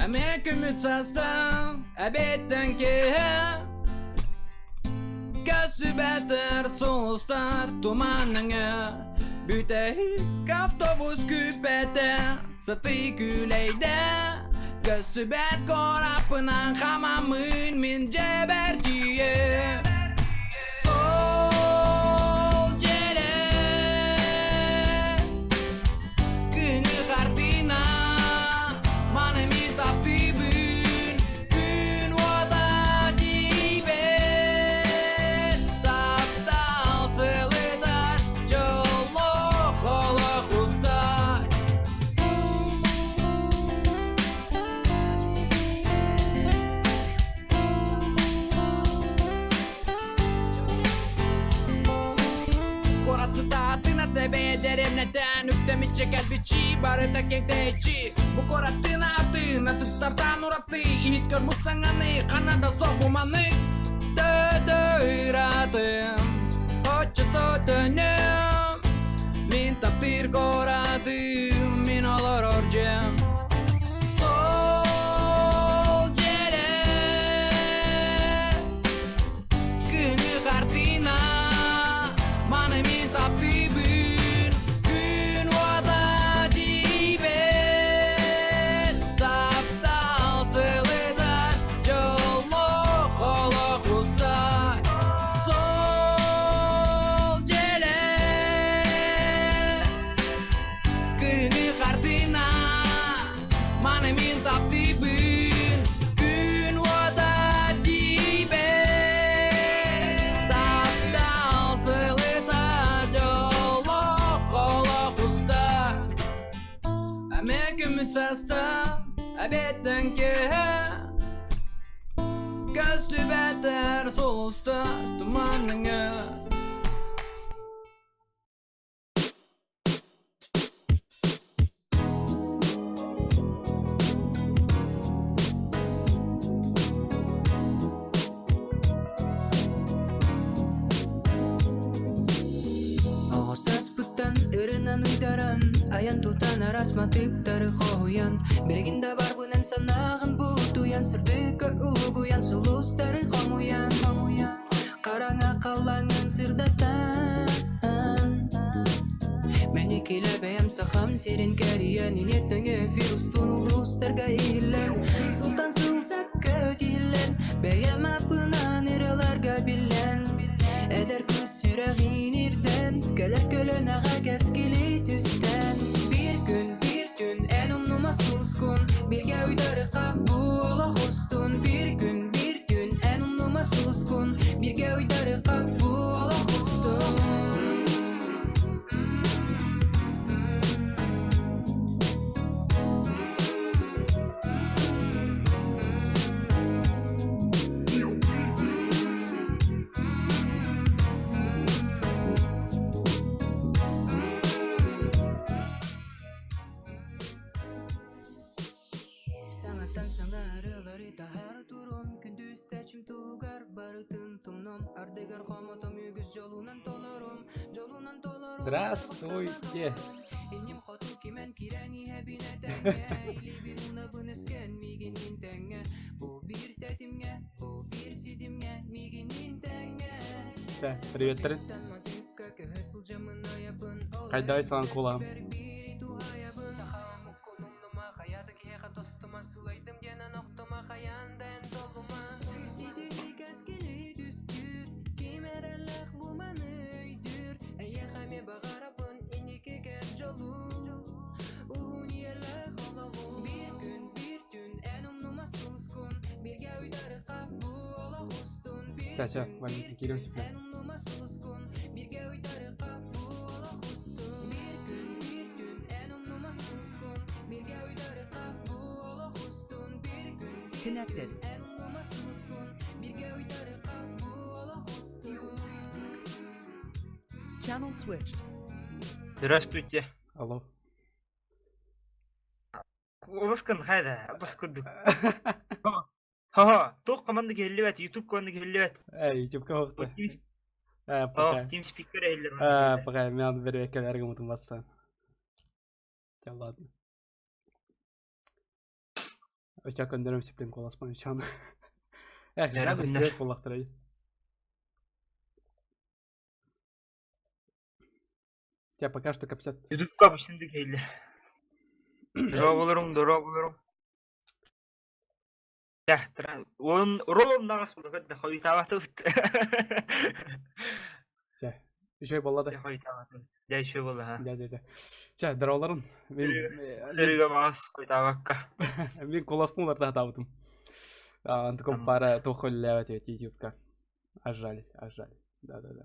Эмиэ күммүт саастаах, эбиэттэн киэһэ Көстүбэтэр сулустар туманаҥа Бүтэһик автобус күүппэтэ сытыы күүлэйдэ Көстүбэт кораппынан хамаммын мин дьэбэр тиийэ Сол дьиэрэ Күнү хартыына маны мин таптыыбын Күн уота тиийбэт Таптал сылытар дьоллоох олох устар. Куорат сытаатына тэбэйэ дэриэбинэтэн үктэмиччэ кэлбиччи барыта кэҥтэйчи бу куораттыына атыына туттартаан ураты иһит көрбүт саҥаны хана да собуманы төтө-ыратым оччото төнөм мин таптыыр куоратым мин олорор дьиэм сол дьиэрэ Күнү хартыына маны мин таптыыбын Күн уота тиийбэт Таптал сылытар дьоллоох олох устар Сол дьиэлэ Күнү хартыына маны мин таптыыбын Күн уота тиийбэт Таптал сылыта дьоллоох олох устар Эмиэ күммүт саста эбиэттэн киэһэ Көстүбэтэр сулустар туманаҥа Оҕо сааспыттан ырынан ыйдаран, айан тутан араас матыыптары хоһуйан, билигин да барбынан санааҕын бутуйан, сырдыкка угуйан, сулустары хомуйан, хараҥа халлааҥҥын сырдатан. Мэникилэ бэйэм сахам сирин кэрийэн, инет нөҥүө эфир устун улуустарга иһиллэн, сылтан сыл сөпкө тиһиллэн, бэйэм аппынан ырыаларга биллэн, эдэр кыыс сүрэҕин ирдэн, кэлэр көлөнөҕө кэскили түстэн. Биир күн, биир түн, эн умнума сулускун, бииргэ уйдарыхха бу олох устун. Биир күн, биир түн, эн умнума сулускун, бииргэ уйдарыхха бу олох устун. Саҥаттан саҥа ырыалары таһаара туруом Күндүс тэчим туһугар барытын тумнум Ардыгар хомотом үгүс дьолунан толорум Дьолунан толорум Здравствуйте. Инним хоту кимэн киирэн иһэбин этэҥҥэ Илиибин уунабын өскөн миигин тэҥҥэ Бу биир тэтимҥэ, бу биир ситимҥэ миигин тэҥҥэ Да, приветтер. Хайдай саҥа кулаам. Ча-ча, Валентин Кириллович. Connected. Channel switched. Здравствуйте. Алло. Олус хайда, бас курдук. Ха-ха, туох команда киһиллибэт, YouTube команда киһиллибэт. Эй, YouTube-ка хоқта. Э, пока. TeamSpeak эһиллер. Э, пока, мен берекелерге мутун басса. Ладно. Өчө көндөрөм сиплин коласпан үчан. Эх, жаль, свет буллахтарай. Я пока что капсят. Ютубка бышынды келді. Дорогуларым, дорогуларым. Он ролом нағас бұлықыт да хойытабаты ұтты. Чэ, үчүгэй буолла да. Хойытабаты. Дьэ, үчүгэй буолла, ха. Дьэ, дьэ, дьэ. Чэ, здороваларын. Мин Сырыга маҕас хойутаабакка. Мин куласпын уларда сатаабытым. Антыком пара туох үлэлээбэт эбит ютубка. А жаль, а жаль. Да-да-да.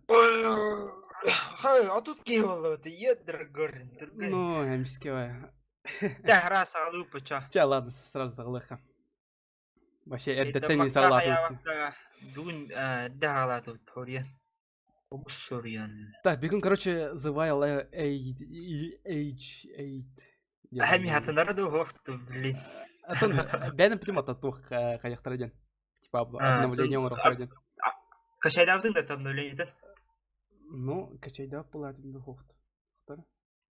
Хай, а тут киһи буолла Едргорин. Ну, эмискэ. Тэхра саҕалыы пыча. Чэ, ладно, сразу саҕалыахха. Вообще эрдэттэн не саҕалаатыбыт. Бүгүн эрдэ саҕалаатыбыт, Ториан. Обус соруйан. Так, бүгүн, короче, The Wild Age 8. Эми хатынара да уохту, блин. Атын бэйэм бүтүм ата туох хайахтара диэн. Типа обновление оҥорохтара диэн. Качайдаабытыҥ да обновлениетын? Ну, качайдаап булаатым да хуохт.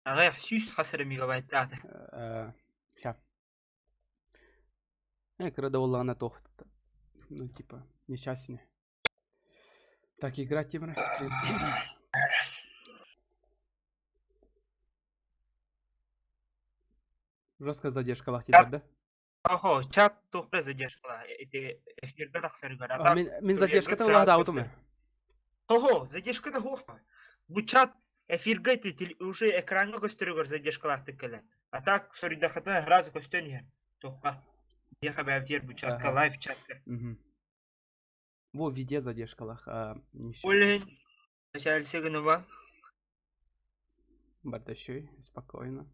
Аҕыйах сүүс хас эрэ мегабайттаата. Ща. Кыра да буоллаҕына туох ну типа несчастье. Так, игра Тимура. Жесткая задержка лахтилер, да? Охо, чат туохта задержкала. Эти эфирга тахсарыгар. А мин, мин задержката улаатаабытым. Охо, задержката хуохпа. Бу чат эфирга ити уже экраҥҥа көстөрүгэр задержкалаахтык кэлэр. А так соруйдаххытына сразу көстөн иһэр. Туохха. Биэхэ бэбдиэр бу чатка, лайв чатка. Во, виде задержкалах. Олень, Начальсыгынова. Бардащой, спокойно.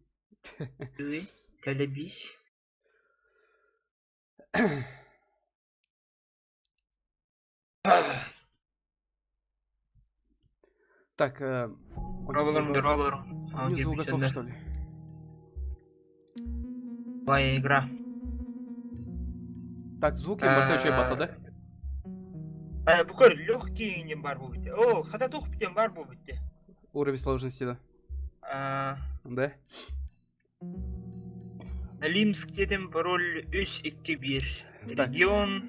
Ты, Телебись. Так, э, Роболорум, роболорум. У звука сох, что ли? Твоя игра. Так, звуки бардащой бата, да? Э, бу көр, легкий диэн баар буолбут. О, хата туох диэн баар буолбут. Уровень сложности, да. Да? Лимск диэтим пароль үс икки биир. Регион...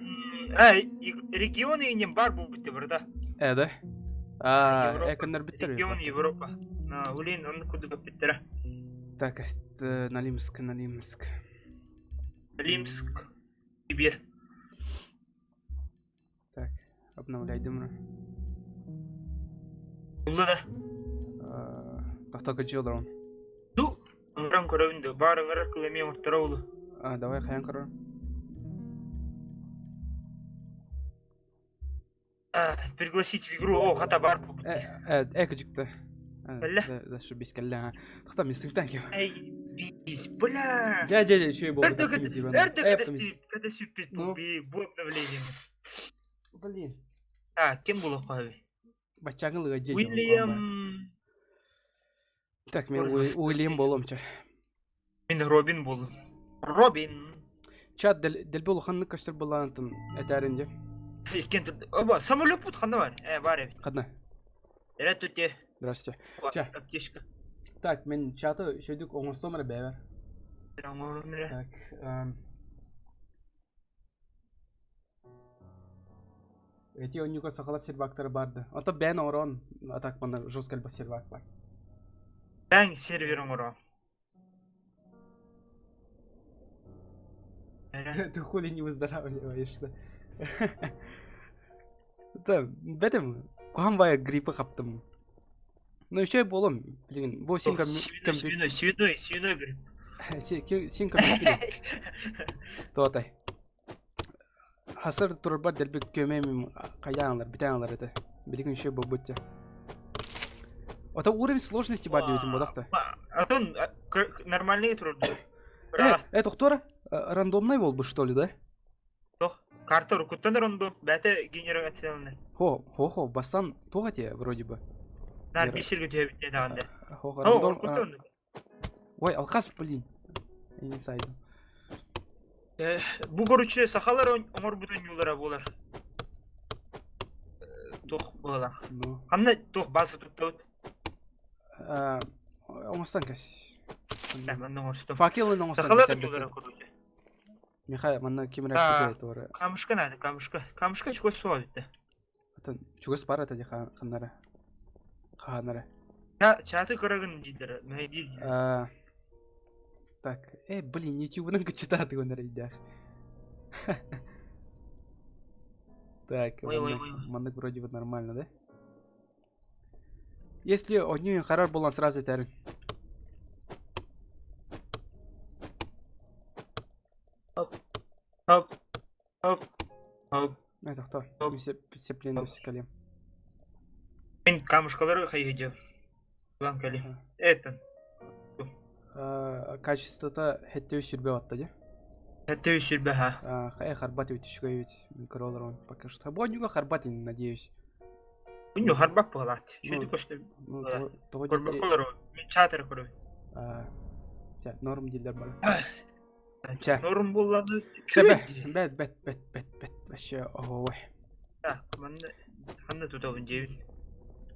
А, регион иинин баар буолбут барда. Э, да? А, эконнор биттер. Регион Европа. На, улин, оннук курдук эппиттэрэ. Так, Налимск, Налимск. Лимск, Сибирь. Так, обновляйдым. Булла да. Тохтоко дьиэлэр Ду, ыҥыран көрөбүн да, баар ыҥырар кыл эмиэ оҥорторо улу. А, давай хайан көрөр. Пригласить в игру, о, хата бар Э, э, кыжыкты. Кэллэ? Зашибись, кэллэ, а. Тохто, мен сыҥтан кем. Эй, бис, бля! Дьэ, дьэ, дьэ, үчүгэй буолбут. Эрдэ кэтэспиппит бу бу обновлениены. Блин. А, ким булуохха сөбүй? Баччааҥы лыга дьэ Уильям... Так, мен Уильям буолуом чэ. Мин Робин буоллум. Робин! Чат дэлби улаханнык көстөр былаантын этээрин дьэ. Иккиэн Оба, самолет ханна бар? Э, бар эбит. Ханна? Эрэ туте. Здравствуйте. Ча. Аптечка. Так, мен чаты шөйдүк оҥостом эрэ бэйэбэр. Оҥорум эрэ. Так, Эти онньуга сахалар сервактара бар да. Ото бэйэн оҥорон, а так манна жестко элбэх сервак бар. Бэйэҥ сервер оҥорон. Ты хули не выздоравливаешь, да? Да, бэтим, куһаҕан баайы гриппы хаптым. Ну еще и буолуом, блин, бу син Свиной, свиной, свиной грипп. Син компьютер. Туотай. Хасыр турбар дэлби көмөм хайаан бүтэн ылар этэ. Билигин еще буолбут дьэ. Ото уровень сложности бар диэбитим буолах Атын нормальный турду. Э, э, тохтора, рандомный буолбут что ли, да? Тох, карта урукуттан рандом, бэйэтэ генерацияланар. Хо, хо-хо, бастан туох этэ вроде бы. Нар бисиргэ түһэбит даҕаны. Хо, рандом. Ой, алкас, блин. Инсайд. Бу короче сахалар оҥорбут оонньуулара буолар. Туох буолар. Ханна туох база туттабыт? Оҥостон кэс. Манна оҥостон. Факелын оҥостон Сахалар оонньуулара короче. Миха манна ким эрэ Да. эппитэ туора. Камушка надо, камушка. Камушка чугас суох эбит. Атын чугас бар это ханнара. Ханнара. Чаты көрөгүн дииллэр, мэһэйдиир дииллэр. А, Так, блин, ютубынан кычытааты гонор ыйдаах. Так, Ой, ой, ой. маннык вроде бы нормально, да? Если одни харар болан сразу этәрин. Хоп, хоп, хоп, хоп. Это кто? Хоп. Сеплин калем. Мин камушкалары хайыдьы. План кали. Это. Качествота хетте сүрбе атта де. Хетте сүрбе ха. Хай харбат ведь үчүгэй ведь. Мин көрөлөр он пока что. Бонюга харбат надеюсь. Күнү харбак буолаат. Шүдү көстө. Ну, Того Көрбөккөлөр мин чатыр көрөбүн. Ча, норм дилер бар. Ча. Норм булланы. Бэт, бэт, бэт, бэт, бэт. Вообще, ой. Так, манна ханна тутабын диэбин.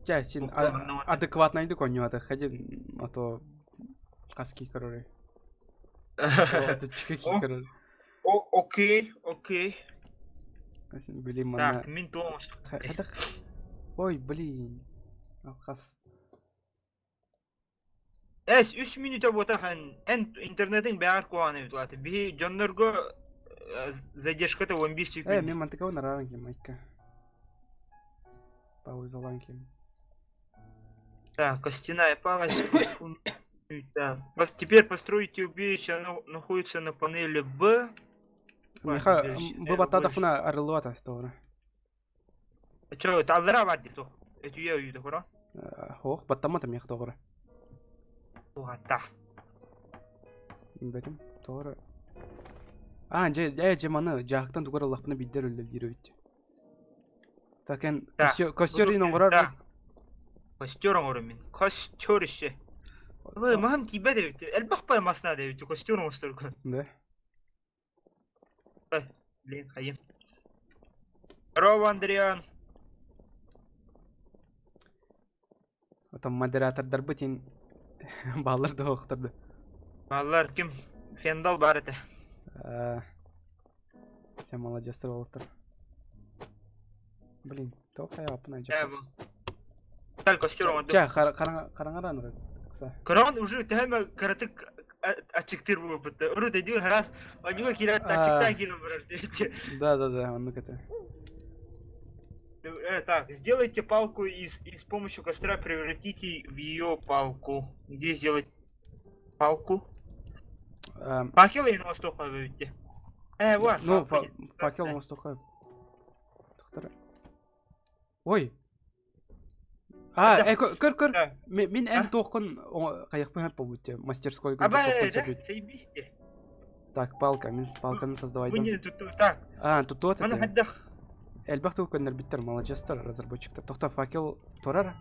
Ча, син адекватнайды коньюата ходи, а то хаски король. Отучка король. Окей, окей. Блин, манна. Так, мин тоңос. Ой, блин. Алхас. Эс, үс минута буотахан эн интернетиң бэҕэр куһаҕан эбит улаата. Биһи дьоннорго задержката 15 секунд. Мен мантыкабын арааран ким майка. Паузалаан ким. Так, костяная палочка. Так. Вот теперь постройте убежище, оно находится на панели Б. Миха, бу баттаатахпына арыллыбата тоҕура. Чё, таллара бар дии туох. Өтүйэ үйдө хоро. Хоох, баттаммата миэхэ тоҕура. Туһаттаах. Бэтим, тоҕура. А, дьэ, дьэ маны дьаһыктан тугар ыллахпына биирдэр үллэр эбит. Так, эн костер иин оҥорор. Костер оҥорор мин. Костер еще. Вы, маһым тиийбэт эбит. Элбэх пай мас наада эбит костер оҥосторго. Да. Блин, хайым. Здорово, Андриан. Отон модератордарбыт ин баалар да охторду. Баалар ким? Фендал бар этэ. Те молодецтар болуттар. Блин, то хайапына Чэ, бу. Кэл костер оҥордум. Чэ, хараҥаран Көрөҕүн уже төһө кыратык аччыктыыр буолбут. Урут өйдүү раз оннуга киирээт аччыктаан киирэн барар диэччи. Да, да, да, оннук этэ. Так, сделайте палку из, и с помощью костра превратите в ее палку. Где сделать палку? Факел или востока выведите? Вот. Ну, факел востока. Ой, А, көр, көр. Мин эн туоххун хайахпын хөп буолбут мастерской Аба, заебись Так, палка, мин палканы создавайдым. Так. А, тут вот это. Элбэх тугу көннөрбүттэр, маладьыастар, разработчиктар. Тохто факел турар?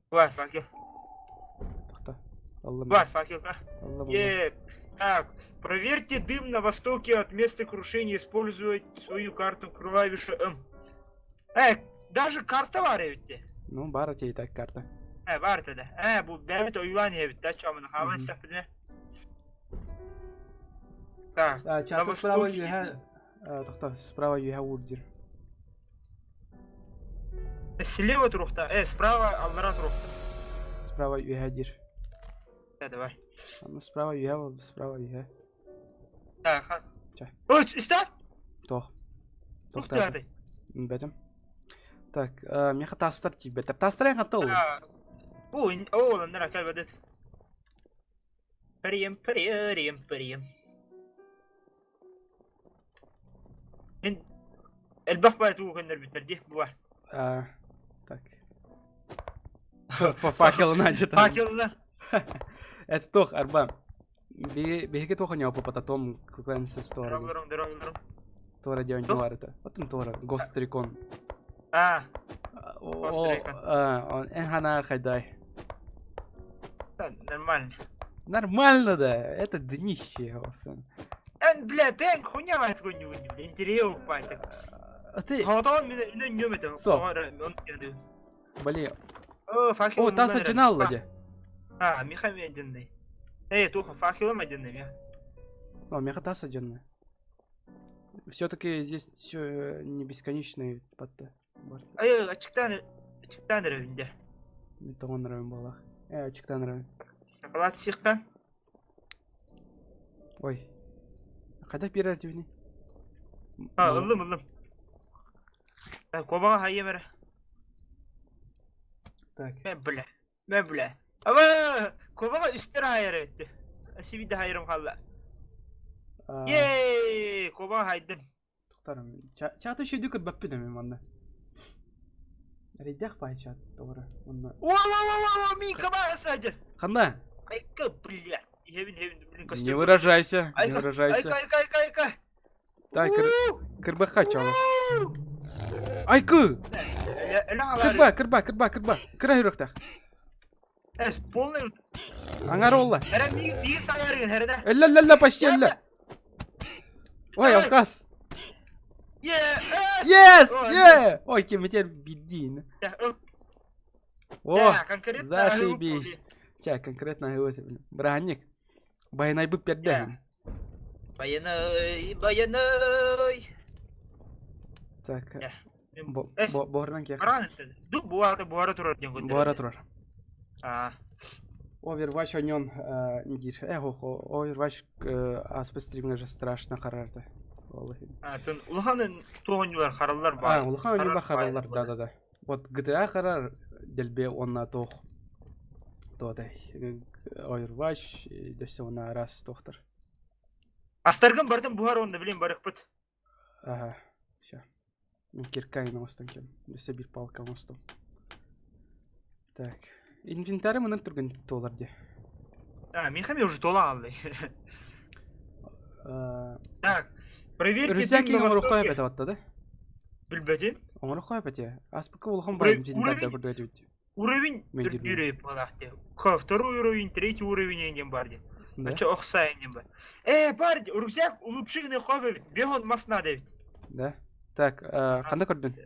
Бар, факел. Тохто. Аллам. Бар, факел, а? Е, так, проверьте дым на востоке от места крушения, используя свою карту клавишу М. Даже карта бар эбит дии. Ну, баар этэ так карта. Баар этэ да. Бу бэйэбит ойуулаан иһэбит да, чоомуну хаалан истэхпитинэ. Так, Чата справа үөһэ тохто, справа үөһэ уурдир. Слева турухта, справа аллара турухта. Справа үөһэ диир. Да, давай. Ну, справа үөһэ, справа үөһэ. Так, Ой, истат? Тох. Тух тыатай. Бэтим. Так, меха тастар тиийбэттэр. Тастар эн хатта Бу, ол аннара кэлбэдит. Парием, парием, парием. Мин элбэх баай тугу көннөрбүттэр дии, бу бар. Так. Факелына жытан. Факелына. Это туох, арба. Биһиги туох ньооппата Том Clancy's туора. Туора диэн ньуар это. Отын туора Ghost Recon. А. Ghost Recon. Эн ханаар хайдай. Нормально. Нормально, да. Это днище, сын. Эн, бля, бэн хуйня вайт хуйню, интерьер упайт. А ты... Хотон мен нөмөтө. Блин. О, факел. О, таса жиналла де. А, Михаил денный. Эй, туха, факелом оденный, я. О, меха таса дьонно. Все-таки здесь все не бесконечные батта. Ай, ачыктаан ачыктаан эрэбин дьэ. Мен тоҕон ырабын буоллах. Э, ачыктаан ырабын. Шоколад сиэхтэн. Ой. Хайдах биэрэр дибини? А, ыллым, ыллым. Куобаҕа хайыам эрэ. Так. Мэ, бля. Мэ, бля. Аба, куобаҕа үстэр аайар эбитти. Сибиде хайырым хаалла. Ей, куобаҕа хайдым. Тохтарым. Чаты шүйді көрбөппүн эми манна. Эрэйдээх баай чат тоҕоро онно. Уа-уа-уа-уа, мин кабаҕа садьыр. Ханна? Айка, блядь. Иһэбин, иһэбин, блин, Не выражайся, не выражайся. Айка, айка, айка, айка. Дай кыр кырбахха чоло. Айкы! Кырба, кырба, кырба, кырба. Кыра хүрөхтөх. Эс, полный... Аңар олла. Эрэ миги саярыгын, эрэ да. Эллэ, эллэ, почти эллэ. Ой, алкас. Yes! Yeah! Ой, кем теперь бедин. О, зашибись. Ча, конкретно говорю. Браник. Байанайбыт пердэһин. Байанай, байанай. Так. Буһарынан киэх. Ду буара буара турар диэн көрдөрөр. Буара турар. Аа. Overwatch оньон диир. Э, Overwatch ааспыт стримҥэ же страшно харарда. Ол иһин. Атын улахан туох оонньуулар хараллар баар. А, улахан оонньуулар хараллар, да-да-да. Вот GTA харар дэлби уонна туох туотай Overwatch дөссө уонна араас туохтар. Астаргын бартын буһар уонна билин барыхпыт. Ага, все. Кирка оҥостон кем. Өссө биир палка оҥостом. Так. Инвентарь мынан түргэн туолар дии. А, михами уже туола аллай. Так, проверьте Рюкзак оҥоруохха эбэтэ батта да? Билбэтим. Оҥоруохха эбэтэ. Аспыкка улахан баайым инвентарь көрдөтүбүт. Уровень үрдүүр буолаахте. Второй уровень, третий уровень диэн бар дии. Очо охсаа диэн бар. Э, бар рюкзак улучшенный хобби, бегон мас надо ведь. Да. Так, ханна көрдүн?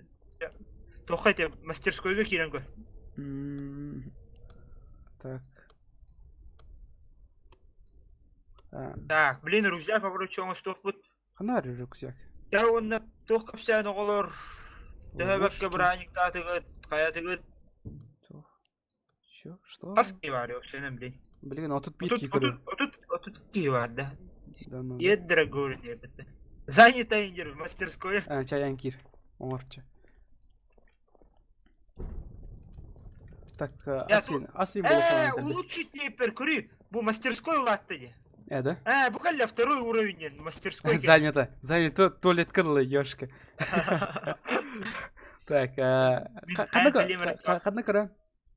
Туохха эти мастерскойга киирэн көр. Так. Так, блин, рюкзак короче оҥостуохпут. Ханна рюкзак? Я уонна туох кэпсээн оҕолор? Төһө бэккэ бырааһынньыктаатыгыт, хайатыгыт? Чё? Что? Хас киһи баар өксөнөн блин. Блин, 31 киһи көрүө. 30 киһи бар да. Да, ну. Ед дорогой диэбит. Занята индир в мастерской. А, чаян кир. Оҥорчу. Так, асин, асин Э, улучшить теперь көрүй. Бу мастерской улаатта дии. Э, да? Э, бу кэллэ второй уровень мастерской. Занято. Занято туалет кылла, ёшка. Так, ханна көрөн?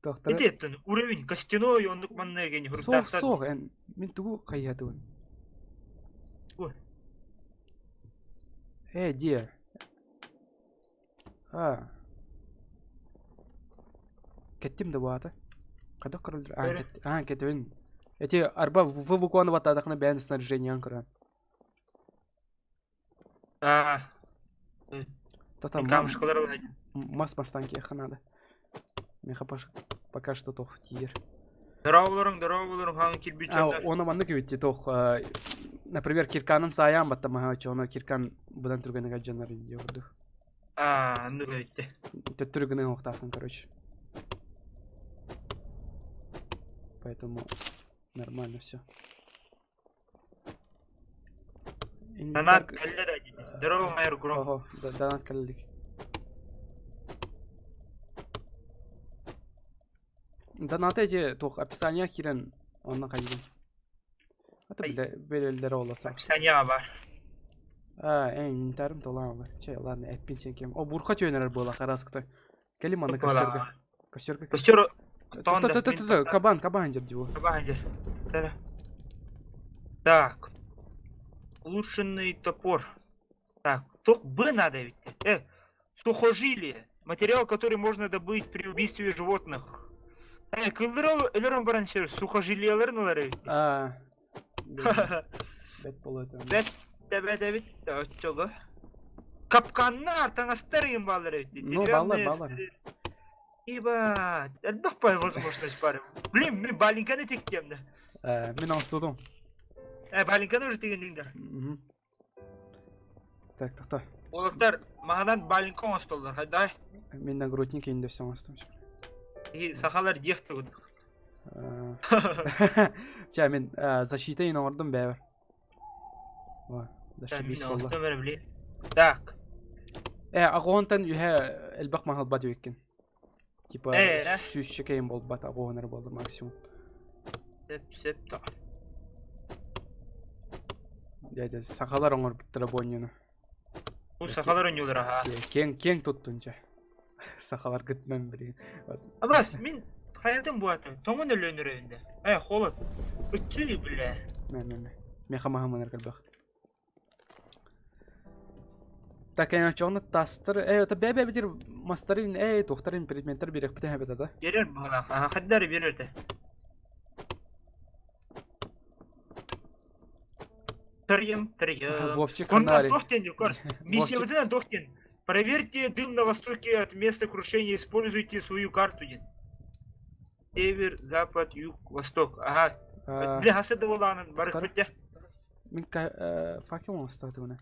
Тохтара. Ити уровень костяной оннук манна гени Суох, суох, эн мин тугу хайыатыбын? Э, диэ. А. Кэттим да баата. Хайдах көрөллөр? Аа, кэт, аа, кэтэбин. Эти арба в букваны баттаатахына бэйэн снаряжениеҕын көрөн. Аа. Тота Камушкалар мас мастан киэхэ надо. Меха пока что тох тиер. Дорооболоруҥ, дорооболоруҥ, хаҥ кирбит А, оны маннык эбит тох, например, кирканын саайаан баттамаһа чоно киркан быдан түргэнигэр дьоннор диye курдук. Аа, оннук эбит Төттөрү гына уохтаахын, короче. Поэтому нормально все. Донат кэллэ да дии. Здорово, майор Гром. Ого, донат кэллик. Донаты эти туох описание киирэн онно хайдын. Ата биле билэллэрэ олоса. Описание бар. А, эн инвентарым толаан бар. Чэ, ладно, эппин сен кем. О, бурха түйөнөрөр буола хараскыта. Кели манна костерга. Костерга. Костер Та-та-та-та, кабан, кабан дер диво. Кабан дер. Так. Улучшенный топор. Так, ток Б надо ведь. Сухожилие. Материал, который можно добыть при убийстве животных. Кылдыр өлөрөн баран сир сухожилиеларын ылар эбит. А. Бэт болот. Бэт бэт эбит. Оччого. Капканнар, таҥастар игин баалар эбит. Ну, баалар, баалар. Ибо, элбэх бай возможность бар. Блин, мен балинканы тиктем да. Мин оҥостудум. Балинканы уже тигинниҥ да. Так, тохто. Уолаттар маһынан балинка оҥостоллор, хайдай? Мин нагрудник иһин дөссө оҥостом. И сахалар диэх тугун. Ча мин защита иһин оҥордум бэйэбэр. О, зашибись буолла. Так. Аҕуонтан үһэ элбэх маһылбат үөккин. Типа сүүсчэкэ иһин буолбат, аҕуон эрэ буолла максимум. Сөп, сөп да. Дядя, сахалар оҥорбуттара буонньуну. Бу сахалар оонньуулара аха. Киэҥ киэҥ туттун чэ. Сахаларгытынан билигин. Абас, мин хайатын буата. Тоҥон өлөөнөрөйүндэ. Э, холод. Ыччы, бля. Мэ, мэ, мэ. Меха маһаманар кэлбэх. Так, очоҕуна тастар, это бэбэ битир мастарын, туохтарын предметтер биэрэхпитэ эбэтэ да? Берер быһалаах. Аха, хаддары берер этэ. Тырьем, тырьем. Вовчик Он Ханари. Тохтен, Миссия Тохтен. Проверьте дым на востоке от места крушения, используйте свою карту. Север, запад, юг, восток. Ага. Бля, хасы да болаанын барыхпыт Мин факел оҥостоотугуна.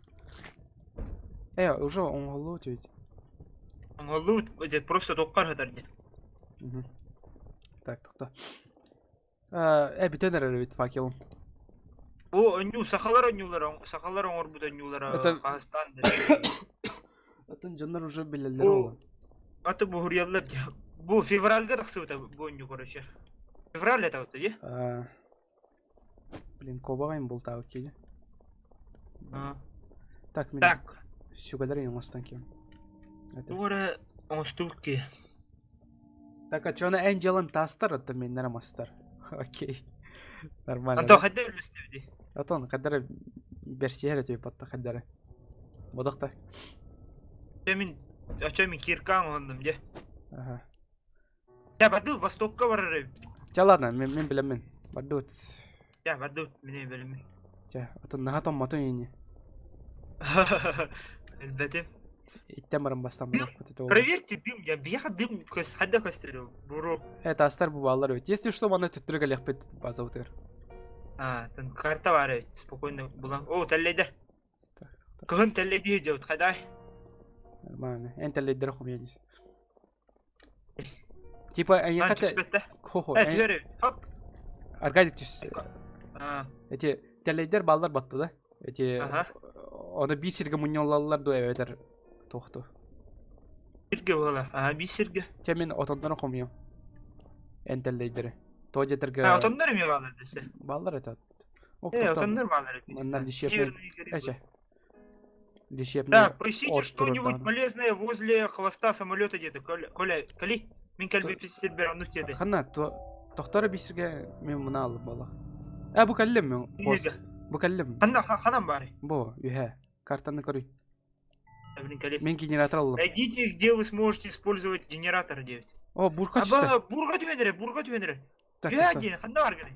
Э, уже оҥоһуллубут ведь. Оҥоһуллубут, просто тоххар сытар дии. Так, тохто. Э, бүтэн эрэр эбит факелым. Бу онньуу сахалар онньуулара, сахалар оҥорбут онньуулара Это... Хаһыстаан Атын дьоннор уже билэллэр ол. Аты буһуруйаллар Бу февральга тахсыбыта бу онньуу короче. Февраль это вот, дии? Блин, кобаҕайым бултаабыт киһи. Так, мин Так. сүгэлэр оҥостон киэм. Тугу эрэ оҥостубут киһи. Так, а чона эн дьыалан таастар, оттон меннere мастар. Окей. Нормально. Антон хайда үллэстибити? Атон хайдара бэрсиһэр этиби патта хайдара. Бодохта. Мин ача мин киркаң оһондум дьэ. Ага. Я барды востокка барар эбит. Чэ ладно, мин билэммин. Бардыбыт. Я барды мин билэммин. Чэ, отон наһаа томмотун ини. Элбэтим. Иттен баран бастан Проверьте дым, я бияха дым хайда көстөрү буру. Тастар бу баалар эбит. Если что, манна төттөрү кэлиэхпит базабытыгар. А, тан карта бар эбит. Спокойно булан. О, тэллэйдэ. Так, так, Кыһын тэллэйдии дьабыт хайдай. Нормально. Эн тэллэйдэр хомуйан Типа эйиэхэ түспэттэ. Хо-хо. Э, түһэр Хоп. Аркадий түс. Эти тэллэйдэр бааллар батты да. Эти оны биир сиргэ мунньуллаллар дуо эбэтэр туохту. Сиргэ буола. Аа, биир сиргэ. Чэ мин отоннорун хомуйуом. Эн тэллэйдэри. То диэтэргэ А, отоннор эмиэ бааллар дэсэ. Бааллар это. Э, отоннор бааллар. Манна дешевле. Эче. Так, поищите что-нибудь полезное возле хвоста самолета где-то. Коля, Коля, Кали, мин кэлби писсер оннук диэти. Ханна, тохтора бисерге мен мына алып бала. Э, бу кэллим мен. Бу кэллим. Ханна, ханан бары? Бу, үһэ. Картаны көрүй. Мен генератор аллым. Найдите, где вы сможете использовать генератор 9. О, бурка түстэ. Бурга түһэнэрэ, бурга түһэнэрэ. Үһэ диэн, ханна бар гыный?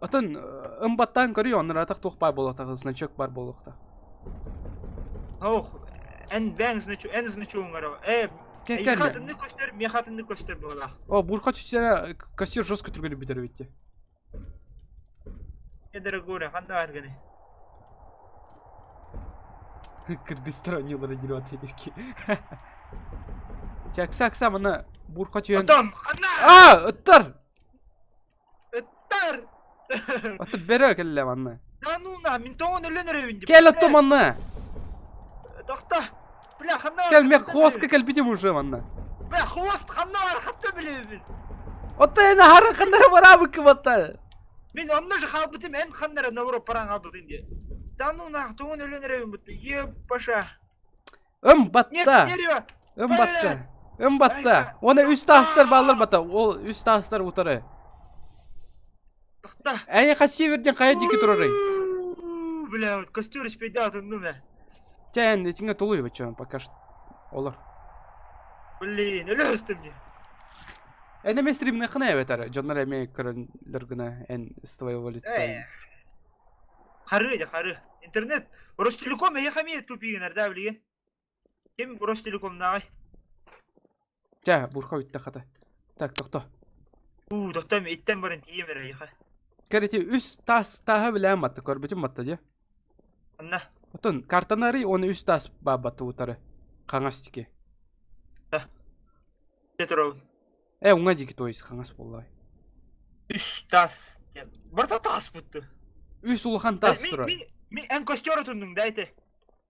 Атын ымбаттаан көрүй, оннуратах туох баар буолуохтаах, значок баар буолуохтаах. Ох, эн бэҥ значок, эн значогуҥ Э, эйиэхэ атыннык көстөр, миэхэ атыннык көстөр быһыылаах. О, бурка түстэ, кассир жестко түргэнник бүтэр эбит дии. Э, дорогой, ханна бар гыный? Кыргызстар оонньуулара дириот ирки. Чэ, акса, акса, мана бурка түһэн... Отон, ханна! А, ыттар! Ыттар! Аты бөрө кэллэ манна. Да ну на, мин тоҕон өлөн эрэбин деп. Кэл отто манна! Тохто! Бля, ханна Кэл, мен хвостка кэлбитим уже манна. Бля, хвост ханна бар, хатта билебин. Отто эн аһары ханнара бараабыккы батта. Мин онно же хаалбытым, эн ханнара наоборот параң хаалбытын диye. Да ну нах, тоҕон өлөн эрэбин бутта. Е, паша. Ым батта. Нет, дерево. Ым батта. Ым батта. Оны үс таастар баалар бата. Ол үс таастар утары. Тохта. Эй, хасси верден хайа дики турарый. Бля, вот костер испейда ну мэ. Чэ, этиңе толуй бачан, пока что. Олор. Блин, өлөстү мне. Эн эме стримне хына эбэтэр. Дьоннор эме көрөнлөр гына эн с твоего лица. Хары, хары. Интернет. Ростелеком эйиэхэ эмиэ тупигинэр да билигин. Ким Ростелекомнааҕый? Чэ, бурха бүттэ хата. Так, тохто. Уу, тохто иттэн баран тиийэм эрэ эйиэхэ. Кэрити үс таас тааһа билээн батта көрбүтүм батта дии. Анна. Отон картаны арый уонна үс таас баабатта утары. Хаҥас дики. Петров. Э уҥа дики то есть хаҥас буоллай. Үс таас. Барта таас бутты. Үс улахан таас турар. Ми эн костер отуннуң да ити.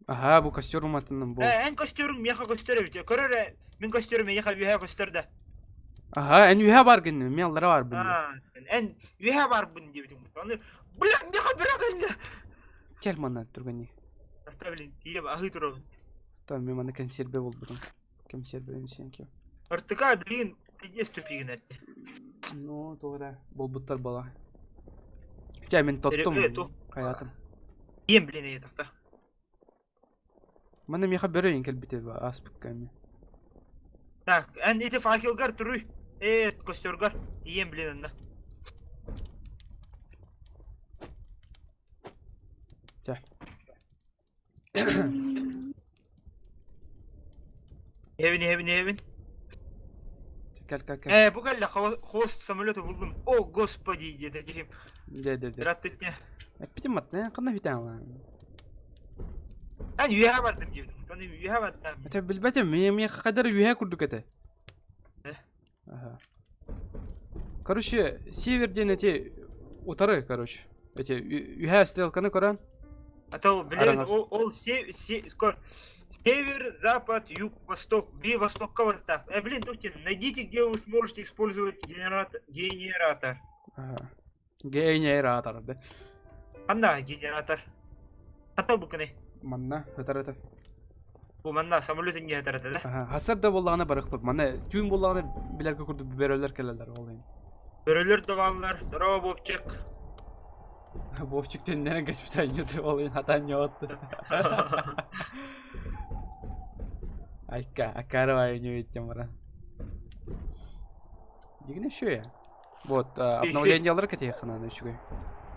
Аһаа, бу костер уматынным бу. Э, эн костеруҥ миэхэ көстөр эбит. Көр эрэ, мин костерум эйиэхэ үөһэ көстөр да. Аһаа, эн үөһэ баргын, мен аллара барбын. Аа, эн үөһэ барбын диэбитиҥ. Аны, бля, миэхэ бирэ кэллэ. Кэл манна түргэнник. Таста блин, тиийэ аһыы турабын. Там мен манна консерве булбутум. Консерве сенки. Артыка, блин, пиздец тупигин эрдэ. Ну, туора болбуттар бала. Чэ, мен тоттум. Хайатым. Ием, блин, эйе тохта. Маны миэхэ бөрөйүн кэлбитэ ааспыкка эмиэ. Так, эн ити факелгар туруй. Э, костергар. Тиийэн блин анна. Чэ. Эбин, эбин, эбин. Кэл, кэл, кэл. Э, бу кэллэ, хвост самолета булдум. О, господи, диэтэ киһим. Дэ, дэ, дэ. Здравствуйте. Эппитим аттан, ханна бүтэн ылан? Эн үөһэ бардым диэбитим. Тону үөһэ бардым. Это билбэтим, мен қадар үөһэ курдук этэ. Э? Ага. Короче, север диэн эти утары, короче. Эти үһэ стрелканы көрөн. А то, блин, ол, ол се, се, скоро, север, запад, юг, восток, би восток кавертав. Э, блин, слушайте, найдите, где вы сможете использовать генератор. Генератор. Ага. Генератор, да. Ханна генератор. Хата буканы. Манна, хатар это. Бу манна самолет инге хатар да. Аха, хасар да боллаҕына барыхпыт. Манна түүн боллаҕына билэргэ курдук бөрөлөр кэлэллэр ол иһин. Бөрөлөр да бааллар, здорово, Бобчик. Вовчик төннөрөн кэспит айньыты ол иһин хатан ньоотtu. Айка, акарова айньы иттем баран. Дигин еще я. Вот, обновлениялар кэтиэххэ үчүгэй.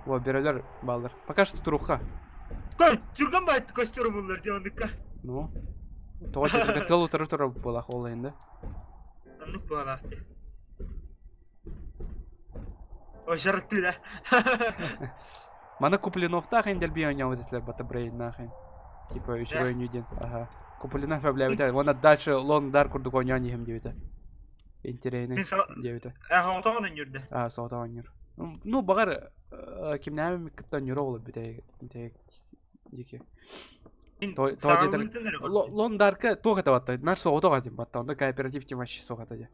Во, бөрөлөр бааллар. Пока что туруха. Түргэн байт костер буллар дии оннукка. Ну, тоҕо диэтэргэ тыл утары турар буолах ол иһин да. Оннук буолаах дии. Ой, жарты да. Маны Куплиновтаах индерби оонньообут этилэр бата брейннаах Типа үчүгэй оонньуу диэн. Аха. Куплинов эблээбитэ. Уонна дальше Long Dark курдук оонньоон иһим диэбитэ. Интэриэһинэй диэбитэ. Соҕотоҕун оонньуурда. Аа, соҕотоҕун оонньуур. Ну, баҕар кимнээҕи кытта оонньуура буолар бүтэһик бүтэһик диэки. Long Dark туох этэ батта? Нар соҕотох этим батта. Онно кооператив тем вообще суох этэ дии.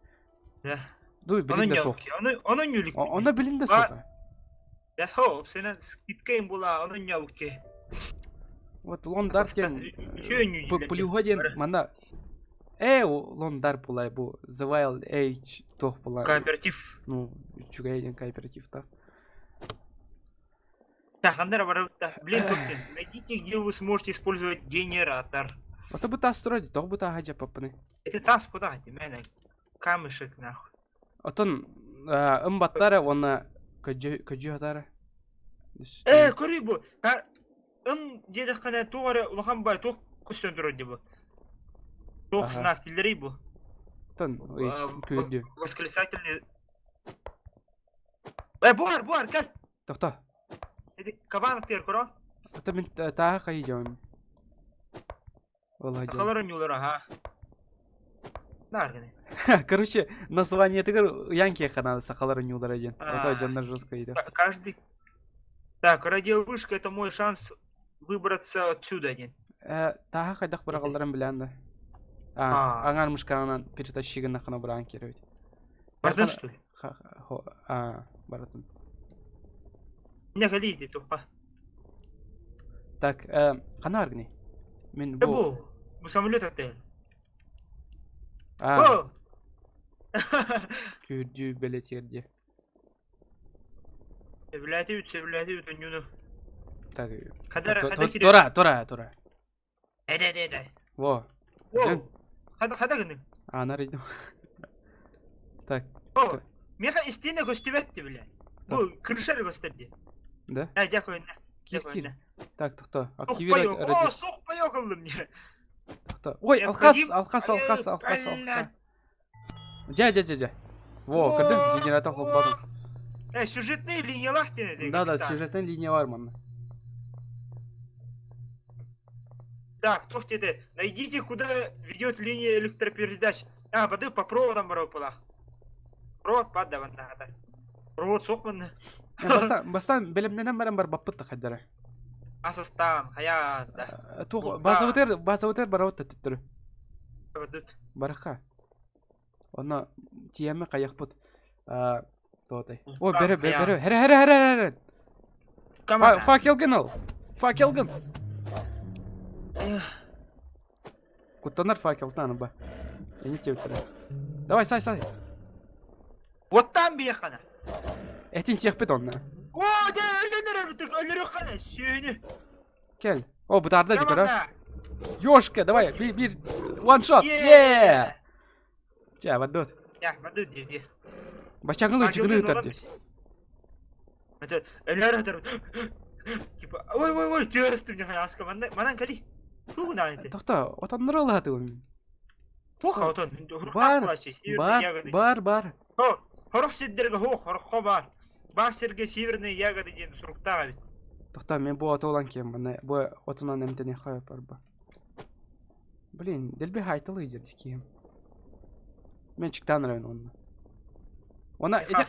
Ну, билин да суох. Ону ньүүлүк. Онно билин да суох. Да, хо, сенен скидка им була, ону ньолук Вот Лондар диэн плюһа диэн манна э Лондар булай бу The Wild Age туох була кооператив ну үчүгэй диэн кооператив та Так, Андера барыбытта. Блин, найдите, где вы сможете использовать генератор. Ото бу таас турар тоҕо бу тааһа дьаппаппыный? Это таас куда мэнэ камешек нахуй. Отон ымбаттара уонна көдьүү хатара. Э, көрүй бу. Ым диэтэххинэ туох эрэ улахан бай туох көстөн турар дии бу. Туох знак тиллэрий бу. Тон күөрдү. Восклицательный. Э, буар, буар, кэл. Тохто. Эти кабан аттыгар көрө. Ата мин тааһа хайыдьабын. Сахалар ойуулар аха. Наар гыны. Короче, названиетыгар ыйан киэхэ надо сахалар ойуулара диэн. Это дьоннор жестко идет. Каждый... Так, радиовышка это мой шанс выбраться отсюда диэн. Тааһа хайдах быраҕалларын билэн да. А, аҥаар мышкаҕынан перетащи гыннаххына быраҕан киирэбит. Бардын что ли? А, баратын. Не кэлиий тухха. Так, хана аргыный? Мин бу... Бу, бу самолет отель. А. Күрдүү бэлэтиэрди. Сөбүлээтибит, сөбүлээтибит онньууну. Так, тура, тура, тура. Эдэ, эдэ, эдэ. Во. Во. Хада, хада гының. Анар идем. Так. О, меха истине көстүбэт бile. Бу крыша көстөрдү. Да? Э, дякую. Кир, кир. Так, тохто. Активировать О, сух паёк ыллым не. Тохто. Ой, алхас, алхас, алхас, алхас, алхас. Дьэ, дьэ, дьэ, дьэ. Во, көрдүң, генератор холбоотум. Сюжетная линиялаах диэн этэ. Да, да, сюжетная линия бар манна. Так, туох диэтэ? Найдите, куда ведет линия электропередач. А, бады по проводам барыппылаах. Провод падда Провод суох манна. Бастаан, бастаан бэлэмнэнэн баран барбаппыт да хайдара. Асастаан, хайаан да. Туох базовытыр, базовытыр барабыт да төттөрү. Бардыт. Барыха. Онно тиэмэ хайахпыт туотай. О, бөрө, бөрө, хәрэ, хәрэ, хәрэ, хәрэ. Факелгын ол. Факелгын. Куттанар факелтан ба. Эни кептер. Давай, сай, сай. Оттан биэххана. Этин сиэхпит онно. О, дэ, өлөнөр өлөрөххана, сүүнү. Кел. О, бытаарда дикара. Ёшка, давай, бир, бир, one shot. Yeah! Чэ, бардыбыт. Я, бардыбыт дии. Бачаҥылы чыгыны ыытар дии. Это өлөр өтөр. Типа, ой, ой, ой, түөстүм дьэ аска манна манан кали. Тугу наан ити. Тохто, отоннору ылаатыгым. Туох отон? Бар, бар, бар, бар. О, хорох сирдэргэ хоох, хороххо баар. Баар сиргэ северные ягоды диэн суруктаах эбит. Тохтоо, мен бу оту ылан киэм манна бу отунан эмтэниэххэ барба. Блин, дэлби хайтал ыйдьар киһим. Мен чыктаан эрэн онно. Она эти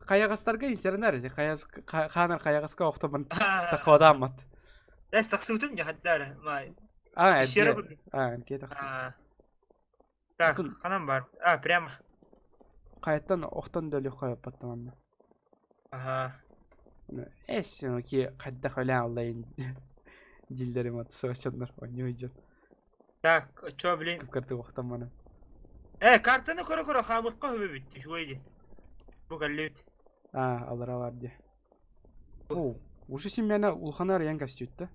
хайаҕастарга инсеренер эти хаанар хайаҕаска охтобун тахвадааммат. Эс тахсыбытым дьэ хаддаара. А, эрге. А, эрге тахсыбыт. Так, ханан бар? А, прямо. Хайаттан охтон дөлү хойоппаттам анна. Ага. Эс, ки хайдах өлөөн аллайын диллерим ат сочоннор онньуу дьон. Так, чё, блин? Кып-кырдык охтон манан. Картаны көрө-көрө хаамыкка хөбөбүт, үчүгэй дии. Бу кэллибит. А, алара бар дии. О, уже семьяна улахана арыйан көстүбүт да.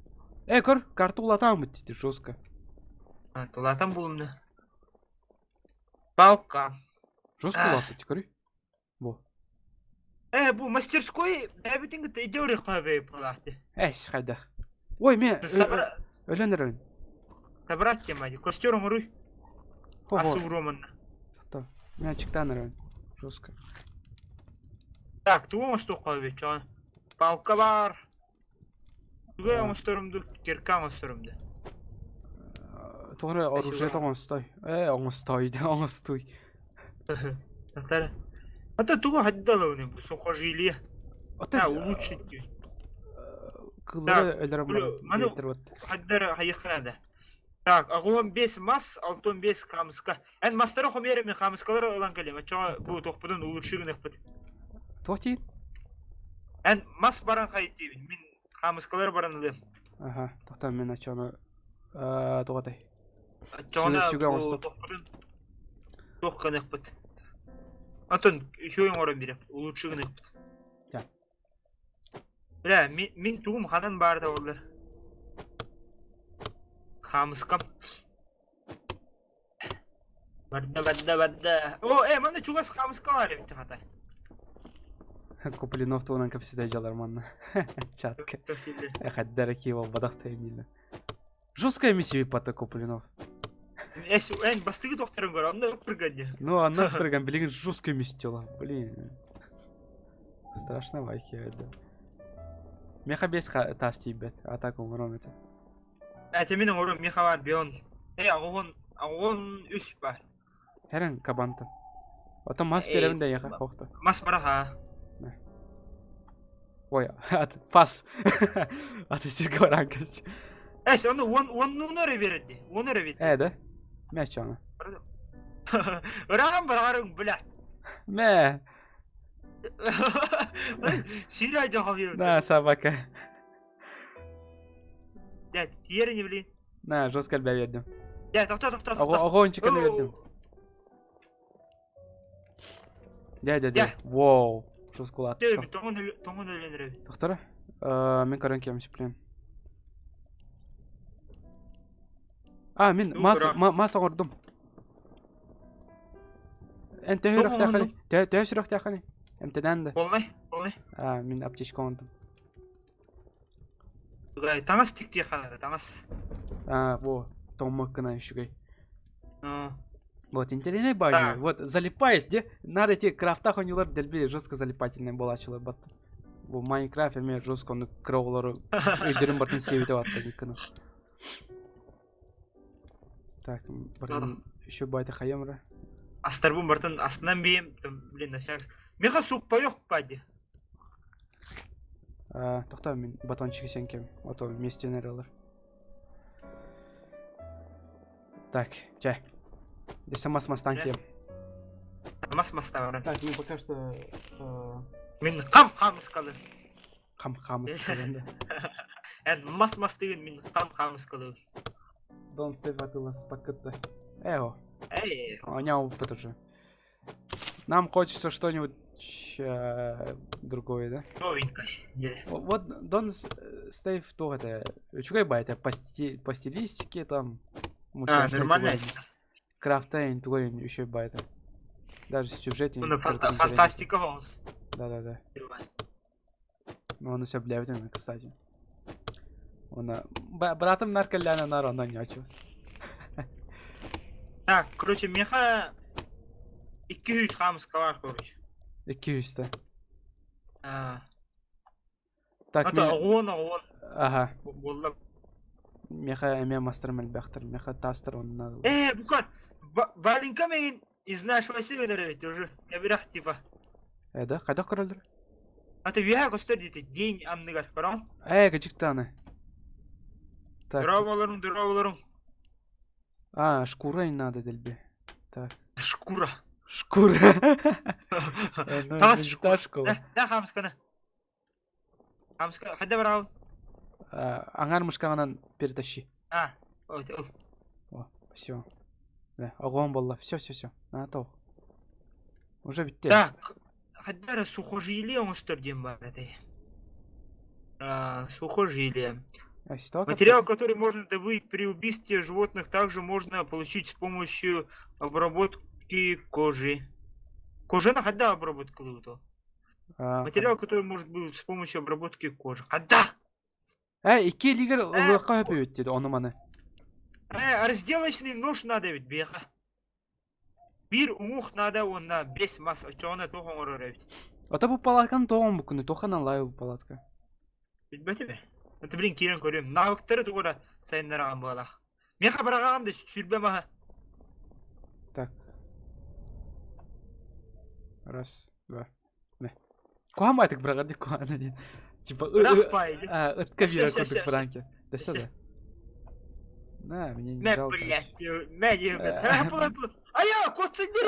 Көр, карта улатааммыт дии, жестко. Тулатан булумна. Палка. Жестко улааппыт, көрүй. Бу. Бу мастерской бэбитин кытта идеори хабе палаахты. Эс, хайдах. Ой, мен өлөн эрэн. Собрать тема, костер оҥоруй. Асу романна. Тохто. Мен чыктаан эрэн. Жестко. Так, тугу оҥостуохха эбит чоон? Палка бар. Тугу оҥосторум ду, кирка оҥосторум ду. Тоҕо оружие оҥостой. Оҥостой, оҥостуй. Наталья. А то тугу хаддалауны сухожилие. Ота улучшить. Кыллары өлөрөн баран. Хаддара хайыхнада. Так, агуон бес мас, алтон бес хамыска. Эн мастары хомерем мен хамыскалары ылан кэлем. Очоҕо бу тохпутун улучши гыныхпыт. Туох тиин? Эн мас баран хайытыыбын. Мин хамыскалары баран ылыам. Аха, тохтоо мен очону тугатай. Очоҕуна Сүгэ бу оҥостук. тохпутун туох гыныхпыт. Антон үчүгэй оҥорон бириэм. Улучши гыныхпыт. Ча. Бля, мин тугум ханан баарда боллар. Хамыскам. Барда, барда, барда. О, манна чугас хамыска бар эбит хата. Куплинов туһунан кэпсэтэ дьалар манна. Чатка. Хаддара киев албатах тайнина. Жесткая миссия пата Куплинов. Эс, эн бастыгы тохторун көр, онно прыган Ну, онно прыган, билигин жесткая миссия Блин. Страшно вайки да. Меха бес тас тиийбэт, а так оҥором этэ. Этэ мин оҥором, меха бар бион. Аҕуон, аҕуон үс бар. Хэрэн кабантан. Ото мас беребин да яха хохто. Мас бараха. Ой, ат фас. Аты сирге баран кэс. Эс, ону он оннуну эрэ берерди. Уону эрэ берди. Да? Мэ чоҥа. Ыраҕан бараҕарыҥ, бля. Мэ. Сири айдьан На, собака. Дядь, тиэрини блин. На, жестко бердим. Дядь, тохто, тохто, тохто. Огончиканы бердим. Дядя, дядя. Воу. Жестко улаатта. Тоҥун өлөнөрөбүт. Тохтора. Мен көрөн кем блин. А, мин мас мас оҥордум. Эн төһө үрөхтээххиний? Төһө сүрэхтээххиний? Эмтэнэн да. Полный, полный. А, мин аптечка оҥордум. Таҥас тиктиэххэ наада, таҥас. А, во, тоҥмоккына үчүгэй. Вот, интеллигентный баайы, вот, залипает, де, нар эти крафтах оонньуулар дэлби жестко залипательный буолааччылар бат. Бу Майнкрафт эмиэ жестко ону кыра оҕолору өйдөрүн бартын сиэбитэ батта диккына. Так, барын еще байта хайам ра. Астарбын бартын астынан бием, блин, на всякий. Меха суппайох пади. Тохтоо мин батончик сенкем, а то вместе нарылар. Так, чэ. Өссө мас мастан киэм. Мас мастаабара. Так, мен пока что Мин хам хамыскалы. Хам хамыскалы да. Эн мас мас деген мин хам хамыскалы. Дон Стеф атылас покытта. Эго. Эй. Оня опыт уже. Нам хочется что-нибудь другое, да? Новенькое. Вот Дон Стейв то это... Үчүгэй бай, это по стилистике там... А, нормально. Крафтайн твой еще бай это. Даже сюжет. Ну, фантастика голос. Да-да-да. Ну, он у себя блядь, кстати. Он, братом нарколяна нар, она не очус. Так, короче, меха 200 хаамыскалаах, короче. 200 А. Так, Ата оҕуон оҕуон Ага. буолла. Меха эме мастер мэлбэхтэр, меха тастер онна. Э, букар, Валенька мегин из нашего севера ведь уже. Кэбирэх типа. Э, да, хайдах көрөллөр? Ата үөһэ көстөр диэти день анныгар, көрөҕүн? Э, кычыктааны. Так. Дорооболоруҥ, дорооболоруҥ. А, шкура не надо дэлби. Так. Шкура. Шкура. Ну, Тас та школа. Да, хамскана. Хамска, хайда барабын? Аңар мышкаҕынан перетащи. А, ой, ой. О, все. Да, огонь была. Все, все, все. На то. Уже битте. Так, хайда эрэ сухожилие оҥостор диэн баар этэй. Сухожилие. Материал, который можно добыть при убийстве животных, также можно получить с помощью обработки кожи. Кожаны хайда обработка Материал, который может быть с помощью обработки кожи. Хайда! Э, икки илиигэр ылыахха сөп эбит диэт, ону маны. Э, разделочный нож надо ведь, биэхэ. Биир уҥуох надо уонна бэс мас оччоҕуна туох оҥорор эбит. Ото бу палатканы тоҕо оҥорбуккунуй, туохханан лайы бу палатка? Билбэтим ээ. Это блин киирэн көрүөм. Навыктары тугу эрэ сайыннараҕын быалаах. Миэхэ быраҕаҕын да сүүрбэ маһы. Так. Раз, два, мэ. Куһаҕан баайтык быраҕар дии куһаҕана диэн. Типа ытка биэрэр курдук пранки. Да сюда. На, мне не Мэ, жалко. блядь, мэ, Айа, куотсындыр!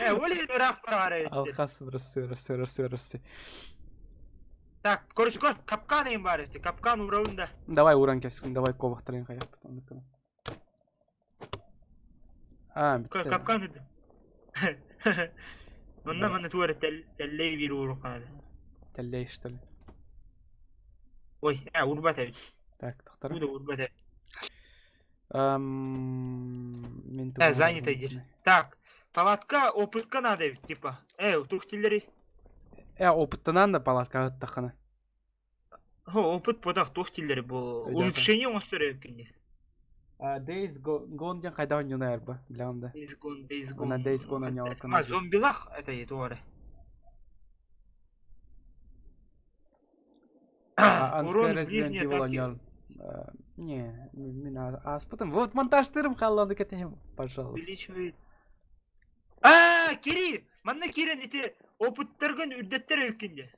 Э, ол иһин ыраах быраҕар эбиттэр. Алхас, расты, расты, расты, расты. Так, короче, капкан им баар эбит. Капкан уурабын да. Давай ууран кэскин, давай куобахтарын хайахпыт оннук А, бүттэ. Капкан ыды. Онно манна туора тэллэй биир уурук хаада. Тэллэй, что ли? Ой, э, уурбат эбит. Так, тохтор. Уу да уурбат эбит. Мин Э, занято диир. Так, палатка опытка надо эбит, типа. Э, туох дииллэрий? Э, опыттанан да палатка ыттаххына. Хо, опыт подах туох дииллэрий бу улучшение оҥостор эбиккин дии. Days Gone диэн хайдах оонньууну эрба, билэҕин да? Days Gone, Days Уонна Gone. Days Gone оонньообоккун. А, зомбилах это и туох эрэ. Анскай Урон Resident ближней Evil атаки. оонньоон. Не, мин ааспытым. Вот монтажтырым халланы кэтэһим, пожалуйста. Увеличивает. А, Кири! Манна киирэн ити опыттаргын үрдэттэр эбиккин дии.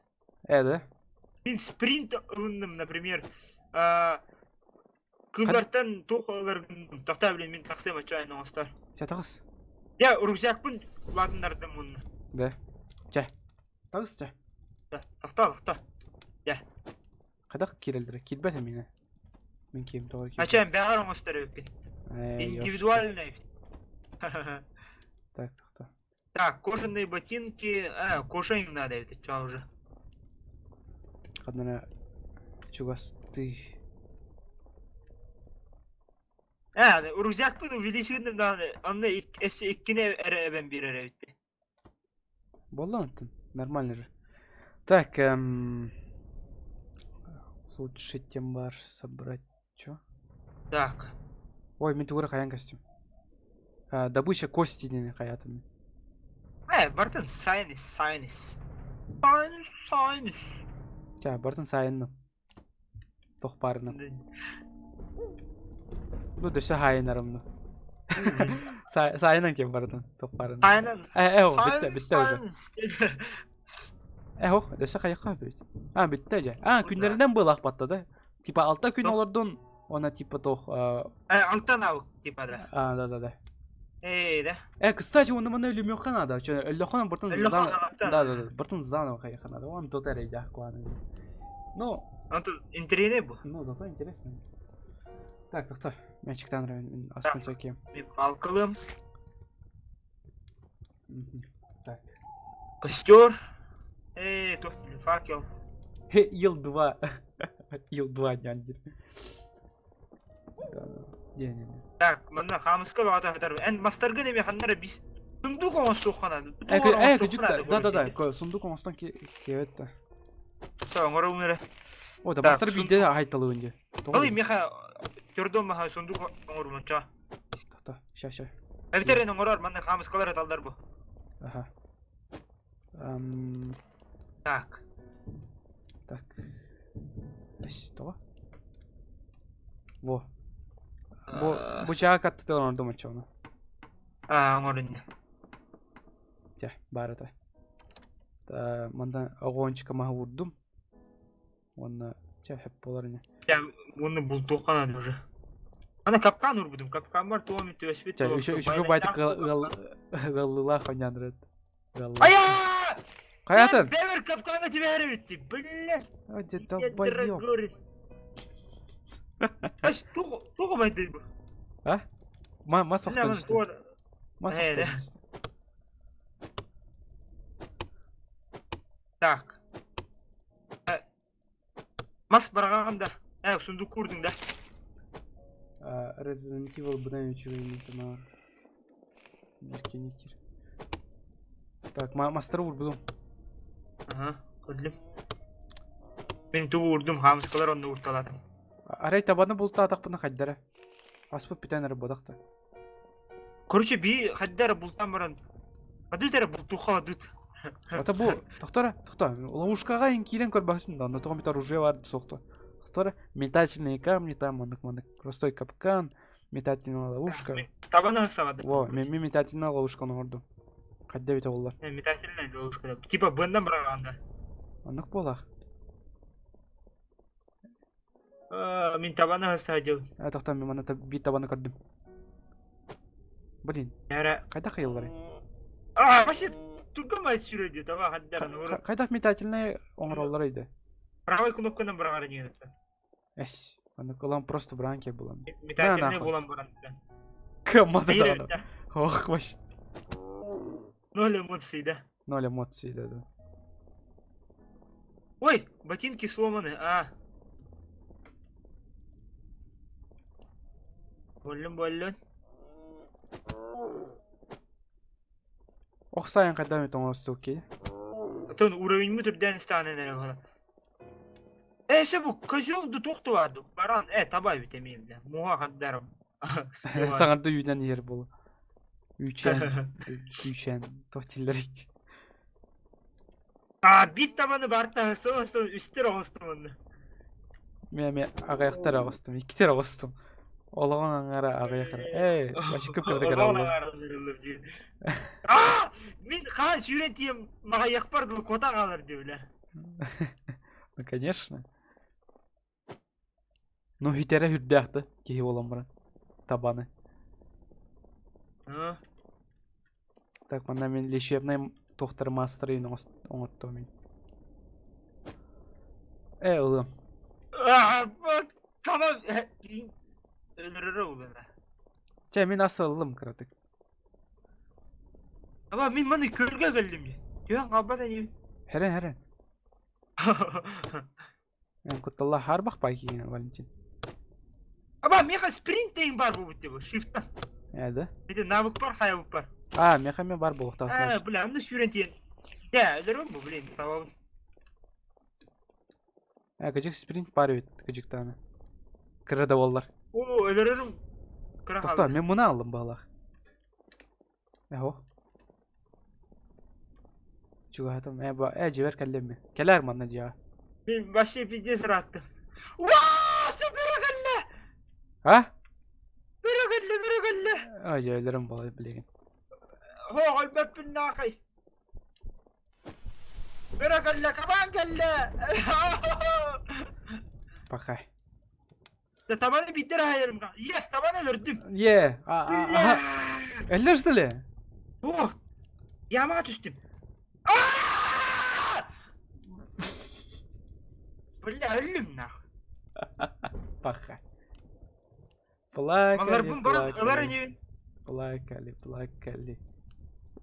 Э, да? Мин спринт ылынным, например, кыллартан туох ыларгын тохтоо блин мин тахсыам оччоон оҥостор. Чэ, таҕыс. Дьэ, рюкзакпын улаатыннардым уонна. Да. Чэ. Таҕыс, чэ. Тохтоо, тохтоо. Дьэ. Хайдах киирэллэрэ? Киирбэт эмиэ. Мин киим тоҕо киирбэт. Ачаан бэҕэр оҥостор эбиппин. Индивидуальный эбит. Так, тохтоо. Так, кожаные ботинки. А, кожа им надо это что уже. Ханна чугастыы. Э, рюкзакпын увеличивать надо. Онно иккини эрэ эбэн биэрэр эбит. Буолла онтон. Нормально же. Так, лучше тем бар собрать. Чё? Так. Ой, мин тугура хайан костюм. Добыча кости диэни хайаатым. Э, бартын сайнис, сайнис. Сайнис, сайнис. Ча, бартын сайынным. Тох баарынан. Ну, дөссө хаайынарым ну. Сайынан кем бартын, тох баарынан. Сайынан. Э, э, битте, битте уже. Э, ох, дөссө хайыққа бүт. А, битте же. А, күннеринен был батта да. Типа алта күн олордун, она типа тох... Э, алта навык, типа да. А, да, да, да. Э, да. Э, кстати, он маны өлүмүөххэ наада. Чө, өллөххө бартын заново. Да, да, да. Бартын заново хайыхха наада. Он тот эрейдэх куаны. Ну, Он тут интересный был. Ну, зато интересно. Так, так, так. Мячиктан район аспын всякие. Палкалым. Так. Костер. Э, тух факел. Ил-2. Ил-2 няндер. Не-не-не. Так, манна хамыска баҕата хатар. Эн мастаргын эми ханнара бис сундук оҥостуоххана. Э, э, да, да, да, сундук оҥостон киэбэт. Оҥоруҥ эрэ. О, да мастар биирдэ аһайталыын дии. Ой, миэхэ төрдөн маһа сундук оҥорумунча. Тоқто, ща, ща. Эбитер эн оҥорор, манна хаамыскалар аталлар бу. Аха. Так. Так. Эс, тоҕо? Во. Бу бу чаак аттытыгар оҥордум оччоҕуна. Аа, оҥорунна. Дьэ, баар этэ. Манна оҕуончука маһы уурдум. Уонна чэ, хөп буолар ини. Дьэ, уонна бултуохха наада уже. Аны капкан уурбутум. Капкаммар туом түөспүт. Чэ, үчүгэй байтык ыаллыылаах оонньоон эрэр. Айаа! Хайатын? Бэбэр капкаҥҥа түбэһэр эбит Блин! А, дед долбоёб. Аш, туох туох байдый бу? А? Ма мас охтон түстэ. Мас охтон түстэ. Так. Мас бараҕаҕын да. Э, сундук куурдуҥ да. Resident Evil быдан үчүгэй мин санаабар. Биркеникер. Так, мастары уурбутум. Аха, көрдүм. Мин тугу уурдум, хаамыскалар онно уурталаатым. Арай табаны бултаатахпына хайдара. Аспыт бүтэн эрэ бодах та. Короче, би хайда эрэ бултаан баран адыт эрэ бултуохха адыт. Ата бу тохтора, тохто. Ловушкаҕа ин киирэн көрбөһүн да, онно тоҕо мит оружие бар суохто. Тохтора, метательные камни там, маннык-маннык. Простой капкан, метательная ловушка. Табаны саҕады. Во, мен метательная ловушканы оҥордум. Хайда эбитэ буоллар. Метательная ловушка. Типа быандан быраҕаанда. Оннук буолаах. Мин табаны саадьым. Э, тохтоо, мен манна биир табаны көрдүм. Блин, Эрэ. хайдах хайылларый? А, вообще турган сүрөйдү таба хаддаран. Хайдах метательный оҥороллор да? Правой кнопканан быраҕар ини. Эс, аны кылан просто бранки булан. Метательный булан баран. Команда даҕаны. Ох, вообще. Ноль эмоций, да? Ноль эмоций, да, да. Ой, ботинки сломаны, а. Боллун, боллун. Ох сайын хайдах эмит оҥостук киһи. Оттон уровеньмут үрдээн истэҕинэ эрэ буолар. Э, сөп бу козел ду туох баар Баран, э, таба эбит эмиэ бile. Муха хандарым. Саҥарды үүнэн иһэр буолу. Үүчээн, үүчээн, туох дииллэрий? А, биир табаны барта, сыл сыл үстэр оҕустум онно. Мен эмиэ аҕыйахтар оҕустум, иккитэр оҕустум. Олоҕун аҥара аҕыйах эрэ. Ээ, вообще кып-кырдык эрэ Олоҕун буолла. аҥара дии. Аа! Мин хаан сүүрэн тиийэн маҕайыахпар дылы куотан хаалар дии бile. Ну, конечно. Ну, хитэрэ сүрдээх да киһи буолан баран. Табаны. А? Так, манна мин лечебнай туохтары маастары оҥоттом мин. Э, ылыам. Аа, таба өлөрөрө улана. Чэ, мин ас ыллым кыратык. Аба мин маны көргө кэллим. Түһэн хаалбат ини. Хэрэн, хэрэн. Эн кутталла хаарбах бай киһи Валентин. Аба миэхэ спринт дейин бар буолбут дии шифтан. Ээ да? Ити навык бар хайабыт бар. А, миэхэ эмиэ бар буолуохтаах Ээ, значит. бля, аны сүүрэн тиийэн. Дьэ, өлөрөм бу, блин, табабын. Ээ, кыдьык спринт бар эбит, кыдьыктааны. Кыра да буоллар. Оо, өлөрөрүм кыра Тохтоо, хаалла. мен муна аллым баалаах. Эһо. Чугаһатым. Э, ба, э, дьиэбэр кэллим. Кэлээр манна дьиэҕэ. Мин вообще пиздец ырааттым. Уаа, бөрө кэллэ! А? Бөрө кэллэ, бөрө кэллэ! А, дьиэлэрим буолар билигин. Һоо, өлбөппүн наахай. Бөрө кэллэ, кабаан кэллэ! Пока. Да табаны биирдэ аһайарым. Yes, табаны өлөрдүм. Е, аха. Өллөр что ли? Ох, ямаға түстүм. Бля, өллүм нах. Паха. Плакали, Маларбын баран ылар плакали. инибин. Плакали, плакали.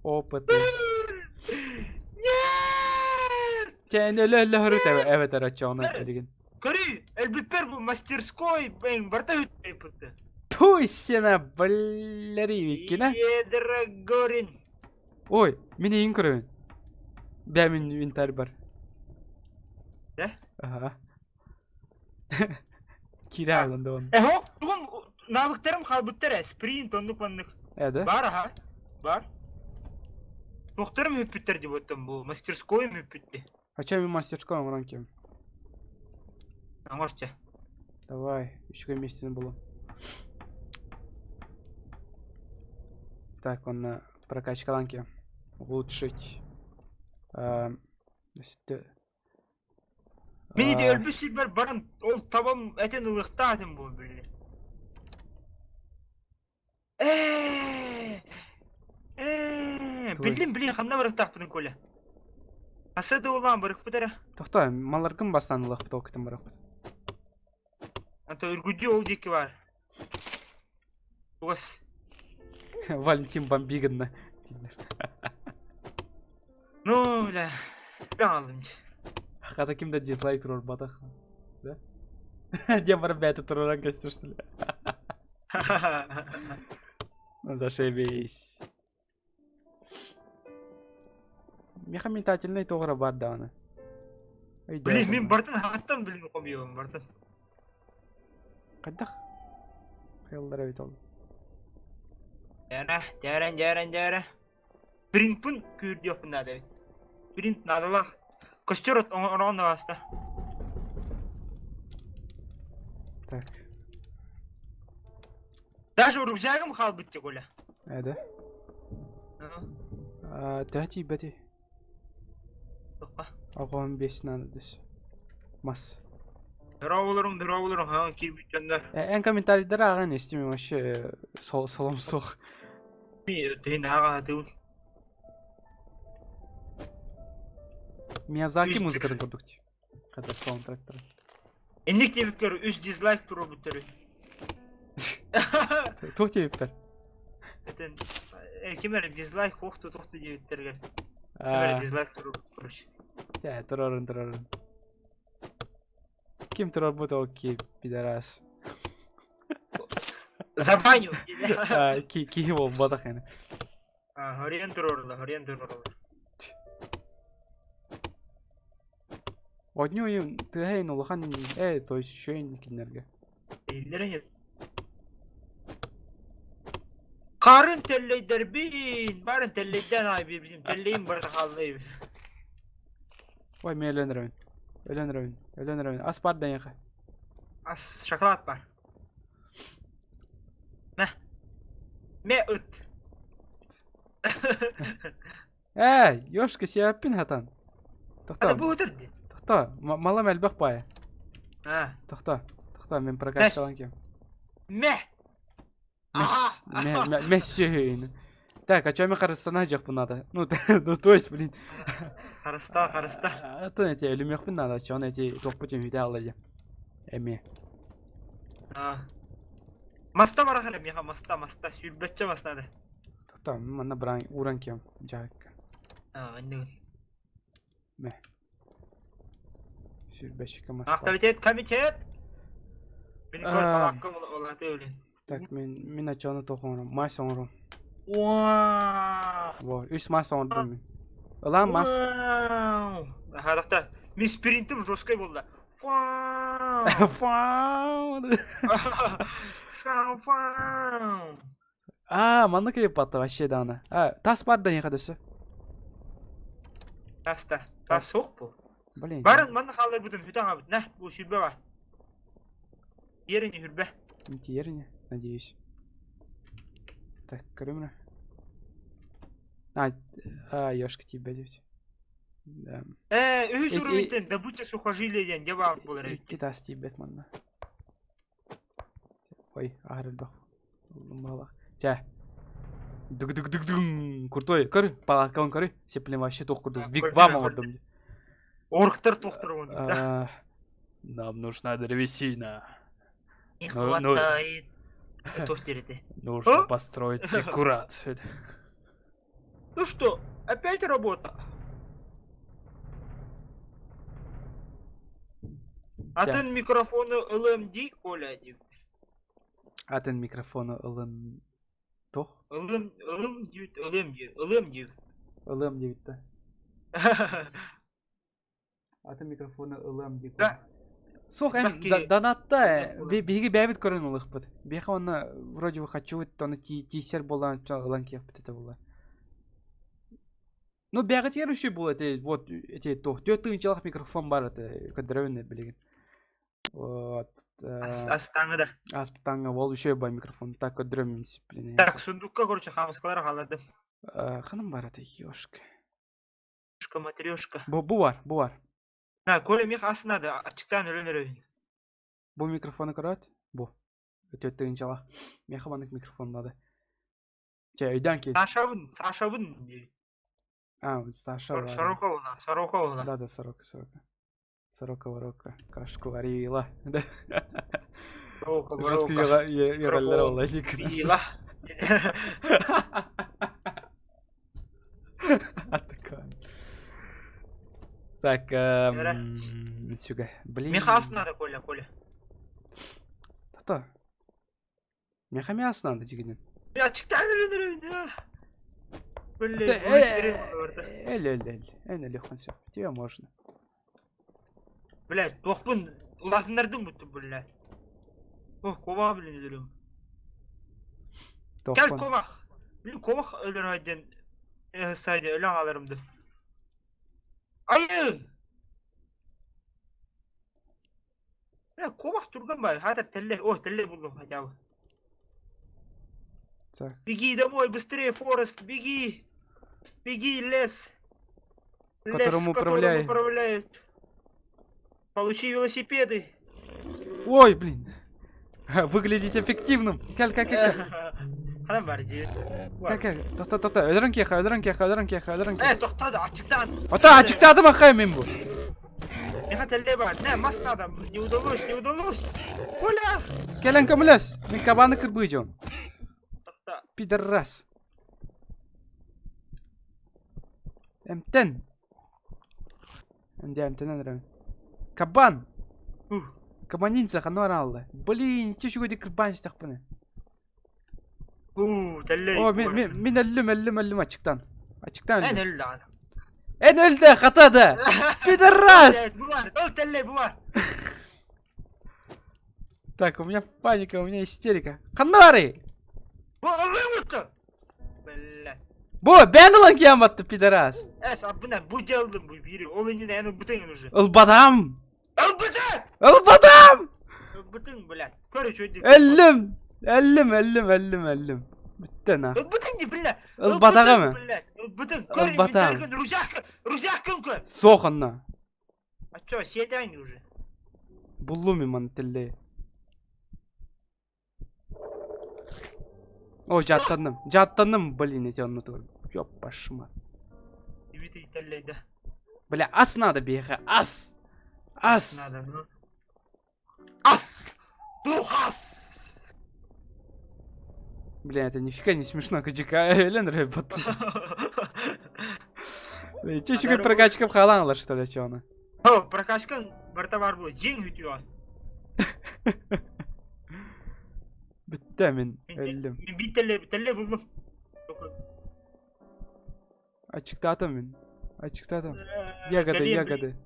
Опыты. Нет! Чэ, өлө өлө хөрүт эбэтэр оччоҕуна билигин. Көрүй, өлбүппэр бу мастерской бэйм барта үтпүттэ. Туй сена блэривиккина. Едрогорин. Ой, мин эйин көрөбүн. Бээ мин инвентарь бар. Э? Аха. Киирэ алынды он. Эһо, тугум навыктарым хаалбыттар ээ, спринт оннук маннык. Э да? Бар аха. Бар. Туохтарым үппүттэр деп оттон бу мастерскойум үппүттэ. А чем мин мастерской оҥорон кем? Оҥорча. Давай, үчүгэй миэстэни булуом. Так, онно прокачкалаан кем. Улучшить. Мин ити өлбүт сирбэр баран ол табам этин ылыахтаах этим буо били. Ээ ээ Туой. Биллим билин ханна барыахтаахпытын Коля. Хаса да улаан барыахпыт эрэ. Тохтоо, маларгын бастаан ылыахпыт, ол кытын барыахпыт. Anta үргүдьү ол диэки баар. Чугас. Валентин бомби гынна. Дииллэр. Ну, бля. Бля алдым дии. Хата ким да дизлайк туруорбатах. Да? Диэн баран бэйэтэ туруоран көстөр что ли? Ну, зашибись. Миэхэ метательнай тоҕо эрэ баар даҕаны. Блин, Өйдөөтүм. мин бартын хааттан блин хомуйуом бартын. Хайдах? Хайаллар эбит ол. Дьээрэ, дьээрэн, дьээрэн, дьээрэ. Принтпын күүрдүөхпүн наада эбит. Принт наадалаах. Костер от оҥорон ааста. Так. Даже рюкзагым хаалбыт дии Коля. Ээ да? Аа, төһө тиийбэтий? Тоққа. Оҕом биэс наада дэс. Мас. Дорооболоруҥ, дорооболоруҥ, хаҥан киирбит дьоннор. Э, эн комментарийдары ааҕан истим вообще сол солом суох. Тиһин ааҕа сатыыбын. Миязаки музыкатын курдук дии. Хата саундтрактара. Инник диэбиккэр үс дизлайк туруорбуттар Туох диэбиппэр? Этэн ким эрэ дизлайк уохту тохту диэбиттэригэр ким эрэ дизлайк туруорбут короче. Чэ, туруорун туруорун. Ким туруорбут ол ки пидорас. Забаню! Киһи буолбатах ини. Хориан туруорла, хориан туруорла. Одню им тыаһын улахан э, то есть еще кинилэргэ. Иһиллэрэ Харын тэллэйдэрбин, барын тэллэйдээн аай биэрбитим, тэллэйим барыта хаалла эбит. Ой, мен өлөн эрэбин. Өлөн эрэбин. Өлөн эрэбин. Ас бар да эйиэхэ. Ас шоколад бар. Мэ. Мэ ыт. Ээ, ёшка сиэппин хатан. Ата Тохтоо, бу ытыр дии. тохтоо, малам элбэх баайа. А. Тохтоо, тохтоо, мен прокачкалаан киэм. Мэ. Мессиһин. Так, а чё мен харыстана дьахпын надо? Ну, ну то есть, блин. Харыста, харыста. Атын эти өлүмүөхпүн надо, чон эти туохпут үһүтэ алла дии. Эми. Маста барахар миэхэ маста, маста, сүүрбэччэ мас надо. Тохтоо, манна баран ууран киэм дьаакка. Аа, иннигин. Мэ. Сүүрбэччэ мас бар. Авторитет комитет. Мин көр балаакка улаатыы блин. Так, мин мин оччону туох оҥором? Мас оҥором. Вау! Во, үс мас оҥордум мин. Ылаан мас. Вау! Харахта, мин спринтим жесткой буолла. Фау! Фау! Фау, фау! Аа, маннык ыйыппатта вообще даҕаны. А, тас бар да эйиэхэ дөссө. Таста. Тас суох бу. Блин. Барын манна хаалларбытым бүтэн аҕабыт. На, бу сүрбэ бар. Тиэрини хүрбэ. Тиэрини, надеюсь. Так, көрүмрэ. А, а, ёшка тиийбэт эбит. Да. Ээ, үһүс уровеньтэн добыча сухожилия диэн дьэ баар буолар эбит. Икки таас тиийбэт манна. Ой, аһар элбэх. Баалах. Чэ. Дуг дуг дуг дуг. Крутой. Көр, палаткабын көрүй. Сеплем вообще туох курдук. Вигвам оҥордум. Орктар туохтар оҥордум да. Нам нужна древесина. Не хватает. Туох диэри Нужно построить зиккурат. Ну что, опять работа? Атын микрофону ылым дии, Коля диир. Атын микрофону ылын туох? Ылым, ылым диэбит, ылыам диир, ылыам диир. Ылыам диэбит да. Атын микрофону ылыам диир. Да. Суох эн донатта биһиги бэйэбит көрөн ылыахпыт. Биһиэхэ уонна вроде бы хочу ону тиийсэр буолан ылан киэхпит этэ буолла. Ну бэҕэтигэр үчүгэй буолуо этэ вот эти туох түөрт тыһыынчалаах микрофон баар этэ көрдөрөбүн билигин. Вот. Астааҥы да. Ааспытааҥҥа ол үчүгэй бай микрофон так көрдөрөмүн дисциплина. Так сундукка короче хаамыскалары хааллардым. Ханым бар этэ ёшка. Ёшка матрешка. Бу бу бар, бу бар. На, Коля миэхэ ас надо, аччыктаан өлөн эрэбин. Бу микрофону көрөөт? Бу. Түөрт тыһыынчалаах. Миэхэ маннык микрофон надо. Чэ, өйдөөн киир. Сашабын, Сашабын диир. А, Саша бар. Сороковна, Сороковна. Да, да, Сорока, Сорока. Сорока, Ворока, кашку варила. Да. Сорока, Жестко Ворока. үөҕэллэр Сорока, ол Варила. Атакан. Так, эм, сүгэ. Блин. Миэхэ ас надо, Коля, Коля. Тата. Миэхэ эмиэ ас надо дьигинэн. Аччыктаан өлөн эрэбин. Блин, Эл, эл, эл. Эн өлүөххүн сөп. Тебе можно. Блядь, туохпун улаатыннардым буттум, блядь. О, куобаҕы блин өлөрүм. Кэл куобах. Блин, куобах өлөр диэн сайда өлөн аҕаларым ду. Айыы! Бля, куобах турган бай, хатар тэллэй, о, тэллэй буллум хотя бы. Так. Беги домой, быстрее, Форест, беги! Беги, лес! Лес, Которым управляй. управляют. Получи велосипеды. Ой, блин. Выглядеть эффективным. Кэл, кэл, кэл, кэл. Ханан бар диир. Кэл, кэл. Тохто, тохто. Өлөрөн киэхэ, өлөрөн киэхэ, өлөрөн киэхэ, өлөрөн Э, киэхэ. тохтоо, аччыктаан. Ото, аччыктаатым ахай мин бу. Миэхэ тэллэй баар. Не, мас надо. Не удалось, не удалось. Коля! Кэлэн көмөлөс. Мин кабаны кырбыы дьон. Тохтоо. Пидорас. Эмтэн. Эмдэ эмтэнэн эрэбин. Кабан! Ух. Кабанинца ханна бараалла. Блин, ичи үчүгэйдик кырбаан истэхпинэ. Уу, тэллэй. О, мин мин мин өллүм, өллүм, өллүм ачыктан. Ачыктан Эн өллүм. өл даҕаны. Эн өлдө, хата да! Пидорас! Бу бар, ол тэллэй бу бар. Так, у меня паника, у меня истерика. Ханна барый? Бу ыллыҥ утtu. Бля. Бу, бэйэн ылан киһэн батты, пидорас. Эс, абына бу дьаллым бу бири. Ол иннинэ эн ылбытыҥ уже. Ылбатам! Ылбытыҥ! Ылбатам! Ылбытыҥ, блядь. Көр үчүгэйдик. Өллүм! Өллүм, өллүм, өллүм, өллүм. Бүттэ нах. Ылбытыҥ дии, бля. Ылбатаҕым. Блядь, ылбытыҥ. Көр Ылбатам. инвентарьгын, рюкзак, рюкзаккын көр. Суох онно. А чё, сиэдэҥ уже? Буллум мин маны тэллэйи. О, дьааттанным. Дьааттанным, блин, эти оннутугар. Ёппашма. Дмитрий тэллэйдэ. Бля, ас надо биһиэхэ, ас! Ас! Надо, ну. Ас! Дух ас! Бля, это нифига не смешно, КДК Элен рэбот. Чичугай прокачка хаалан что ли, чё она? О, прокачкаҥ барыта баар буо, дьиҥ үтүө. Бүттэ мин өллүм. Мин биир тэллэй тэллэй буллум. Аччыктаатым мин. Аччыктаатым. Ягоды, ягоды.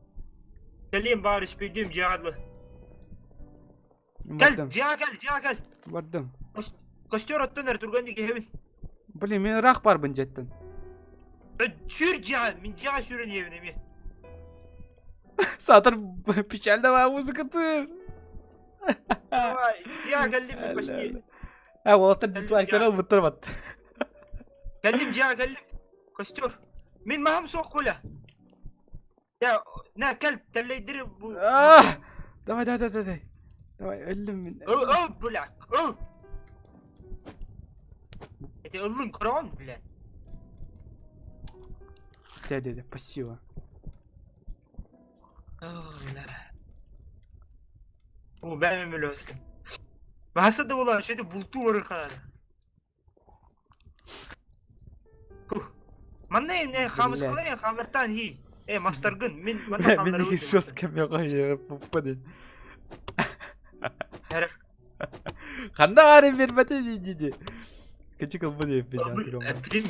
Кэлиэм баар испэйдиэм дьиэҕэ дылы. Кэл, Бардым. дьиэҕэ кэл, дьиэҕэ кэл. Бардым. Костер оттон эр турган иһэбин. Блин, мин ыраах барбын дьиэттэн. Сүүр дьиэҕэ, мин дьиэҕэ сүүрэн иһэбин эмиэ. Саатар печального музыкатыр. Давай, дьиэҕэ кэллим мин почти. А, уолаттар дизлайктары ылбыттар бат. Кэллим дьиэҕэ кэллим. Костер. Мин маһым суох Коля. Я, на, кэл, тэллэйдири бу. Давай, давай, давай, давай. Давай, өллүм мин. Ыл, ыл, бля, ыл. Это ыллым көрөҕүн, бля. Дэ, дэ, дэ, спасибо. Бля. О, бэйэм өлөстүм. Баһаса да буолар, что бултуу барыр хаада. Манна э хаамыскалар э хааллартаан хии. Э мастаргын мин манна хаалларабын. Мин жестко мөҕөйөр пуппа Эрэ. Ханна аарын бербете дии дии. Кычык ылбы диэппин Эппитим.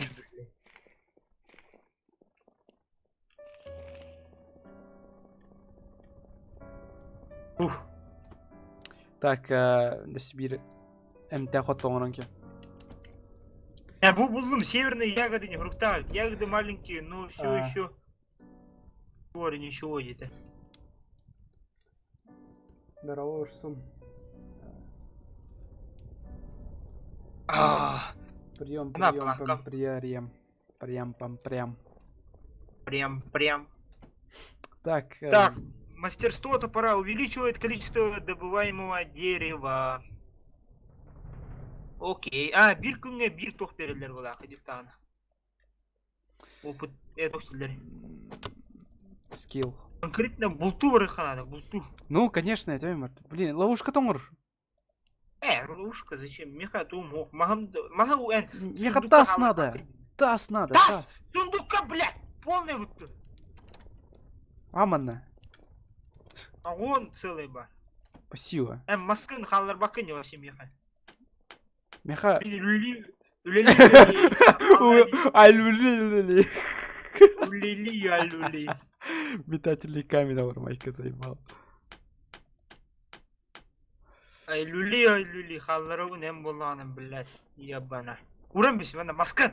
Ух. Так, биир эмтээх от оҥорон кэ. Я бу буллум северные ягоды не фрукта, ягоды маленькие, но все еще корень ничего где-то. Здорово, Урсун. Прием, прием, пам, прием, прием, пам, прям. Прям, прям. Так. Так, мастерство топора увеличивает количество добываемого дерева. Окей. А, биир күҥҥэ биир туох береллер булаах диктаана. Опыт э Скилл. Конкретно булту барыха надо, булту. Ну, конечно, это Блин, ловушка тоҥор. Э, ловушка зачем? Миха тум ох, махам маха эн. Миха тас надо. Тас надо, тас. тас. Сундука, блядь, полный вот. Аманна. А он целый ба. Спасибо. Э, маскын халлар бакын не вообще миха. Миха. Алюли. Улили, алюли. Метательный камень майка заебал. Ай люли, ай люли, халларабын эн буоллаҕына, блядь, ебана. Уран бис, манна маскан.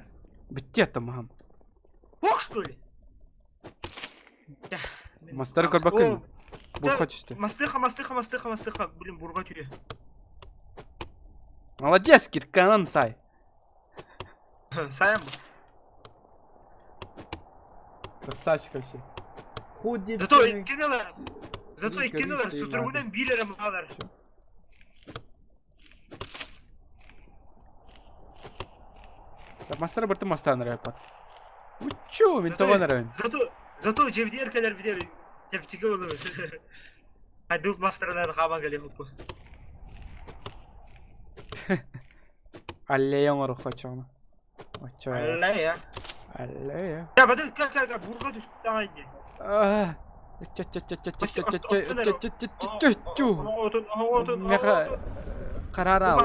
Бүттэ мам. Ох, что ли? Мастары көрбөккүн. Бурга түстэ. Мастыха, мастыха, мастыха, мастыха, блин, бурга түе. Молодец, Кирканан сай. Сайым. Красавчик вообще. Худит. Зато иккиналар. Зато иккиналар сутуругунан биир эрэ маалар. Так, мастары бырты мастан рэпат. Учу, мен тоҕо нөрөйүн. Зато зато дьэбидиэр кэлэр битэр чэпчэки болор. Хайдук мастарынан хааман кэлиэхпит. Аллея оҥоруохха оччоҕуна. Оччо. Аллея. Аллея. Я бады кэл кэл кэл бурга түстэ диэн. Меха карара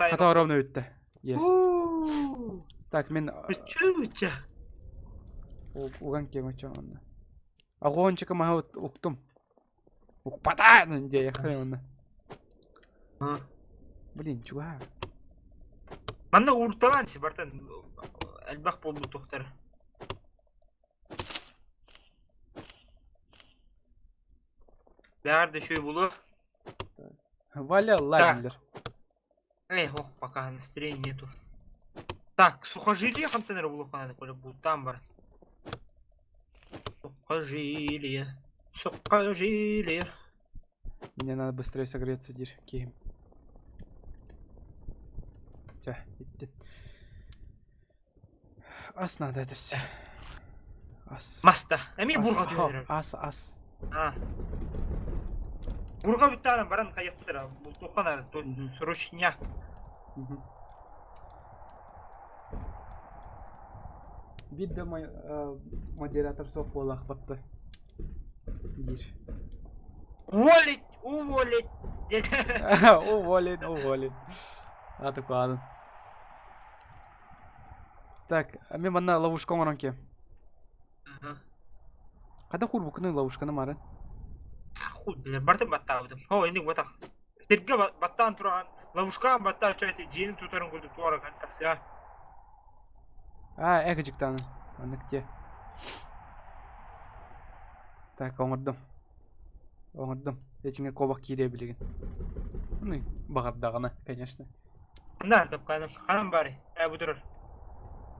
Хата ровно бүттэ. Yes. Так, мен уган кем очоонна. Огончика маһа уктум. Укпата дие хрен Блин, чуга. Манна уурталаан си бартан элбэх буолбут тухтар. Бэҕэр да үчүгэй буолуо. Валя лагерь. Эй, ох, пока настроения нету. Так, сухожилие хантан эрэ булуохха наада, Коля, бултаан баран. Сухожилие, сухожилие. Мне надо быстрее согреться, дир, киим. Тя, иттин. Ас надо это все. Ас. Маста. Эмиэ бурга түһэрэр. Ас, ас. А. Бурга бүттэҕинэ баран хайыахтара, бултуохха наада, срочняк. Биир да модератор суох буолаахпатта диир. Уволить, уволить. Уволен, уволен. А такой Так, а мен манна ловушка оҥорон киэм. Хата хуурбуккуну ловушканы марын. Хуй, блин, бартын баттаабытым. О, инник батах. Сиргэ баттаан тураан. Ловушка батта чайты дьиэни тутарын курдук туора тахсыа. А, экожиктаны. Маннык те. Так, оҥордум. Оҥордум. Эчиҥэ куобах киириэ билигин. Ну, баҕардаҕына, конечно. На, капканым. Ханан бары? Э, бу турар.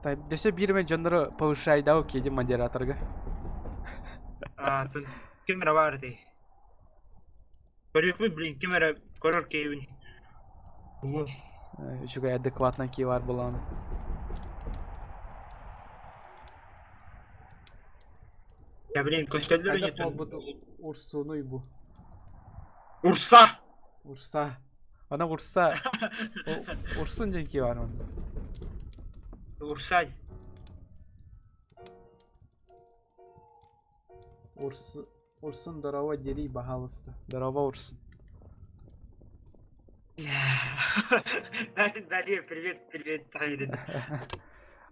Так, дөссө биир эмэ дьоннору повышайдау киэдим модераторга. А, тут ким эрэ баар этэй? Көрүөхпүт, блин, ким эрэ көрөр киһибин. Улуу. Үчүгэй адекватно кии бар буолан. Я, блин, көстөллөр Хайдах буолбут Урсунуй бу? Урса! Урса. Ана Урса. Урсун диэн кии бар онно. Урса. Урсу Урсун здорово дери, пожалуйста. Здорово, Урсун. Дарья, привет, привет, Тайрин.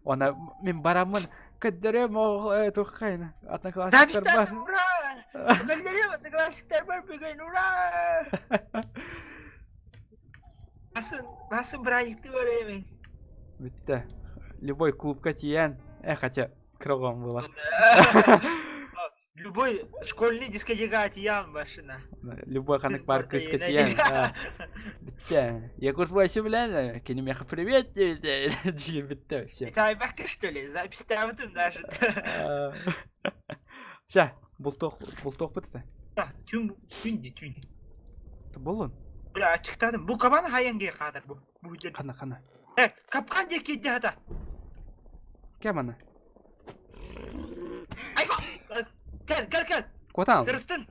Она мин бараммын көрдөрөм туххайна одноклассниктар бар. Ура! Көрдөрөм одноклассниктар бар бүгүн, ура! Басын, басын бырайыкты көрөмүн. Бүттэ. Любой клубка тиийэн, э хотя кругом было. Любой школьный дискотека тиийэн машина. Любой ханнык бар кыыска тиийэн. Бүттэ. Егор Вася билэн, кини миэхэ привет диэбитэ бүттэ все. Тайбакка что ли? Запись ставытым даже. Все, бултуох бултуохпут этэ. Түн түн де түн. Болун. Бля, ачыктадым. Бу кабан хайанге кадар бу. Бу Хана хана. Э, капкан диэки хата. Кем ана? Айго! Кэл, кэл, кэл. Куотаан. Сырыстын.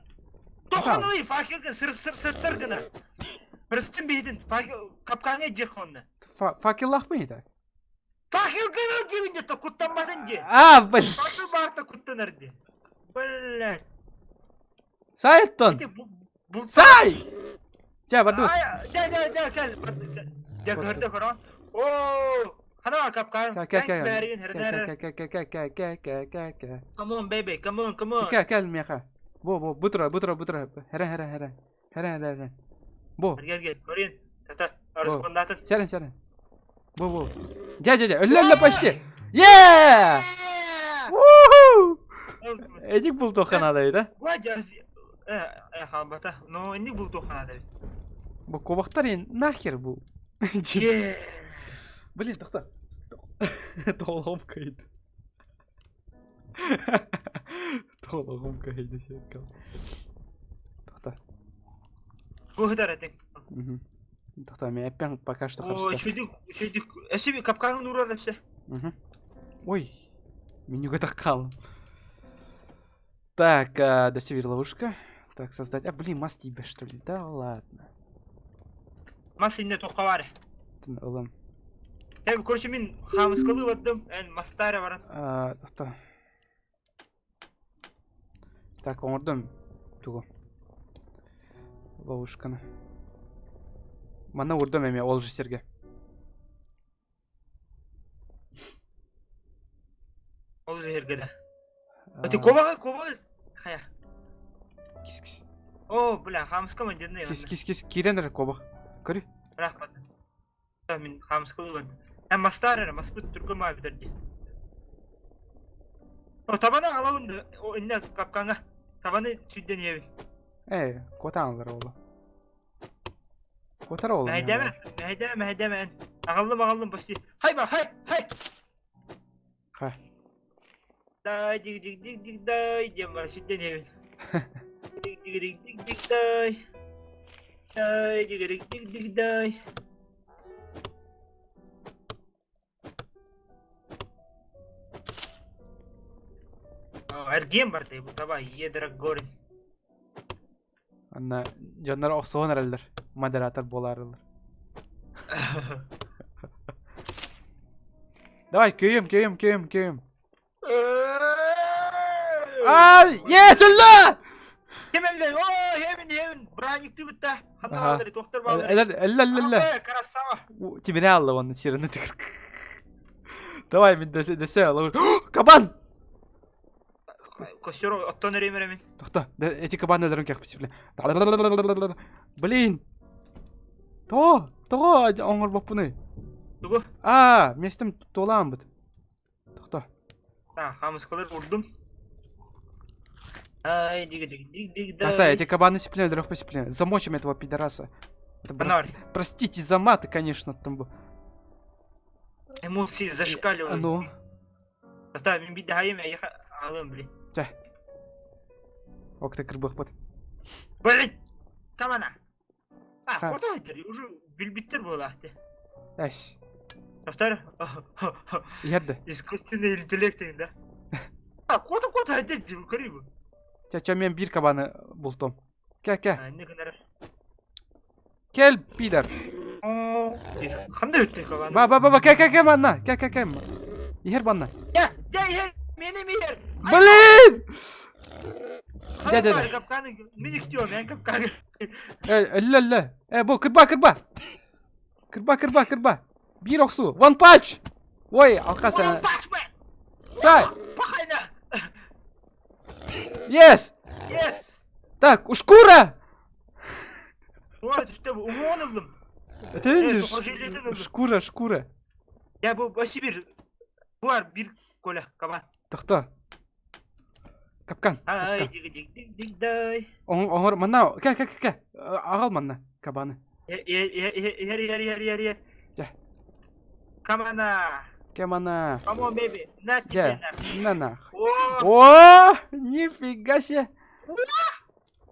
Тохонулый факел сыр сыр сыр гына. Сырыстын биһитин факел капкаҥа дьиэх онно. Факеллаахпын итак. Факел гына диэбин то куттамматын дии. А, блин. Факел баарта куттанар дии. Блядь. Сай оттон. Сай! Чэ, барду. Дьэ, дьэ, дьэ, кэл. Дьэ, көрдө көрө. Оо, хана капкан. Кэ, кэ, кэ, кэ, кэ, кэ, кэ, кэ, кэ, кэ. Come on, baby, come on, come on. Кэ, кэл миэхэ. Бу, бу, бутура, бутура, бутура. Хэрэ, хэрэ, хэрэ. Хэрэ, хэрэ, хэрэ. Бу. Кэл, кэл, көрүн. Тата, арыспандатын. Сэрэн, сэрэн. Бу, бу. Дьэ, дьэ, дьэ, өллө, өллө почти. Yeah! Woohoo! Эдик бултуохха наада да? Э, хаалбата. Но инник бултуохха наада Бу куобахтар нахер бу. Блин, тохто. Толом кайды. Толом кайды. Тохто. Бу этиң. Тохто, мен эппен пока что Ой, чөйдүк, чөйдүк. Эсиби капканын урар эсе. Ой, менюга так қалым. Так, до ловушка. Так, создать. А, блин, мас тебе, что ли? Да ладно. Мас инне тоққа бар. Ылым. Эм, короче, мин хамыскалы бардым, эн мастара баран. Тоқта. Так, оңордум. Тугу. Ловушканы. Манна урдум эме ол же сирге. Ол же жерге да. Ты кобаға кобаға хая. Кис кис. О, бля, хамыска мен дедне. Кис кис кис кирен эрэ кобах. Көрү. Рахмат. Мин хамыскалы бардым. Эм мастар эрэ, маспыт түргө маа битер О, табаны алабын о инне капканга. Табаны сүдден иебин. Э, куотаан олар ола. Куотар ола. Мэһэйдэмэ, мэһэйдэмэ, мэһэйдэмэ эн. Аҕаллым, аҕаллым, почти. Хай ба, хай, хай. Хай. Дай, диг, диг, диг, диг, дай, диэн бар сүдден иебин. Диг, диг, диг, диг, диг, дай. Дай, диг, диг, диг, диг, дай. Эргиэн бардай бу таба иедерек горин. Анна дьоннор охсуһан эрэллэр. Модератор буолаарылар. Давай, көйүм, көйүм, көйүм, көйүм. Ай, yes, өллө! Ким өллө? О, хемин, хемин, браникты бутта. Ханна баалары, тохтор баалары. Элле, элле, элле. Красава. Тимире алла оны сирени тыгыр. Давай, мен десе, кабан! Костер оттон эремеремин. Тохто, эти кабаны өлөрүн кэх бля. Блин. То. Тоҕо оҥорбоппунуй? Тугу? Аа, миэстэм туолааммыт. Тохто. А, хамыскалар урдум. Ай, диг диг диг диг да. Да, эти кабаны сипляют, дров посипляют. Замочим этого пидораса. Это простите за маты, конечно, там был. Эмоции зашкаливают. Ну. Оста, мин бидайым, я алым, блин. Чэ. Ок, ты кырбыхпыт. Блин! Камана! А, куда уже билбиттер буолаахты. Эс. Повтор. Иһэрдэ. Искусственный интеллект да. А, куда куда айдер көрүбү. Чэ, чэ, мен биир кабаны бултум. Кэ, кэ. Кел, пидор. Ханда өттө кабаны? Ба, ба, ба, ба, кэ, кэ, кэ, манна. Кэ, кэ, кэ. Иһэр манна. Я, я, иһэр, менем иһэр. Блин! Дэ, дэ, дэ. Капканы, мен ихтиом, мен капканы. Э, өллө, өллө. Э, бу, кырба, кырба. Кырба, кырба, кырба. Биир охсуу. One punch! Ой, алхас. One punch, man! Сай! Пахайна! Yes! Yes! Так, шкура! Ой, что умон ыллым. Это видишь? Шкура, шкура. Я бу Сибирь. Буар бир Коля, кабан. Тохто. Капкан. Ай, диг диг диг диг дай. Оҥор манна кэ кэ кэ аҕал манна кабаны. Ер ер ер ер ер. Дьэ. Камана. Кэмана. Come on, baby. На тебе на. На нах. О, нифига себе.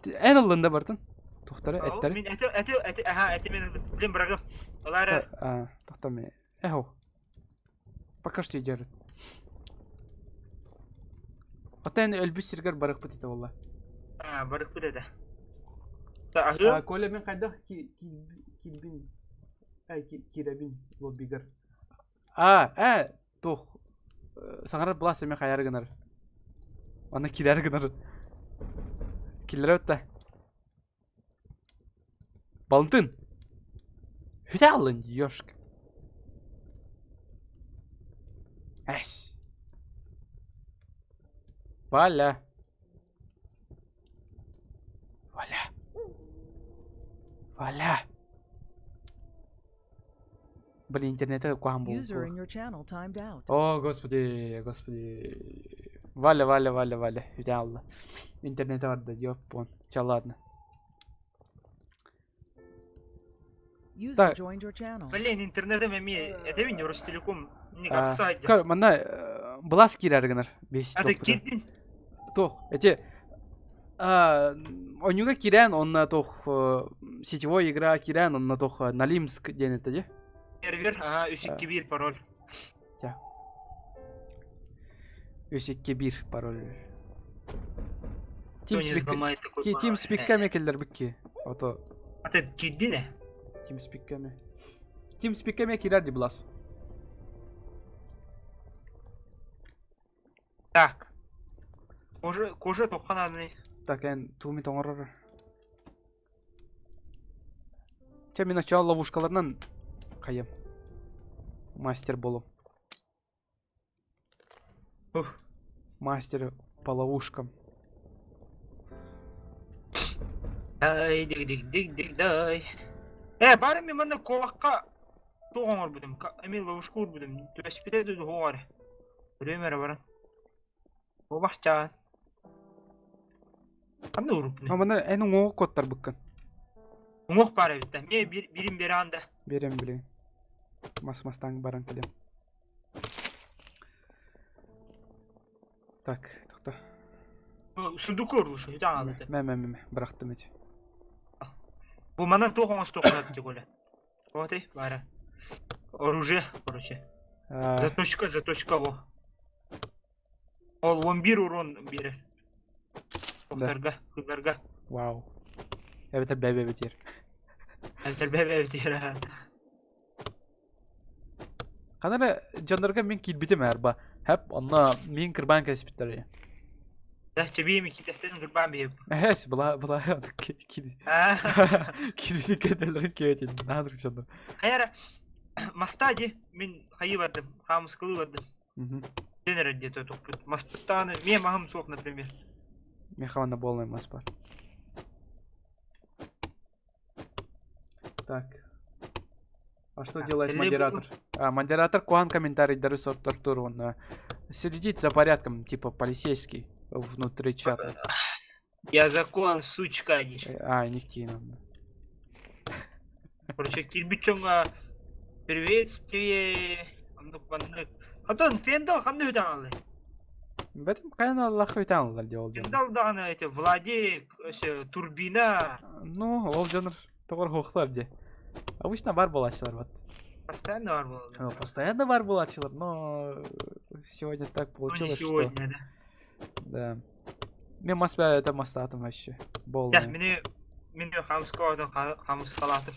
Эн ыллын да бартын. Тухтары эттери. Мин эти эти эти аха эти мен блин брагым. Олары. Тохто мен. Эхо. Пока что идет. Отен өлбүт сиргер барыкпыт ити буолла. А, барыкпыт это. Коля мен хайдах киирбин ай киирэбин лоббигар. А, э, тух. Саҥарар былаас эмэ хайар гынар. Аны киирэр гынар. Киллэрэ өттө. Балантын! Хүтэ ёшка. Эс. Валя. Валя. Валя. Блин, интернета куһаҕан User in your channel timed out. О, господи, господи. Валя, Валя, Валя, Валя. Идеально. Интернета барда, ёппон. Ча, ладно. User Так. joined your channel. Блин, интернетым эми этэбин Ростелеком не А, сайт. Көр, манна э, былас киирэр гынар. Бес А ты кирдин? Туох, эти Онюга киирэн, онно туох сетевой игра киирэн, онно туох Налимск диэн этэ дии. Сервер, ага, 3-2 пароль. Тя. 3-2 пароль. Кто не взломает такой пароль? TeamSpeak-ка кэллэрбикки. Ото А ты кирдин э? TeamSpeak-ка TeamSpeak-ка киирэр дии былас. Так. Кожа, кожа тоххананы. Так, эн тугу тоҥорор. Чэ, мин оччоҕо ловушкаларынан хайым. Мастер болу. Ух. Мастер по ловушкам. Дай, диг диг диг диг дай. Э, бары мен манна куобахха туох оҥорбутум, эмиэ ловушка уурбутум. Түбэспитэ да суоҕар. Көрүөм эрэ баран. Куобах чаан. Ханна ууруппунуй? А маны эн уҥуоҕу куоттарбыккын. Уҥуох баар эбит да. Эмиэ биир биирин биэрэҕин да. Биэрэм билигин. Мас мастаан баран кэлиэм. Так, тохто. Сундуку урлушу, үтэ аҥаалыта. Мэ мэ мэ мэ, бырахтым ити. Бу манан туох оҥостуоххун эбит Коля? Вот и баара. Оружие, короче. Заточка, заточка во. Ол 11 урон биэрэр. Охторго, кылларга. Вау. Эбэтэр бэбэбитир. Эбэтэр бэбэбитир. Ханна эрэ дьоннорго мин киирбитим арба. Хэп, онно мин кырбаан кэспиттэр. Да, чэбиим киирдэхтэрин кырбаан биһиэп. Эс, была, была, киирбити кэтэлэрин киэтин, наадыр дьоннор. Хайара, маста ди, мин хайы бардым, хаамыскалыы бардым. Ден эрэр диэтэ тохпут. Маспыттааны, миэ маһым суох, например. Миэхэ манна буолмай мас бар. Так. А что делает модератор? А, модератор куан комментарийдары соттортур он следит за порядком, типа полицейский внутри чата. Я закон, сучка диир. А, нихтин он. Короче, кирбит дьоҥҥо приветствие, оннук маннык. Хотон Фендал ханна үтаҥалый? В этом каналах үтаҥалар дии ол дьон. Фендал даҕаны эти Владик, өссө Турбина. Ну, ол дьонор тоҕор хуохтар дии. Обычно бар буолааччылар вот. Постоянно бар буолаллар. Ну, постоянно бар буолааччылар, но сегодня так Ну, не получилось, что... сегодня, да. Да. Мен мас это мастаатым вообще. Дьэ, Болный. мини мин хамска отон хамыскалаатым.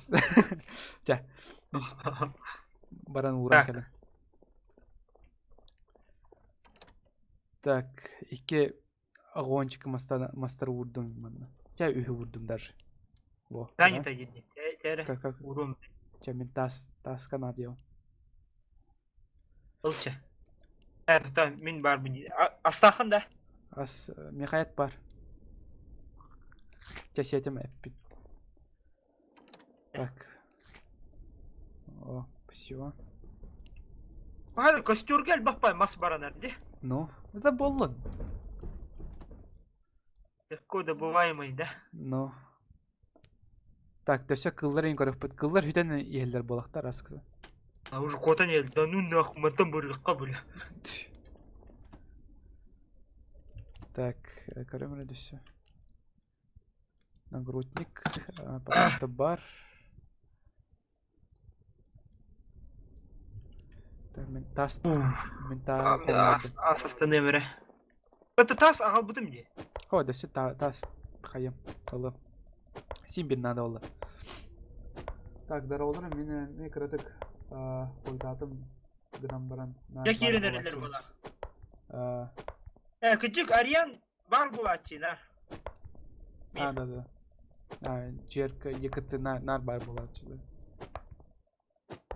Чэ. Баран ууран Так. кэлэн. Так, икки огончик мастар уурдум манна. Чэ, үһү уурдум даже. Во. Занято дии. Тэрэ. Как, как? Уурум. Чэ, мин тас, таска надел. Ылча. Э, мин баарбын дии. Астаахын да? Ас, Михаил бар. Чэ, сиэтим эппит. Так. О, спасибо. Баҕар костюрга элбэх бай мас баранар дии. Ну, это боллун. Легко добываемый, да? Ну. Так, өссө кыллар иһин көрөхпүт. Кыллар бүтэн иһэллэр буолахтар аскы. А уже куотан иһэл, да ну нахуй, мантан бырыахха бля. Так, көрөм эрэ өссө. Нагрудник, пока что бар. Так, мин тас, мин та Ас астаныам эрэ. Это тас аҕалбытым дии. О, да все тас хайым, ылым. Син бир надо олла. Так, здороволар, мин эмиэ кыратык хойутаатым гынан баран. Дьэ киирэн эрэллэр буолар. Э, кырдьык, Ариан баар буолааччы, на. А, да, да. А, Джерка, ЕКТ наар баар буолааччы да.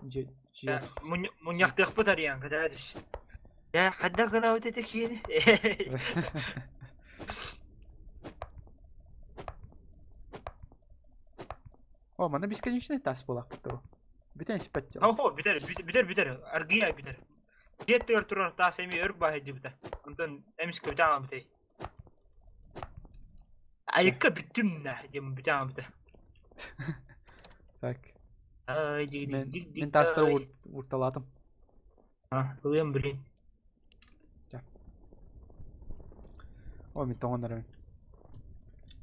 Дже, Мунньахтыахпыт Ариан, кытаа түс. Дьэ, хайдах гынабыт ити киини? О, манна бесконечный тас буолаахпыт дуо? Бүтэн испэт дьон. Хо, бүтэр, бүтэр, бүтэр, аргыйа бүтэр. Дьиэ аттыгар турар таас эмиэ өр баһыйдыбыта. Онтон эмискэ бүтэ аҕалбытай. Айыкка бүттүм да диэн бүтэ аҕалбыта. Так. Ай, диг Мен, диг диг мен таастары ай. уурталаатым. А, ылыам блин. Чэ. О, мен тоҥон эрэ.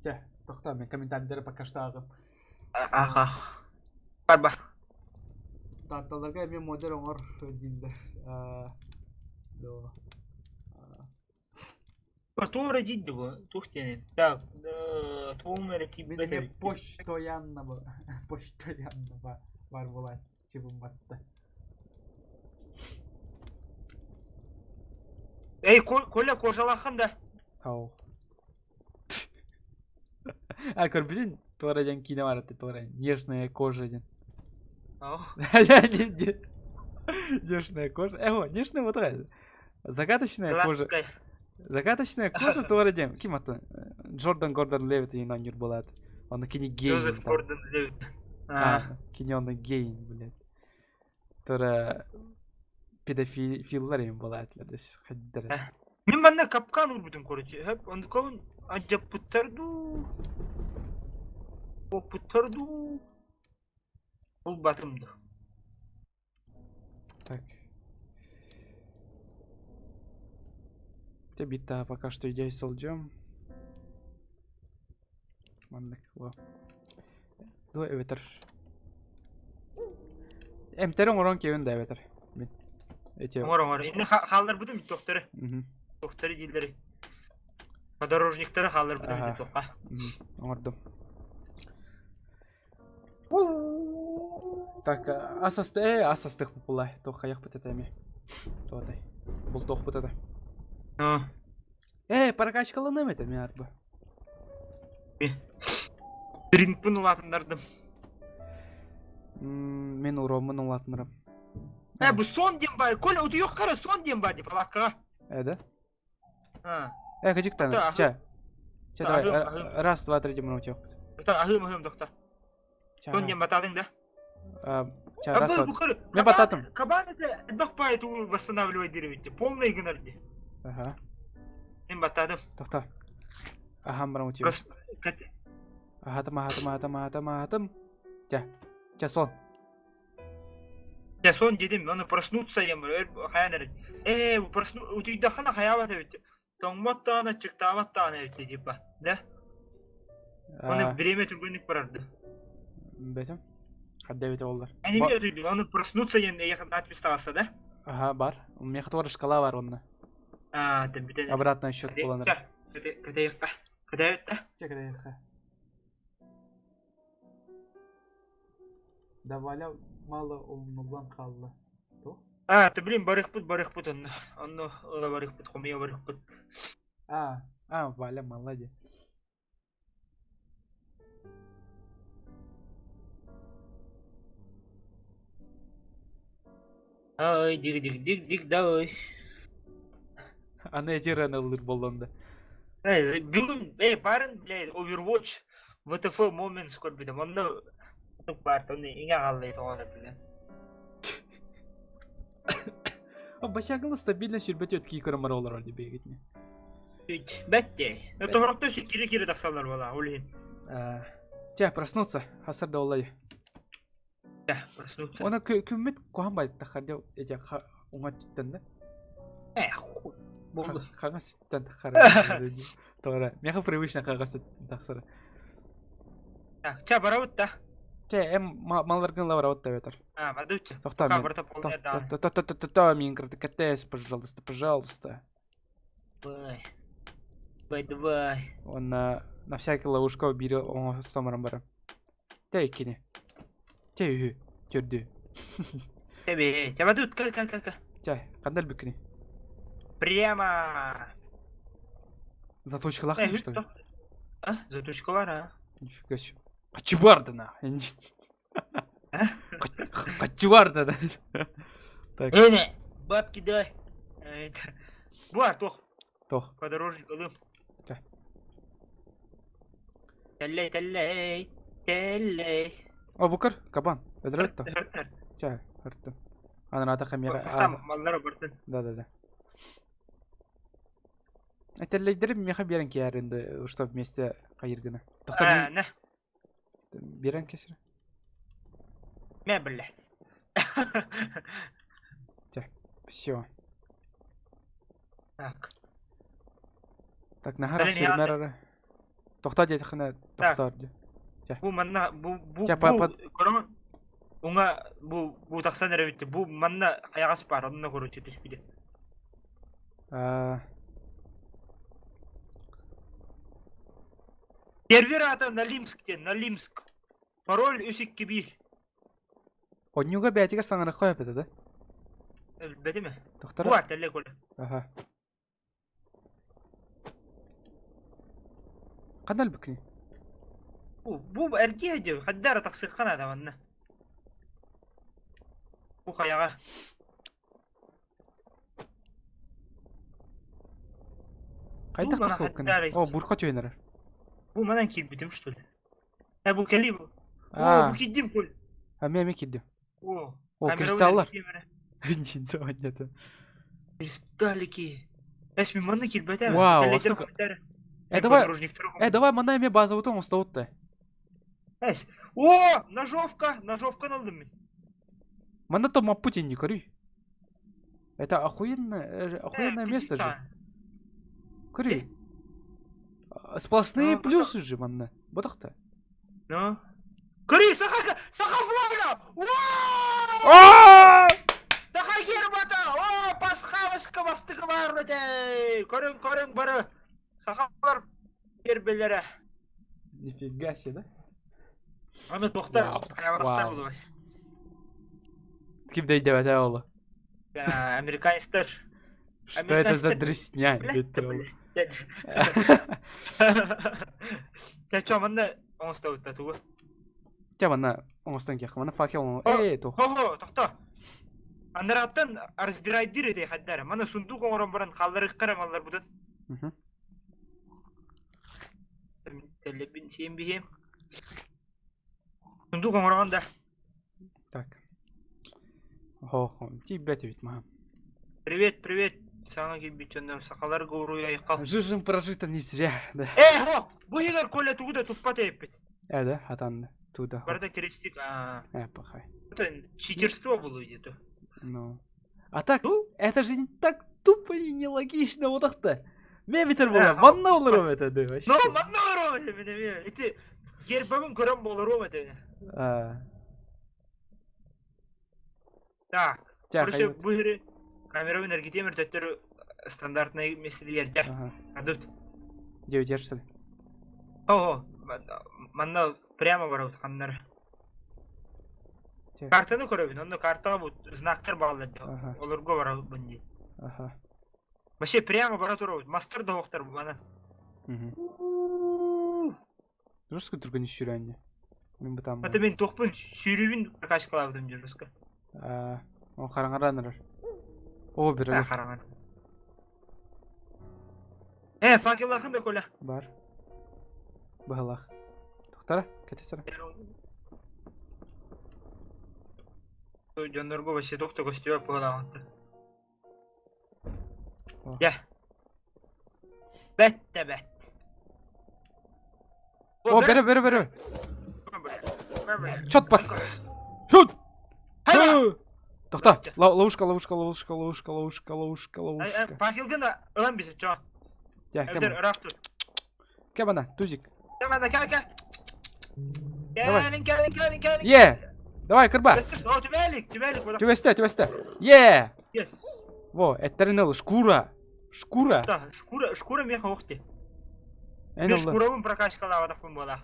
Чэ, тохтоо, мен комментарийдары пока что ааҕым. Ах, Барба. Таатталарга эмиэ модер оҥор дииллэр. До. Туора диир бу туох диэний так туом эрэ Мин тиийбэт эмиэ эбит постоянно постоянно баар буолааччыбын батта. Эй, Коля кожалааххын да? Ау. А көрбүтүн туора диэн киинэ баар этэ туора нежная кожа диэн. Нежная кожа. Эго, нежная вот такая. Загадочная кожа. Загадочная кожа туора диэн. Ким аты? Джордан Гордон Левит и нанюр буолаат. Оны кини гей. Джозеф Гордон Левит. А, кини оны гей, блядь. Туора педофиллар им буолаатылар. Хайдара. Мин манна капкан уурбутум короче. Хөп, онтукабын алдьаппыттар дуу, куоппуттар дуу, булбатым дуу. Так. Тебита пока что идея сылдьым. Маннык во. Дуо эбэтэр. Эмтэрин оҥорон киэбин да эбэтэр. Мин. Эти. Оҥор оҥор. Инне хаалларбытым туохтары. Туохтары дииллэри. Подорожниктары хаалларбытым ити туохха. Оҥордум. Так, ас асты, э, ас астых була. Туох хайахпыт этэ эми. Туотай. Бултуохпут этэ. Э, прокачкаланым этэ ми арба. Дринкпын улаатыннардым. Мин уроммун улаатыннарым. Э, бу сон диэн баар. Коля, утуйуох хара сон диэн баар дии палааккаҕа. Э, да? А. Э, кыдьыктан. Чэ. Чэ, давай. Раз, два, три, дем утуйуохпут. Аһыым, аһыым, дохта. Сон диэн батаатыҥ да? Ча, раз, Абы два. бу көр. Мен баттатым. Кабан это элбэх баай тугу восстанавливать диэбитте. Полный гынар ди. Ага. Мен баттадым. Тохто. Ахам баран утуйбут. Прос- кат- Ахатым, ахатым, ахатым, ахатым, ахатым. Ча. Ча, сон. Я сон дедим, оны проснуться ем, хайан эрэ. Э, просну, утуйдахына хайаабат эбит. Тоҥмот даҕаны, аччыктаабат даҕаны эбит типа. Да? Оны время түргэнник барарды. Бэтим. Хадда эбите оллар. Они мне утуйдум, оны проснуться ен эйэхэ надпись таҕыста да? Ага, бар. У меня тоже шкала бар онно. А, ты бүтэн. Обратно счет буланар. Кэтэйхка. Кэтэйхка. Чэ, кэтэйхка. Даваля мало умнуллан хаалла. Туох? А, ты блин, барыхпыт, барыхпыт онно. Онно ыла барыхпыт, хомуйа барыхпыт. А, а, Валя, молодец. Ай, дик дик дик дик давай. Аны эти ылыр боллонда. Э, бүгүн, э, барын, блядь, Overwatch WTF Moments көрбүтүм. Онно баар, онно иҥэ хаалла тоҕо блин. Бачагылы стабильно сүрбэт өткии көрөн олорор дии бэйэгитини. Бэтте. Тоһорохто кире-кире тахсаллар буолаа, ол иһин. Чэ, проснуться. Хасар да оллай. Чэ, проснуться. Оны күммүт куһан байттахар дьэ эти уҥа түттэн да. Э, хуй. Болду. Хаҥас сүттэн таххар. Тоҕо Меха привычно хаҥас сүттэн тахсара. Так, чэ, барабыт да. Чэ, эм малларгын лабарабыт да бэтэр. А, бардыбыт. Тохтоо Пока мен. барыта полный даҕаны. Тохтоо мин кырды кэтэс, пожалуйста, пожалуйста. Давай. Давай, давай. Уонна на всякий ловушка биири оҥостон баран баран. Тэ иккини. Тэ үһү. Төрдү. Тебе, тебя тут, как, как, как. Чэ, ханна өлбүккүнүй? Прямо. Заточкалаах Э, что ли? А, заточка бар, а? Нифига себе. Хачыбардана. А? Хачыбардана. Так, Эне, бабки дай. Бар, тох, тох. подорожник ылым. Чэ. Тэллэй, тэллэй, тэллэй. О, букар, кабан. Өлөрөт то. Хырт, Чэ, хырттын. Анараата хамера. Бастан маллары бартын. Да, да, да. Этэллэйдэрим миэхэ биэрэн киэрин что вместе хайыргына. А, на, Биэрэн кесер. мэ, бля. Все. Так. Так, нахар Блин, я- сүрмэр Тохтоо диэтэххинэ тохтоор дии. Бу манна бу бу Чэ, бу көрөҥ уҥа бу бу тахсан эрэ эбит бу манна хайаҕас баар онно короче түспүтэ. Аа, Сервер аата Налимск диэн Налимск. Пароль үс икки биир. Онньууга бэйэтигэр саҥарыахха сөп этэ да? Өлбөтүм ээ. Тохтор. Бу баар тэллэй коля. Аха. Ханна өлбүккүнүй? Бу бу эргиэ дьэ хадда эрэ тахсыахха наада манна. Бу хайаҕа. Хайдах Бу мана тахсыбыккыный? хадда эрэ. О, бурка түһэн эрэр. Бу манан киирбитим что ли? Э бу кэлии бу. О, Аа, бу киирдим кול. а мен эмиэ киирдим. О, О, камера кристаллар. камера. Нет. Кристаллики. Эс мин манна киирбэтэ. Вау, Тэллэйдэр сука. хадда эрэ. Э, давай, Подорожниктар э, давай манна эмиэ базабытын оҥостобут да. Эс. О, ножовка, ножовканы ыллым мин. Манна то маппут инни көрүй. Это охуенное, охуенное место же. Көрүй. Сплошные Ну, плюсы же манна. Ботахта. Ну. Көрүй, саха, саха флага! Уа! Аа! Саха гербата! О, пасхалыска бастыгы бар өте! Көрүң, көрүң бары. Сахалар гербелері. Нифига себе, да? Аны тоқтар, Вау. хайванаттар Вау. булугай. Ким дөйдөбөтө ола. Американецтер. Что это за Американецтер. дресня? Блядь, диэттэр ол. блядь. Тэ чо манна оҥостобутта тугу? Чэ манна оҥостон киэххэ манна факел О, ээ туох. Хо-хо, тохто. Анараттан разбирайдыр этэй хаддара. Мана сундук оҥорон баран хаалларыахха эрэ маллар бутун. Мгм. Тэллэбин сиэн биһиэм. Сундук оҥороҕун да. Так. Хоох, тиийбэт эбит маһым. Привет, привет, саҥа киирбит дьоннор, сахаларга уруй айхал. Жизнь прожита не зря, да. Э, хо, бу иһигэр Коля тугу да туппат эппит. Э, да, хатанды. Туда. Барыта крестик, а. Э, пахай. Это читерство было где-то. Ну. А так, Ну? это же не так тупо и нелогично вот так-то. Мен битер буолар, Э, манна олором это, да, вообще. Ну, манна олором этэ, мин эмиэ. Ити гербабын көрөн болорум этэ. А, Так, Тя, короче, хайбыт. бу иһири камерабын эргитиэм төттөрү стандартнай миэстэтигэр Ага. Адут. Девять что ли? Ого, манна прямо барабыт ханнары. Тя. Картаны көрөбүн, онно картаҕа бу знактар бааллар дии. Ага. Олорго барабын дии. Ага. Вообще прямо бара турабыт, мастар да оһохтор манан. Мгм. Жестко түргэн сүүрэнни. Мин бытаам. Это мин туохпун сүүрүүбүн прокачкалаабытым дии жестко. Аа, ол хараҥаран эрэр. О, Э, бирэлэр хараҥар. Э, факеллаахын да Коля. бар. Быһалаах. Тохтара, кэтэсэрэ. Дьоннорго вообще туох да көстүбэт быһалааҕыттан. О. Дьэ. Бэт да бэт. О, бэрэ, бэрэ, бэрэ. Чот бар. Чот! Тохта, ловушка, ловушка, ловушка, ловушка, ловушка, ловушка, ловушка. Факелгын ылан бисэ чо. Дьэ, Эбэтэр кэм. ыраах тур. Кэм ана, тузик. Кэм кэ кэ. Давай. Кэлин кэлин кэлин кэлин. Е! Давай, кырба. О, түбэлик, түбэлик. Түбэстэ, түбэстэ. Е! Yes. Во, эттэрин ыл, шкура. Шкура. Да, шкура, шкура меха охти. Эн Мен ылла. шкурабын прокачкалаабатахпын буолаах.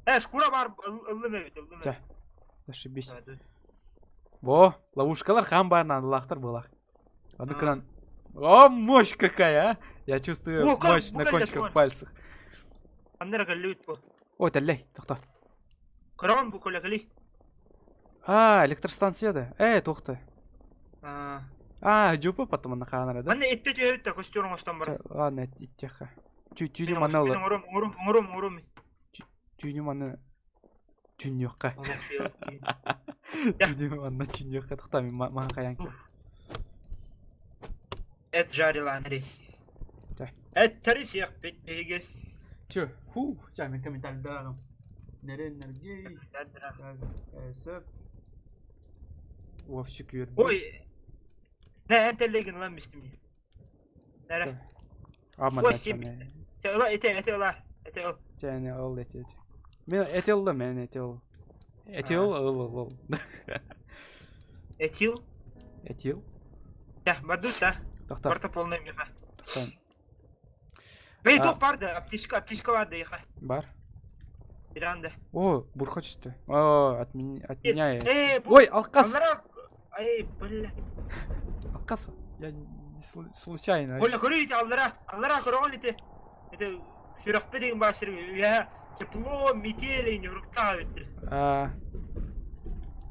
Э, шкура бар ыллым эбит, ыллым Чэ. эбит. Зашибись. Да, да. Во, ловушкалар хаан баарынан ыллаахтар буолаах. Аны кынан. О, мощь какая, а! Я чувствую О, как мощь на бугай кончиках такой. пальцах. Аннара кэллибит бу. Ой, тэллэй, тохто. Көрөҕүн бу көлөкөлүй. А, электростанция да. Э, тохто. А, А, жупа потом на хаанара, да? Манна итте түһэбит да көстүөр оҥостон баран. Чэ, Ладно, иттиэххэ. Түүнү Мин манна оҥорум, ылар. оҥорум, оҥорум, оҥорум, оҥорум. Түүнү манна түннүөххэ. Олох сиэ. Түүнү манна түннүөххэ. Тохто, мин маһан хайаан кел. Эт жарила Андрей. Чэ. Эттэри сиэхпит биһиги. Чё, ху, ча, мен комментарийдарым. Нэрэн нэргей, сөп. Вовчик үөрбүт. Ой. Нэ эн тэллэгин ылан бистим. Нэрэ. Ама Ой, да, сиэм чэ, Тэ ыла ите ите ыла. Ите ыл. чэ, не ыл эти эти. Мен эти ылла, мен эти ыл. Эти ыл, ыл, ыл, ыл. Этил. Этил. Тэ бардут да. Тохто, Барта полный миха. тохто. Эй, А. туох бар да, аптечка, аптечка бар да, иха. Бар. Иранда. О, бурха түстэ. О, отменяй. Эй, бу. Ой, алкас! Аллара. Эй, бля. Алкас. Я не случайно. Коля, көрүй ити аллара. Аллара көрөҕүн ити. Ити сүрэхпит деген баар сир үөһэ тепло, метели, ньуруктаах эбиттэр. А,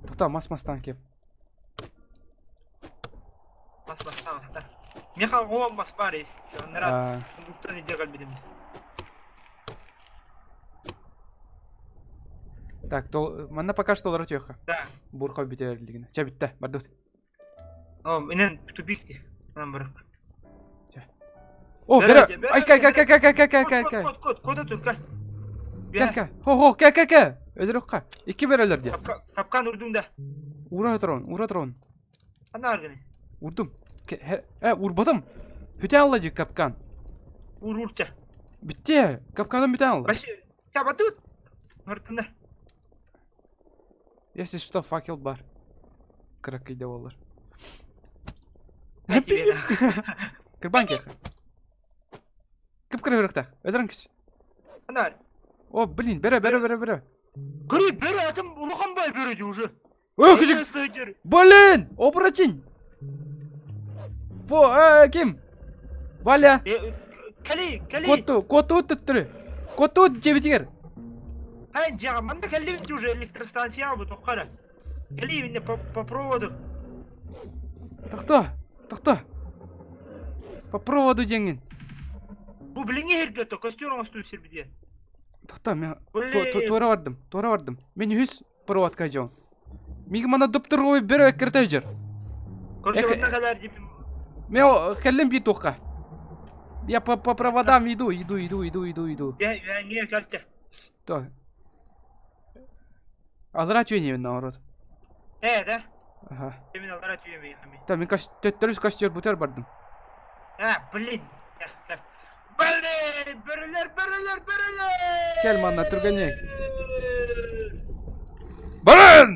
Тохто, мас мастан кеп. Мас маста маста. Миэхэ оҕом мас баар ис. Аннара А, сундуктан илдьэ кэлбитим. Так, тол... манна пока что олорор түөххэ. Да. Бурха бүтэрилигин. Чэ бүттэ, бардут. О, инэн тупик дии. Онон барык. О, Бэрэ, бэрэ! бэрэ, Ай, кай, кай, кай, кай, кай, кай, кай, кай, Кот, кай. кот, кот, кота тур, кай. Кай, кай. Хо, хо, кай, кай, кай. Өлөрөххэ. Икки бэрэлэр дии. Капкан урдуҥ да. Ура турон, ура турон. Ханна аргыны? Урдум. Э, урбатым. Бүтэ алла дии капкан. Ур урча. Бүтте. Капканым бүтэ алла. Вообще, чабатут. Һыртына. Если что, факел бар. Кыракыйда болар. Я тебе Кырбан кеха. Кып-кыра үрөктах. Өдөрөн кис. Ханна ар. О, блин, бэрэ, бэрэ, бэрэ, бэрэ. Көрүй, бөрө атым улахан бай бөрө дии уже. Ой, күчүк. Сыдыр. Блин, оборотень. Во, э, ким? Валя. Кэли, кэли. Коту, коту төттөрү. Коту дьэбитигэр. Эн дьиэҕэ манна кэллибит уже электростанция бу туххара. Кэли инне по, по проводу. Тохто, тохто. По проводу диэҥҥин. Бу билиҥҥи иһиргэ то костер оҥостуу сирбитигэр. Тохто, мен Блин. туора бардым, туора бардым. Мен үһүс проводка дьон. Миигин манна доптор бөрө эккирэтэ дьэр. Короче, манна кэлээр диэбин. Мен кэллим биир туохха. Я по, по проводам иду, иду, иду, иду, иду, иду. Я, я не кэлтэ. То. Аллара түйен наоборот. Э, да? Ага. Мен аллара түйен Та, мен төттөрүс костер бутер бардым. А, блин. Блин, бөрөлөр, бөрөлөр, бөрөлөр! Кел манна түргэнник. Барын!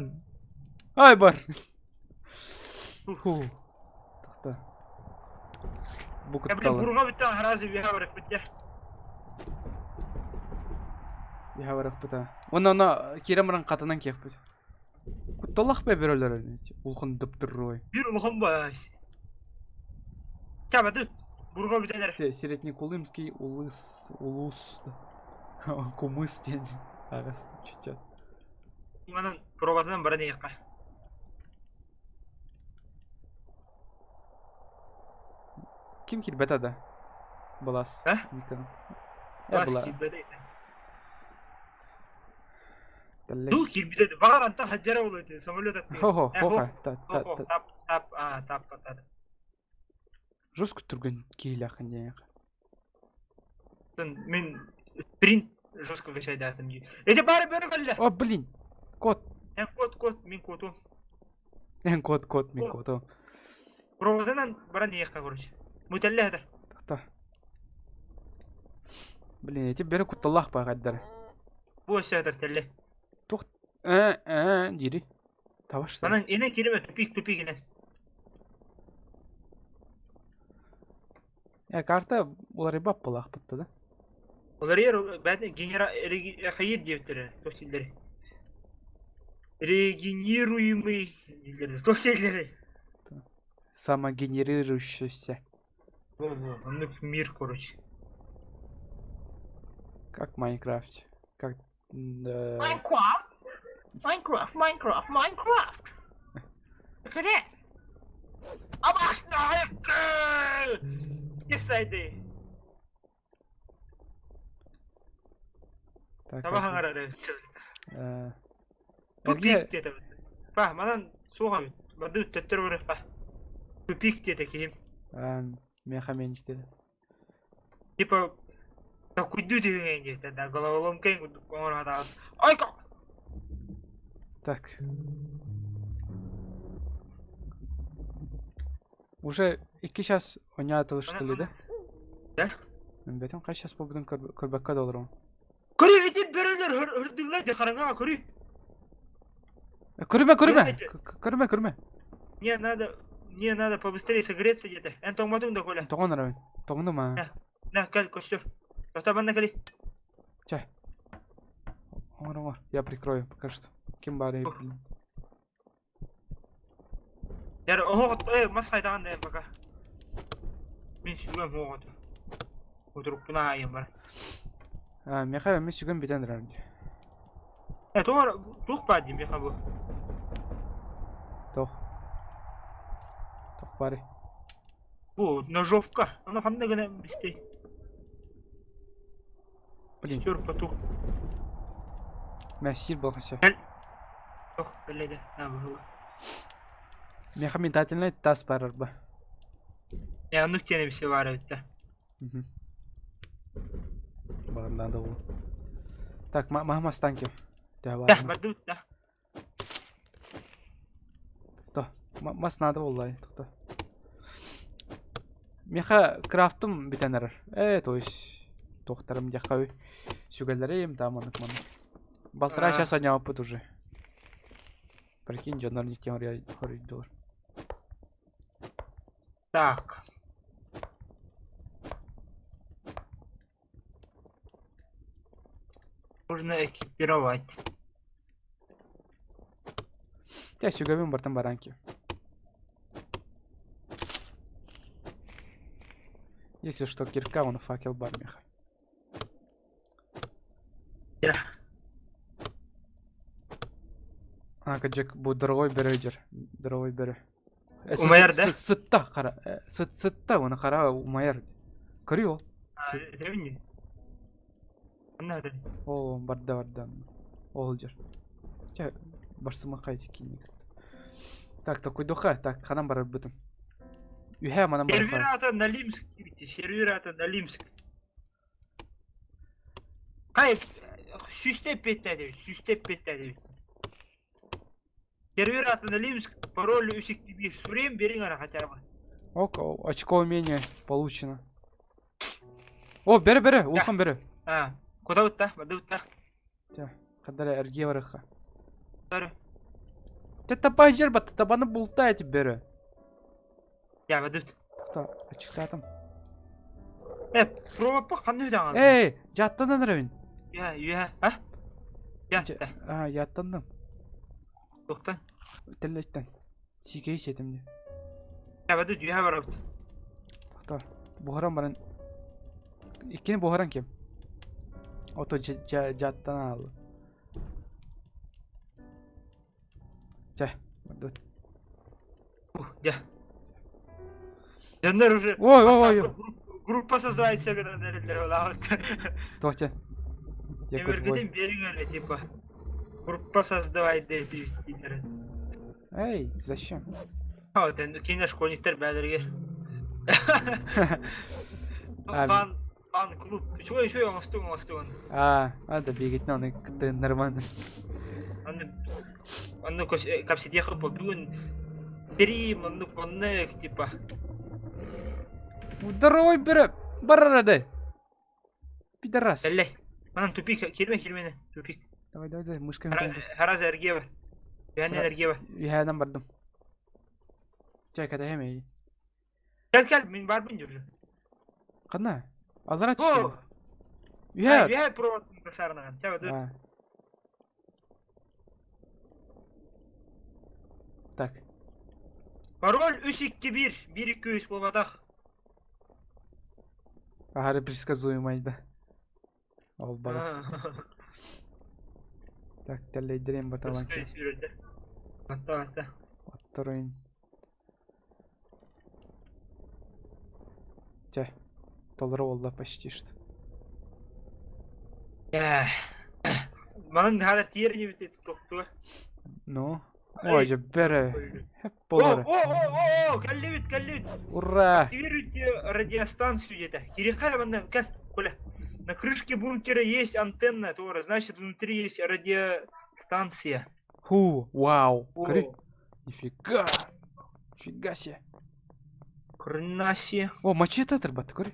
Ай бар. Фу. Тохто. Бу Я, блин, кытталы. бурга бүттен сразу үйе барып бітті. Иһэ барахпыта. Уонна оно киирэн баран хатанан киэхпит. Кутталлах бе бөрөлөр улахан дыптыррой. Бир улахан бас. Чабады. Бурга бүтәлер. Среднекулымский улыс улус кумыс диэн аҕас чуть-чуть. Манан пробатынан баран иһиэххэ. Ким киирбэтэ да? Былас. А? Никон. Э, Бас была. киирбэтэ. Ду киирбитэ. Баҕар антан хаджара буолуо этэ. Самолет аттыгар. Хо-хо, Э, хо-ха, та та Хо-хо, та. тап, тап, а, тап, тап. Жестко түргэн киһилээххин диэхэ. Мин спринт жестко качайдаатым дии. Эти бары бөрө кэллэ. О, блин! Кот! Эн кот, кот, мин котум. Эн кот, кот, мин коту. Проводынан баран иһиэххэ короче. Мутэллэ этэ. Та. Блин, эти бөрө кутталлаах баҕайдар. Бу өссө этэр тэллэ. Тух... Э, э, дири. Табашта. Манан инэн кириме тупик, тупик инэн. Э, карта уларыйбап буолаахпытта да? Уларыйар бэйэтин генера хайыр диэбиттэрэ туох дииллэрий? Регенерируемый дииллэр туох дииллэрий? Самогенерирующийся. Во-во, оннук мир, короче. Как в Майнкрафте. Как... Да. Майнкрафт! Майнкрафт, Майнкрафт, Майнкрафт! Look at that! Абашна! Yes, I did. Так, Таба хаҥарар Тупик диэтэ. Па, манан суоҕа бады төттөр барыахха. Тупик диэтэ киһим. Меха менчик диэтэ. Типа такуйду диэн диэтэ да головоломка оҥоро Ой, Так. Уже икки час оонньоотубут что ли, да? Да. Бэтим хас час буолбутун көрбөккө да олоробун. Көрү ити бөрөлөр hırдылар де хараҥаҕа көрү. Көрүмэ, көрүмэ! Көрүмэ, көрүмэ! Мне надо, мне надо побыстрее согреться где-то. Эн тоҥмотуҥ да Коля. Тоҕон арабын. Тоҥнум аа. На, кэл костер. Тота манна кэли. Чэ. Оҥор, оҥор. Я прикрою пока что. Ким баарый, блин. Яр оһох э мас хайдаҕан да пока. Мин сүгэм оҕото. Утурукпун аайым бар. А, миэхэ эмиэ сүгэн бүтэн эрэр дии. Э, туох туох баар дии миэхэ бу? Туох? Туох баарый? Бу ножовка. Ону ханна гына бистей? Блин. Стер потух. Мэ сиир буолха Ох, бэлэдэ. На бу. Миэхэ метательнай тас баар арба. Э, оннук диэн эбисе баар эбит да. Баар надо было. Так, мама станки. Да, Төһө бардыбыт да. То, мас надо буолла тохто. Миэхэ крафтым бүтэн эрэр. Э, то есть туохтарым диэххэ сүгэлэрим там оннук маннык. Балтараа сейчас оонньообуппут уже. Прикинь, дьоннор нитиэн хоруйдулар. Так. Нужно экипировать. Дьэ, сүгэбин бартан баранки. Если что, кирка, он факел бар миэхэ. Я. А, кадьык, бу дорогой бөрө дьэр. Дорогой бөрө. Умайар да? Сытта хара. Сыт сытта, оны хара умайар. Көрүй ол. Этэбин Надо. Ол барда барда. Ол дьэр. Чэ, барсыма хайти киник. Так, токуйдуха, так, ханан барарбытын. Үһэ манан Сервер барар. ата Налимск диэбитти, сервер ата Налимск. Хай, сүүстэ эппиэттээдибит, сүүстэ эппиэттээдибит. Сервер ата Налимск, пароль үс икки биир. Суруйан биэриҥ эрэ хотя бы. Ок, очко умения получено. О, бери, бери, улахан бери. А, куда утта? Бады утта. Тя, хадара эргие барыха. Бары. Те таба жер бат, табаны бултайте бери. Я бады ут. Тоқта, ачыктаатым. Э, пробаппа ханны үдәңал. Эй, жаттанан эрэбин. Я, я, а? Ятта. А, яттанным. Тоқтан. Теллеттен. Сикей сетим де. Я бады дүйә барабыт. Тоқта, буһаран баран. Иккини буһаран кем? Ото жаттан алды. Чэ, бардыбыт. Дьэ. Дьоннор уже Ой, ой, ой. группа создавается гынан эрэллэр олаабыт. Туох диэн? Якут вой. Эмэргитин биэриҥ эрэ типа. Группа создавай диэтиибиттииллэрин. Эй, зачем? Оттон кине школьниктар бээлэригэр. А, Фан фан клуб. Үчүгэй үчүгэй оҥостуҥ оҥостуҥ. А, а да биэгитин аны кыттыыннарман. Аны Онно кэпсэтиэх бүгүн сэрии маннык маннык типа. Здоровой бөрө барар ады. Пидорас. Эллей. Манан тупик кирме кирмени тупик. Давай, давай, давай, мышками Хараз эргиэ бар. Үһэнэн эргиэ бар. Үһэнэн бардым. Чай кэтэһэм эй. Кэл кэл мин барбын уже. Ханна? Аллара О! түстүм. Үһэ. Үһэ проводын тасарнаҕын. Чэ бadu. Так. Пароль 3-2-1. 1-2-3 буолбатах. Аһары предсказуемай да. Ол барас. Так, тэллэйдэрин баталанча. Батта, батта. Отторойн. Чэ, толору буолла почти что. Манан хаалар тиэр инибит тохтуга. Ну, ой, дьэ бэрэ. Хэп О, болары. о, о, о, кэллибит, кэллибит. Ура! Активируйте радиостанцию где-то. Кириха манна, кэл, Коля. На крышке бункера есть антенна, Тора, значит внутри есть радиостанция. Ху, вау. О, Көрүй. Нифига. Нифига себе. Хрена себе. О, мачете турбат, көрүй.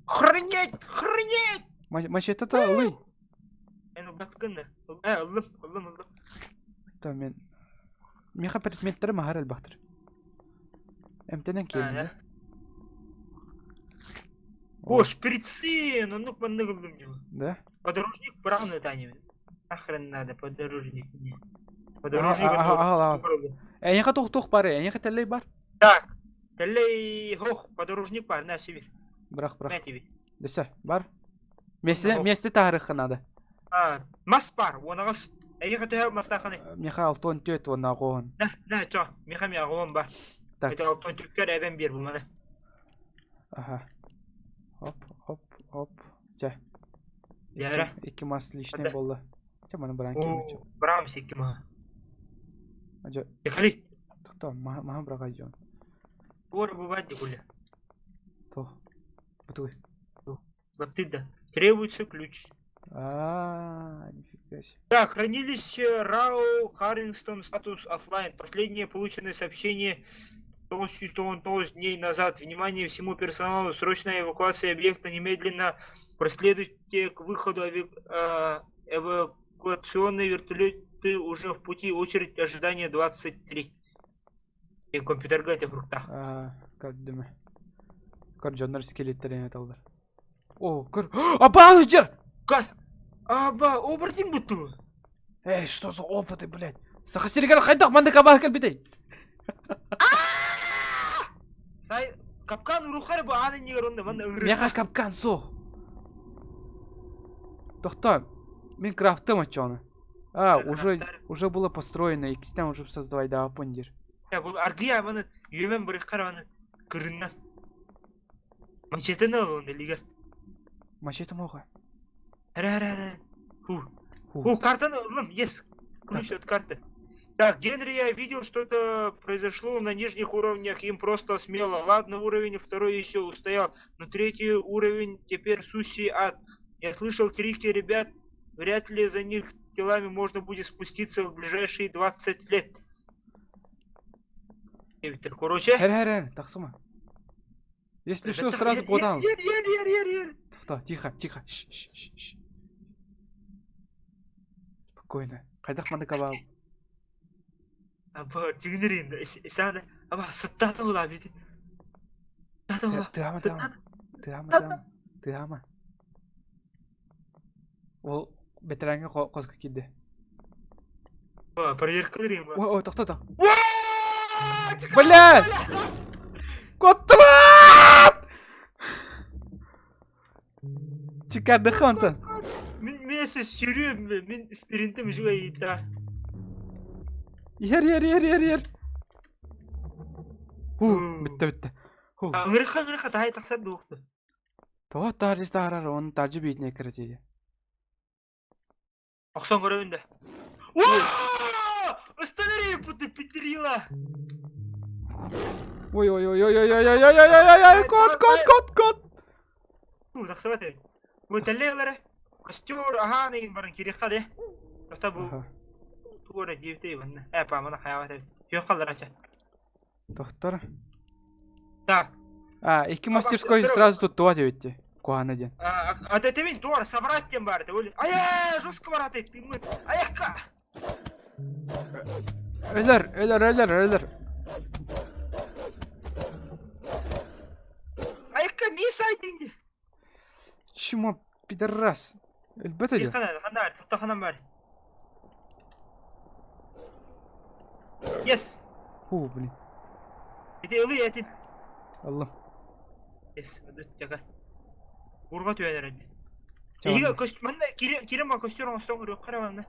Охренеть, охренеть! Мачете-то ылый. Эн убаткын Э, ыллым, ыллым, ыллым. Та мен Миэхэ предметтэрэ маһар элбэхтэр. Эмтэнэн киирдэ. О, шприцы, оннук маннык ыллым дьу. Да? Подорожник быраҕын ытааньыбын. Нахрен надо, подорожник мне. Подорожник Ага, ага, ага. Эйиэхэ туох-туох бар, эйиэхэ тэллэй бар. Так, тэллэй хох, подорожник бар, на себе. Бырах, бырах. На тебе. Дөссө, бар. Миэстэ, миэстэ таһарыахха наада. А, мас бар, уонаҕас. Эйиэхэ төһө мастаахыный? Миэхэ алтан түөрт уонна аҕыһын. На, на, чо, миэхэ эмиэ аҕыһын бар. Так. Это алтан түккэр эбэн биэр бу маны. Аха. Оп, оп, оп. Чэ. Яра. Икки мас лишний буолла. Чэ, маны баран киирбит. Браам икки маһа. Дьэ. Кали. Тохтоо, маһа быраҕай дьон. Туора бывает дегуля. Туох. Бутуй. Вот да. Требуется ключ. А, нифига себе. Так, хранилище РАО Харрингтон статус офлайн. Последнее полученное сообщение 9 дней назад. Внимание всему персоналу. Срочная эвакуация объекта немедленно. Проследуйте к выходу эвакуационные вертолеты уже в пути. Очередь ожидания 23. И компьютерга этих фруктах. А, көрдүм. Көр дьоннор скелеттэрин эталлар. О, көр. Аба, жер! Как? Аба, оборотень будто бы. Эй, что за опыты, блядь? Саха сиригэр хайдах маннык абааһы кэлбитэй? Сай, капкан урухар бу аан иннигэр онно манна Миэхэ капкан суох. Тохтоо, мин крафтым оччоҕуна. А, уже уже было построено, иккистэн уже создавай дааппын диир. Бу аргыйа маны үөмэн бырыххар маны кырыннан. Мачетаны ыл илигэр. Мачете моҕа. Эрэ эрэ эрэ. Ху. Ху, картаны ыллым, yes. Ключ от карты. Так, Генри, я видел, что-то произошло на нижних уровнях, им просто смело. Ладно, уровень второй еще устоял, но третий уровень теперь сущий ад. Я слышал крики ребят, вряд ли за них телами можно будет спуститься в ближайшие 20 лет. Короче. Хер, хер, хер, тахсыма. Если что, сразу куотаҕын. Ер, ер, ер, ер, ер. Тохтоо, тихо, тихо. Ш, ш, ш, ш. Спокойно. Хайдах маннык абаал? Аба, дьиҥнэрин, саана, аба, сыттаата була бити. Сыттаата була. Тыама, тыама. Тыама, тыама. Тыама. Ол бэтэрээҥҥэ хоско киирдэ. Проверкалырым. Ой, ой, тохтото. Блядь! Куоттубат! Чикардыха онтон. Мин миэсэ сүрүм, мин спиринтим үчүгэй ыйда. Иһэр, иһэр, иһэр, иһэр, иһэр. Ху, бүттэ, бүттэ. Ху. Ыҥырыха, ыҥырыха, таһай тахсар дуохту. Тоҕо таһырдьа таһаарар, оны таһырдьа биитинэ кыратиэ. Охсон көрөбүн да. Останови, путы петрила! Ой ой ой ой ой ой ой ой ой ой ой кот кот кот кот. Бу тахсыбат эбит. Бу тэллэйлэрэ костер аһаан игин баран кириэххэ де. Ота бу туора диэбитэ манна. Э паамана хайаабат эбит. Күөх халларача. Тохтор. Так. А, икки мастерской сразу тут туа диэбитти. Куһаана диэн. А тэтэмин туора собрать диэн баар этэ. Ая, жестко барат тыыммыт. Аякка. Өлөр, өлөр, өлөр, өлөр. Аякка мисс айдинди. Чмо, пидорас. Өлбөт өлө. Ханан, ханан, тохтоханан бар. Yes. Ху, блин. Ити ылый этин. Аллам. Yes, жака. Урга түһэн эрэн. Эһиги көст манна кире ма көстөр оҥостон көрүөххэ эрэ манна.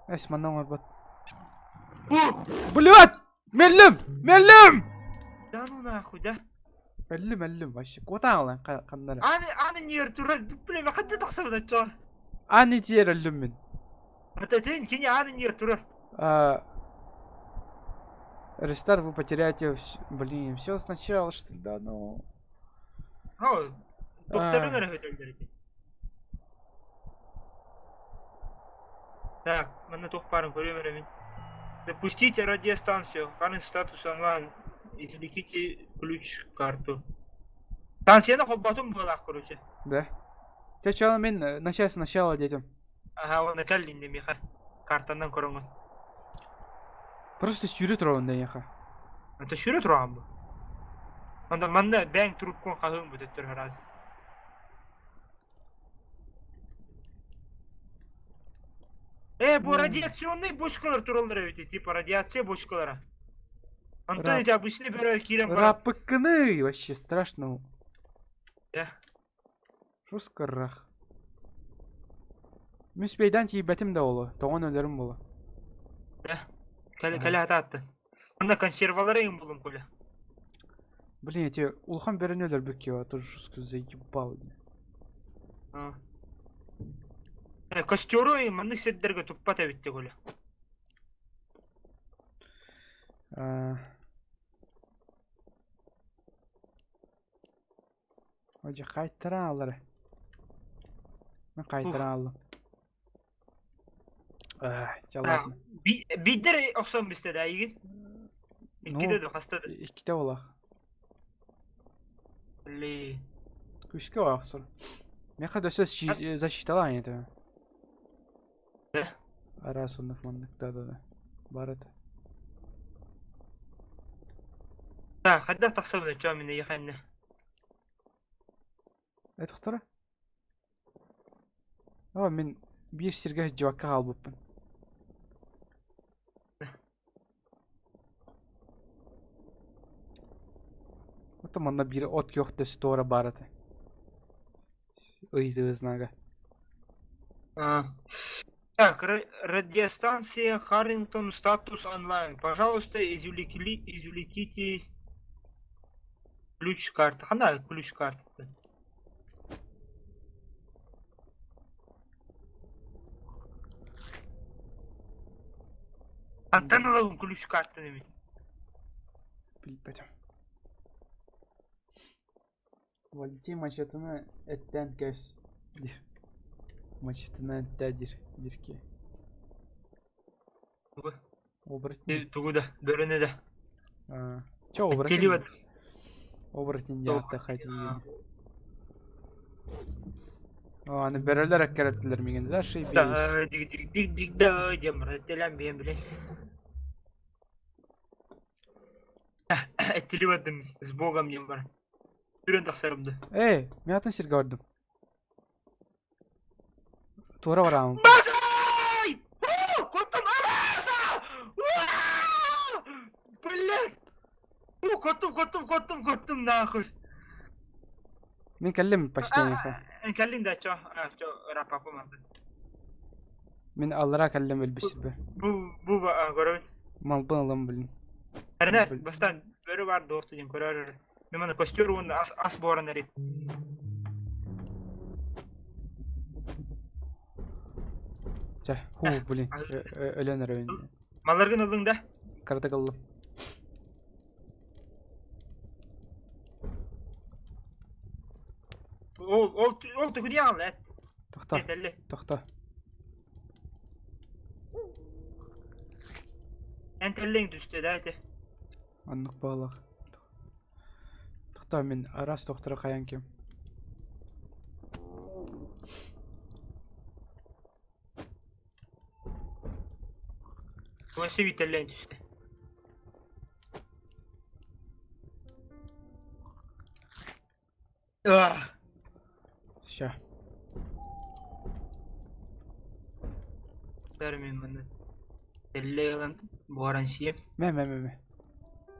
Эс манна оҥорбот. Бу! Блять! Мэллим! Мэллим! Да ну нахуй, да? Өллүм, өллүм вообще. Куотаан ханна эрэ. Аны аны ньиэр турар блин ханна тахсабыт оччоҕо? Аны тиэр өллүм мин. Ататын кини аны ньиэр турар. Рестарт вы потеряете... Блин, все сначала, что ли, да ну... Докторын эрэ өтөллөр ити. Так, манна туох баарын көрүөм эрэ мин. Запустите радиостанцию. Ханын статус онлайн. Извлеките ключ-карту. Станцияны холботум буолаах, короче. Да. Сначала мин начать сначала детям. Аха, уонна кэллиннэ миэхэ. Картанан көрөҥүн. Просто сүүрэ тураҕын да эйиэхэ. Это сүүрэ тураҕын бу. Онтон манна бэйэҥ трубкун хаһыын бу төттөрү араас. Э, бу радиационный бочкалар тураллар эбит, типа радиация бочкалара. Антон эти обычный бөрө киирэн баран. Рапыккыны вообще страшно. Э. Жесткорах. Мүспейден тиийбэтим да олу, тоҕон өлөрүм буолуо. Э, кэлэ кэлэ атаатты. Онно консервалары им булум коля. Блин, эти улахан бөрөнү өлөрбүккэ, а то жестко заебал. Э, костеру маннык сирдэргэ туппат эбитте коля. Дьэ хаайтаран ааллара. Мин хаайтаран ааллым. Чэ ладно. Биирдэр охсон бистэ да игин? Иккитэ да хаста да? Иккитэ буолаах. Блин. Күүскэ охсор. Миэхэ өссө защиталаан этэ. Араас оннук маннык да-да-да. Бар этэ. Так, хайдах тахсабын оччоҕо мин эйиэхэ иннэ? Этихтара? Оо, мин биир сиргэ сылдьыбакка хаалбыппын. Оттон манна биир от күөх төс туора баар этэ. Ыйытыы знага. А. Так, радиостанция Харрингтон статус онлайн. Пожалуйста, извлекли, извлеките ключ карты. Хана ключ карты. Хантан ылабын ключ картаны мин? Билбэтим. Валентин мачетаны эттээн кэс диир. Мачетаны эттээ диир диир ки. Тугу? Оборотень. Тугу да, бөрөнү да. А, Чё оборотень? Телеват. Оборотень диэн ааттаах этиигин. Аны бөрөлөр эккирэттилэр миигин зашибись. Да, дик дик дик дик да диэн баран этэлээн биһэн билэн. Этилибатым с богом диэн баран. Үрэн тахсарым да. Эй, мен атын сиргэ бардым. Туора бараамын. Базай! Куттум абаса! Блядь! Куттум, куттум, куттум, куттум нахуй. Мин кэллим почти эйиэхэ. Кэллиҥ да чо, чо рапапым атын. Мин аллара кэллим өлбүт сирбэр. Бу бу көрөбүн. Малбын ылам блин. Эрнер, бастаан бөрө бар дуорту диэн көрөөр. Мен маны костер уонна ас ас буоран эрий. Чэ, ху, блин, өлөн эрэбин. Малларгын ыллыҥ да? Кыратык ыллым. Ол ол ол түгүнү аҕалла эт. Тохто. Тохто. Эн тэллэҥ түстэ да ити. Оннук буоллах. Тохто мин араас тохторо хайан ким. Өссө бүтэллээн түстэ. Ах! Ща. Бэр мин манна тэллэй ылан буһаран сиэм. Мэ мэ мэ мэ.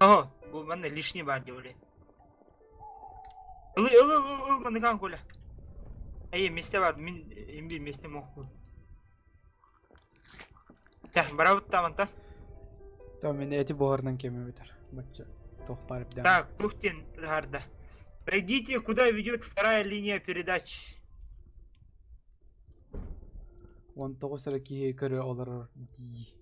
Оһо, бу манна лишний баар дии оле. Ылы ыл ыл ыл ыл манныгаан Коля. Эйе миэстэ баар мин имби миэстэ мохпун. Чэ, барабыт да мантан. То мин эти буһарынан кэми бүтэр. Бачча туох баар эбдэн. Так, тух диэн таһаарда. Пройдите, куда ведет вторая линия передач. 19 эрэ киһи көрө олорор дии.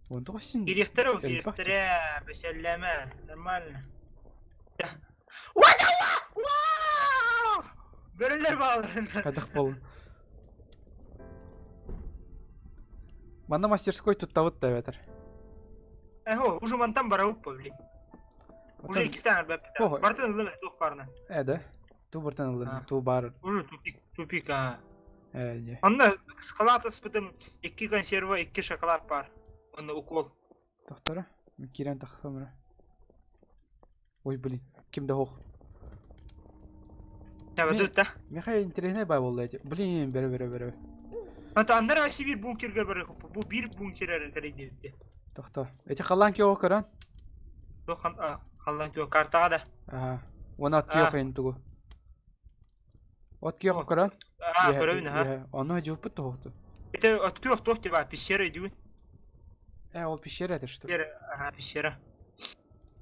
19 син Кириэхтэрэ элбэх кириэхтэрэ, бэсэллэмэ, нормально. Бөрөлөр бааллар. Хайдах буоллун. Манна мастерской туттабыт да эбэтэр. Эхо, уже мантан барабыт блин. Уже иккистэн арбаппыта. Бартын ыллым туох баарынан. Э да. Ту бартын ыллым, ту бар. Уже тупик, тупик а. Э, не. Онно шоколад ыспытым, икки консерва, икки шоколад бар. Онно укол. Тохтора. Кирен тахсамра. Ой, блин, ким да хох. Табадыта. Михаил интересный бай болду эти. Блин, бере бере бере. Ата аннар вообще бир бункерге бар бу бир бункер эрэ кэлин Тохто. Эти халлан кио көрөн? Туох халлан кио картаҕа да. Аха. Уона от кио хайын тугу. От кио көрөн? Аа, көрөбүн аха. Ону жууппут тоһуохту. Это от кио туох тиба пещера идүүн. Э, ол пещера это что? Пещера, ага, пещера.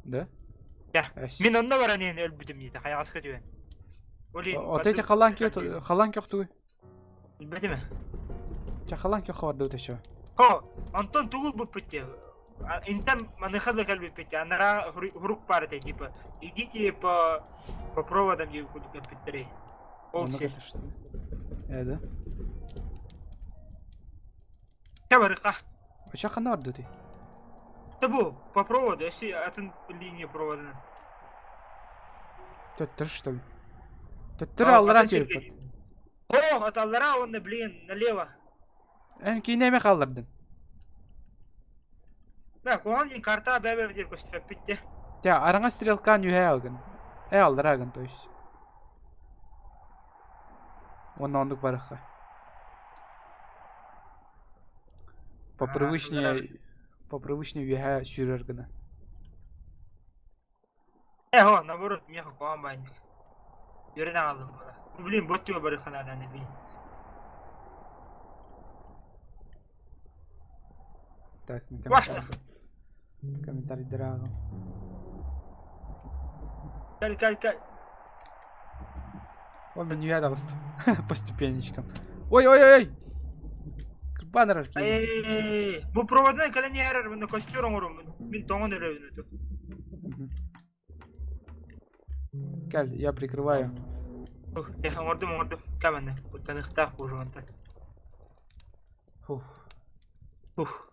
Да? Да. Мин онно баран иһэн өлбүтүм диэтэ, хайаҕаска түһэн. От эти халлан кио халлан кио тугу? Билбэтим ээ. Чэ, халаан көххө бардыбыт еще. Хо, онтон тугу ылбыппыт диэ? Интэн маныха да кэлбиппит диэ. Анараа хурук баар этэ, типа, идите по, по проводам диэн курдук эппиттэрэй. Ол сир. Э, да? Чэ, барыха. Оча ханна бардыбытый? Да бу, по проводу, если атын линия проводынан. Төттөрү, что ли? Төттөрү аллараа тиэрпит. О, от аллараа уонна, блин, налево. Эн киинэ эмэ хааллардын. Бэ, куһаҕан диэн карта бэбэ диэн көстүбэппит де. Тя, араҥа стрелкаан үһээ агын. Э, аллараа агын, то есть. Уонна оннук барыхха. Попривычнее, попривычнее үөһээ сүүрэр гына. Э, о, наоборот, миэхэ куһаҕан баайдык. Үөрэн аҕаллым буола. Блин, бот түгэ барыахха наада блин. Так, мен комментарий. Комментарийдер ааҕым. Кэл, кэл, кэл. Ой, мен үйэ таҕыстым. По ступенечкам. Ой, ой, ой, ой! Чурбан эрэр киһи. Эй, бу проводынан кэлэн иһэр мына костер оҥорум. Мин тоҥон өлөбүн эту. Кэл, я прикрываю. Эх, оҥордум, оҥордум. Каменны. Куттаныхтаах буужугантан. Фух. Ух.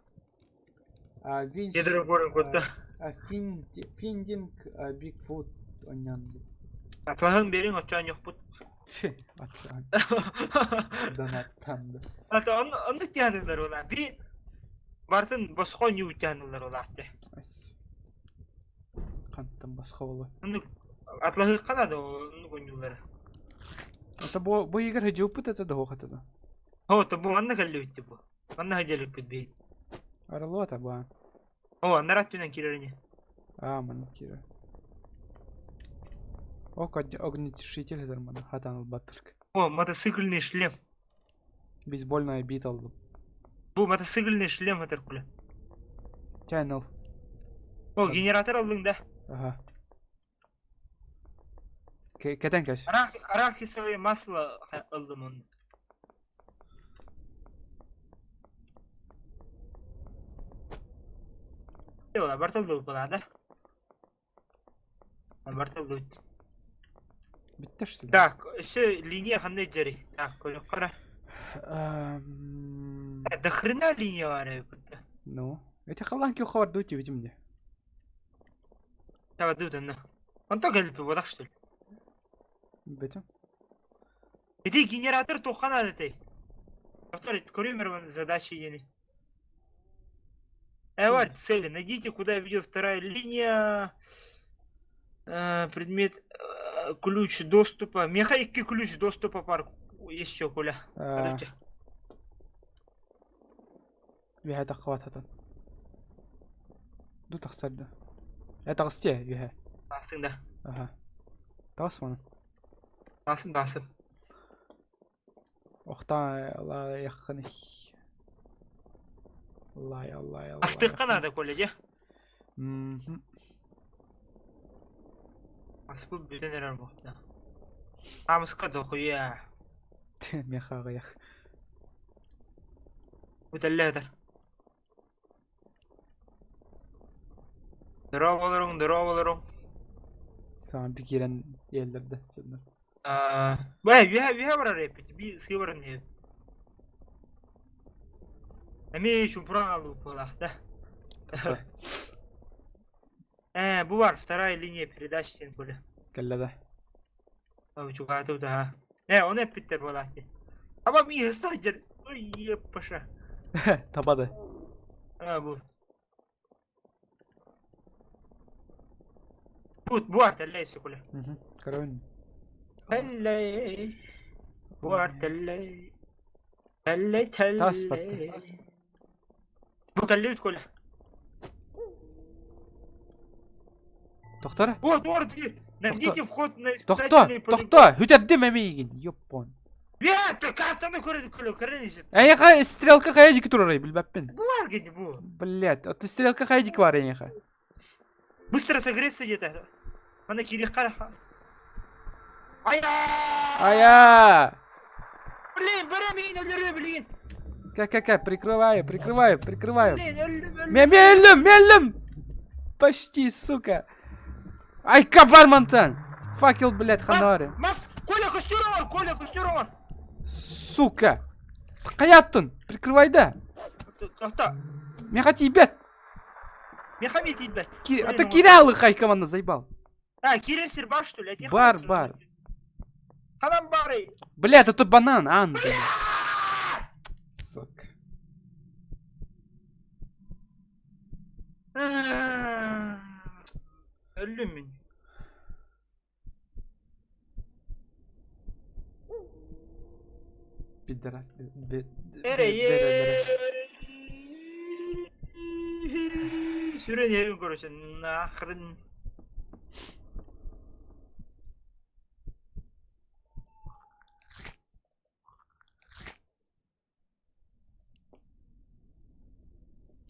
А, винч... Ядро горын кутта. А, финдинг Бигфут онньон. Атлаһын бериң оччоон йохпут. Атсан. Донаттан да. Ата оннук тиһанылар ола. Би бартын босхо ньуу тиһанылар олаахте. Хантан босхо болу. Оннук атлаһыахха наада оннук онньуулары. Ата бу бу игр хыдьыппыт это да хатада. О, то бу манна кэллибит бу. Манна хыдьалыппыт би. Аралуата ба. О, аннара өттүнэн киирэр ини. А, манна киирэр. Ок, огнетушитель этэр манна хатан ылбаттырк. О, мотоцикльный шлем. Бейсбольная бита ыллым. Бу мотоцикльный шлем этэр куле. Channel. О, генератор ыллыҥ да. Ага. Кэтэн кэс. Арахисовое масло ыллым онно. Барта ыллыбыт да? Барта ыллыбыт. Бүттэ что ли? Так, өссө линия ханна илдьэрий? Так, көрүөххэ эрэ. До хрена линия баар эбит. Ну, эти халанки уховардуйте, видим мне. Давай, онно. Онто кэлбит буолах что ли? Бэтим. Ити генератор туохха наада Доктор, көрүм задачи диэни. Эвард, цели. Найдите, куда ведет вторая линия. Предмет ключ доступа. Механики ключ доступа парк. Еще куля. Подожди. Үөһэ таххыбат хатан. Ду тахсар да. Э таҕыстыа үөһэ. Таҕыстыҥ да. Аха. Таҕыс маны. Таҕыстым таҕыстым. Охтаа лайаххын Лай аллай аллай. Астыахха наада Коля дьэ. Мгм. Аспыт бүтэн эрэр буолла. Хаамыска дохуя. Меха аҕыйах. Бүтэллэ этэр. Дорооболоруҥ, дорооболоруҥ. Саҥардыы киирэн иһэллэр да дьоннор. Бээ, үөһэ үөһэ барар эппит, биир сыа баран иһэбит. Эмиэ чумпуран хаалбыт буолаах да. Ээ, бу бар, вторая линия передач диэн Коля. Кэллэ да. Чугаатыбыт аха. Ээ, ону эппиттэр буолаах дии. Аба миигин сылдьар. Ой, еппаша. Таба да. Аа, бу. Бу, бу артеллей сукуля. Көрөбүн. Теллей. Бу артеллей. Теллей, Тас батты. теллей. Бу кэллибит Коля. Тохтор. О, торт! Найдите вход на Тохто, испытательный тохто, хүтэрдим эмиигин, ёппон. Бля, картаны көрө көрө көрө Эйиэхэ стрелка хайа диэки турарай билбэппин. Бу бар гини бу. Блять, а ты стрелка хайа диэки бар эйиэхэ. Быстро согреться где-то. Ана кириэххэ Ая! Ая! Блин, бара миигин өлөрүө билигин. Ка-ка-ка, прикрываю, прикрываю, прикрываю. Блин, өллүм, өллүм. Меллим, меллим! Почти, сука. Ай, кабар мантан! Факел, блядь, ханари. Мас, Коля, костер оҥор, Коля, костер оҥор. Сука! Хайаттын, прикрывай да. Тохто. Миэхэ тиийбэт. Миэхэ эмиэ тиийбэт. А ты кирялы хайкаманна заебал. А, киирэр сир бар, что ли? Бар, бар. Ханан баарый? Блядь, это банан, ан, блядь. Сука. Өллүм мин. Пидорас. Эрэ Сүрэн эрин короче, нахрен.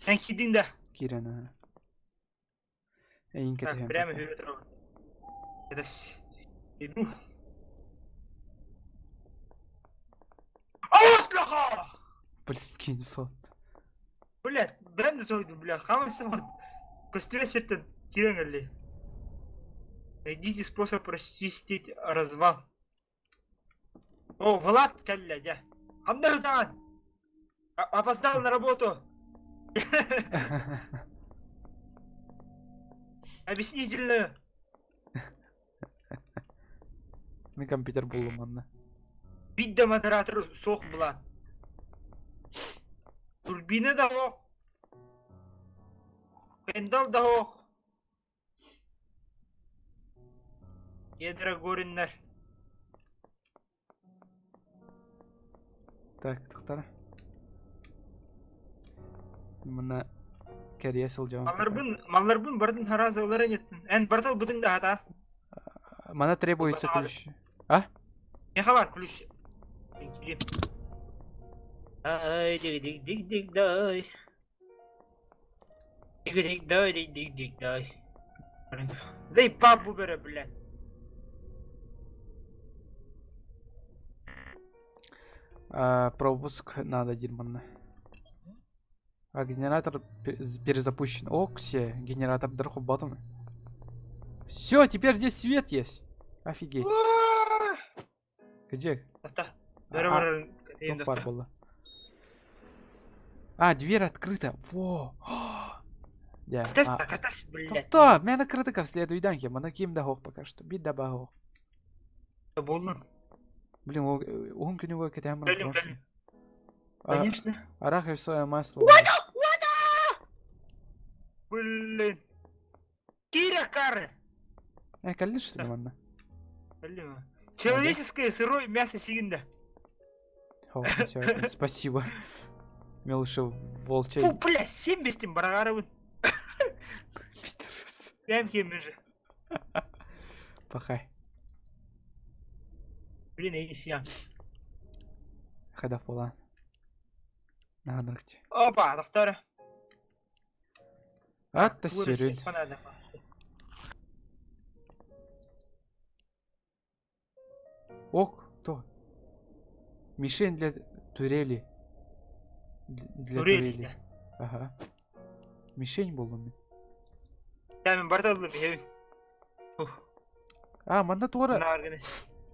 Эн киирдиҥ да? Киирэн аһа. Эйин Так, кэтэһэн прямо пока. вперед Это иду. Ослаха! Блин, кинь сон. Блядь, бэм да соһуйдум, бля, хаамысым көстүбэт сиртэн киирэн кэлли. Найдите способ расчистить развал. О, Влад кэллэ, дьэ. Ханна ытаҕын? Опоздал на работу. Объяснительную. Мин компьютер буллум манна. Биир да модератор суох Влад. Турбина да суох. Кендал да суох. Ядра Гориннар. Так, тохтара. Мына кэрийэ сылдьабын. Малларбын, малларбын бардын хараас ылар инеттин. Эн бартал бытыҥ да хатаан. Мана требуется ключ. А? Меха бар ключ. Килим. Ай, диг диг диг диг дай. Диг диг дай диг диг диг дай. Заебал бубера, блядь. А, пропуск надо диир манна. А генератор перезапущен. Оксе, генератор батом. Все, теперь здесь свет есть. Офигеть. Где? Туох баар буолла? А, дверь открыта. Во! Дьэ, Тохтоо, мин открытыка следуйдан мана ким да хоох пока что. Бит да баһох. Буоллун. Блин, уһун күнүгө кэтэһэн баран Конечно. Арахисовое масло. Блин. Кира Кары. Э, кэллин что ли манна? Блин. Человеческое сырое мясо сигинда. Спасибо. Мелыша волчай. Фу, бля, 70 барагарыбын. Пидорас. Прям кемежи. Пахай. Блин, иди сия. Хайдах буолан. Наанырыкчы. Опа, доктор. Атта сөрүн. Ок, то. Мишень для турели. Для турели. Ага. Мишень буоллум мин. Мен барда ыллым иһэбин. А, манна туора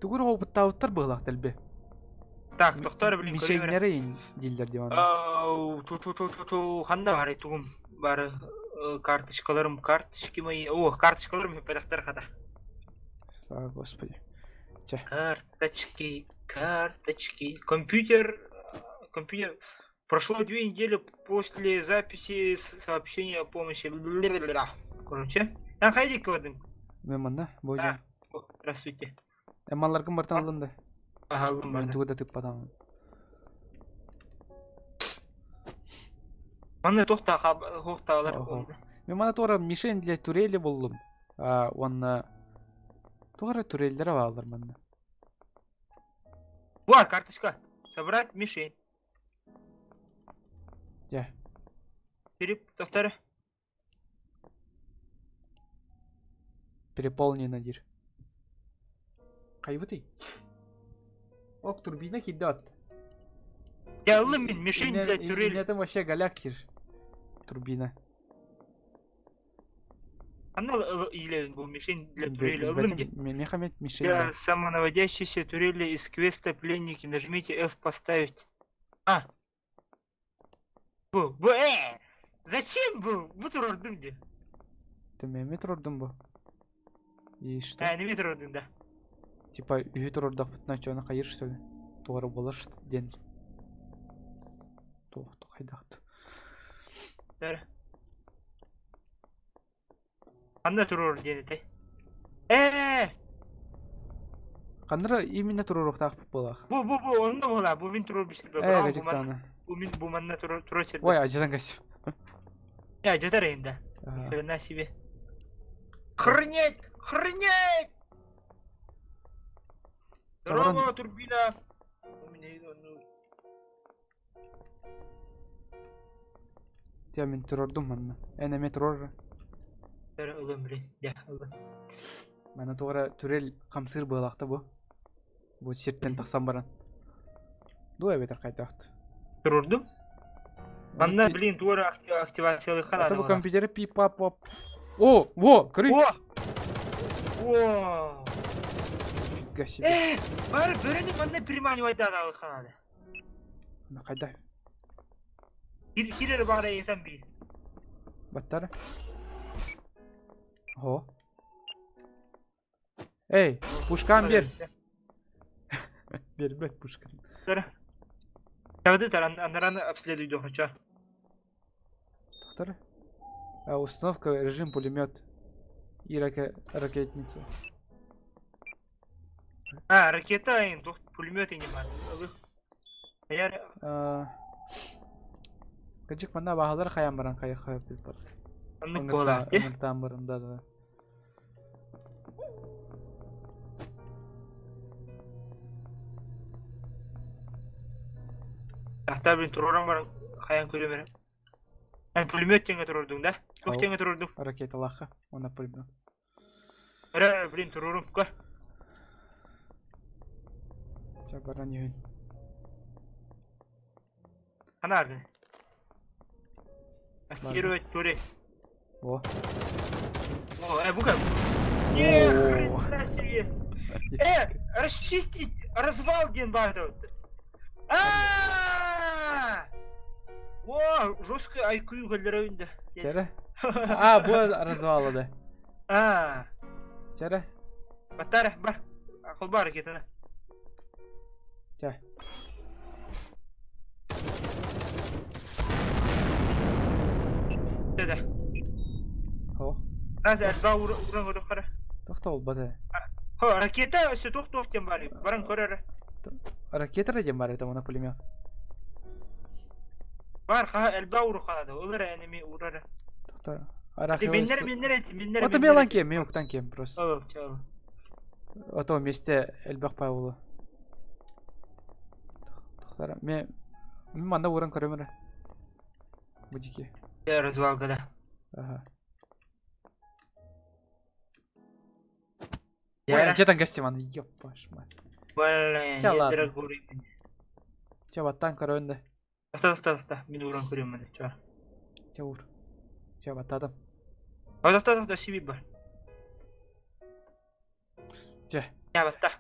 тугур опыттаабыттар быһылаах дэлби. Так, доктор, блин, Мишеннери дииллэр диван. Ту ту ту ту ту ханна бары тугум бары карточкаларым, карточки мои. О, карточкаларым хөппөтөхтөр хата. Слава Господи. Карточки, карточки. Компьютер, компьютер. Прошло 2 недели после записи сообщения о помощи. Короче. А хайди кодым. Мен манна, божа. Здравствуйте. Малларгын бартан алынды. Ага, ыллым Мен барды. тугу да тыппатам. Манна тохта хохтаалар. Ого. Мен мана туора мишень для турели буллум. А, уонна туора туреллere бааллар манна. Во, карточка. Собрать мишень. Дьэ. Филипп, доктор. Переполнено диир. Хайбытый. Ок, турбина кидет. Я ыллым мин, мишень для турели. Это вообще галяктир. Турбина. Анна или был мишень для турели. Ыллым де. Мехамед мишень. Для самонаводящейся турели из квеста пленники нажмите F поставить. А. Бу, бу, Зачем бу? Бу турордум де. Ты меня турордум бу. И что? А, не турордум, да. Типа, үһү турордахпытына чона хайыр что ли? Туора буолар диэн. Туох хайдаахт. Да. Ханна турор диэн этэй? Э! Ханнара именно туруруохтаахпыт буолаах. Бу бу бу онно буолаа, бу мин турор бисирбэ. Э, Гаджиктана. Бу мин бу манна турор турор сирбэ. Ой, ажатан кайс. Я жатар енді. Хрена себе. Охренеть! Охренеть! Здорово, турбина! У меня ну... Тя мин турордум манна. Эн эмиэ турор. Ылым, блин. Я, ылым. Манна туора турель хамсыыр быһылаахта бу. Бу сиртэн тахсан баран. Дуо эбэтэр хайдаахт. Турурдум. Манна, блин, туора активациялыхха А надо то было. компьютеры пип-пап воп. О, во, көрүй. О! О! Фига себе. Э, бары бөрөнү манна приманивайдан алыхха надо. Хайда. Кир кирер бары етен бир. Баттар. О. Эй, пушкам бер. Бербет пушкам. Чавды таран анараны обследуй дохоча. Доктор. А, установка, режим пулемет и ракетница. А, ракета ин, дух пулемет и не бар. Яр Кыдьык манна баһалар хайан баран хайа билбат. аннык буолаах дии. Ыҥыртаан баран да да. Ахта блин туруран баран хайан көрөм эрэ. Эн пулемет теңе турурдуң да? Туох теңе турурдуң? Ракеталаха, уонна пулемет. Эрэ блин турурум көр. Ча баран иһин. Ханааргын. Активировать туре. О. О, бука. Не, хрена себе. Расчистить развал ден барды. А! О, жестко IQ галерейінде. Чәрі? А, бу развалы да. А. Чәрі? Баттар, бар. Ақыл бар кетіні. Чә. Деді. О. Раз әлба уран көрі қара. Тоқта ол бата. Хо, ракета өсі тоқ-тоқ тен бар. Баран көрері. Ракета дем бар, это она пулемет. Бар, ха, әлба уру қалады. Олар әнеме урары. Тоқта. Миннер, миннер, миннер. Вот мен кем, мен уктан кем просто. Ол, чал. А то вместе элбэх пай Тоқтар, мен мен манда уран көрөмөр. Будики. Я развалгада. Ага. Ой, где там гостеван? Ёпаш мать. Блин, Ча ладно. Ча баттан көрөндө. Оста, оста, оста. Мен уран көрөмүн. Ча. Ча ур. Ча баттадым. Оста, оста, сиби бар. Ча. Я батта.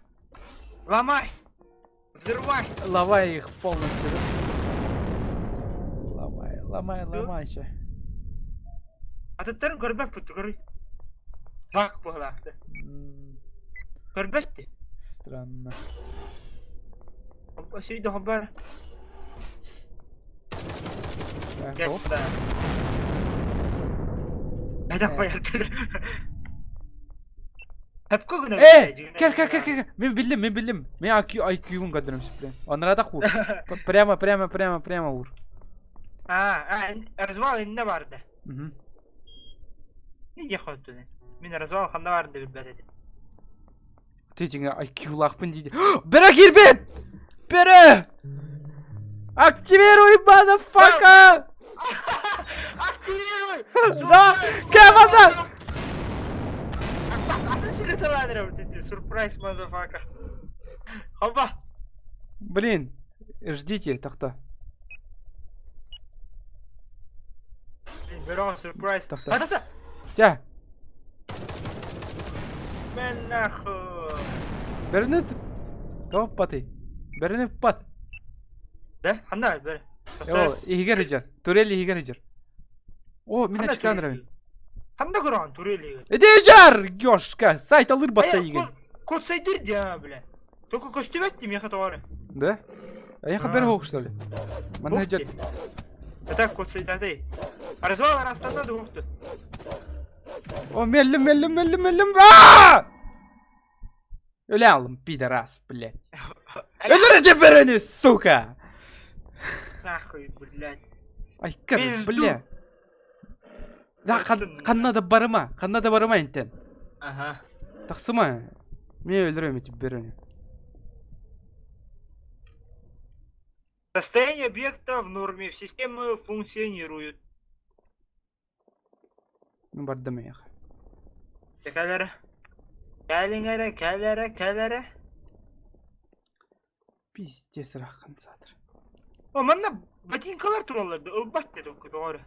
Ломай! Взрывай! Ломай их полностью. Ломай, ломай, ломай, ча. Атыттарын көрбөк бүттү, көрүй. Бак буолаахты. Көрбөттү. Странно. Сүйді хабар. Э, кел, кел, кел, кел. Мен билдим, мен билдим. Мен IQ, IQ-ун көрдүрөм блин. Онрада хур. Прямо, прямо, прямо, прямо ур. А, развал инне барды. Не дехотту. Мен развал ханда барды билбет этим. Ты тиңе IQ-лахпын дейді. Бері кирбет! Бері! Активируй, motherfucker! Активируй! Да! Кем Бас атын силеталадыр Сюрприз, motherfucker. Хоба! Блин, ждите, тохто. Блин, берем сюрприз. Тохто. Атата! Тя! Мен нахуй! Берини топ паты. Берини пат. Да? Ханда бер. Ол, игер ижер. Турели игер ижер. О, мен ачыктан рабин. Ханда көрөн турели. Иди ижер, ёшка, сайт алыр батта иген. Код сайдыр дя, бля. Только костюм меха товары. Да? А я хабер хок что ли? Манна ижер. Это код сайдады. Развал арастанда духту. О, меллим, меллим, меллим, меллим. А! Өле алым, пидорас, блядь. Өлөр берени, сука! Нахуй, блядь. Ай, кыр, бля. Да, ханна да барыма, ханна да барыма интен. Ага. Тахсыма. Мен өлдүрөм этип берени. Состояние объекта в норме, системы функционируют. Ну, бардым я. Кәләре. Кәлиңәре, кәләре, кәләре. Пиздец рахын сатыр. О, манна ботинкалар тураллар да ылбат да тоҕо тоҕо эрэ.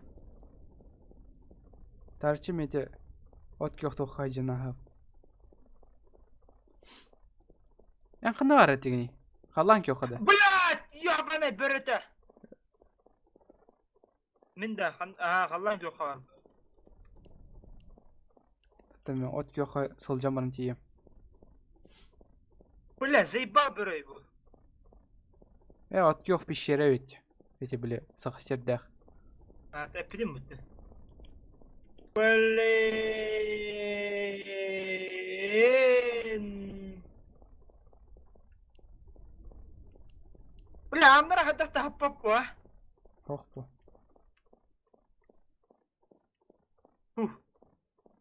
Тарчы мете от көхтөх хайдьанаһап. Эн ханна бар этигиний? Халлаан көхө да. Блядь, ебаный бөрөтө! Мин да хан аа халлаан күөххэ барым. Тутта от күөххэ сылдьан баран тиийэм. Бля, заебал бөрөй бу. Э, от күөх пещера ведь. Эти били саха сирдээх. А, эппитим бутты. Блин. Бля, амнара хадах тахаппап а? Ох бу. Фух.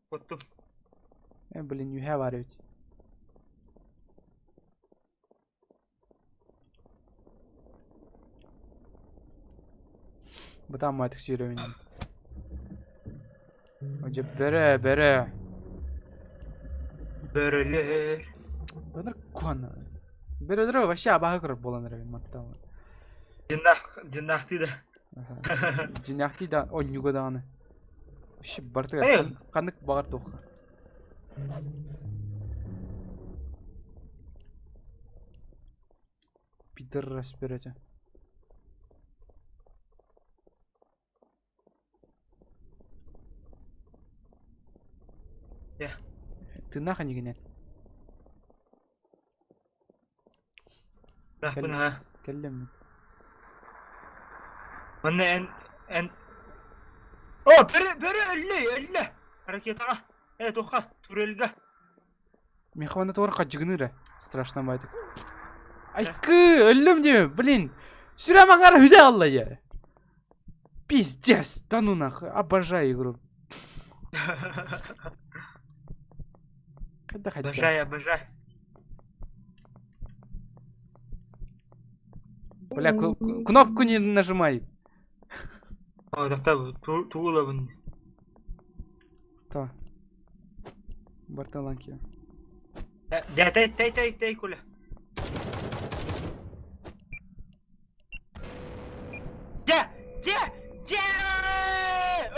Оттум. Э, блин, үһэ бар эбит. Бытаан маатык сүүрөбүн. Дьэ бөрө, бөрө. Бөрөлөр. Бөрөлөр куһаҕан. Бөрөлөрү вообще абааһы көрөр буолан эрэбин мантан. Дьиннах, дьиннахтыы да. Дьиннахтыы да онньуга даҕаны. Вообще барытыгар ханнык баҕар туохха. Пидорас бөрөтө. Дьэ. Тыыннаах инигинэн. Тыыннаахпын аһа. Кэллим. Манна эн эн О, бөрө бөрө өллө өллө. Ракетаҕа. Э, туохха? Турельга. Миэхэ манна туора хадьыгыныыр ээ. Страшно байтык. Айкы, өллүм диэми, блин. Сүрэ маҥара хүдэ алла я. Пиздец, да ну нахуй, обожаю игру. Когда хотел. Обожаю, обожаю. Бля, кнопку не нажимай. О, так туулабын. Та. Барталанки. Дьэ, тэй, тэй, тэй, тэй, куля. Дьэ, дьэ, дьэ!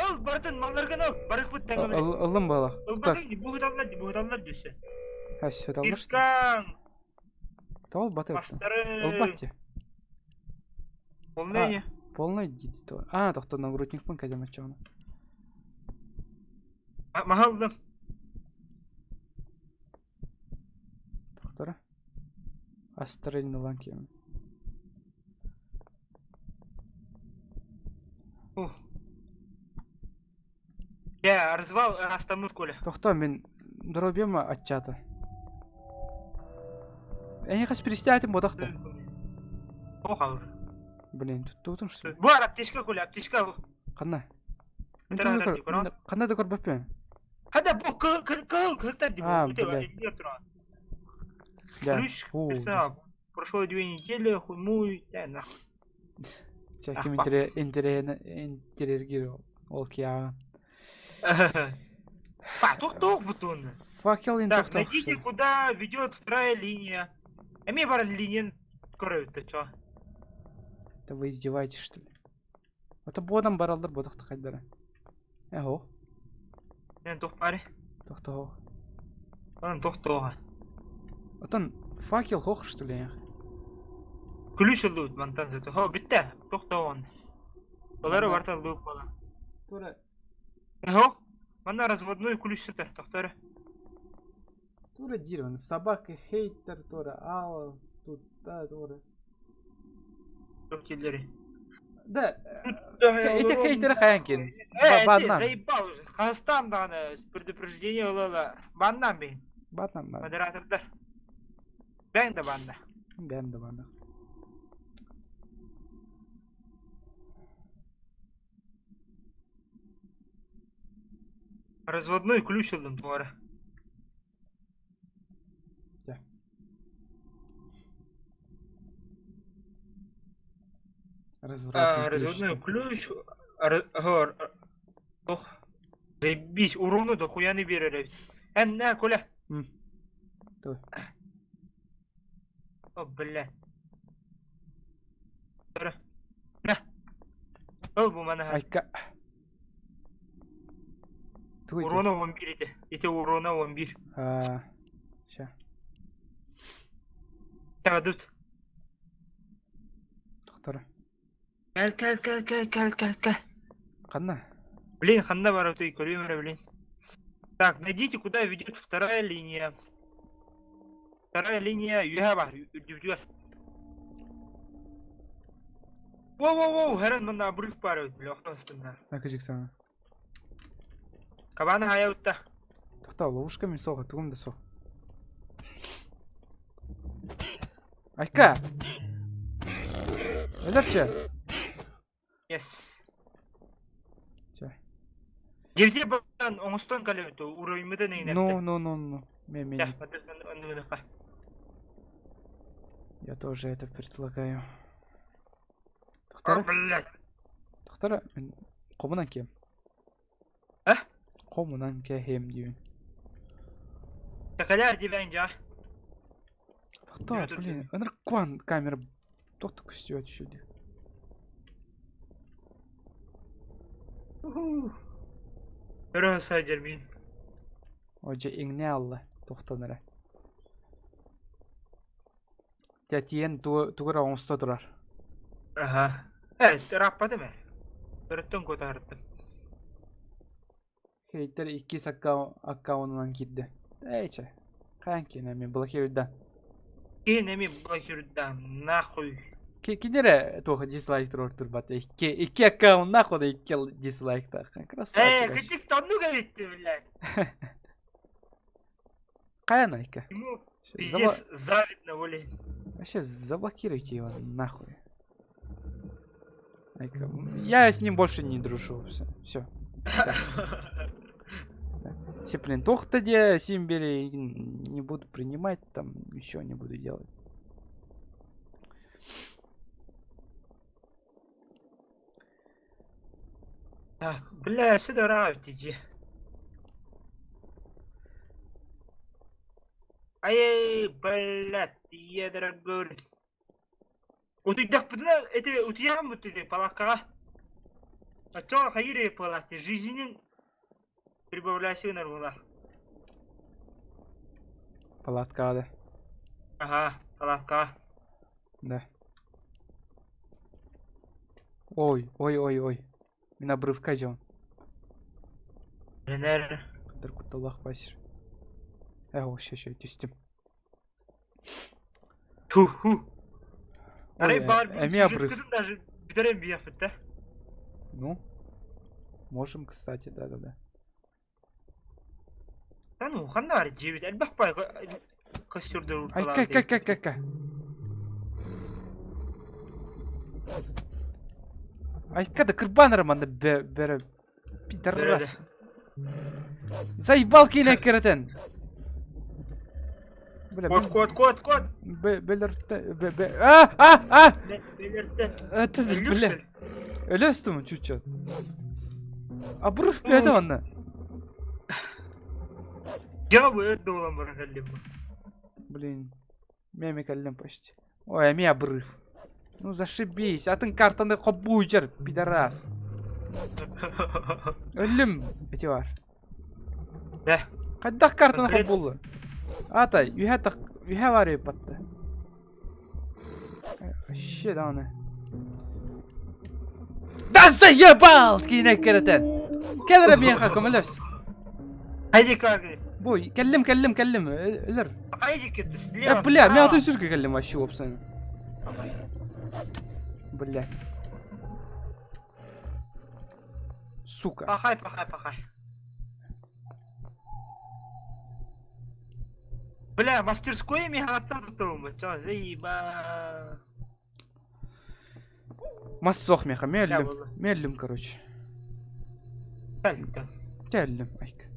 Ыл, барытын малларгын ыл, барыхпыт тэҥэ. Ыллым балах. Ылбатыҥ, буһуталлар, буһуталлар дьүсэ. Хас, сыталлар что? Киркаҥ, Тоол баты мастары. Ылбат те. Полный не? Полный дии А, тохто нагрудникпын кэлем оччоҕуна. Маһа ыллым. Тохтора. Астрель ылан киэм. Ух. Дьэ, развал астаммыт Коля. Тохто мин доруобуйам аччаата. Эйиэхэ спиристээтим бодохто. Ох, уже. Блин, туттубутум что ли? Бар, аптечка, Коля, аптечка. Ханна? Ханна да көрбөппүн. Хада бу кыл кыл кыл кылтар ди А, бу. блядь. Да. Ключ, писал. Прошло 2 недели, хуй да нахуй. Чэ, ким интерергир ол киаҕа. Па, тух-тух бутун. Факел ин Так, найдите, куда ведет вторая линия. Эми бар линия көрөбүт чо. Да вы издеваетесь, что ли? Ото буодан бараллар бодохто хайдара. Эхо. Мен тух бари. Тохтоо. Онон тохтоға. Отон факел хох, что ли? Ключ ыллыбыт мантан зато. Хо, битте. Тохтоон. Олары барта ыллыбыт буолан. Тура. Эхо. Манна разводной ключ сытар. Тохторы. Тура дирван. Собака хейтер, тура ал, тут та тура. Киллери. Да, эти хейтеры хаянкин. Э, Баннан. заебал уже. Казахстан даҕаны предупреждение ылала. Баннан бейн. Батнан бар. Модератордар. Бэҥ да банна. Бэм да банна. Разводной ключ ыллым туора. Да. Развратный ключ. Разводной ключ. Ох. Заебись, урону дохуя не берер. Эн, на, Коля. Давай. О, бля. Ол бу манаһа. Айка. Тугу ити? Урона 11 ити. Ити урона 11. А, ща. Тадут. Тохтора. Кэл кэл кэл кэл кэл кэл кэл. Ханна? Блин, ханна барытый көрүөм эрэ, блин. Так, найдите, куда ведет вторая линия. Вторая линия үөһэ бар, үрдүбүтүгэр. Воу-воу-воу, хэрэн манна обрыв баар эбит, бля, охтон ыстынна. Накажик сана. Кабаны хайа утта. Тохтоо, ловушка мин суох, тугум да суох. Айка! Өлөрчө! Yes. Чэ. Дьиэбитигэр баран оҥостон кэлэбит дуо? Уровеньмытын Ну, иҥнэбитэ. ну, ну, ну. Ме, ме, Чэ, оннугунахха. Я тоже это предлагаю. О, Тохтара, блядь. тохтара, мин хомунан киэм. А? Хомунан кэһиэм диибин. Тэкэлээр дибэҥ дьаа. Тохтоо, Түбэ блин, ыныркуан камера тохто көстүбэт үчүгэй. Өрө сылдьар мин. О, дьэ иҥнэ алла, тохтон эрэ. Дьэ тиийэн тугу тугу эрэ оҥосто турар. Аха. Э, ырааппатым ээ. Өрөттөн куотаһарыттым. Хейтер иккис аккаунунан киирдэ. Ээ чэ, хаан киэнэ эмиэ блокируйда. Киһин эмиэ блокируйда, нахуй. Кини эрэ туох дизлайк туруор турбат. Икки, икки аккауннаах уонна икки дизлайктаах. Ээ, Красавчик. кырдьык оннук эбит блядь. Хайа Найка? Ему пиздец завидно, блин. Вообще заблокируйте его нахуй. Айка, я с ним больше не дружу. Все. Все. Все, блин, тохта де Симбери не буду принимать, там еще не буду делать. Так, бля, сюда равтиджи. Ай, блядь, я дорогой. Утуйдахпытына ити утуйаҕын ити палаккаҕа. Оччоҕо хайыыр буолааччы жизнин прибавляйся гынар буолаах. Палаткаҕа да. Аха, палаткаҕа. Да. Ой, ой, ой, ой. Мин обрывка дьон. Эрэнэр. Кыдыр кутталлаах басир. Э, вообще еще түстүм. Ту-ху. Ой, Арай баар эмиэ обрыв. сюжеткытын даже бүтэрэн биэхпит да. Ну, можем, кстати, да-да-да. Да ну, ханна бар дьиэбит элбэх баай костюрдор Ай, ка, ка, ка, ка, ка. Айка да кырбан романда бәрі пидорас. Заебал киинэ кэрэтэн. Бля, Кот, кот, кот, кот. Белер, а, а, а! Белерте. Это, бля. Өлөстүм чуть-чуть. Обрыв пять онно. Дьэ бу өр буолан баран кэллим. Блин. Меми кэллим почти. Ой, эми обрыв. Ну зашибись, атын картаны хоббуйдьар, пидорас. Өллүм, эти бар. Э. Хайдах картаны Конкрет- хоббулла? Ата, үһэ тах, үһэ бар батта. Вообще даҕаны. Да заебал! Киинэ кэрэтэн. Кэл эрэ миэхэ көмөлөс. Хайди как? Бу, кэллим, кэллим, кэллим. Өлөр. Хайди ты слева. Э, бля, мен атын сүргэ кэллим вообще уопсайым. Блять. Сука. Пахай, пахай, пахай. Бля, мастерской меха тутум. Чё, заеба. Мас суох миэхэ, Бля, мэллим. буолла. Мэллим, короче. Кэлтэн. Тэллим, айк.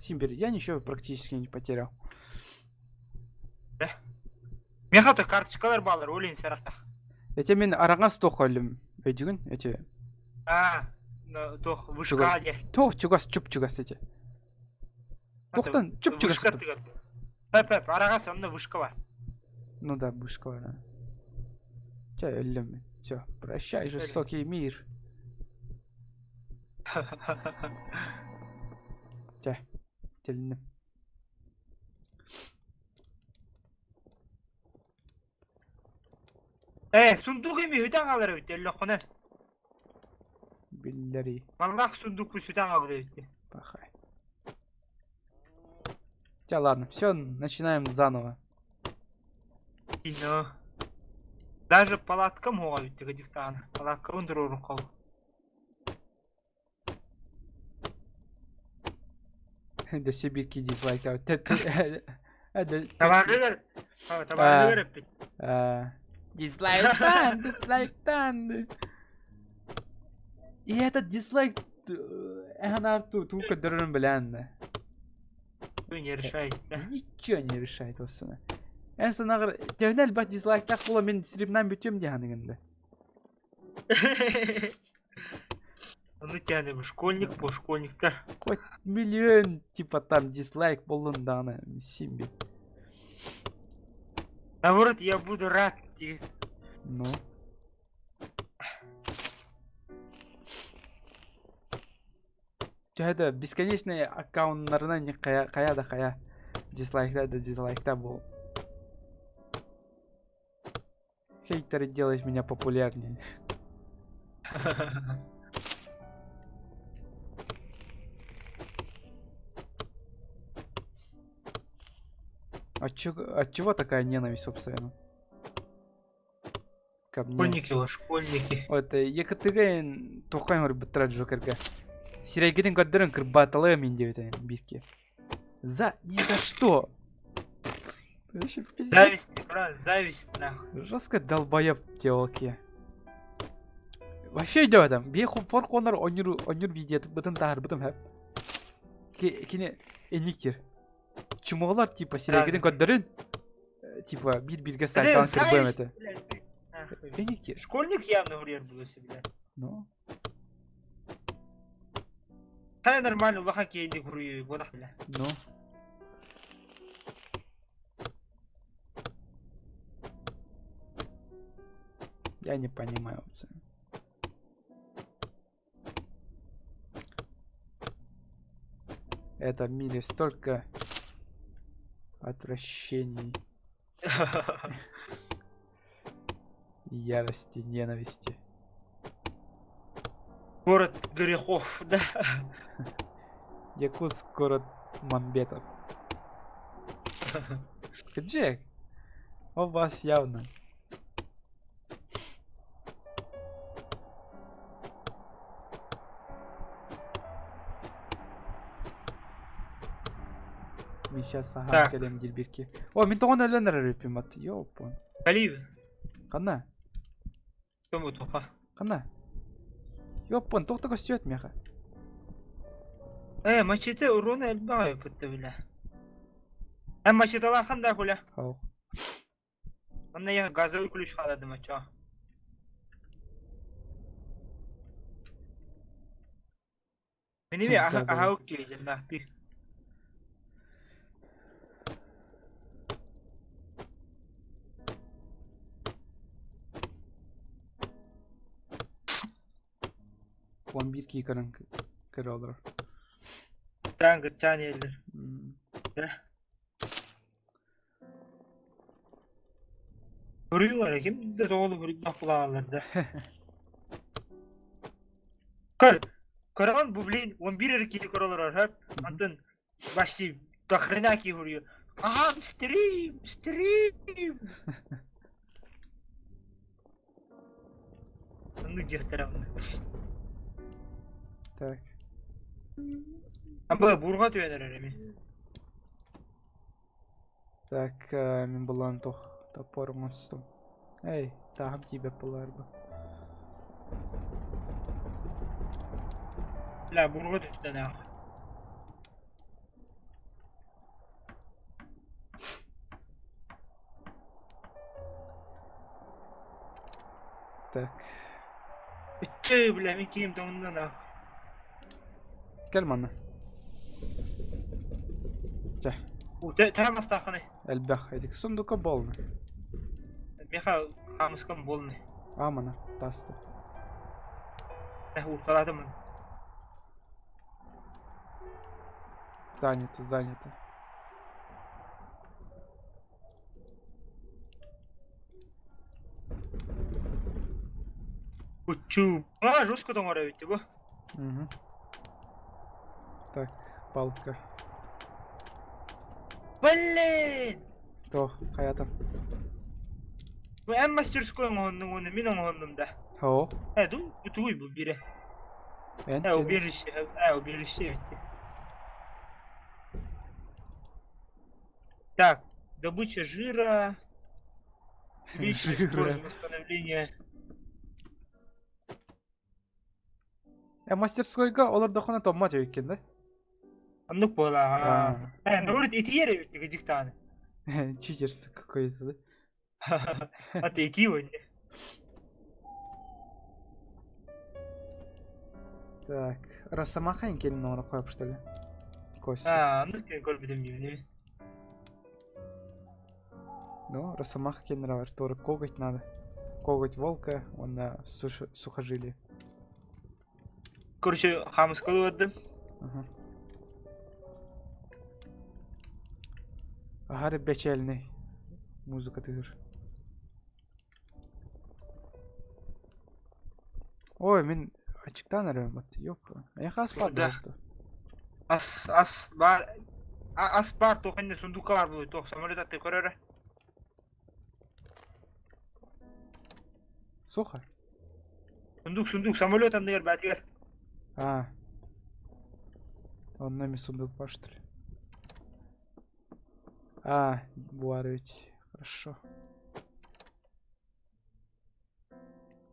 Симбер, я ничего практически не потерял. Меха то карточкалар баалар, олин сарахта. Эти мен араҥас туох өллүм. Өйдүгүн, эти. А, ну, туох, вышка де. Туох чугас, чуп-чугас эти. Туохтан чуп-чугас. Вышка тыгар. Пеп, пеп, араҕас онно вышка бар. Ну да, вышка бар. Чэ, өллүм. Все, прощай, жестокий мир. Чэ, тилинним. Ээ, сундук эми үтэн хаалар эбит өллөххүнэ. Биллэрий. Маллаах сундукпун сүтэн хаалбыт эбит. Пахай. Чэ, ладно, все, начинаем заново. Кино. Даже палаткам оҕо эбит диктаана. Палаткабын туруоруккал. Дөссө биир киһи дизлайк Табаарыгар табаарыгар эппит. Дизлайктан, дизлайктан. И этот дизлайк эһанаар туу көрдөрөрүн билээн. Не решает. Ничего не решает осына. Эн санаҕар төһөнө элбэх дизлайктаах буола мин стримнан бүтүөм дии саныгын да. Ону тянем школьник по школьниктар. Хоть миллион типа там дизлайк боллун даҕаны симби. Наоборот, я буду рад. Ну. Төһө да бесконечный аккауннарынан не хайа, хайа да хайа дизлайкта да дизлайкта был. Хейтеры делаешь меня популярнее. От чего, от чего такая ненависть, собственно? Ко мне. Школьники, о, школьники. Вот, ЕКТГ тухай быттыра Джокерга. Сирэйгитин көрдөрөн кырбааталыам мин диэбитэ биирки. За ни за что! Вообще пиздец. Зависть, брат, зависть, нахуй. Жестко долбоеб телки. Вообще идет там. Бие фор конор онюр онюр видео бытын тахар бытым хэп. Кини эниктир. Чумоҕолор типа сирэйгитин көрдөрүн типа биир бииргэ сайтан кырбыам этэ. Эниктир. Школьник явно вред был себе. Ну. Та нормально, улахан киһини куруйу буолах бля. Ну. Я не понимаю. Это в мире столько отвращений, ярости, ненависти. Город грехов, да. Якутск город Мамбетов. Джек, у вас явно. Мин сейчас аһаан Так. кэлэм диирбирки. О, мин тоҕон өлөн эрэр эбиппин бат. Ёппун. Калиев, Ханна? кому тоха? Ханна? Ёппун, туох да көстүөт миэхэ. Э, мачете урона элбэҕи кытта бile. Э, мачеталахан да куля. Хау. Онно я газовый ключ халадым очо. Миними Чем газовый? аха окей, ты. 11 кии көрөн көрө олорор. Таң гытчаан иһэллэр. Көрүү эрэ ким да тоҕолу буруйдаах булааллар да. Көр, көрөҕүн бу блин 11 эрэ киһи көрө олорор хөп. Антон почти до хрена киһи суруйар. Аһаам стрим, стрим. Оннук диэхтэрэ онно. Так. А бу буурҕа түһэн эрэр эми. Так, мин булан туох топпор оҥостум. Эй, тааһым тиийбэт буолаарбы. Бля, буурҕа түстэ наах. Так. Ыччы, бля, мин киим тоҥунна наах. Кэл манна. Чэ. Төһө мастааххыный? Элбэх. Этик сундука болна. Миэхэ хаамыскам буолнай. Амана, таста. Э, уурталаатым. Занято, занято. Учу. А, жестко тоҥор эбит бу. Угу. Так, палка. Блин! Туох, хайата? Бу эн мастерской оҥоһуннуҥ уонна мин оҥоһуннум да. Оо. Э, ду, бу тугуй бу бире? Эн Э, убежище, э, убежище эбит. Так, добыча жира, увеличить Жира. скорость восстановления. Э, мастерскойга олордоххуна томмот эбиккин да? Оннук буолаа. Э, наоборот, итиер эбит диктаны. Читерство какое-то, да? А ты итии не? Так, Росомаха кэлин оҥоро қойып что ли? Кости. А, оннук диэн көрбүтүм дии. Ну, Росомаха кэлин тоже коготь надо. Коготь волка, он на сухожилие. Короче, хаамыскалыы бардым. Ага. Аһары бэчээлинэй музыка тыгыр. Ой, мин ачыктаан эрэбин бат, ёпта. Эйиэхэ ас баар Да. дуо? Ас, ас баар, ас баар туох иннэ сундука баар буолуо туох самолет аттыы көрөрө. Сухо? Сундук, сундук, самолет анныгар баатыгар. А. Онно эмиэ сундук бар что ли? А, баар ведь. Хорошо.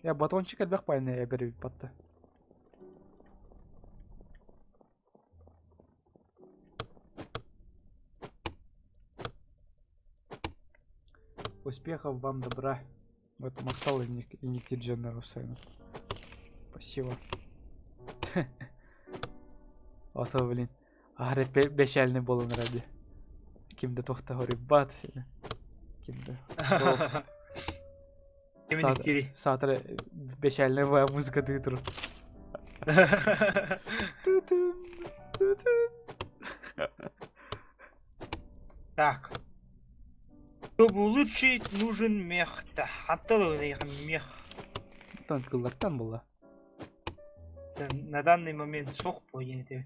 Я батончик элбэх байны эбэр батта. Успехов вам, добра. Вот махтал иниктидженеру сайын. Спасибо. Ото, блин. Аһары бэчээлинэй буолан эрэр дии. Ким да туох да хоруйбат. Ким да суох. Ким дири? Саатар бэчээлинэй музыка тыы турар. Ту-тун, ту-тун. Так. Чтобы улучшить, нужен мех. Хантан мех. Оттон кыллартан буолла. На данный момент суох буо диэн этэ.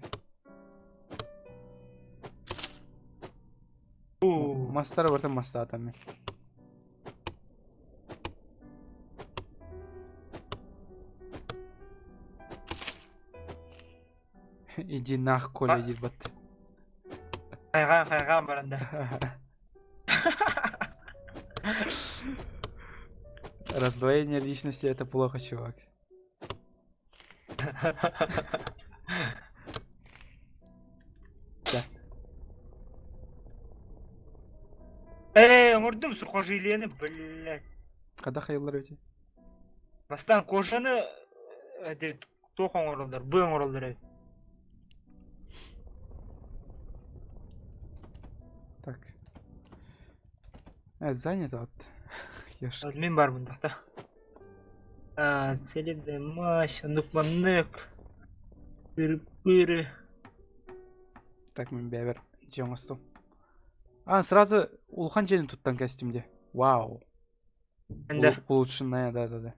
Мастара барытын мастаатам мин. Иди нах, Коля, диир бат. Хайҕаан хайҕаан баран да. Раздвоение личности это плохо, чувак. Ээ, оҥордум сухожилиены, блядь. Когда хайыллар эти? Бастаан кожаны э, туох оҥороллор, быа оҥороллор эбит. Так. Э, занято вот. Ешь. Мин барбын тохто. Аа, целебная мазь, оннук-маннык, тыры-пыры. Так, мин бэбэр дьиэ оҥостум. А, сразу улахан дьиэни туттан кэстим дии. Вау. Да. Улучшенная, да-да-да.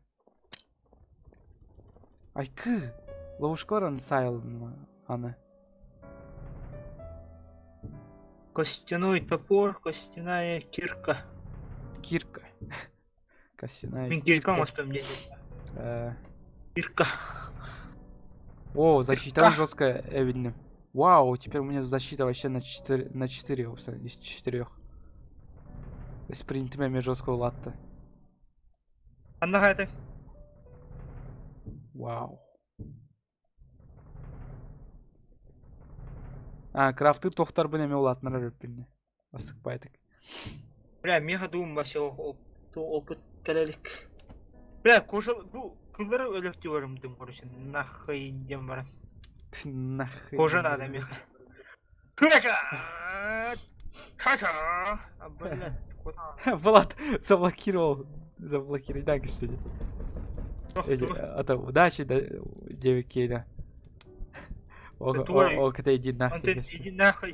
Айкы! Ловушка сайыл аны. Костяной топор, костяная кирка. Кирка. Костяная Мин кирка кирка. оҥостом диэн. Кирка. О, защита жесткая, видно. Вау, теперь у меня защита вообще на 4, на 4 из 4. С принтами жесткую латте. Ханна хайатай? Вау. А, крафтыр тохтарбын эме улаатыннарар өппүннэ. Астык баайтык. Бля, миэхэ дуум вообще опыт кэлэлик. Бля, кожа бу кыллары өлөртүү барымдым, короче, нахуй диэн баран. Нахуй. Кожа надо миэхэ. Кыша! Каша! А, блядь, куда? Влад заблокировал. Заблокировал. Да, кстати. А то удачи, да, 9 кейна. О, это иди нахуй. Иди нахуй.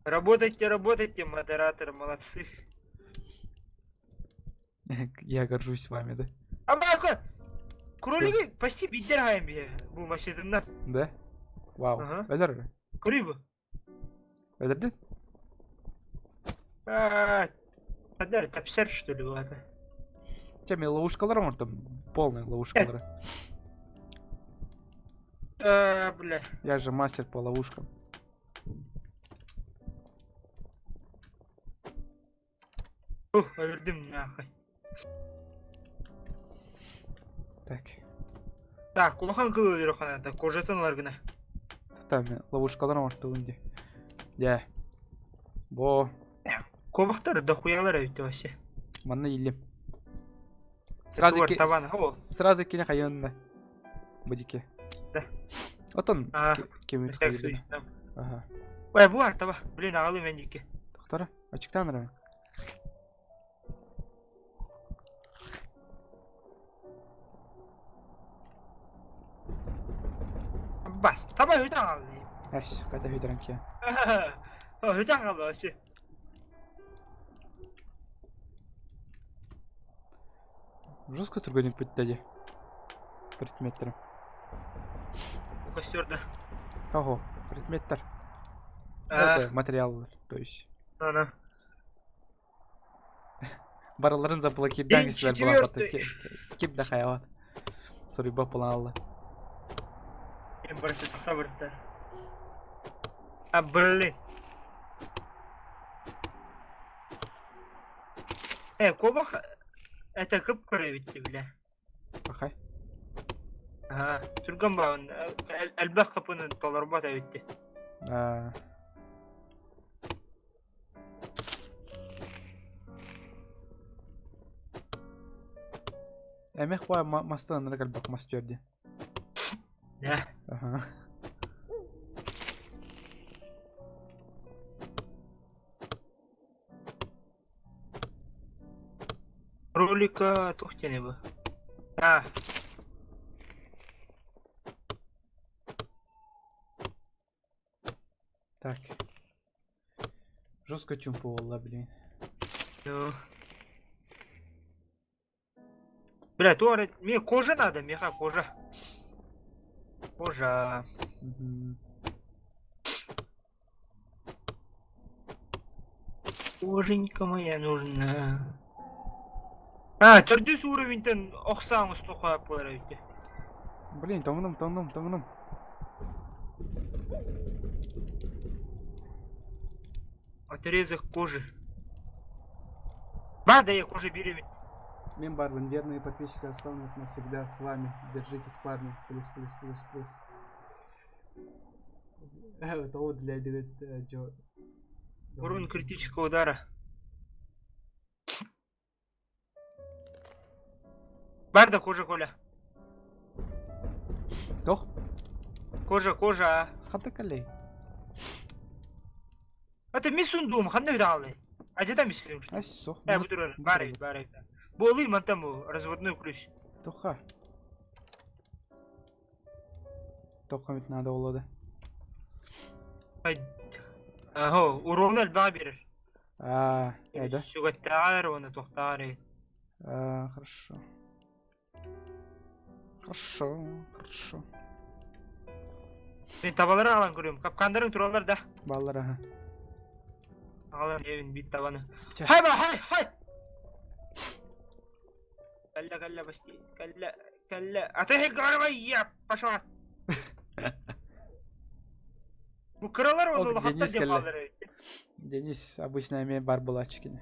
Работайте, работайте, модераторы, молодцы. Я горжусь вами, да? Абака! Кролиги почти бидер хаем бе. Бу машинаннар. Да? Вау. Өлөр. Көрүй бу. Өлөрдүн? Хандар тапсар что ли бу Че, мен ловушкалар оҥортум, полный ловушкалары. А, бля. Я же мастер по ловушкам. Ух, өлдүм нахуй. Так. Так, улахан кыл өлөр ханата, кожатын ылар гына. Там ловушкалар оҥортугун дии. Дьэ. Бо. Кобахтар дохуялар эбит вообще. Манна ииллим. Сразу ки... Сразу кини хайынна. Будики. Да. Отон кемит Ага. Ой, бу таба. Блин, аҕалы мен дики. Тохтора. Ачыктан ыры. Бас, таба хүтэн аҕалы. Эс, қайда хүдерен ке. Хүтэн аҕалы вообще. Жестко түргенік бітті де. Предметтер. Костерда. Ого, предметтер. Это материаллар, то есть. Ана. Бараларын заблокирдан силер була Ким да хаяват. Сори, бапалалла. Мен барысы тахса А, блин. Э, кобах это кып көрөбүттү бля. Пахай. Ага, түргөн баҕын элбэх капыны толорбот эбитти. А. Эмэх баа мастан ынырык элбэх мас түөрдэ. Да. Ага. Ролика туох диэни бу? А. Так. Жестко чумпу буолла, блин. Ну. Бля, туох эрэ мне кожа надо, меха кожа. Кожа. Мгм. Коженька моя нужна. А, төрдүс уровеньтен охсаң устуха буолар эбит. Блин, тоҥнум, тоҥнум, тоҥнум. Отрезок кожи. Ба, да я кожа беременна. Мен Барвин, верные подписчики останут навсегда с вами. Держитесь, парни. Плюс, плюс, плюс, плюс. Это для Джо. Урон критического удара. Бар да кожа, Коля. Тох? Кожа, кожа. Ханта калей. Это ми сундум, ханна видалны. А где там мисфилм? Ай, сох. Э, бу турар. Бар, бар. Бу ылый мантан бу разводной ключ. Тоха. Тоха ведь надо улады. Аһо, урон элбэҕи биэрэр. А, да? Сүгэттээҕэр уонна туохтааҕар А, хорошо. Хорошо, хорошо. Мин табалары аҕалан көрүөм. Капкандарыҥ тураллар да. Баллар, ага. Аҕалан диэбин биир табаны. Чэ. Хай ба, хай, хай! Кэллэ, кэллэ, почти. Кэллэ, кэллэ. А ты я пошла. Бу кыралар Ол уонна улахаттар Денис диэн кэллэ. хааллар эбит. Денис обычно эмиэ бар буолааччы кини.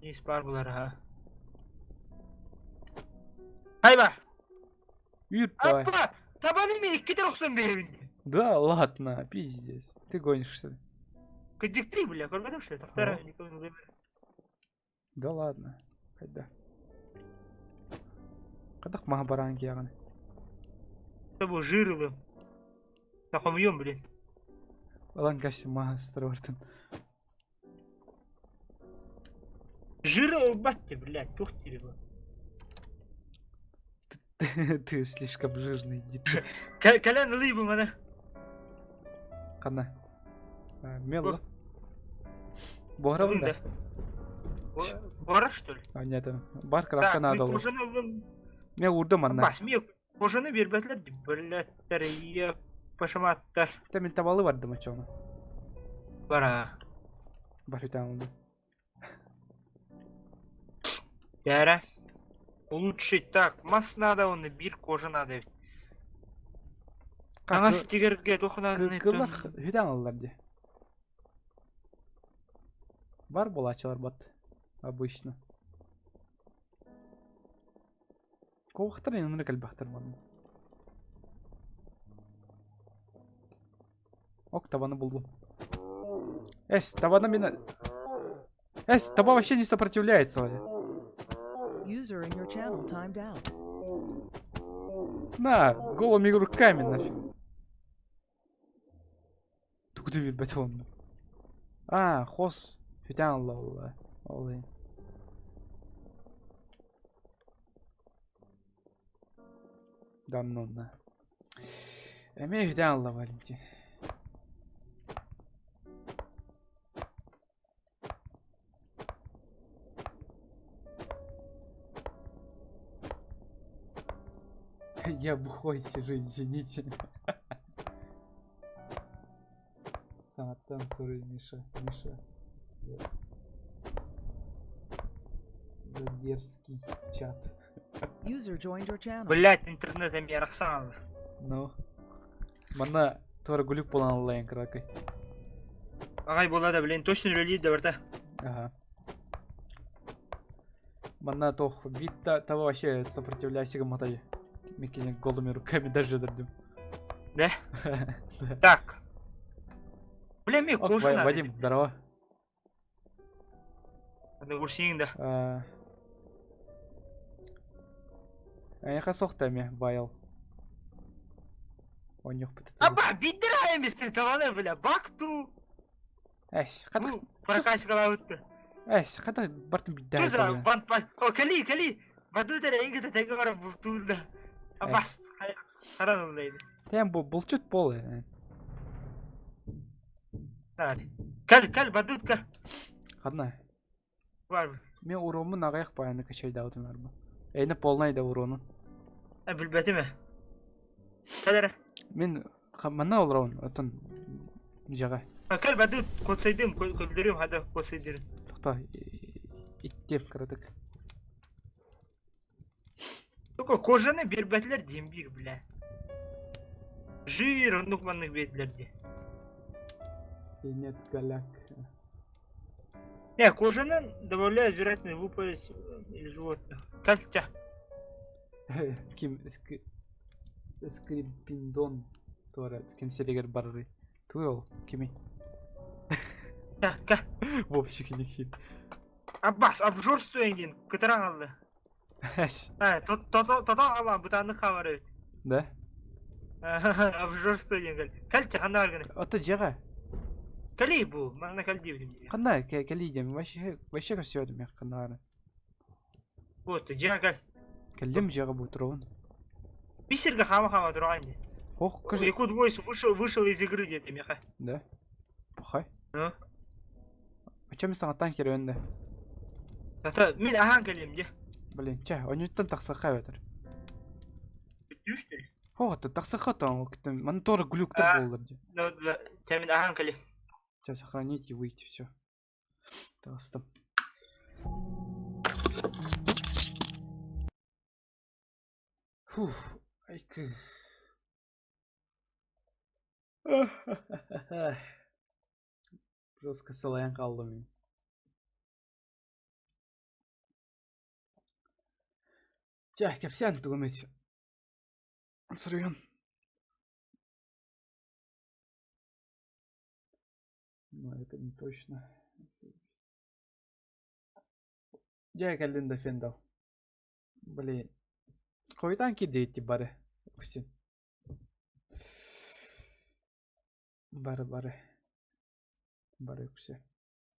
Денис бар булар, ха. Хай ба! Үүт давай. Аппа! Табаны мен иккитер охсон биэрэбин. Да ладно, пиздец. Ты гонишь, что ли? Кыдьыктыы, бля, көрбөтүм что ли? Тоқтар, Ага. Да ладно. Хайда. Хайдах маһа бараан киэҕин? Бу жир ылым. Тахомуйум, блин. Ылан касси маһа ыстырыбартын. Жир ылбат те, блядь, тух тебе бу. Ты слишком жирный, дит. Кэлэн ылый бу маны. Ханна? Мелла. Буһарабын да? Буһара, что ли? А, нет, бар крафка надо. Кожаны ыллым. Мен уурдум манна. Бас, мен кожаны бербэтилер, блядь, я пошаматтар. Та мен табалы бардым очону. Бара. Бар үтән Дәрә. Улучшить так, мас надо, он бир кожа надо ведь. Аңас тигерге тухнаны. Кыллар хүтән алалар ди. Бар булачылар бат. Обычно. Ковахтар инаныр кэлбэхтэр манна. Ок, табаны булдум. Эс, табаны мин... Эс, таба вообще не сопротивляется. User in your channel timed out. На, голыми руками нафиг. Тугу билбэт онно. А, хос хүтэн алла олла. Ол Даннонна. Эмиэ хүтэн алла Валентин. Я бухой сижу, извините. Саҥаттан суруй Миша, Миша. За дерзкий чат. User joined your channel. Блять, интернет эмиэ арахсан Ну. Манна туора глюк буолан ыллайын кыракый. Аҕай буолла да, блин, точно үлэлиир да барда. Ага. Манна туох бит того вообще сопротивляйся гымматай. Микини голыми руками даже өлөрдүм. Да? Так. Бля, мне Ок, кожа надо. Вадим, здорово. Аны көрсең да. Эйиэхэ суох да эмиэ байыл. Онньуохпут Аба, биддер эмискин табаны, бля, бакту. Эс, хата Ну, прокачкалабытты. Эс, хата бартын биддер Туза, бан бан. О, кали, кали. Баду дere ингите теге бара бутууда. Абас, харан улайды. Тэн бу булчут бол. Тали. Кал, кал, бадут кал. Ханна. Бар. Мен уроммун аҕыйах баайаны качайдаабытым арба. Эйне полнай да уронун. Э, билбэтим. Кадара. Мин манна олоробун, оттон дьэҕэ. Кал бадут косайдым, көлдөрүм, хада косайдырым. Тохто, иттиэм кыратык. Только кожаны бербэтилэр диэн биир, бля. Жир, оннук маннык биэрдилэр дии. Нет, голяк. Не, кожаны добавляют вероятность выпасть или животных. Кальтя. Ким Скрипиндон туора кэнсиэригэр барарый. Туй ол кимий? Ка, ка. Вовчик Никсин. Аббас, обжорство диэн кытаран алла. А, тото ала бытааннык хаамар эбит. Да? Обжорство диэн кэл. Кэлчэ ханна баргыный? Ото дьиэҕэ. Кэлий бу, манна кэл диэбитим дии. Ханна кэлии диэм вообще вообще көрсүөтүм ханна Вот, дьиэҕэ кэл. Кэллим дьиэҕэ бу туругун. Бисерге хаама-хаама тураҕын дии. Ох, кажи. Якут Войс вышел, вышел из игры где-то, меха. Да? Пахай. Ну? О чем саҥаттан кирэбин да? Ата, мин аһаан кэлиэм дии. Блин, чэ, онньуттан тахсахха эбэтэр. Бүттүү что ли? О, тахсахха там, маны тоже глюктар А. буоллар дии. Да, да, чэ, мин аһаан кэлиэм. Сейчас сохранить и выйти, все. Таҕыстым. Фух, айкы. Жестко сылайан хааллым мин. Чэ, кэпсээн тугум эти. Суруйун. Но это не точно. Дьэ кэллин да Фендал. Блин. Хойутаан киирдигит бары. Уксин. Бары бары. Бары үксэ.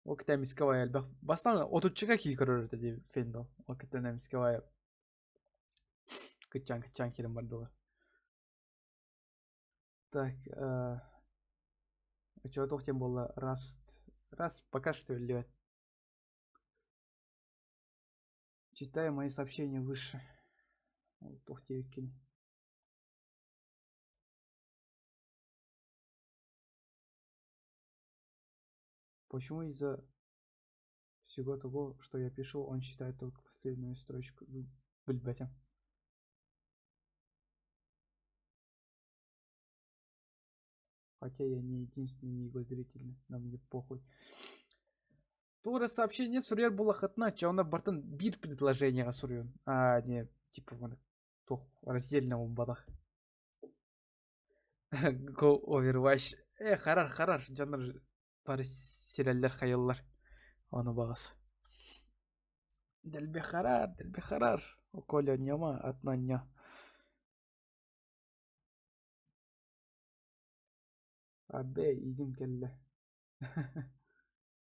Ол кытта эмискэ баайа элбэх. Бастаан отуччуга кии көрөр этэ дии Фендал. Ол кытта эмискэ баайа. Кыччаан-кыччаан киирэн бардылар. Так, оччоҕо туох диэн буолла? Раст, раз пока что иллибэт. Читаю мои сообщения выше. Ол туох диэбиккин. Почему из-за всего того, что я пишу, он читает только последнюю строчку билбэтим. Хотя я не единственный его зритель, но мне похуй. Туора сообщение суруйар буолахытына, чэ онно бартын биир предложениеҕа суруйун. А, не, типа туох раздельно буолбатах. Go Overwatch. Э, харар, харар, дьоннор бары сирэллэр хайаллар. Ону баҕас. Дэлби харар, дэлби харар. Коля ньома, атна ньо. Абэ, иигин кэллэ.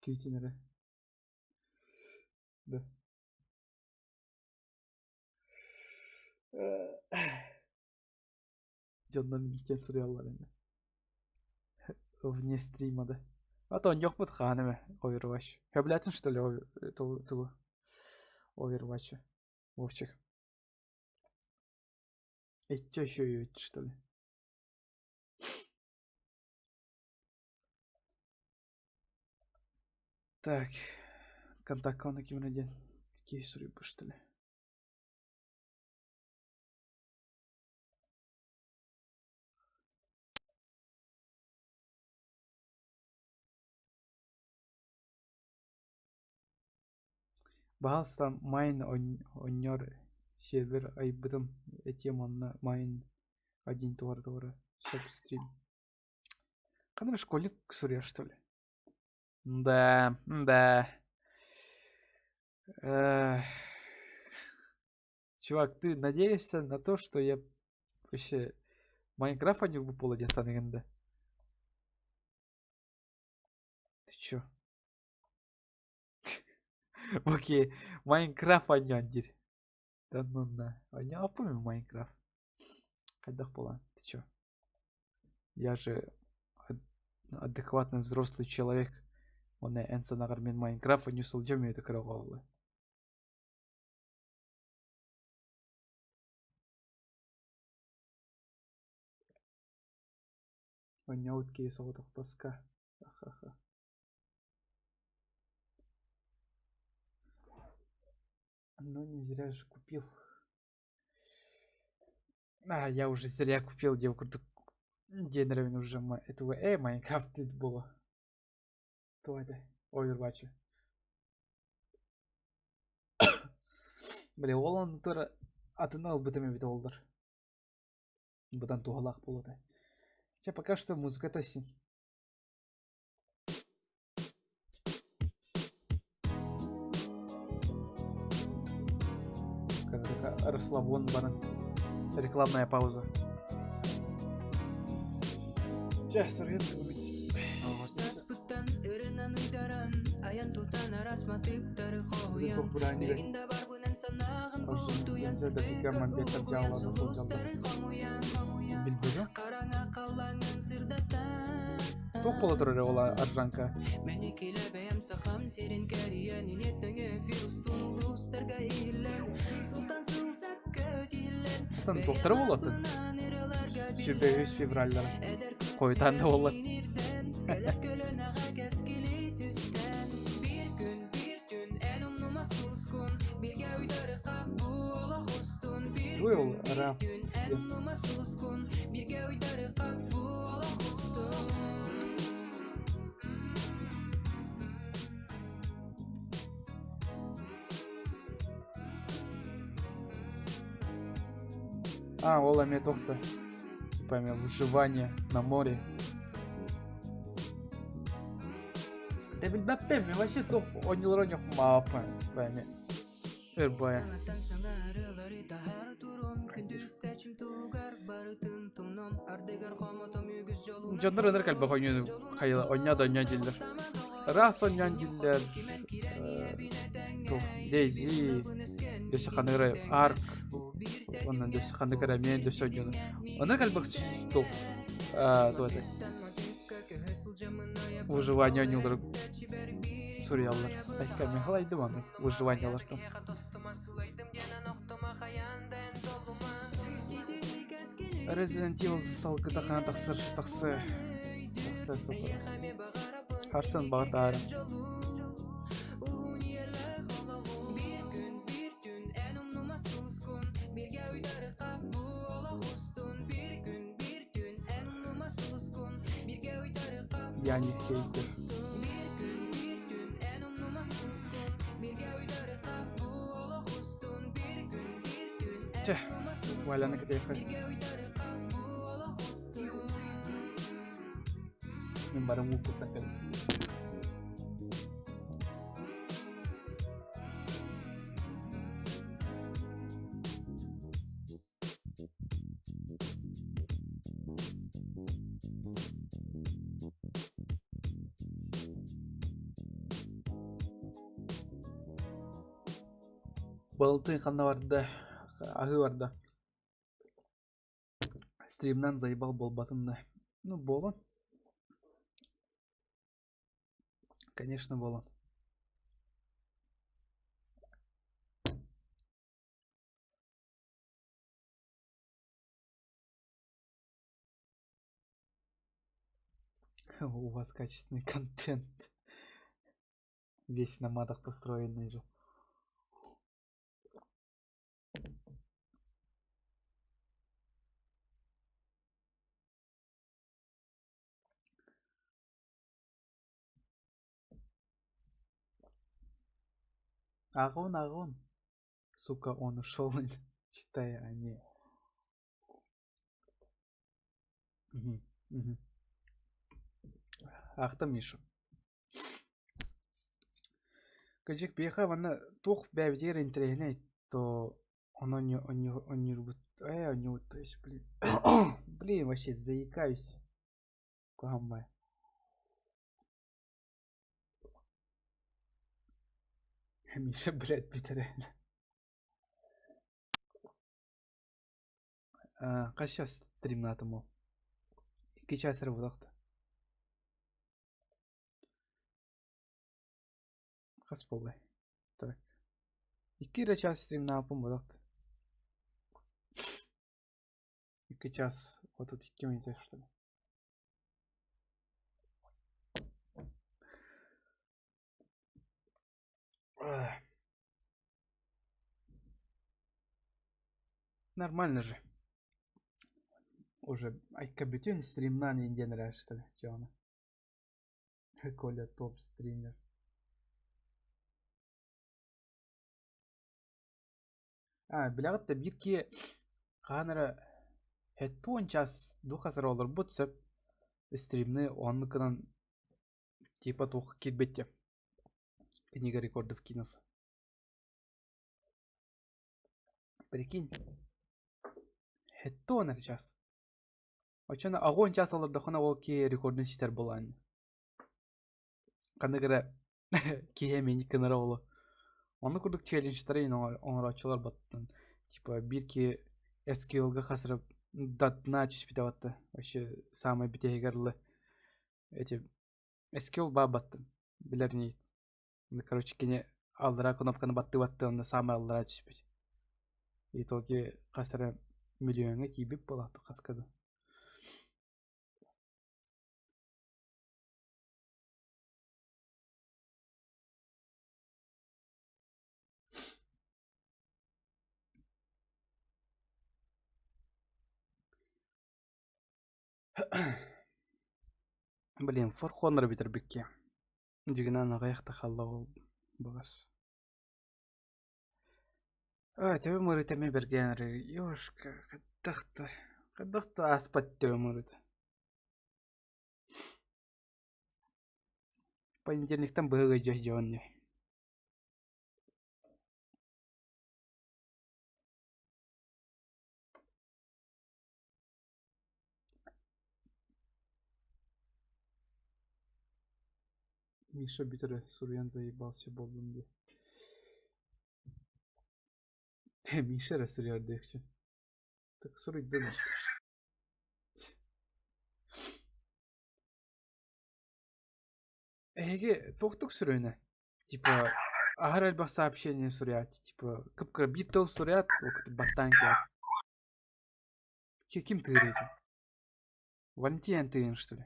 Күүтүн эрэ. Да. Дьоннор илдьэн суруйаллар ини. Вне стрима да. А то оонньуохпут хаһан эмэ Overwatch. Сөбүлээтин что ли тугу Overwatch Вовчик. Иччэ еще что ли? Так, контакт на ким диэн киһи суруйбут что ли? Баһаалыста Майн оонньоор сервер айбытым этиэм онно Майн один туора-туора сөп стрим. Ханна школьник суруйар что ли? Да, да. Чувак, ты надеешься на то, что я вообще Майнкрафт оонньуурбут буолуо диэн саныыгын да? Ты чё? Окей, Майнкрафт оонньоон диир. Да ну на. Оонньооппун мин Майнкрафт. Хайдах буолан? Ты чё? Я же адекватный взрослый человек. Уонна эн санаҕар мин Майнкрафт оонньуу сылдьыам үһү кыра оҕо Оонньообут киһи соҕотох тоска. Ха-ха. Ну не зря же купил. А, я уже зря купил диэн курдук диэн эрэбин уже этого Майнкрафт буолуо. Туох этэ? Overwatch. Бля, ол оннугар атыны ылбытым эбит оллар. Быдан туһалаах буолуо этэ. Чэ, пока что музыката син. Расслабон баран. Рекламная пауза. Чэ, суруйан бүгүт. Саспыттан ырынан ыйдаран, айан тутан арас матыптары хоһуйан, билигин да барбынан санааҕын бултуйан, сырдыкка угуйан, сулустары хомуйан, Билбэтим. хараҥа халлааҥҥын сырдатан. Туох буола турар ол аржанка? Мени килэбэйэм сахам сирин кэрийэн, инет нөҥө эфир устун улуустарга иһиллэн, сылтан сыл сөпкө тиһиллэн, Атын туохтара буолатын? бэйэм ыраларга Сүрбэ биллэн, үс февраллара. эдэр кыыс Хойутаан да буоллар. сүрэҕин кэлэр көлүөнэҕэ кэскили түстээн, биир күн, биир түн эн умнума сулускун, бииргэ уйдарыхха бу олох устун, биир Туй ол күн, биир раф түн эн диэн. умнума сулускун, бииргэ уйдарыхха бу олох устун. А, ол эмиэ туох да типа эмиэ выживание на море. Да билбэппин, мин вообще туох оонньуулар оонньуохпун баҕарбаппын типа эмиэ өр бая. Саҥаттан саҥа ырыалары таһаара туруом, күндүс тугар барытын тумном, ардыгар хомотом үгүс дьолунан Дьоннор ынырык элбэх оонньууну хайыла оонньоо да оонньоо дииллэр. Раз оонньоон дииллэр, туох Дейзи, өссө ханнык эрэ Арк. Уонна дөс ханнык эрэ эмиэ дөс ойдьону. Онно кэлбэх туох туох этэй? Выживание ойнуулары суруйаллар. Айка Михалайды маны выживаниялартан. Resident Evil салгыта хаан тахсар тахсы тахса сотору. Харсан баҕар Я не хейтер. Чэ, Валяны кытыахха. Мин барым ууккуттан кэллим. Балытын ханна барда? Аһыы барда. Стримнан заебал буолбатын да. Ну, буолан. Конечно, буолан. У вас качественный контент. Весь на матах построенный же. Агон, агон. Сука, он ушел, читая, а не. Мгм, мгм. Ахта Миша. Кыдьык биһиэхэ манна туох бэйэбитигэр интэриэһинэй то ону онньуурбут ээ онньуубут то есть блин блин вообще заикаюсь куһаҕан Миша блядь бүтэрэ Хас час стримнаатым ол? Икки час эрэ буолуохта. Хас буоллай? Так. Икки эрэ час стримнааппын буолуохта. Икки час 32 минута что ли. Нормально же. Уже айка бүтүн стримнаан индиэн эрэ что ли, дьоно. Коля топ стример. А, билэҕит да биир киһи хаһан эрэ 70 час духас эрэ олорбут сөп стримны оннук гынан типа туох киирбит Книга рекордов Гиннесса. Прикинь. 70 эрэ час. Оччоно 80 час олордоххуна ол киһи рекордун ситэр буолаан. Ханнык эрэ киһи эмиэ гынара буолуо. Оннук курдук челленджтары оҥорооччулар баттан. Типа биир киһи SQL-га хас эрэ до дна түспүтэ батта. Вообще самай бүтэһигэр дылы эти SQL баа баттым. Билэр инигит. Короче, кини аллараа кнопканы баттыы-баттыы онно саамай аллараа түспүт. Итоге хас эрэ миллиоҥҥа тиийбит буолаахтык хаска да. Блин, форхоннары бүтэрбиккэ. Дьигинэн аҕыйах да хаалла ол баҕас. Ой, төбөм ыарыыта эмиэ бэргээн эрэр. Ёшка, хайдах да, хайдах да ааспат төбөм ыарыыта. Понедельниктан быһа ыалдьа сылдьабын дии. Миша бүтэрэ суруйан заебался буоллум дии. Миша эрэ суруйар диэхчи. Так суруйдун. Эһиги туохтук сүрүнэ? Типа аһар элбэх сообщение суруйаат, типа кып-кыра биир тыл суруйаат, баттаан кэлэр. Ким тыырый эти? Валентин тыын, что ли?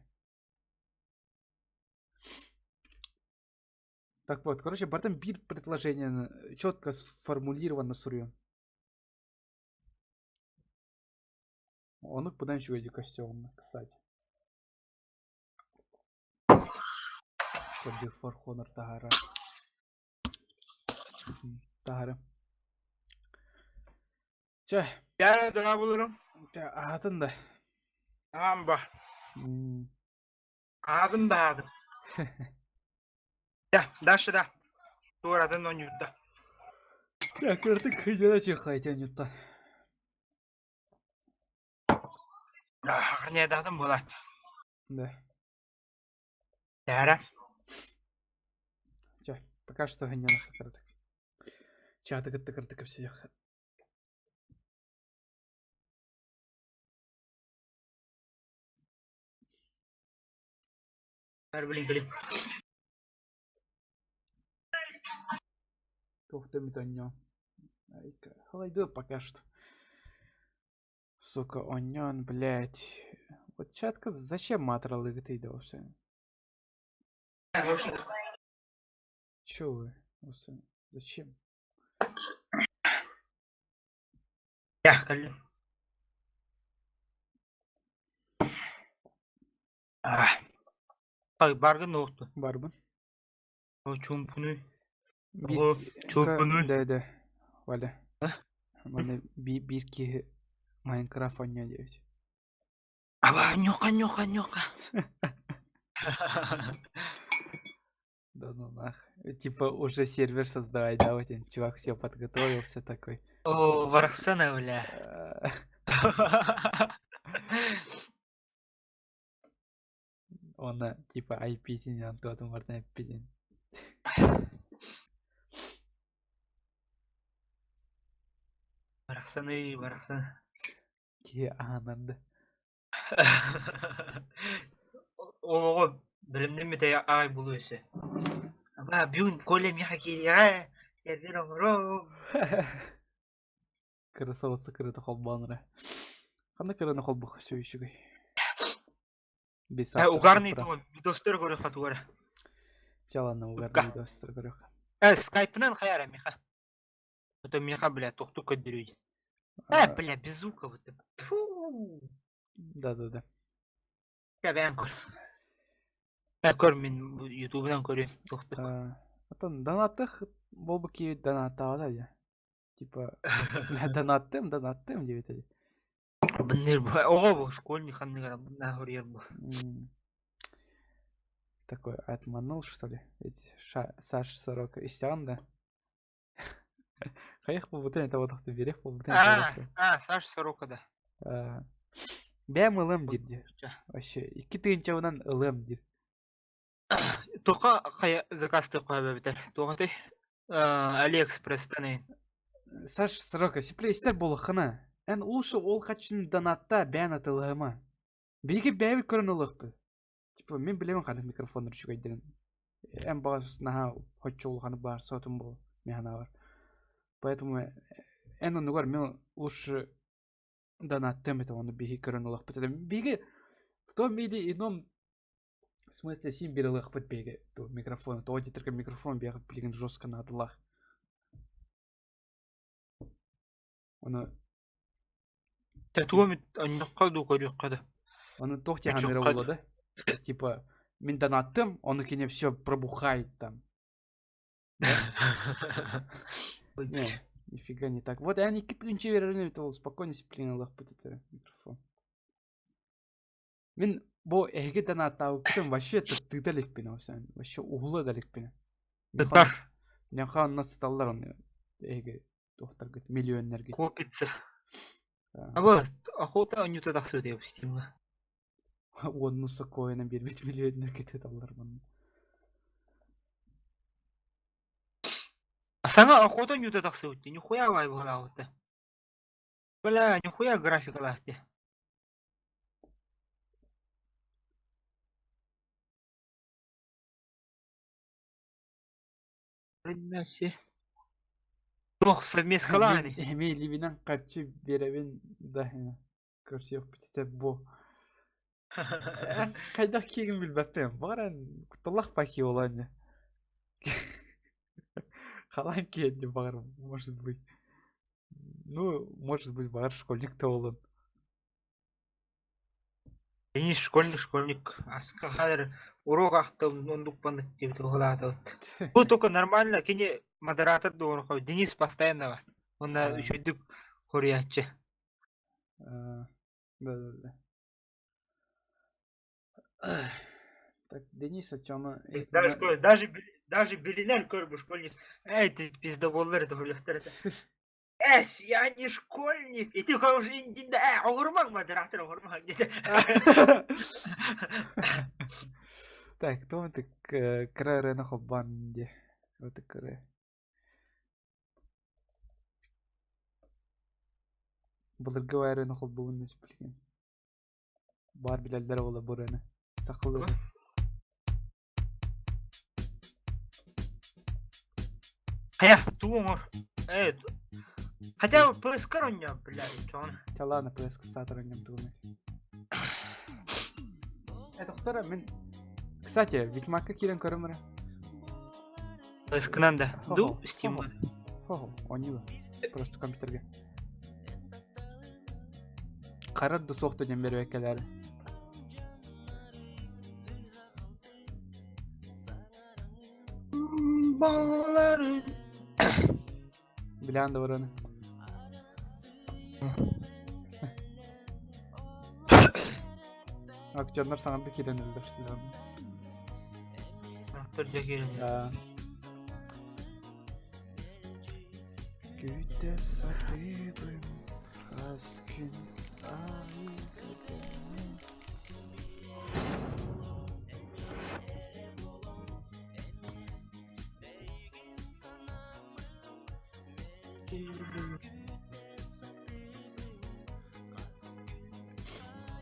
Так вот, короче, бартан биир предложение четко сформулировано суруйан. Онук будан үчүгэй костюмна, кстати. Көрдүк Форхонор таһара. Таһара. Чэ. Яра даа булурум. Чэ, аһатын да. Аам ба. Аһатын да аһатын. Да, дальше да. Туоратын оонньуурда. Чэ, кыртык кыйдара чыххайтен ньутта. Хахнедаатым буолаат. Да. Яра. Чэ, пока что ханньанах кырдык. Чаты кытта кырдык кэпсиэх. Блин, блин. Туох да эмит онньоо. Халайдыы пока что. Сука, онньоон, блядь. Вот чатка зачем матралыгытый да вообще? Чё вы? Вообще, зачем? Я, Баргын оҕутtu. Барбын. Чуумпуну. Биир Чуумпуну. Да, да. Валя. Манна биир киһи Майнкрафт оонньоо диэбит. Аба, ньока, ньока, ньока. Да ну нах. Типа уже сервер создавай, да, вот чувак все подготовился такой. О, Вархсана, бля. Онно типа IP-тинэн туотун барытын эппитин. Барахсаны, барахсан. Киһи аһанар да. Оҕо бэлэмнэммит аай булу өссө. Аба, бүгүн Коля миэхэ киириэҕэ, кэргэн оҥоруом. Кыра соҕус кырата холбоон эрэ. Ханна кыраны холбох сөй үчүгэй. Угарный видостар көрүөххэ тугара. Чалана угарный видостар көрүөххэ. Э, скайпынан хайара миха. Это миха, бля, тохту көддөрүй. Э, бля, без звука вот. Фу. Да-да-да. Кэбээн көр. Э, көр мин ютубунан көрүм. Тохту. Отон донаттых болбу ки донаттаабата дии. Типа донаттым, донаттым диэбит этэ. Бынныр бу оҕо бу школьник ханныгар нахуйар бу. Такой отманул, что ли? Ведь Ша Саша Сорока истэҕин да? Хайах буолбутун этэ буолтахты биэриэх буолбутун этэ А, буолту. а, Саша Сорока да. Бэйэм ылыам диир дии. Вообще икки тыһыынчабынан ылыам диир. Туха хайа заказтыахха эбэтэр туохатай Алиэкспресстэн эйин. Саш Сорока, сипле истэр буоллаххына, эн лучше ол хаччыны донатта бэйэн атыылаһыма. Биһиги бэйэбит көрөн ылыахпыт. Типа мин билэбин ханнык микрофоннар үчүгэйдэрин. Эн баҕас наһаа хоччу улаханы баар сотум буол мин санаабар. Поэтому эн оннугар мин лучше донаттыам этэ ону биһиги көрөн ылыахпыт этэ. Биһиги в том или ином В смысле син биир ылыахпыт биһиги микрофон тоҕо диэтэргэ микрофон биһиэхэ билигин жестко наадалаах. Ону Тугу эмит онньоххо дуу көрүөххэ да. Ону туох диэханныра буолуо да? Типа мин донаттым, ону кини все пробухает там. Не, нифига не так. Вот эн икки тыһыынча биэрэрин эбит ол спокойно сиплин ылыахпыт этэ микрофон. Мин бу эһиги донаттаабыппытын вообще тыта иликпин вообще уһула да иликпин. Сытар. Миэхэ онно сыталлар онно эһиги туохтаргыт миллионнэргит. Копится. Аба охота оонньуута тахсыа диэбит Стимҥа. Уонну сокуойунан биэрбит миллионнэргит ыталлар манна. Саҥа охота оонньуута тахсыбыт дии, нихуя баай быһалаабыта. Бля, нихуя графикалаах дии. Туох совместкалаан Эми илиибинэн харчы биэрэбин да көрсүөхпүт этэ бу. Хайдах киирин билбэппин. Баҕар кутталлаах паки буолан Халаан киэнни баҕар может быть. Ну, может быть, баҕар школьник да буолан. Денис школьник школьник аска хадыр урок ахтым ондук пандык диэбит уһулаатыбыт. Бу только нормально кини модератор дуоруха Денис постоянно Онна үчүгдүк хоруйааччы. Да да да. Так, Денис оччону Даже даже даже билинэр көрбү школьник. Эй, ты пиздоболлар это хуяхтар это. Эс, я не школьник. И ты уже индинде, э, оҕурмак модератор оҕурмак диэтэ. Так, кто ты кыра ырыаны холбоон диэ. Вот кыра. Былыргы ырыаны холбуубун билигин. Баар билэллэр буола бу ырыаны. Сахалыы. Хайа, тугу оҥор? Э, хотя бы ПСК оонньоон, блядь, чоҕун. Чалаана ПСК саатар оонньоом тугунай. Э, тохтора мин... Кстати, Ведьмакка киирэн көрөм эрэ. ПСК-нан да. Ду, Steam. Хо-хо, оонньуу. Просто компьютерга. Харар да суох да диэн бэрбэккэлээри. Балары. Билээн да бараны. Актерлар саҥарды киирэн өллөр Актер дьэ киирэн. Күүтэ сатыыбын хас күн аайы көтөммүн.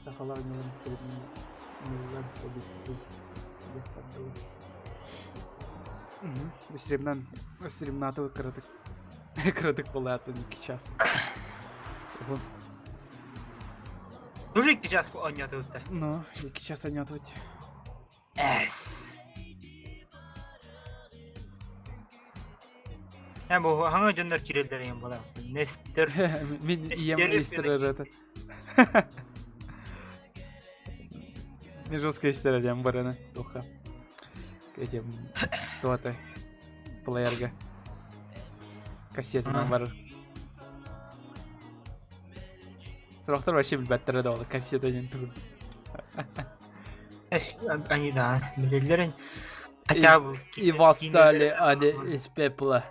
Сахалар ньылын истэрин ньыллар эбиппит диэххэ дылы. Стримнан стримнаатыбыт кыратык кыратык буолаатын 2 час. Уһун. Уже 2 час оонньоотубут да. Ну, 2 час оонньоотубут. Эс. Э, бу хаҥа дьоннор киирэллэр эҥин буолар. Нестер. Мин ийэм истер ырыата. Мен жестко истер диэн бараны туха. Этим туата плеерга. Кассетынан барар. Сорохтор вообще билбэттэрэ да ол кассета диэн тугун. Они да, билэллэр хотя бы И восстали они из пепла.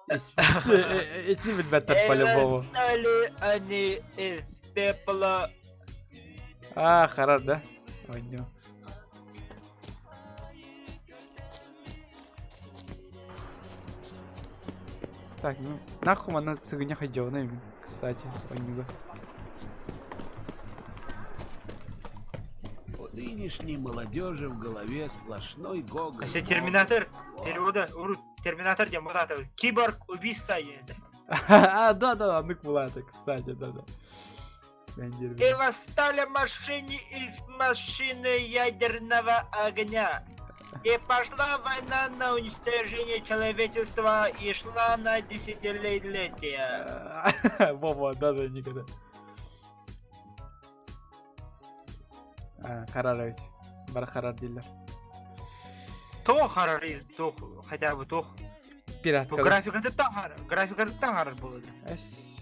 Итини билбэттэр по-любому. Восстали они из пепла. А, харар, да? Ойню. Так, ну, нахуй манна сыгынньах идеоны, кстати, ойнюга. У нынешней молодежи в голове сплошной гоголь. Если Терминатор, перевода, Терминатор диэн бутаата киборг убийца диэн. А, да-да, анык булаата, кстати, да-да. И восстали машины из машины ядерного огня. И пошла война на уничтожение человечества и шла на десятилетия. Вова, да-да, никогда. Харар эбит. Бары харар дииллэр. Тоҕо харар туох хотя бы туох Пиратка. Графикатыттан харар, графикатыттан харар буолуо. Эс.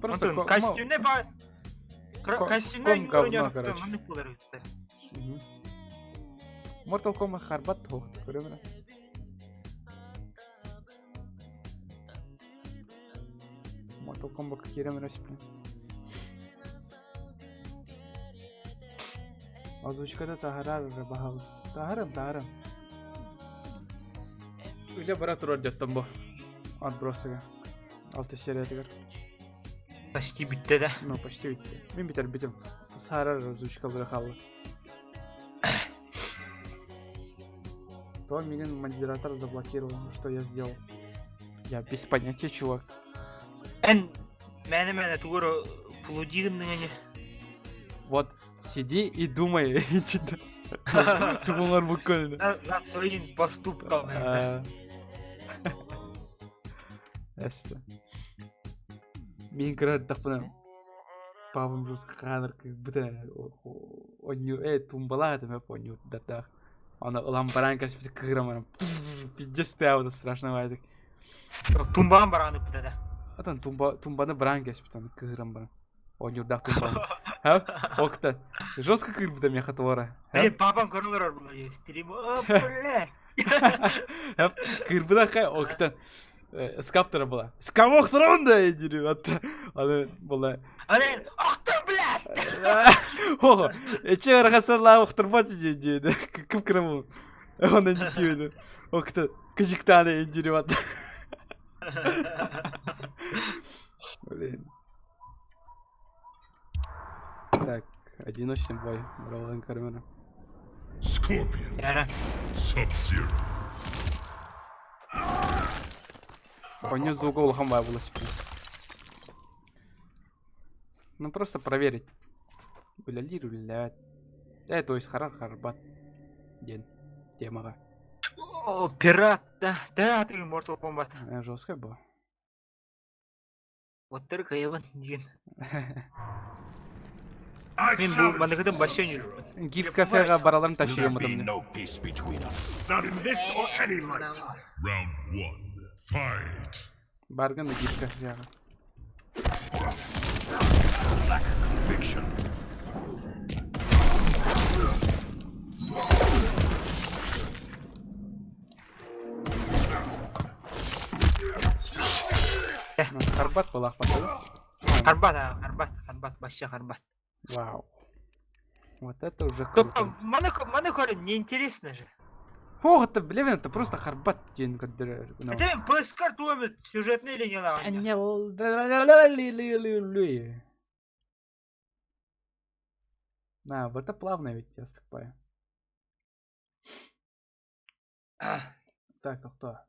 Просто костюмне ба костюмне говно, короче. Mortal Kombat харбат туох көрөмүнэ. Mortal Kombat киирэминэ блин. Озвучката таһарар эрэ баһаҕыс. Таһарым, таһарым. Үлэ бара турар дьоттон бу. Отбросыга. Алты сериятыгар. Почти бүттэ да. Ну, почти бүттэ. Мин бүтэрбитим. Саарар озвучкалары хаалла. То меня модератор заблокировал. Что я сделал? Я без понятия, чувак. Эн мээнэ-мээнэ тугу эрэ флудии гынныҥ ини. Вот, сиди и думай. Тумалар буккун. Над своим поступком. Эсте. Мин кыра эрдэхпинэ папам жестко хаанар кыырбыта онньуу э тумбалаах этим эп онньуурдардаах. Аны ылан бараан кэспити кыырам баран пиздец тыаабыта страшно баайдык. Тумбаҕын бараан ыппыта да. Атын тумба тумбаны бараан кэспит аны кыырам баран. Оонньуурдаах тумбаны. Ха? Окта. Жестко кыырбыта миэхэ туора. Эй, папам көрөн олорор буолар стрим. О, бля. Кыырбыта хай окта. Скаптера была. С кого сторон да иди, Аны была. Аны, ах ты, блядь! Ого, эче архасалаа охторбат дии кып-кыра бу. Оны не сиэбин. Окта кыжыктааны индири Блин. Так, одиночный бой. Ролан Кармена. Scorpion. Яра. Sub-Zero. Онньу звуга улахан баа була сиппин. Ну просто проверить. Үлэлиир үлэлээбэт. Э, то есть харар харбат диэн темаҕа. О, пират, да, да, ты Mortal Kombat. Э, жесткая была. Оттор кыайабын диэн. I Мин бу challenge маныгытын башын Sub-Zero. жүрүппүн. Гиф кафега бараларын Will тащили there be мытым. no peace between us? Not in this or any lifetime. Round one. Fight. Барган да гиф кафега. Lack conviction. Харбат была походу. Харбат, харбат, харбат, вообще харбат. Вау. Вот это уже круто. Маны, маны көрө неинтересно же. Ох, это, блин, это просто харбат день, который... Это PS туомит сюжетный линия На, вот это плавно ведь я ступаю. Так, то кто?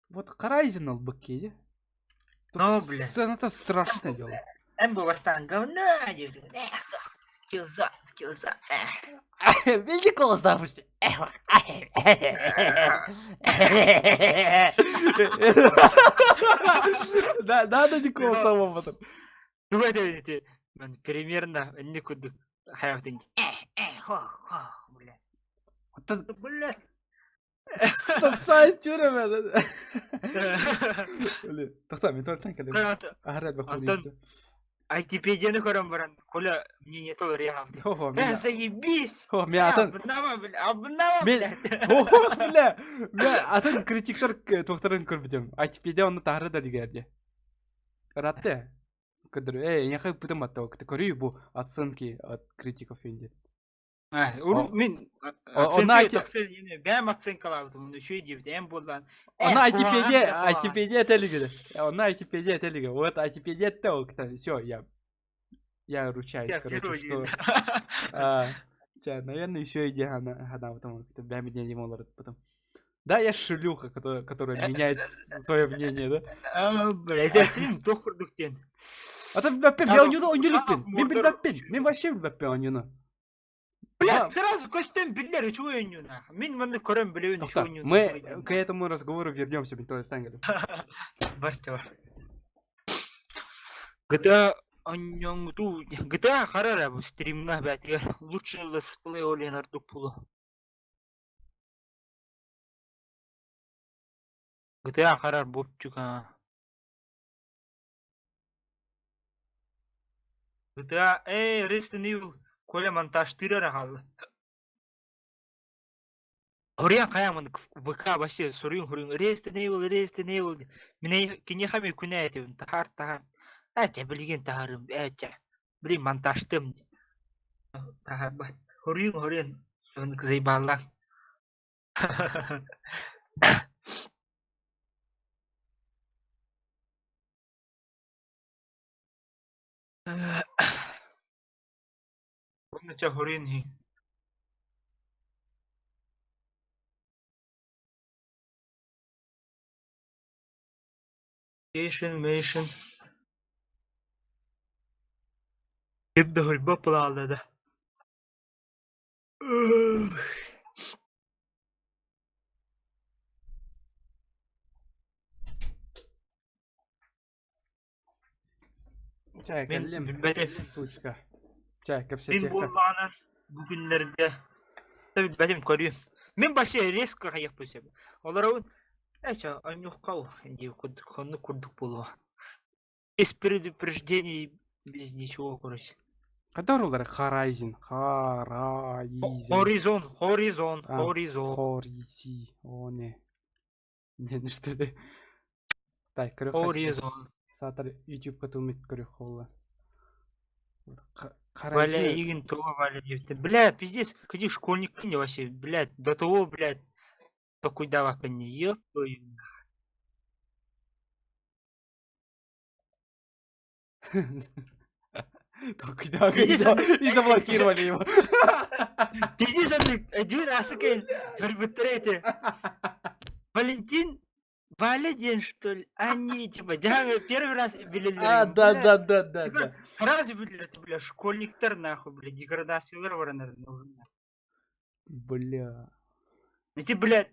Вот Horizon албык Ну, бля. Это страшное дело. Эн бу бастаан говно диир. Килза, килза. Види голос запусти. Да, надо Никола самого потом. Ну это эти примерно инник курдук хайабытын. Хо, хо, бля. Бля. Сосай тюрьма. Блин, тохтоо, мен туалеттан кэллим. Аһара элбэх Антон, ITPD-ни көрөн баран, Коля мне не то реал. Хо-хо, Э, заебись! Хо, мен атын... Абынама, бля, абынама, Мен... бля. Хо-хо, бля! Мен атын критиктер туохтарын көрбүтүм. ITPD онно таһары да дигэрди. Ратте. Көдөр, э, эйиэхэ ыппытым атта, көрүй бу оценки от критиков инди. Уру мин Онно оценка бэм оценкалаабытым, үчүгэй диэбит, эн буоллаан. Онно ITPD, ITPD этэлигэ. Онно ITPD этэлигэ. Вот ITPD это все, я ручаюсь, короче, что... Наверное, еще иди она, она потом, бэм день потом. Да, я шлюха, которая, которая меняет свое мнение, да? А, блядь, это фильм туох курдук диэн. А то билбэппин, мен оонньууну оонньуу Мен билбэппин, мен вообще билбэппин оонньууну. Блядь, сразу көстөн биллэр үчүгэй оонньуу Мин манна көрөн билэбин үчүгэй оонньууну. Мы к этому разговору вернемся, мен туалеттан кэллим. Бар бар. GTA оонньоҥҥутуу GTA харара бу стримҥа бээтигэр лучший летсплей ол иһин ордук буолуо. GTA харар буопчук аа. GTA ээ Resident Evil Коля монтажтыыр эрэ хаалла. Хоруйан хайаан маннык ВК вообще суруйун хоруйун Resident Evil, Resident Evil мин киниэхэ эмиэ күнэ этибин таһаар таһаар ээ чэ билигин таһаарыым ээ чэ билигин монтажтыам таһаарбат хоруйун хоруйан маннык заебаллаан Уонна чэ хоруйун иһин. Кейшин, мейшин. Кип да хойбо пылааллада. Чэ, Мин кэллим. билбэтим. Сучка. Чэ, Мин кэпсэтиэххэ. буоллаҕына бу күннэргэ билбэтим көрүөм. Мин вообще резко хайыахпын сөп. Олоробун ээ чэ онньуохха дии курдук оннук курдук буолуо. Без предупреждений, без ничего, короче. Хайдах уруллар Horizon? Horizon. Хоризон, хоризон, А, хоризон. Хоризи. О, не. Не, что ли? Так, көрөх хас- Хоризон. Саатар YouTube-ка тумит көрөх холла. Валя, Horizon. игин того, Валя, диэбитэ. Бля, пиздец, кди школьник не вообще, блядь, до того, блядь, токуйдаваккын ёб твою. Толкуйда, Пиздец, и заблокировали его. Пиздец, он один асыкын көрбүттэр эти. Валентин, Валя диэн, что ли? Они, типа, дьаҥы первый раз билэллэр. А, да, да, да, да, да. Сразу билэллэр, бля, школьниктар нахуй, бля, деградациялар баранар. Бля. Ити, блядь,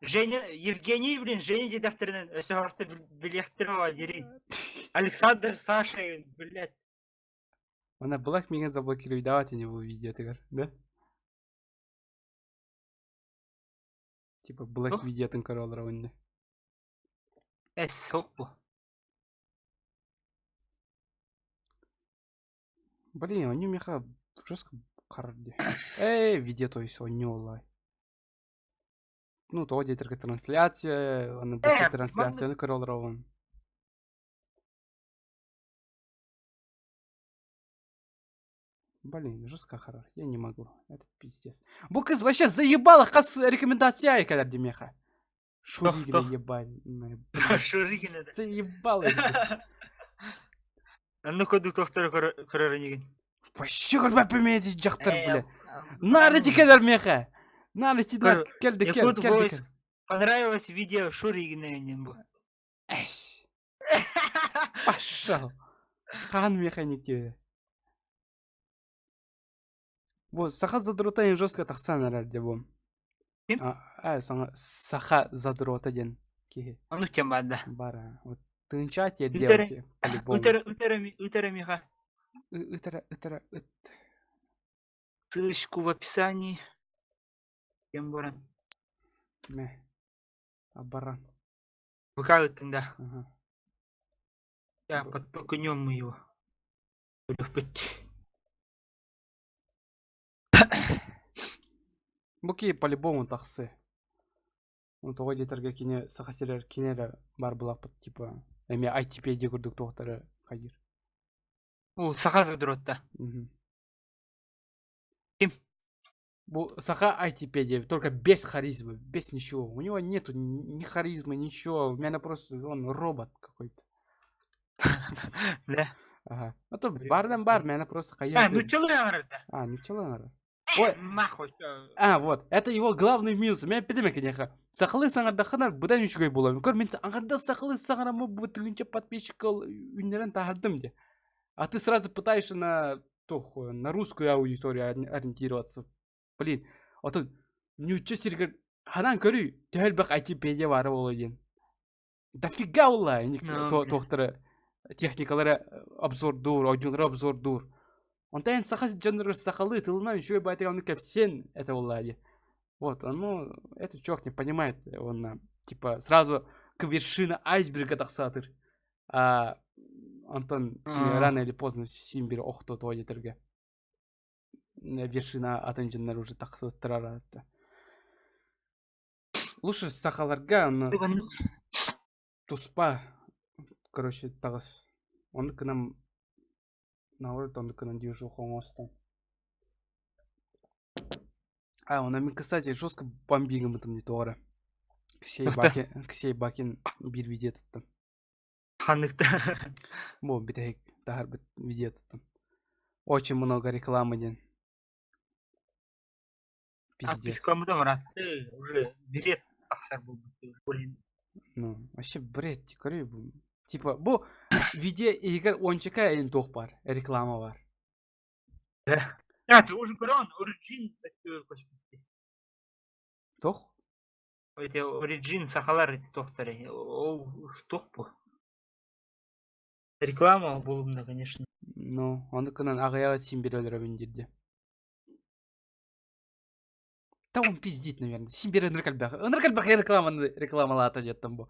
Женя, Евгений, блин, Женя диэтэхтэринэн өссө орто билиэхтэрэ дири. Александр, Саша, блядь. Она Black меня заблокирует, давайте не увидит, игры, да? Типа Black Туох? видеотын көрө олоробун Эс, суох бу. Блин, они меха жестко харди. Эй, видео то есть онньуоллай. Ну, тоҕо диэтэргэ трансляция, аны Э, трансляцияны көрө олоробун. Блин, жестко харар. Я не могу. Это пиздец. Бу кыз вообще заебала хас рекомендация кэлэр димеха. Шуригина Тох, тох. ебаная. Шуригина, да. Заебала. это. Онно курдук туохтары көрөр инигин. Вообще көрбөппүн эти дьахтар, Э, бля. Наар ити кэлэр меха. Наар ити нар Көр, кэлди кэл Якут кэлди Voice кэл. понравилось видео Шуригина инин бу. Эс. Пошел. Хаан механик тебе. Вот, саха задрота диэн жестко тахсан эрэр дии бу. Ким? А, а, саҥа саха задрота диэн киһи Оннук диэн баар да. баар. Вот тыынча Үтэрэ тиэрдиэ по-любому. үтэрэ үтэрэ үтэрэ миэхэ. Ытара ытара ыт. Ссылочку в описании. Кем баран. Мэ. Абаран. ВК ыттыҥ да. Ага. Я подтолкнем мы его. Өлөхпүт. Бу киһи по-любому тахсы. Ну, тоҕо диэтэргэ кини саха сирэр кини эрэ баар булаппыт типа эмиэ ITPD курдук туохтары хайыыр. О, саха задротта. Мгм. Ким? Бу саха ITPD, только без харизмы, без ничего. У него нету ни харизмы, ничего. У меня просто он робот какой-то. Да. Ага. А то бардан бар, меня просто А, хайа. нууччалыы аҥарда. А, ничего Ой, Нахуй. а, вот, это его главный минус. Мен эппитим киниэхэ. Сахалыы саҥардаххына быдан үчүгэй буолуо. Көр, мин аҥардас сахалыы саҥараммын бу тыһыынча подписчик үүннэрэн таһардым дии. А ты сразу пытаешься на, туох, на русскую аудиторию ориентироваться. Блин, оттон нуучча сиригэр ханан көрүй, төһө элбэх IT-педия баара буолуо диэн. Дофига буолла Ну, туохтара техникалара обзордуур, ойдуулара обзордуур. Онтон эн саха дьонноругар сахалыы тылынан үчүгэй баайытыгар ону кэпсиэн это буолла дии. Вот, ну, этот чувак не понимает, он, типа, сразу к вершине айсберга тахсаатыр. А Антон рано или поздно син биир охто тоҕо диэтэргэ вершина атын дьоннор уже тахсыттарар Лучше сахаларга аны туспа, короче, таҕыс. Оннук гынан наоборот оннук гынан движуху оҥостон. А, он мин, кстати, жестко бомбигым не тоҕо Ксей Бакин, Ксей Бакин биир видео туттум. Ханныкта. Бу бүтэһик. таһарбыт видеотуттан. Очень много рекламы диэн. Пиздец. Отпискаммыта быраатты уже билет тахсар буолбут. Блин. Ну, вообще бред, көрүй бу. Типа, бу видео иһигэр уончака эйин туох бар, реклама бар. А, ты уже көрөн, Origin Туох? Эти Origin сахалар эти туохтары. Ол туох бу? Реклама булумна, конечно. Ну, ону кынан аҕыйаҕы син биир өлөрөбүн диирдэ. Да он пиздит, наверное. Син биир ынырык элбэх. Ынырык элбэх рекламаны рекламалаата диэттэн бу.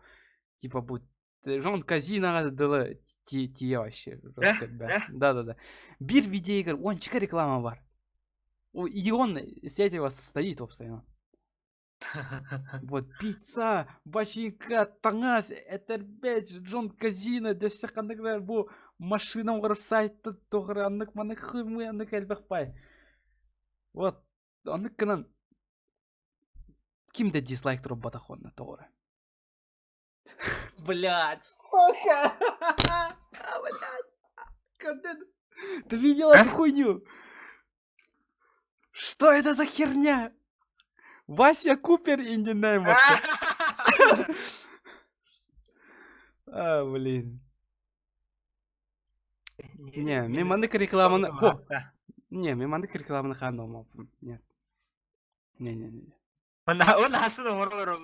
Типа бу Жон казинаҕа дылы тиийэ вообще. Да? Да-да-да. Биир видеогар уончика реклама бар. И он с этого состоит, собственно. Вот пицца, бачыҥка, таҥас, этэрбэч, Джон Казино, дөссө ханнык бу машина оҥорор сайта туох эрэ аннык маннык хымы аннык элбэх бай. Вот оннук гынан ким да дизлайк турбатах онно тоҕо эрэ. Блять, сука! Блять! Контент! Ты видел эту хуйню? Что это за херня? Вася Купер in the name of... А, блин. Не, мен маннык рекламаны... Не, мен маннык рекламаны хаан оҥорбоппун. Нет. Не-не-не. Он асын оҥоролор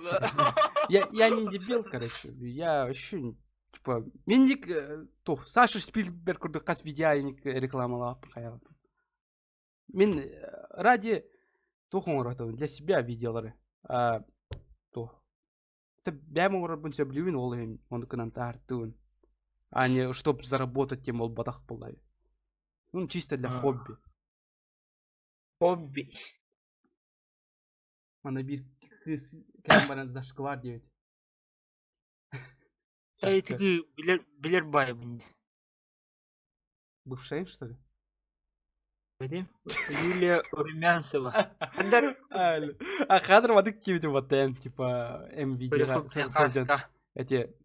Я не дебил, короче. Я вообще, типа, мен туох Саша Спилберг курдук хас видео рекламалаабыппын хайаабыппын. Мин ради туох оҥоротобун для себя видеолары. А, туох. Бэйэм оҥорорбун сөбүлүүбүн ол иһин оннукунан таһаартыыбын. А не чтоб заработать тем буолбатах буоллай. Ну, чисто для хобби. Хобби. Мана биир кыыс кэлэн баран зашквар диэбит. Эй, тыгы билэр билэр баайбын. Бывшая, что ли? Видим? Юлия Румянцева. А кадр вадык киэбитим баттайан, типа МВД сылдьан эти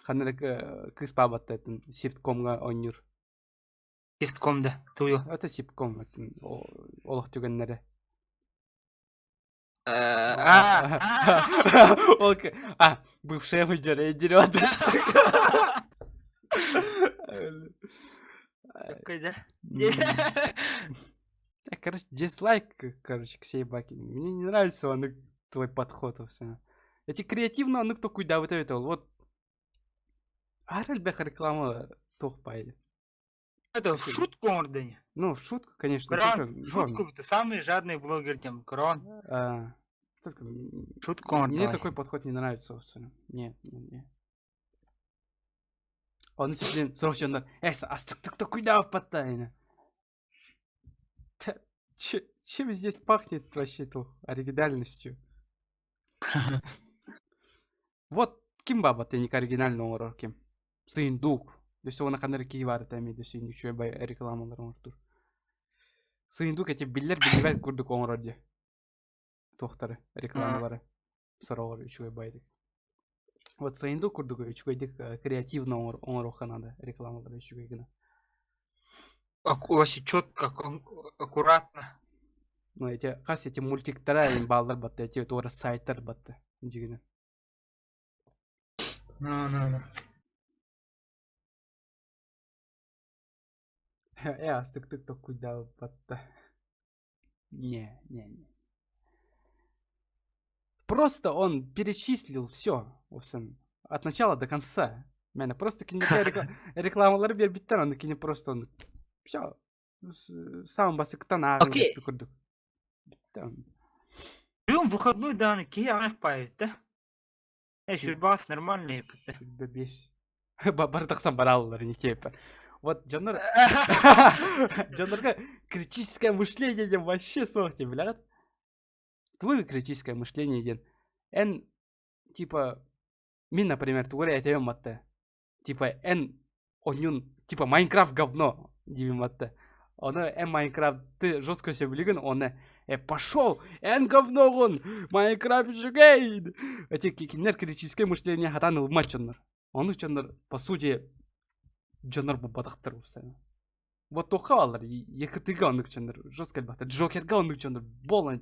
ханна кыыс паабаттайтын ситкомҥа оонньуур. Ситком да, туйу. Это ситком олох түгэннэрэ. А, бывшая выдер, дерет. Такой, да? Короче, дизлайк, короче, Ксей Бакин. Мне не нравится он, твой подход все. Эти креативно, ну кто куда вот это вот. Аральбех реклама туох баайы. Это в шутку оҥордо Ну, в шутку, конечно. Крон, в шутку, ты самый жадный блогер тем, Крон. А, шутку оҥордо. Мне такой подход не нравится, собственно. Не, не, не. Он, блин, срочно, эс, астык такой да, паттайна. Чем здесь пахнет вообще то оригинальностью? Вот ким баба ты не оригинально оҥорор ким? Сыындук. Өссө уонна ханна эрэ киһи баар этэ эмиэ өссө үчүгэй бай рекламалары оҥортуур. Сыындук эти биллэр биллибэт курдук оҥорор дии. Туохтары, рекламалары. Сороҕор үчүгэй байдык. Вот сыындук курдук үчүгэйдик креативно оҥоруохха наада рекламалары үчүгэй гына. Вообще четко, аккуратно. Ну эти хас эти мультиктара им бааллар батта, эти туора сайттар батта дьигинэ. Ну, ну, ну. Э, астыктык токкуйдаабыппатта. Не, не, не. Просто он перечислил все, в от начала до конца. Мээнэ просто кинилэргэ рекламалары биэрбиттэр, ону кини просто он все саамай бастакыттан ааҕан Окей. курдук. Бүгүн выходной даҕаны киһи аҕыйах баайбыт да. Э, сүрбаас нормальный эппит. Бэбиэс. Бары тахсан бараллар, не типа. Вот дьоннор дьоннорго критическое мышление диэн вообще суох диэн билэҕит? Твое критическое мышление диэн эн типа мин например тугу эрэ этэбин батта типа эн онньун типа Майнкрафт говно диибин батта ону эн Майнкрафты жестко сөбүлүүгүн уонна э пошел эн говноҕун Майнкрафт үчүгэй эти кинилэр критическое мышление хатаан ылбат дьоннор ону дьоннор по сути. дьоннор буолбатахтар уопсайынан. Вот туохха бааллар ЕКТ-га оннук дьоннор жестко элбэхтэр. Джокерга оннук дьоннор буолан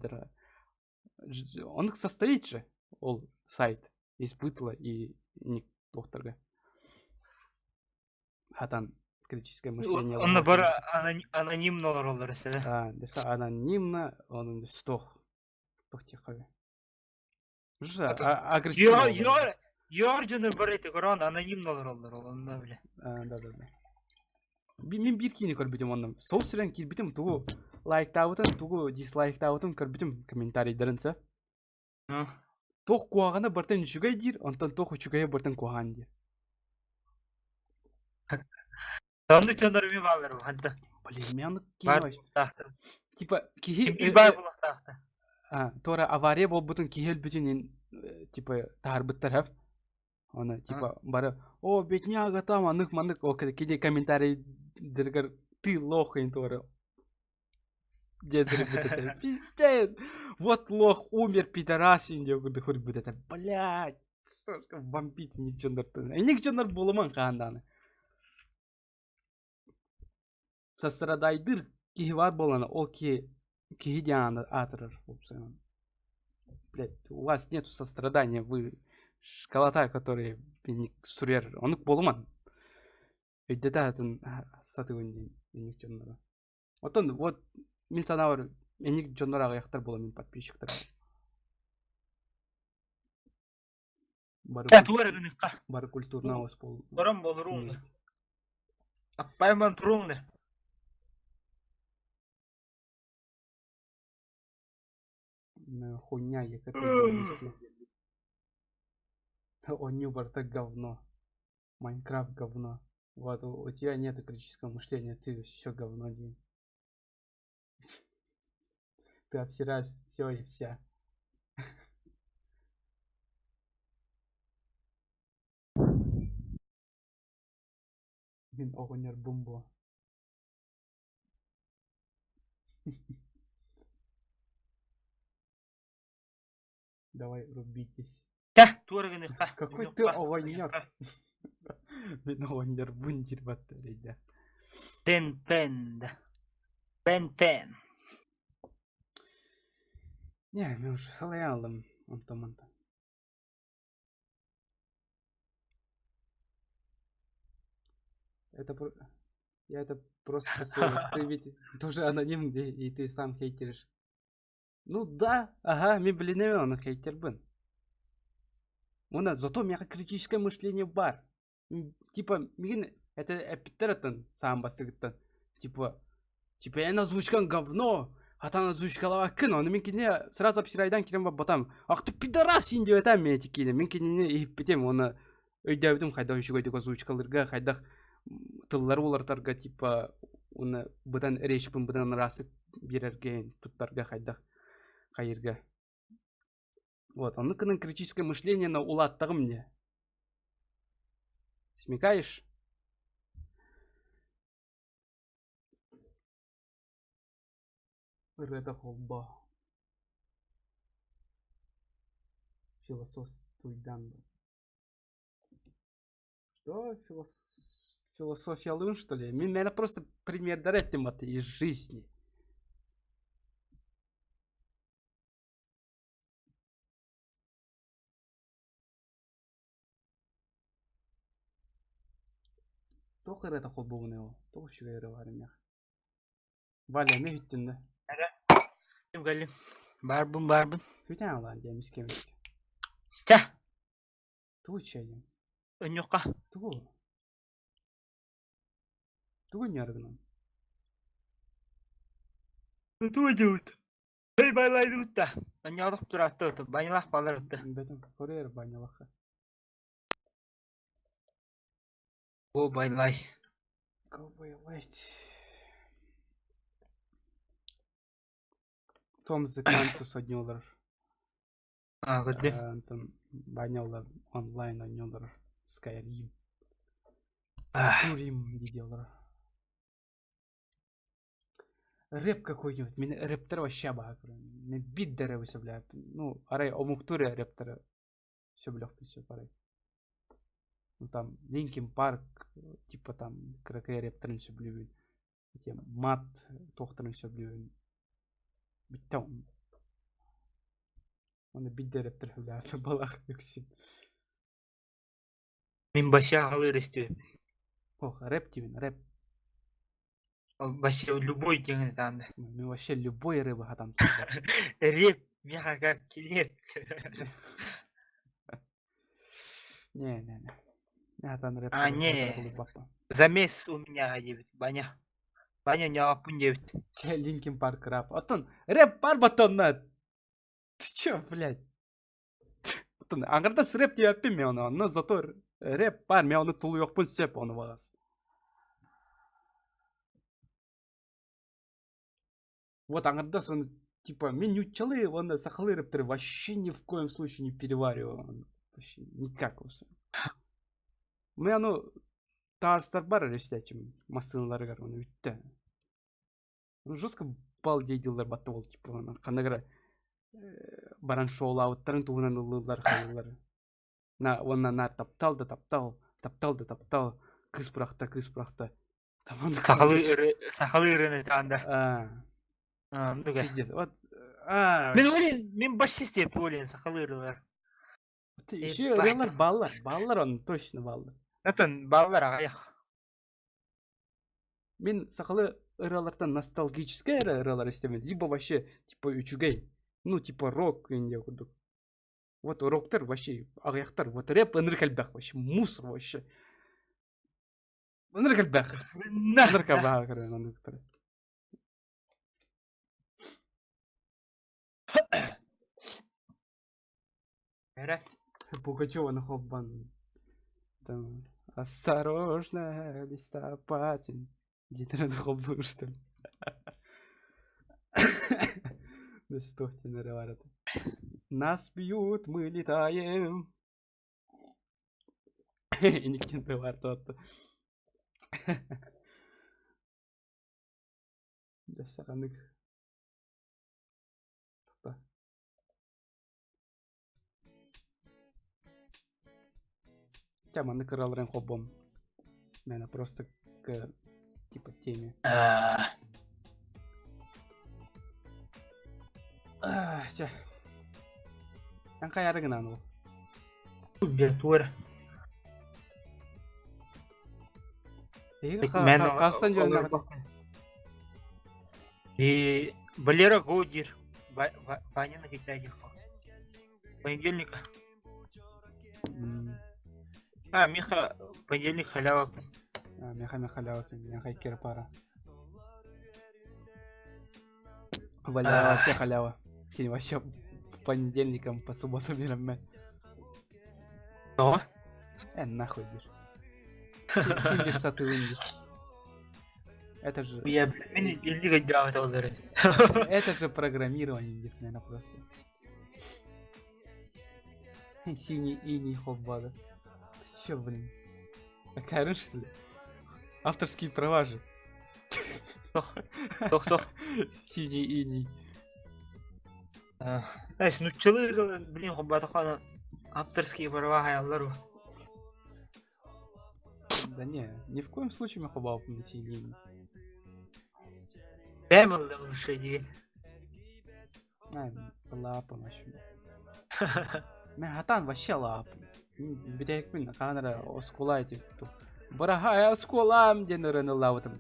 Оннук состоит же ол сайт из бытла и туохтарга. Хатан критическое мышление. Онно бар анонимно олороллор эсэлэ. А, десе анонимно, он стох. Тох тихо. Уже агрессивно. Йор дьону бар эти корон анонимно олороллор онно биле. Да, да, да. Мин биир киини көрбүтүм онно. Сол сирэн киирбитим тугу лайктаабытын, тугу дизлайктаабытын көрбүтүм комментарийдарын сэ. Туох куһаҕана бартан үчүгэй диир, онтон туох үчүгэйэ бартан куһаҕан диир. Оннук дьоннор эмиэ бааллар ханта. Блин, мен оннук Баар киһи буолуохтаахтар. Типа киһи Ким баар буолуохтаахтар. Туора авария буолбутун киһи өлбүтүн типа таһаарбыттар хап. Оны типа бары о бедняга там анык манык о кини комментарийдергер ты лох ин туора Дезер это пиздец вот лох умер пидорас диэн курдук хурбут это блядь бомбит инник дьоннортон инник дьоннор буолуман хаһан даҕаны састрадайдыр киһи баар буолана ол киһи киһи диэн аатырар уопсайынан блядь у вас нету сострадания вы школота который инник суруйар оннук буолуман өйдөтө атын сатыыбын диэн инник дьонноро Оттон вот мин санаабар инник дьоннор аҕыйахтар буолан мин подписчиктар. Бары Тугу эрэ гыныхха. Бары культурный ос бол. Баран болуруҥ да. Аппайман туруҥ да. Хуйня, ЕКТ Онньуу барыта говно. Майнкрафт говно. Вот у тебя нет критического мышления, ты все говно день. Ты обсираешь все и вся. Мин оҕонньор бумбо. Давай рубитесь. Чэ, туора гыныхха. Какой ты оҕонньор? Мин оҕонньорбун диир батарейда. Тен пен да. Пен тен. Не, мен уже халайан алдым онтон мантан. Это я это просто по Ты ведь тоже анонимный, и ты сам хейтеришь. Ну да, ага, мин билинэбин ону хейтербин. Уонна зато миэхэ критическое мышление баар. Типа мигин это эппиттэр оттон саам бастыгыттан. Типа типа эн озвучкаҥ говно, хатан озвучкалаабаккын, ону мин кинини сразу обсирайдан киирэн барбатам. Ах ты пидорас син диэбэтээм мин ити киинэ. Мин кинини иһиппитим уонна өйдөөбүтүм хайдах үчүгэйдик озвучкалыырга, хайдах тыллары уларытарга типа уонна быдан речьпин быдан ыраастык биэрэргэ туттарга хайдах хайыырга. Вот, оннук гынан критическое мышление улааттаҕым мне. Смекаешь? Ырыата холбоо. Философствуйдан Что? Философиялыын, что ли? Мин мээнэ просто примердары эттим вот из жизни. Туох ырыата холбуубунай ол? Туох үчүгэй ырыа баар эмиэхэ? Валя, эмиэ иһиттин да? Эрэ. Кэллим. Баарбын, баарбын. Күтэн алаан диэн миске миске. Чэ. Тугу чэйин? Өнньүөххэ. Тугу? Тугу өнньөөрү Тугу дьыбыт? Эй байлайдыбыт да. Өнньөөлөх тураатта ыты. Банялах балар ытты. Бэтим, көрөр банялахха. О байлай. Go байлайт. Том The Kansas одньолор. Аа, көрдүм. Онтон Ваня онлайн оонньуулар Skyrim. Skyrim диделар. Рэп какой-нибудь. Мин рэптер вообще баҕа Мен бит да рэбы сөбүлээбэппин. Ну, арай омуктуур рэптері сөбүлэхпин сөп арай. Ну там Linkin Park, типа там кыракый рэптэрин сөбүлүүбүн. Ити мат туохтарын сөбүлүүбүн. Бүттэ онно. Оны бидде рэптэр сөбүлээбэппин балаах үксүн. Мин Бася аҕалыыр истибиппин. Ох, рэп диибин, рэп. Ол Бася любой диэҥин этаанда. Мен вообще любой рэбы хатан Рэп, меха как килет. Не, не, не. Хатан рэп. А, не. Замес у меня диэбит, Баня. Баня ньааппын диэбит. Линкин Парк рэп. Оттон рэп бар батонна. Ты чё, блядь? Оттон аҥардас рэп диэбэппин мен ону, но зато рэп бар, мен ону тулуйуохпун сөп ону баҕас. Вот аҥардас он типа мен ньуччалыы уонна сахалыы рэптеры вообще ни в коем случае не перевариваю. Вообще никак вообще. Мен ону таарыстарбар эрэ истээччим массыыналарыгар ону бүттэ. Жестко балдейдилэр батта ол типа ханна эрэ баран шоулаабыттарын туһунан ыллыыллар хайыыллар. На уонна на таптал да таптал, таптал да таптал, кыыс бырахта, кыыс бырахта. Сахалыы ыры сахалыы ырыаны таанда. Аа. Пиздец. Вот. Мин олен, мин басист деп олен сахалыы ырылар. Еще ырыалар баллар, баллар он точно баллар. Отон баллар аҕыйах. Мин сахалыы ырыалартан ностальгическай эрэ ырыалары истэбин, либо вообще типа үчүгэй, ну типа рок диэн курдук. Вот роктар вообще аҕыйахтар, вот рэп ынырык элбэх вообще, мусор вообще. Ынырык элбэх. Ынырык элбэх көрөн оннуктары. Эрэ. Пугачеваны холбон. Там осторожно, листопадин. Диэн холбуур что ли? Туох бар этэ. Нас бьют, мы летаем. Иниктен бар туотта. Дэсэҕанык. Ча маннык кыраларын холбом. Мэна просто к типа теме. Чэ. Эн хайары гынан ол? Бертуэр. Хастан дьоннор И Валера го диир. Ваняны кытта диир. Понедельник. А, Миха, понедельник халява. А, Миха Миха халява, Миха иккире пара. Валя вообще халява. Кини вообще по понедельникам, по субботам биэрэммэ. Тоҕо? Э, нахуй диир. Син биир сатыыбын диир. Это же... Я, мин илдик өйдөөбөт олору. Это же программирование диир, наверное, просто. Синий иней холбада. Ты чё, блин? Такая что ли? Авторские права же. Тох, тох, тох. Синий иней. Эс, нуччалыы блин холбаатахха авторские права хайаллар Да не, ни в коем случае мы холбааппын синий иней. Бэм ыллым лучше диир. Лаапым вообще. Мен хатан вообще лаапым. Бүтэһикпин хаан эрэ оскуола ити Быраһаай оскуолам диэн ырыаны ыллаабытым.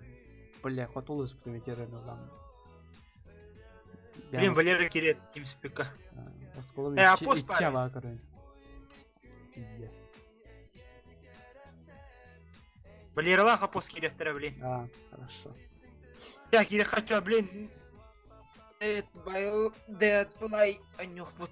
Бля, хотул ыспытым ити ырыаны ыллаам. Блин, Валера кириэт тимспика. Оскуолам Э, а пост иччэ баа көрөн. Пиздец. Валералаах апос кириэхтэрэ, блин. А, хорошо. Я кире хочу, блин. Dead by Dead by анньуохпут.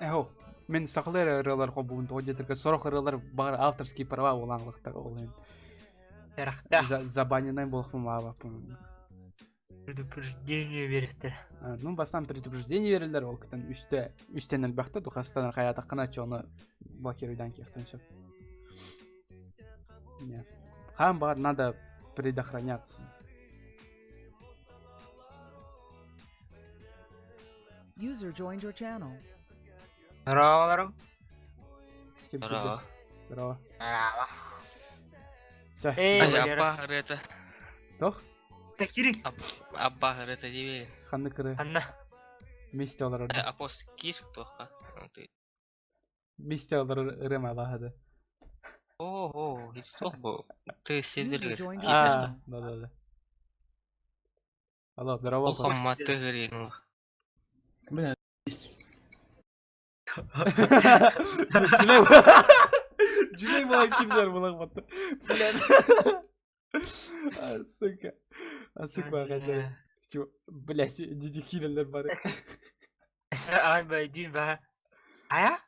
Эхо, мин сахалыы эрэ ырыалар холбуубун тоҕо диэтэргэ сорох ырыалар баҕар авторские права буолаан ол иһин Ярахтаах. забаненай буолуохпун баҕарбаппын. Предупреждение биэриэхтэрэ. Ну, бастаан предупреждение биэрэллэр, ол кытан үстэ үстэн элбэхтэ, духастан хайаатаххына чону блокируйдан киэхтэн сөп. Не. Хаан баҕар надо Предохраняться. User joined your channel. Здорово, Ким Здорово. Здорово. Здорово. Чэ. Эй, Ай, Валера. Абба ырыата. Тох? Такири. Абба ырыата диэбин. Ханнык ырыа? Анна. Мисте олорор. Апос кир туохха. Мисте олорор ырыам алаһады. Оо, суох бу. Ты User сидир. joined your channel. А, да да да. Алло, здорово. Ол хамматы ырыын. Бля, есть. Дьүлэй Дьүлэй буолан кимдэр булах батта. Блядь. А, сука. А, сука, хайда. Чё, блядь, диди киирэллэр бары. Ай, байдин ба. А?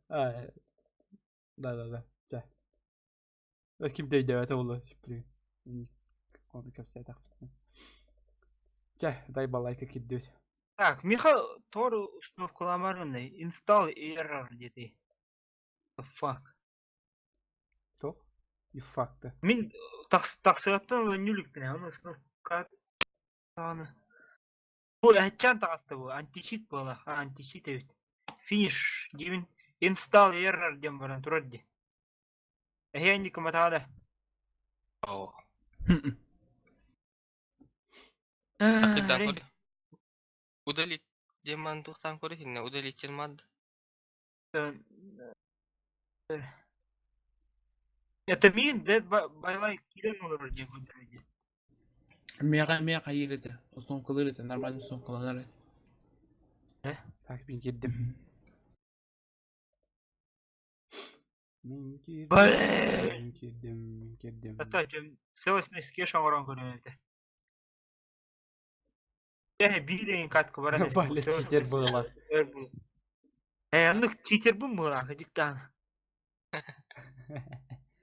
А, Да-да-да. Чэ. Ким дөйдөбөтө буолла, блин. Оны кэпсээтэх. Чэ, дай балайка кирдүт. Так, Михаил Тор установкаламарынный. Install error диэти. The fuck. Туох? И факты. Мин тахсыаттан ылан нүлүкпүнэ, оны установка аны. Бу эһэтчээн таҕыста бу, античит буола, античит эбит. Финиш диибин install error диэн баран турар дии. Эһиэнник матаада. Оо. Такыйдан көрө. Удалить деман тухтан көрө хинне удалить мад. Это мин Dead by Light киирэн олорор диэн көрдөрөр дии. Миэхэ эмиэ хайыыр этэ, установкалыыр этэ, нормально установкаланар этэ. Так, мин киирдим. Мин киирдим, Блин! мин киирдим, мин киирдим. Ата дьон целостный скеш оҥорон көрүөм этэ. Э, биир эҥин катка баран Валя читер была. Э, оннук читербин буолаах дьиктаан.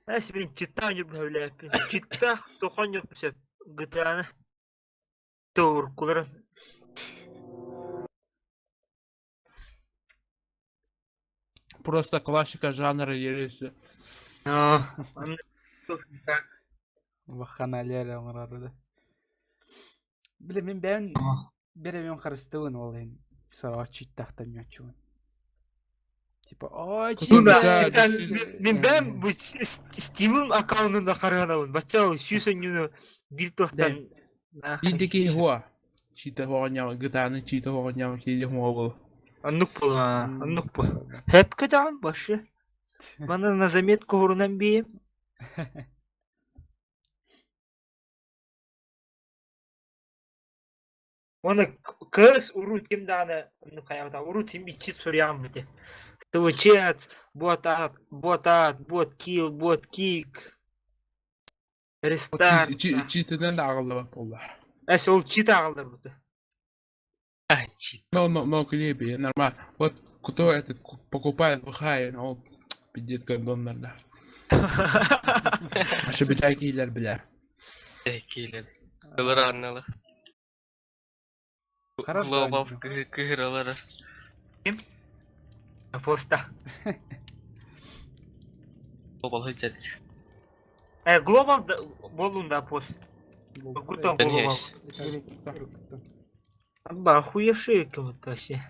Эс мин читтаан ньурбун Читтаах тохон ньурбун сөп GTA-ны тоуркуларын. Просто классика жанра ереси. Вакханалия оҥорор да. Бile мин бэйэм бирэбин харыстыбын ол иһин сороҕор читтахтан ньуоччубун. Типа ой Ну да, читер Мин бэйэм бу Steam аккаунун да харыһанабын. Бачча сүүс онньууну биир туохтан Биир киһи хуа. Чита хуаҕанньаҕа GTA-ны чита хуаҕанньаҕа киһи хуа был. Оннук буолла, оннук бу. Хэпкэ даҕан башы. Маны на заметку урунан биэм. Оны кыз урут ким даҕаны оннук хайаабата урут син иччит суруйаҕын бити. Свычец, бот ат, бот ат, бот килл, бот кик, рестарт. Читинэн да аҕаллыбат буолла. Эс ол чит аҕаллар бута. А, чит. Но, но, но клипе, нормально. Вот кто этот покупает ВХ, ол пиздец гондоннарда. Ашы битә килер белә. Кийлер. Кылыр анналы. Хорошо, Глобал Андрей. кыһыралары. Поста. Глобал хыджат. Э, глобал болун да пост. Кутан глобал. Аба, охуевшие кого-то вообще.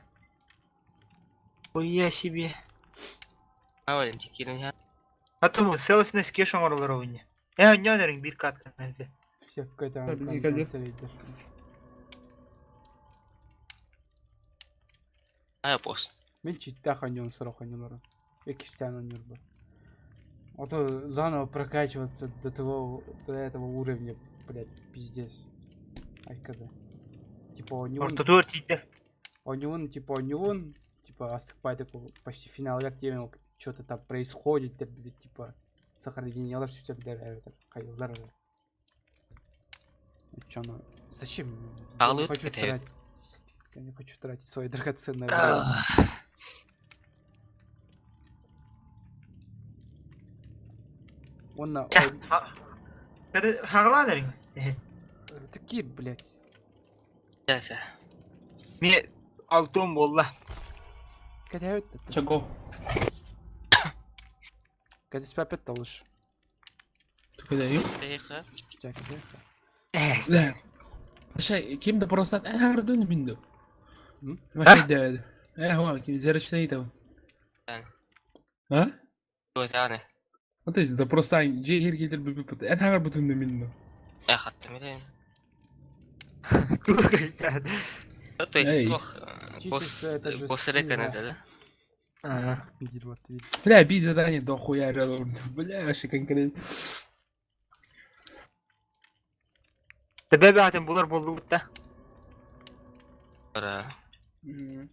Хуя себе. Авалин кирин А то целостный скеш оҥороллор оҕунньа. Э, онньоон биир каткан эбит. Все, какой-то Ая пост. Мин читтах онньон сорох онньолору. Иккистээн онньуурбун. А то заново прокачиваться до того, до этого уровня, блядь, пиздец. Ай, когда. Типа онньуун, Ортотугар тиийдэ. онньуун, типа онньуун, типа астыкпай такой почти финал тем что-то там происходит, типа сохранениялар сүтэрдэр эбэтэр хайыллар эрэ. Чё, ну, зачем? Я не Аалыт хочу кэтэһэр. тратить. Я не хочу тратить свое драгоценное время. Уонна Хаҕалаан эриҥ. Ты кит, блядь. Сэ. Мин алтуон буолла. Кэтэһэбит Чего? Кэтэспэппит талыш. Кэлэйим. Тихо. Чакты. Да. Вообще, ким да просто ардын минду. М? Вообще да. Э, хо, ким зарычный там. Тан. А? Таны. Ну, то есть, да просто же хергелер бипит. Эн хагар бутун минду. Э, хатта милен. Тугастан. То есть Эй. туох Чичес, это же босс рекана сила. да? Ага. Дерьмо ты. Бля, бить задание до хуя рядом. Бля, вообще конкретно. Тебе баатын булар боллубут да. Ара. М.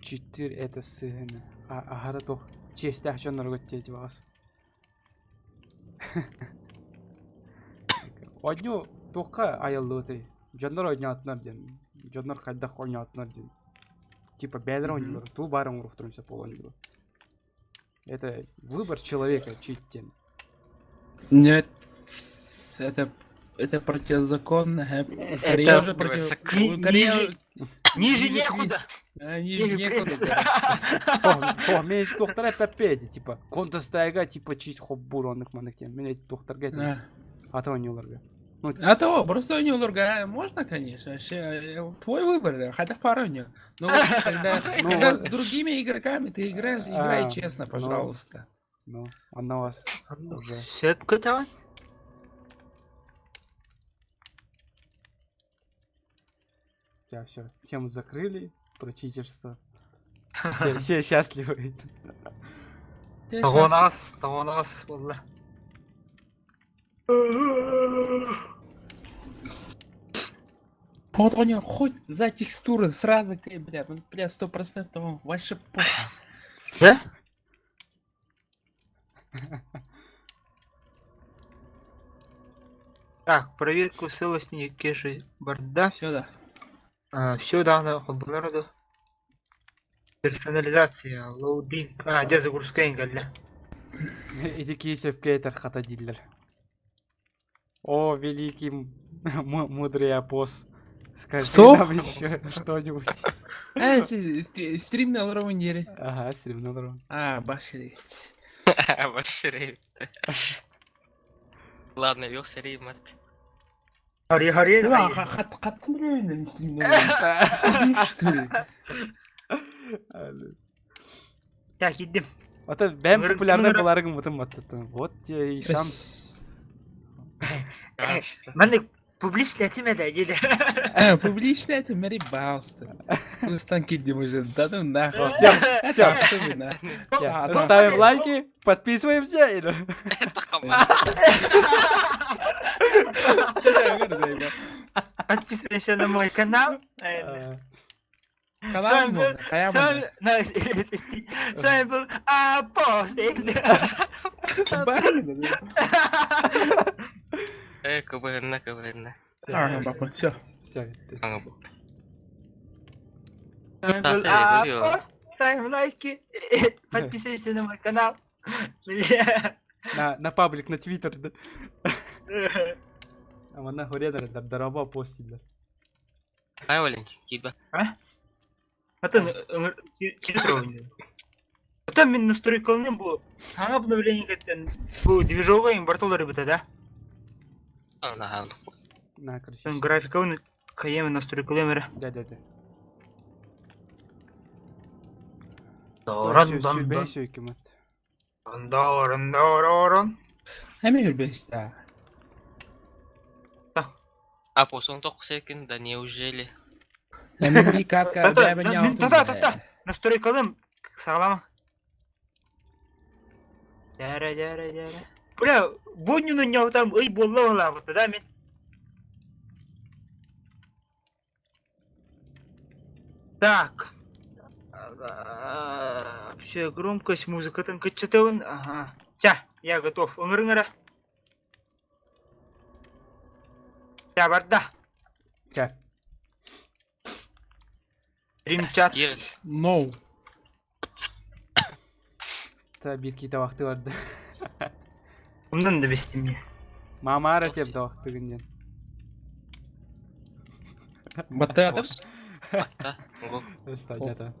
Читтир это сыгына. А ахара тох. Честях чоннор көттети бағас. Одню тухка айыллыты. Дьоннор ойнатынар диэн. Дьоннор хайдах ойнатынар диэн. Типа бэйэлэрэ Мгм. оонньуулар. Туу баар оҥоруохтарын сөп ол оонньуулар. Это выбор человека читтен. Нет, это это противозаконно. Корея Это- уже против... Ни- Корея... ниже- Ниже Ниже некуда. А, Ниже некуда. О, мен тухтара эппэти, типа Counter Strike типа чит хоббур оннук маннык диэн. Мен эти тухтарга этим. А. Ата оонньууларга. Ну, А то, просто у него другая, можно, конечно, вообще, твой выбор, хотя пару у него. Но вот когда, Ну, когда вот. с другими игроками ты играешь, играй А, честно, ну. пожалуйста. Ну, она вас уже. Сөп көтөҕүн. Я все, тему закрыли про читерство. Все, все счастливы. Ты щас- Тоҕоноос, тоҕоноос буолла. Вот у него хоть за текстуры сразу, бля, ну, бля, 100% он вообще похуй. Да? Так, проверку целостности кэши барда. Всё, да. Все давно холбонороду. Персонализация, loading. А, где загрузка ингалля. Эти кейсов кейтер хата диллер. О, великий мудрый опос. Скажи Что? нам еще что-нибудь. Э, стрим на уровне. Ага, стрим на уровне. А, башри. Башри. Ладно, вел сэрии мат. Хари хари. Да, хат хат блин, стрим на уровне. Что ли? Так, идем. Это бэм Мыр- популярный мыр- буларыгын мутын маттаттан. Вот тебе и шанс. Маннык публично этиме да диде. Э, публично это Мэри Балстер. Ну, станки где уже, да ну нахуй. Всё, всё. Что вы нахуй. Всё, А, Ставим лайки, подписываемся. или- Подписывайся на мой канал. А, С вами был, с вами, на, с вами был Апос. Э, кыбырна, кыбырна. Все. Всё, ты- Аңа бу. С вами был Апос. Ставим лайки. Подписывайся на мой канал. Бля. На, на паблик, на твиттер, да. А манна хуренер, дараба постилер. Ай, Валентин, киба. Атын килитровни. Потом мин настройкалным бу саҥа обновление кеттен бу движога им бартолары быта да. Ана, На, короче. Сон графикабын кайеме настройкалым эрэ. Да, да, да. Доран дан Сүрбэй сүйкімет. дан доран доран. Эми хүрбэстэ. А посон тоқсекин, да неужели? Эми би катка Тата, бэбэ да, мин тата тата настройкалым саҕалама. Дәрэ дәрэ дәрэ. Бля, бу ньюну там ый буолла буолаабыт да мин. Так. Все, громкость, музыкатын кычытыбын. Ага. Ча, я готов. Ыҥырыҥыра. Ча, барда. Ча. Римчат. Ер. No. Та бир кийте вакты барды. Ондан да бестим мне. Мама ара тем вакты күнден. Баттадым. Батта. Го. Стадията.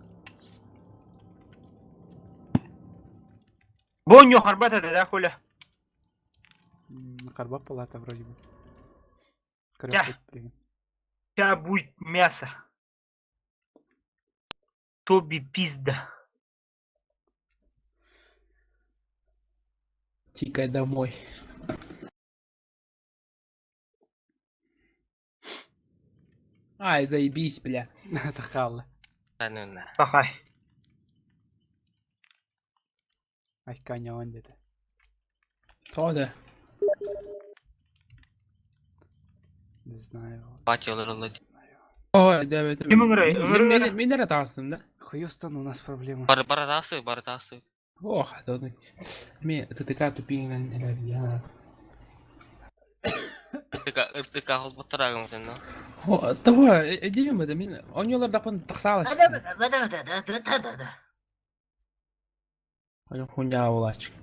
Бу онньу харбат этэ да, Коля? Харбат палата вроде бы. Ча. Ща будет мясо. Тоби пизда. Тикай домой. Ай, заебись, бля. Тахалла. Пахай. Айканяон деді. Тоҕо да? Не знаю. Батялар олла. Не знаю. Ой, да, это... Ким ыҥырай? Ыҥырыҥ Мин эрэ таҕыстым да? Хьюстон, у нас проблема. Бар баратасы, баратасы. Ох, да, Ми ТТК тупиҥҥын эрэр я. РТК РТК холботтораагым сен. О, того, эдиим это мин оньолордапын тахсаалаш. Ойон хуйня булаачык.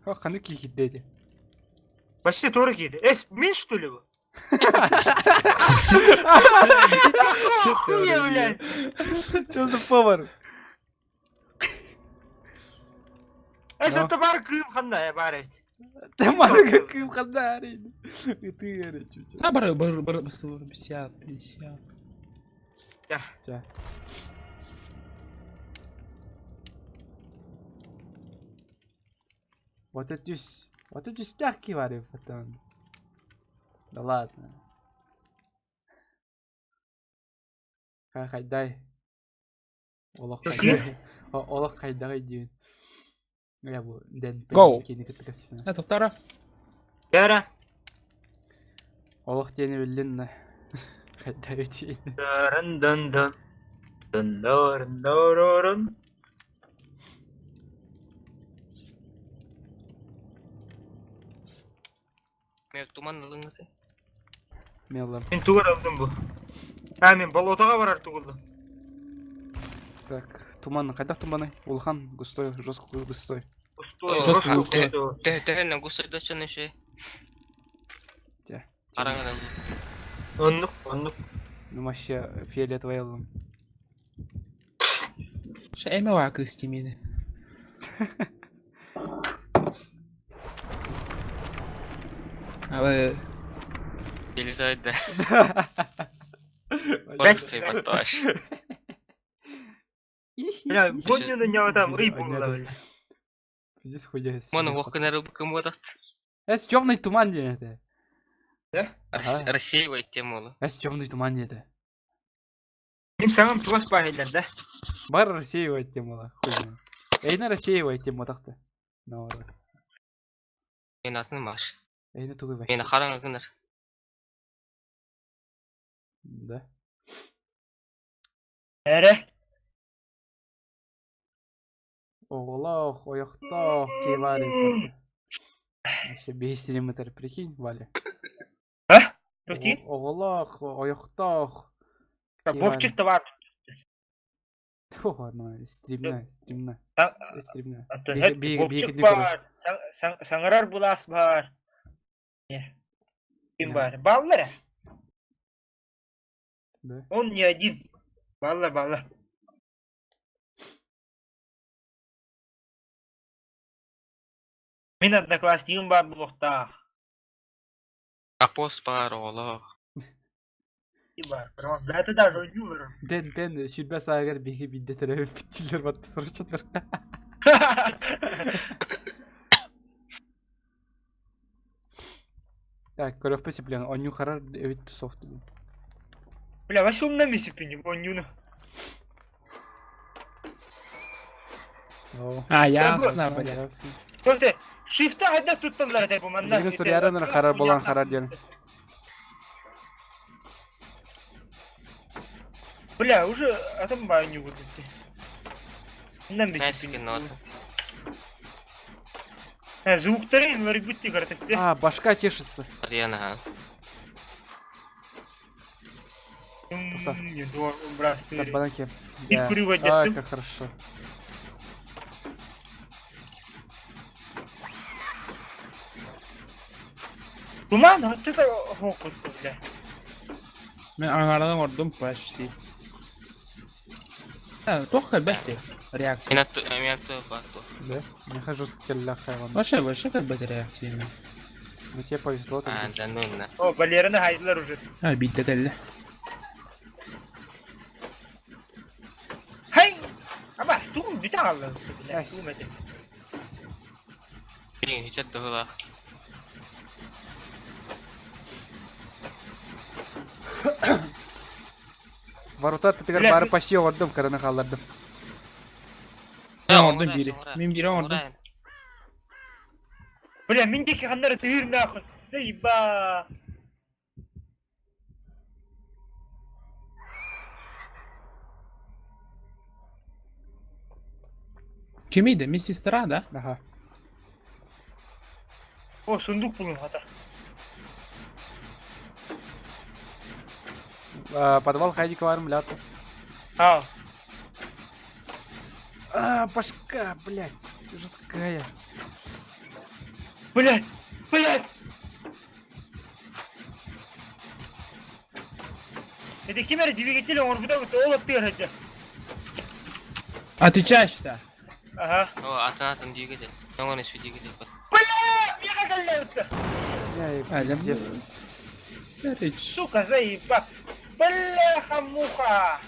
О, ханнык киирдэ ити? Почти тоже киирдэ. Эс, мин что ли бу? Хуя, блядь! Что за повар? Эс, Но. это бар кыым ханна, бар эбит. Тамара кым хандарин. И ты говори чуть. А бар бар бар 50 50. Ча. Вот это вот это стяжки варю потом. Да ладно. Хайдай. Олох хайдай. Олох хайдай диэн. Я бу дэн Go. кини кытта кэпсэтэн. А топтара. Кара. Олох диэни биллин да. Хайдай диэн. Дарын дын дын. Дын дарын дарын. Мен туман ылыҥҥыты. Меллам. Мин тугар алдым бу. А, мин болотаға барар тугулдum. Так, туман, хайдах туманы? Улахан, густой, жестко густой. Густой, Жестко жестко густой. густой. Төһөннөн гусойдочон еще. Дьэ. Араҥан Оннук, оннук. Ну вообще фиолетовый ыллым. Ша эме ва кыс тимини. А Перелетает, да. Блядь. Батташ. Бля, гоннюну не там ый була, бля. Пиздец хуя. Мон вохканары букамодат. Эс темный туман диэн это. Ага. Рассеивает тему. Эс темный туман диэн это. Мин саҥам чугас баһыллар да. Бар рассеивает тему ла. Хуйня. Эйна рассеивает тему так-то. Наоборот. Мен атын маш. Эйна тугой вообще. Мен хараҥа гынар. Да. Эре. Оҕолоох, ойохтоох, кивари. Вообще бейсириметр, прикинь, Валя. А? Тути? Оҕолоох, ойохтоох. Бобчик та бар. О, ну, стримна, стримна, стримна. Бобчик бар. Саҥарар булаас бар. Ким бар? Баллар. Да. Он не один. Балла, балла. Мин однокласснигым бар булуохтаах. Апос бар оҕолоох. Бар. Да это даже ойнуулар. Дэн пен сүрбэ саагар биһиги биирдэ төрөөбүт батты сорочоннор. Так, көрөхпө сиплен, онню харар эбит софт. Бля, вообще умна мисипини, ойнууну. А, ясно, бля. Только шифта хайда тутталлар этэй бу манна. Билигин суруйаран харар болан харар диэн. Бля, уже атым ба ойнуу будет. Умна Нэскен мисипини. нота. Звуктары инлары бүтти картыкты. А, башка чешется. Ариана. Тоқта. Тоқта. Так, бананки. И Да. курю Ай, одеттым. как хорошо. Туман, что-то хокутtu, бля. Мен аҥарадан ордум почти. А, тоққа бәхте. Реакция. Мен атту батту. Да? Не хожу с келляхайван. Вообще, вообще как бы реакция. Ну тебе повезло А, тогда. да ну на. О, Валераны хайдылар уже. А, бит кэллэ. Хай! Абас, тугум бүтэ хаалла. Эс. Тугум этэ. Блин, үтет дыгылах. Ворота тытыгар Бля, бары мин- почти оҕордум, кыраны хааллардым. Мен оҥордум биири. Мин биири оҥордум. Бля, мин диэки ханнары тыыр нахуй. Да еба. Кимий да? Медсестра, да? Аха. О, сундук булун хата. А, Подвал хайдика барым, ляту. А, А, башка, блядь, жесткая. блядь, блядь. Это ким эрэ двигатель оҥорбута ол аттыгар сылдьар. Отвечаешь-то? Ага. О, атын атын двигатель. Оҥон үс двигатель. Бля, меха кэллэ Я А, да, пиздец. Короче. Сука, заеба. Бляха-муха.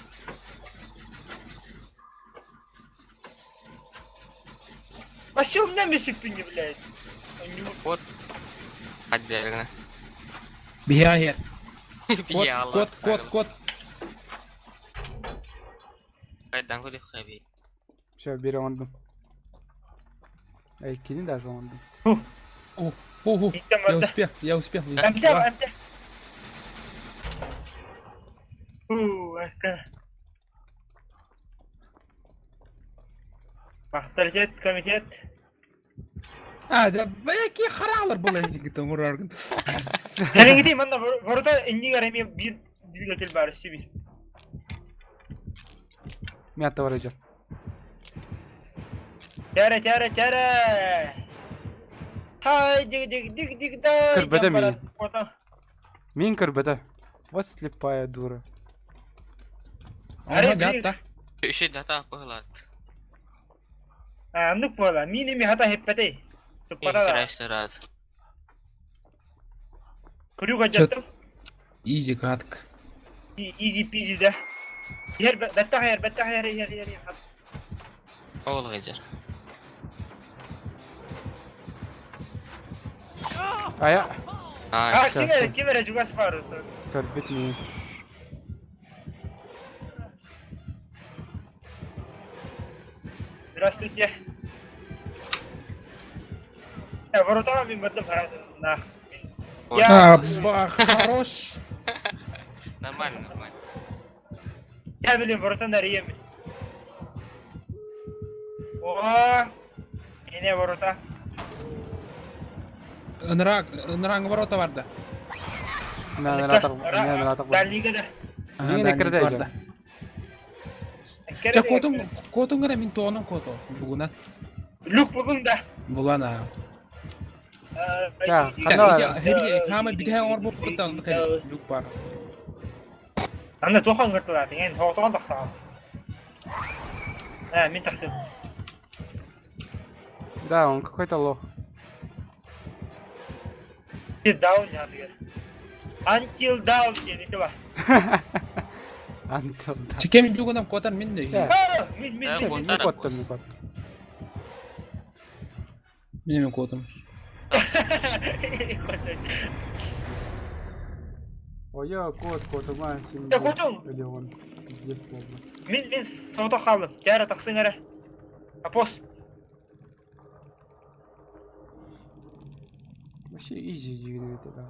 Вообще у меня месяц не, блядь. Вот. Отдельно. Биһиэхэ. Кот, кот, кот, кот. Хайдан көрү хаби. Все, бери оҥордум. Эй, кини даже оҥордум. О, о, о, я успел, я успел. Эмте, эмте. Фу, экка. Авторитет, комитет. А, да, бля, какие харалар была, оҥороргун. Кэлиҥҥитий манна ворота иннигэр эмиэ биир двигатель баар сиби. Мин аттыбар ыдьар. Тәрэ, тәрэ, тәрэ. Хай, диг диг диг диг да. Көрбөтө миин. Мин көрбөтө. Вот слепая дура. Арай, Ага, блин. да. Үшө дата быһылаат. Аннык буола. Мин эми хата хеппетей. Туппата да. Интересно раз. Крюк адьаттым. Изи катка. Изи пизи да. Ер бэтта хайар, бэтта хайар, ер ер ер. Ол гыжар. Ая, А, А, ким эрэ, ким эрэ чугас баар. көрбүт миин. Здравствуйте. Я ворота мин бардым харасın. На. Я А, ба, хорош. нормально, нормально. я билим ворота нарыйым. О! Ине ворота. Ынырак, ыныраңы ворота бар да. Мен Дальнига да. Ага, Мин да, эккирде бар дьон. да. Ча котун, котун гына мин тоонун кото. Бугуна. Люк булун да. Булана. Ча, ханна Хама битэ оҥор буттан люк бар. Анда тохан кыртылат. Эн тохан тахсаам. А, мин тахсым. Да, он какой-то лох. Даун я. Until down диэн ити ба. Антон. да. Чекем люгунам котар мин де. Ча, Мин мин Да, ча, вот. мен коттум, мен коттум. Мин мен котум. Ой, кот, котума, син. Да, котум. Или он. Пиздец болды. Мин мин сото хаалым. Тяра тахсың эрэ. Апос. Вообще изи дигин это да.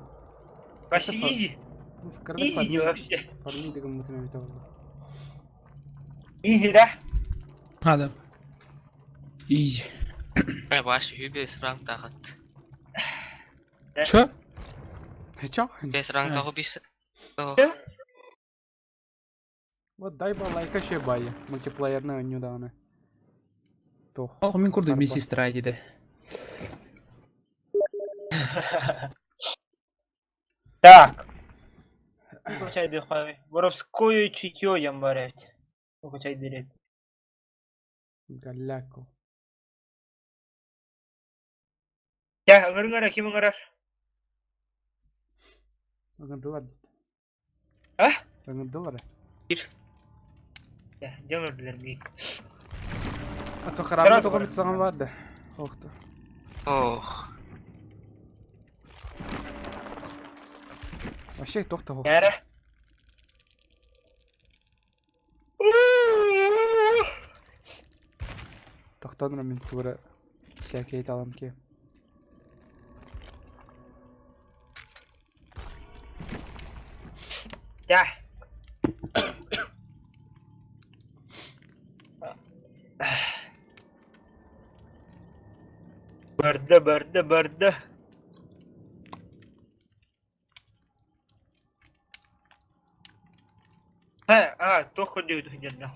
Вообще изи. Ну, в карда Изи фарми- вообще. фарми деген мутуна бите болды. Изи да? А, да. Изи. Э, баш хүбе ранг тахат. Чё? Чё? Бес ранг таху бис. Вот дай ба лайка ше байы. Мультиплеерный недавно. Тох. Ох, мин курдук Харба. мин сестра диде. Так. Воровское чутье ямбарять. Галляко. Чэ, ыҥырыҥ эрэ, ким ыҥырар? Ыҥырдылар дит. А? Ыҥырдылар э. Кир. Дьэ, дьэ ыҥырдылар миигин. А то храбрый только мит саҥа бар да. Охто. Ох. Вообще тохто Эрэ. Тохтоон мин тура всякие таланки. Дьэ. Барда, барда, барда. Һэ, аа, туох көрдүүгүт сылдьарда?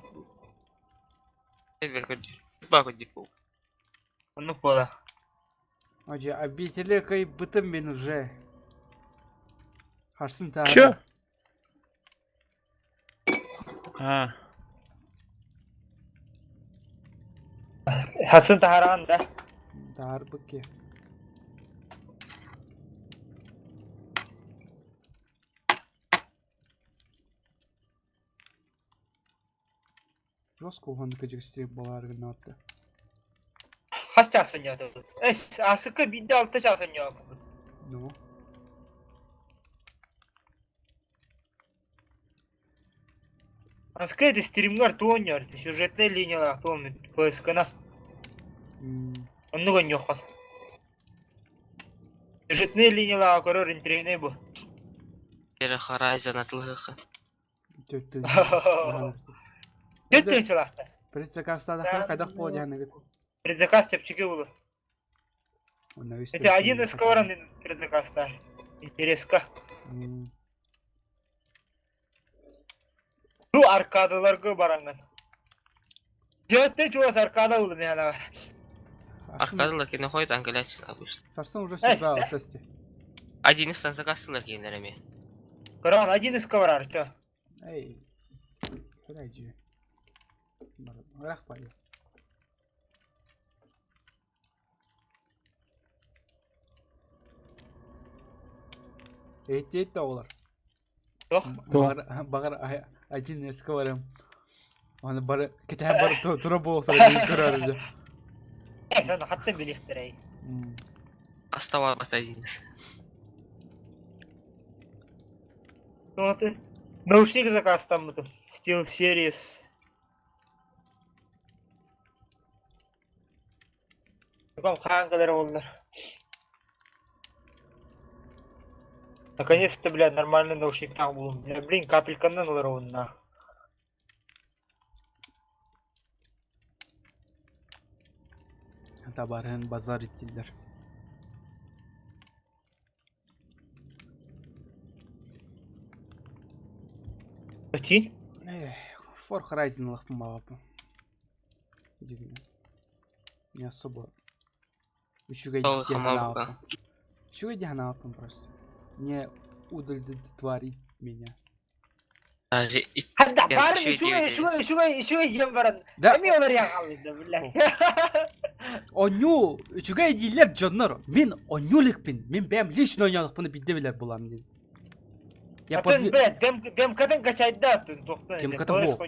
Элбэр көрдүүр. Баа көрдүүр буолуо. Оннук буола. Ожи, обители кыйбытым мин уже. Харсын Чё? таара. А, Хатын таһараан да. Таарбык ки. Жестко уһун кыдьыгыстыыр буолаар гыннаатта. Хас чаас оонньоотубут? Эс, аасыкка биирдэ алта чаас оонньообуппут. Ну, Аска это стримҥар туох оонньоор сюжетнай линиялаах туом ПСК-на. Оннук оонньуоххун. Сюжетнай линиялааҕы көрөр интэриэһинэй бу. Эрэ Horizon атылыһыха. Түөрт тыһыынчалаахтар. Предзаказтаатахха хайдах буолуо диэхэнэгит? Предзаказ чэпчэки буолуо. Это один из баран предзаказтаах. Интереска. Бу аркадаларга бараҥҥын. Дьиэттэн чугас аркада булдум мен Аркадалар кине ходит английский обычно. Сарсын уже всегда в тесте. Один из заказ кинилэр эмиэ. Көрөҕүн один из барар чё. Эй. Кырайдьы. Ыраах бай. Эттиэт да оҕолор. Туох? Баҕар, баҕар один эске барым. Аны бары кэтэһэн бары тура буолуохтара диэн көрөр дьэ. Э, соны хаттан билиэхтэрэй. Оставалбат один из. Вот наушник заказтаммытым. Steel Series. Каком хаан кэлэр буоллар. Наконец-то, бля, нормальный наушниктаах буллум. Бля, блин, капельканнан олоробун на. Табаарыһын базар иттиллэр. Өтиин? For Horizon ылахпын баҕаппын. Не особо үчүгэй Ол дии хамаабыка. санаабаппын. Үчүгэй дии санаабаппын просто. Не удовлетворит меня. Даже и Ханна Я баарын үчүгэй үчүгэй диэбит. үчүгэй үчүгэй үчүгэй диэн баран Да, эмиэ уларыйан хаалбыт бля. Онньуу үчүгэй дииллэр дьоннор. Мин онньуу иликпин. Мин бэйэм лично оонньоотохпуна биирдэ билэр буолаам диэн. Я Атын подви... бля дем демкатын качайда атын туохтан Демката суох.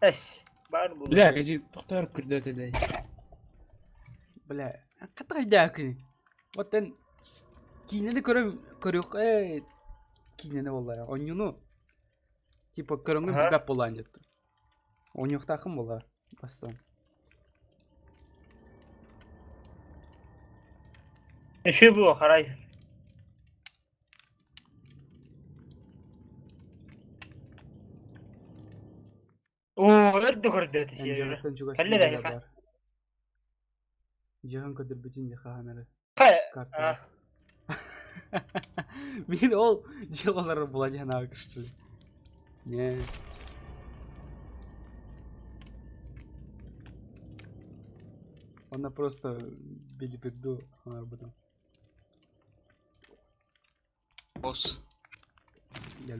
Эс баар буолуо. Бля, эти тохтор күрдө Бля, хата күн. Вот эн киинэни көрөм көрүөх ээ киинэни буоллар. Онньууну типа көрөҥҥүн Аха. билбэт буолаан диэт. Оонньуохтааххын буоллар бастаан. Үчүгэй буолуо Horizon. Оо, өр да көрдөөтө Эн сиэри. дьиэҕиттэн чугас Кэллэ да билэрэ эһиэхэ. баар. Дьиэҕин көрдөрбүтүн дии хаһан эрэ Хайа, картаҕа. Мин ол дьиэ олорор була диэн аакыштыы. Не. Она просто билибирду оҥорбутум. Босс.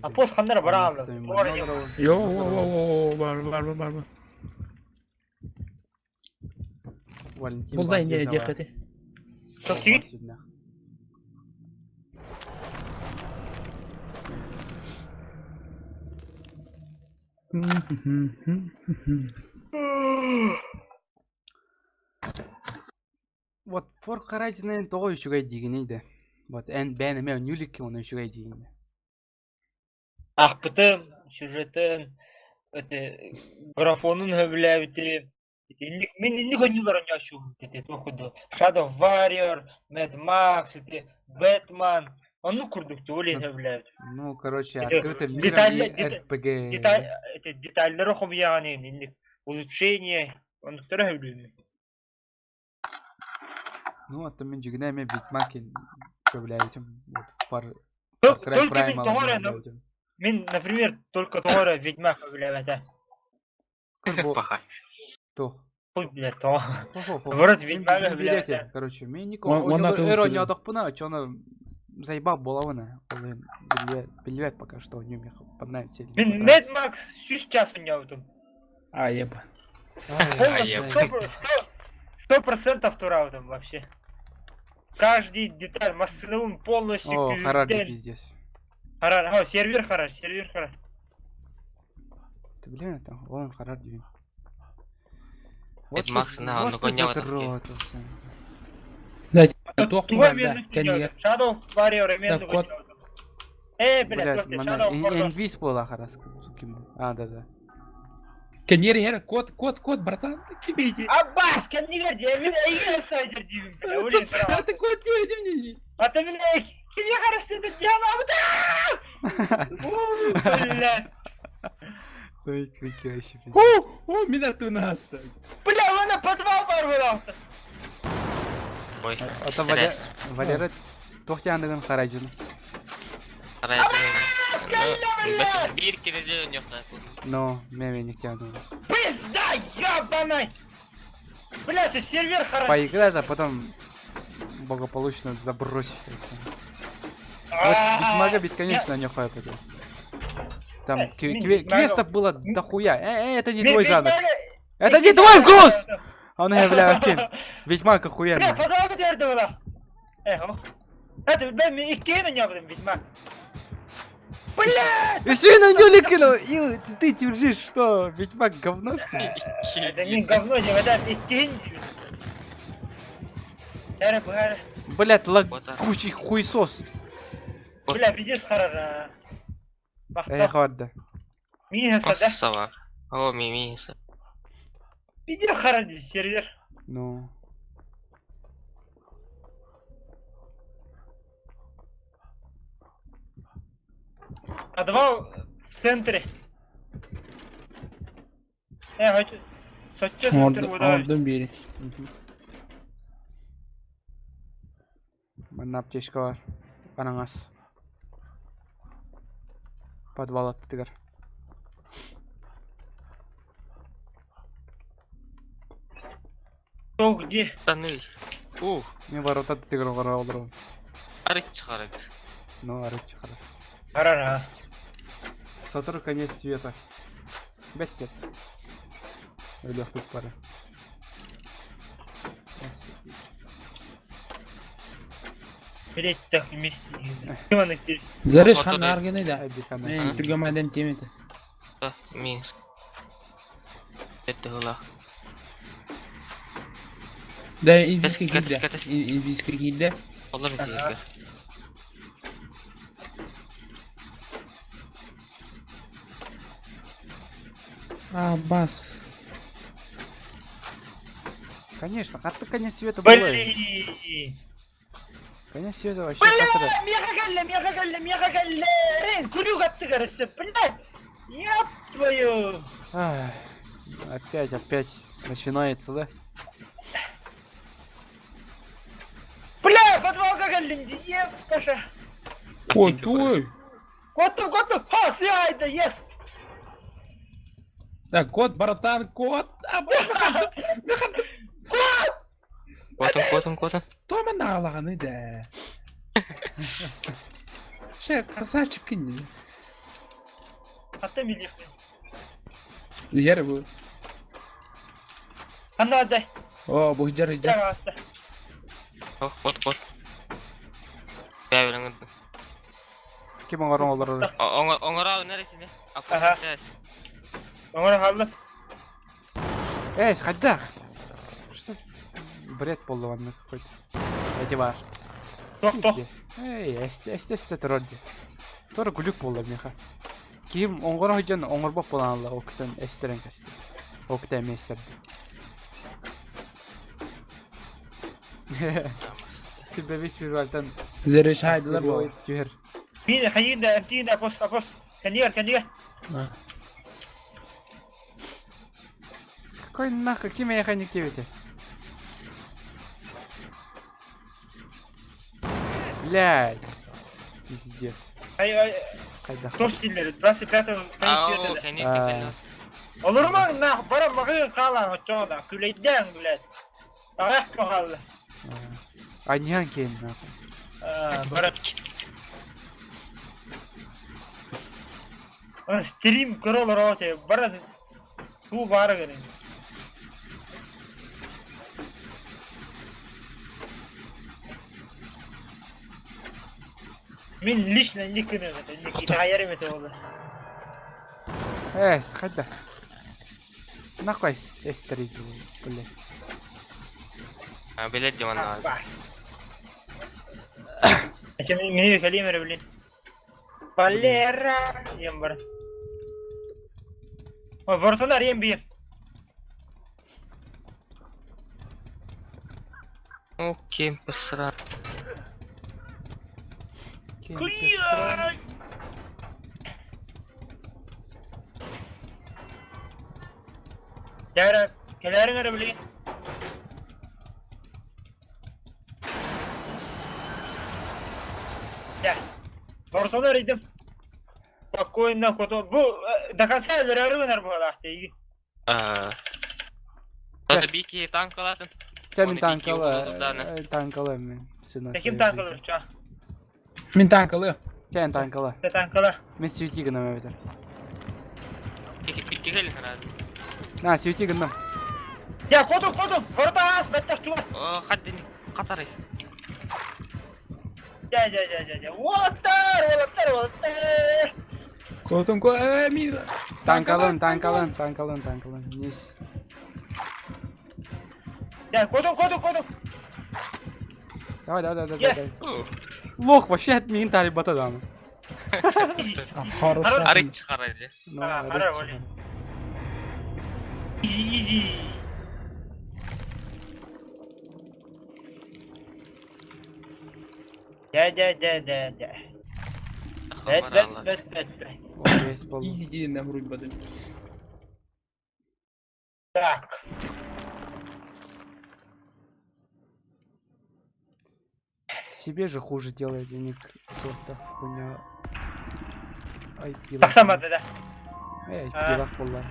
А пост ханнара барааллар. Манна олоробун. Йо, бар, бар, бар, бар. Валентин Булла Бас инде диэн диэххити. Сохтигит? Вот Far Cry диэн тоҕо үчүгэй диигиний да? Вот эн бэйэн эмиэ ньүүлүккэ ону үчүгэй диигин да? Аахпытым, сюжетын, это, графонун сөбүлээбитим. Итинник, мин инник ойуулар оонньооччубун ити туох курдук Shadow Warrior, Mad Max, ити Batman оннук курдук тугу илин сөбүлээбитим. Ну, короче, Ити открытым миром деталь, и деталь, RPG. деталь, ити детальлары хомуйаҕын инник улучшение оннуктары сөбүлүүбүн. Ну, оттон мин дьигинэ эмиэ Ведьмак сөбүлээбитим. Вот Far, Far Cry Только мин Primal тоҕо эрэ сөбүлээбитим. мин, например, только тоҕо эрэ Ведьмак сөбүлээбэтэ. Паха. Туох? Хуй блядь, тоҕо. Хо-хо-хо. Наоборот, Мин Ведьмагы мин билиэти, сөбүлээбэтэ. короче, мин Нико Уонна өр тылыс көрүҥ. оонньоотохпуна, оччону заебал буолабын Ол иһин биллибэт, биллибэт пока что у мне понравится или не Мин Mad понравится. Max 100 час оонньообутум. А, еба. Полностью 100% тураабытым вообще. Каждый деталь массыынабын полностью О, харар күүрдэн. пиздец. Харар, о, сервер харар, сервер харар. Ты блин, это он харар диэн. Вот ты, Ведьмак сына, вот оннук ты оонньообот задрот. Да, туох Туга баар да, мен кэннигэр. Shadow Warrior мен Да, кот. Э, блядь, Блядь, просто мана Shadow Warrior. инвиз буола харас суки. А, да, да. Кэнниэр иһэр кот, кот, кот, братан, кимиити. Аббас, кэннигэр диэ, мин эйигин сайдер диибин, бля, улин А ты кот диэбитим дии. А ты мин кимиэхэ харасыйда диэн Бля, Ой, крики вообще пиздец. О, о, мин аттынаста. бля, она подвал бар буолаахта. Ой, А то Валера, Валера туох диэхтигин харайдьын. Биир кириде ньохта. Но, мен мен диэхтигин. Пизда, ебаный! Бля, сервер харай. Поиграть, а потом благополучно забросить это всё. Вот Ведьмака бесконечно не хватит. Там Э, мин Ведьмага- квестов было дохуя. Это не Мин твой жанр. Ведьмага- Это не твой вкус! Он я, бля, окей. Ведьмак Бля, охуенный. подвалга диэрдэ була. Э, о. Это, бля, мин иккиэн оонньообутум Ведьмак. Бля! И все на нее кинул. И ты держишь, что? Ведьмак говно, что ли? Это мин говно не вода, иккиэн. Эрэ, быһара. Блять, лагучий хуесос. Бля, пиздец харара. Эх, ладно. Мин сада. Сова. О, мимиса. Пиздец харара сервер. Ну. Подвал в центре. Э, хочу. Соччо центр вода. Ордун бири. Манна аптечка бар. Анаңас. Подвал аттыгар. Кто где? Штаны. Ух, Не ворота аттыгар олар олар. арыт чыгарыт. Ну, арыт чыгарар. Харара. Сотору конец света. Беттет. Өлөхпүт бары. Блять, так вместе. Иван здесь. Зареш Вот хан это- аргыны да. Айбихана. Мен түргөмәден темете. Мин. Это была. Да, инвиска Кэс, киирдэ. кэс, кэс. Инвиска киирдэ. Олар диэки. А, бас. Конечно, хатты конец света было. Блин. Конец света вообще касыры. Бля, меха галля, меха галля, меха галля. Рейн, курю гатты короче, блядь. Ёб твою. Ай, Опять, опять начинается, да? Бля, подвал галля, еб, паша. Ой, той. Коту, коту, ха, съайда, yes. Да, кот, братан, кот. А, бля, Котун, котун, котун. Тома нагалаганы да. Ше, красавчик кинни. Хатта милих. Яр бу. Ана дай. О, бу хиджар хиджар. Пожалуйста. Ох, вот, вот. Бэйбэлэн гынтын. Ким оҥорон олорор? Оҥороо нэресине. Ага. Оҥоро хааллым. Эй, хайдах? Что за бред буолла манна какой-то? Эти бар. Тох тох. Пиздец. Эй, эсте турар дии. Тура күлүк буолла миэхэ. Киһим оҥоро сылдьан оҥорбот буолан ылла, ол кытан эстэрэн кэстэ. Ол кытан эмиэ эстэрдэ. Сүбэбис февральтан Заряжайдылар буолла. түһэр. Мин хайыыр да эмтиин да апос апос. Кэннигэр кэннигэр. Какой нахуй, ким эйиэхэ диэбитэ? Блядь. Пиздец. Ай ай Хайдах. тос силлери 25-го Ау, конец кэнники Олорумаҥ нах бара маҕыын хаалаан оччоҕо да күлэйдээн блядь. Аҕыйах хаалла. Аньян киэн нахуй. Бара Стрим көрө олороот баран туу баара гынын. Мин лично инник гыныам этэ, инник итэҕэйэрим этэ буолла. Ээ, хайдах? Нахуй эстэрий дуу, блядь. А, билет дьомон Эче мин кэлиим эрэ блин. Валера диэн баран. Ой, воротун арыйан биир. Ну, кем посра. Кем посра. Дээрэ, кэлээриҥ эрэ билигин. Дьэ, ортону арыйдым. Спокойно, кото... Бу до конца өлөрөөрү гынар буолаах тиийги. Это бики танкалатын. Чэ, мин танкала, танкала мен. Ким танкалар, ча? Мин танкалы. Чэ, танкала. Чэ, танкала. Мин свети гынам эбэтэр. Икки кэлин хараады. На, свети гынным. Я, коду, коду, ворота аас, бэттэх чугас. О, хаддин, катары. Дьэ, дьэ, дьэ, дьэ, дьэ. Уолаттар, уолаттар, уолаттар. Котун ко э мира. Танкалын, танкалын, танкалын, танкалын. Нис. Дьэ, коду, коду, коду. Давай, давай, давай, Yes. давай. Лох, вообще миин тарибата дааны. Хорошо. Арыт чыгарайды. Ну, А, арыт хорошо. чыгар. Изи, изи. Дьэ, дьэ, дьэ, дьэ, дьэ. Бэт, бэт, бэт, бэт, бэт. О, есть болду. Изи диэн нахуй Так. Себе же хуже делает, у них торта хуйня. Ай, пила. Тахсан барда да. Эй, А. пилах была.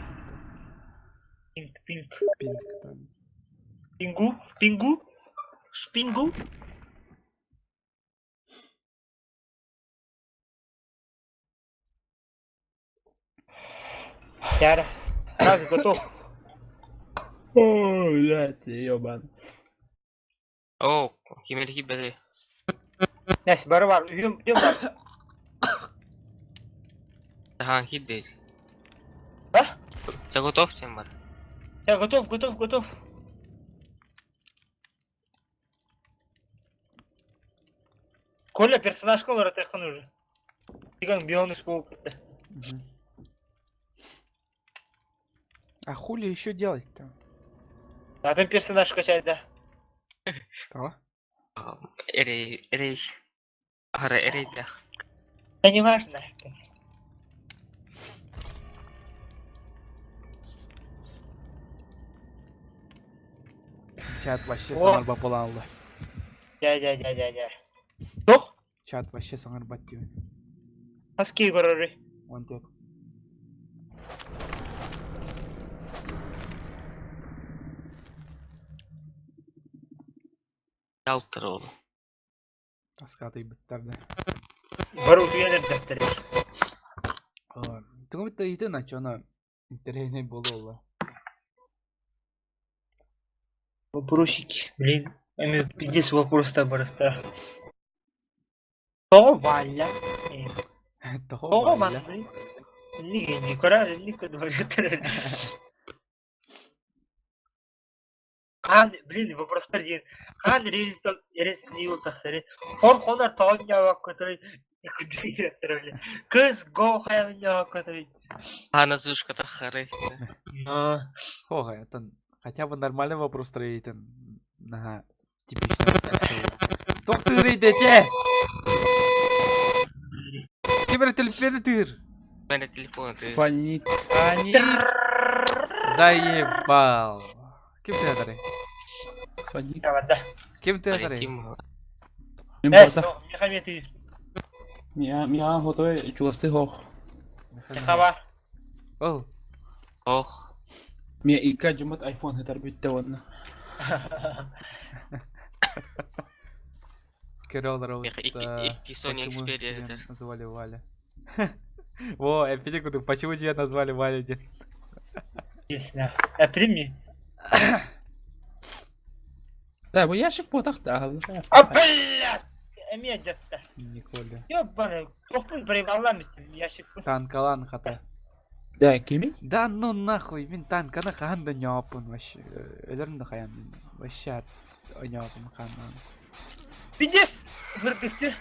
Пинг, пинг. Пинг там. Пингу, пингу. Шпингу. Яра. Раз, готов. О, блядь, ебан. О, кимерхи бери. Нэс, бары бар. Үйüm, үйüm бар. Ага, хит дейт. А? Ты готов, Тимбар? Я готов, готов, готов. Коля персонаж колора тэхэн уже. Тиган бионус буолбут. Мгм. А хули еще делать-то? Атын персонаж качай да. Того? Эрей, эрей. Ара, эрей да. Да не важно. Чат вообще О. саҥарбат буолан ылла. Дьэ, дьэ, дьэ, дьэ, дьэ. Туох? Чат вообще саҥарбат диэн. Хас киһи көрөрүй? Он тет. Ялтыр ол. Таскатый быттар да. Бары утуйан эрдэхтэрэ. Тугу битта ыйтын ачона интэриэһинэй буолуо. Вопросики, блин, эми пиздец вопростар барыхтара. Тоҕо Валя? Тоҕо Тоҕо Валя? маннык? Инник инник көрөр, инник көрөр. Хаан, блин, вопростар диэн. Хаан Resident Evil тахсары. Хор хонор тоҕо ньаабаккытай? Блин. Кыз го хайа ньаабаккытай? Ана зушка тахары. Но. Ох, это хотя бы нормальный вопрос строить. Ага, типичный вопрос. Туох тыырый дэтэ? Ким эрэ төлөпүөнү тыыр? Мене телефон ты. Фонит. Фонит. Заебал. Ким тыатарый? Фонит. Да. Ким тыатарый? Ким? Мин Эс, бата. Михаил Миа миа хотой чугасты хох. Хава. Ол. Ох. Миа икка жумат iPhone хетар бүтте онна. Кирилл И Sony Почему Xperia тебя это. назвали Валя? Во, я куду, почему тебя назвали Валя? дед? Ясно. А прими. Да, бу ящик ботах да. А блядь! Эмиэ дьатта. Николя. Ёбаный, тохпун проебала мистер ящик. Танкалан хата. Да, кими? Да ну нахуй, мин танканы хаһан да ньооппун вообще. Өлөрүм да хаян мин. Вообще ньооппун хаан. Пиздец! Хырдыкты.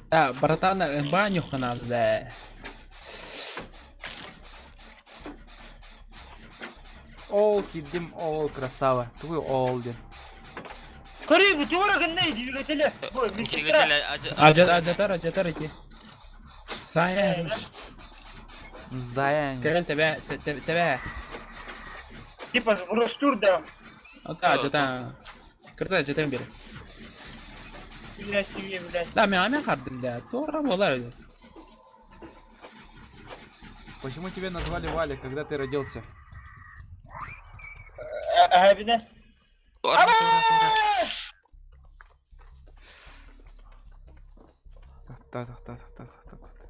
Да, братана, баню ханал, да. Ол кидим, ол красава. Тугуй ол ден. Көрүй бу тугара гынна двигателе. Бу медсестра. Ажат, ажатар, ажатар эти. Сая. Заян. Кэлэн тебе, тебе. Типа сброс тур да. Ата, ажата. Кырта ажатан бери. Бля себе, блядь. Да, мен аме хардым да. Тора болар. Почему тебя назвали Валя, когда ты родился? Ага, бина. Тура, тура, тура. Та та та та та та та.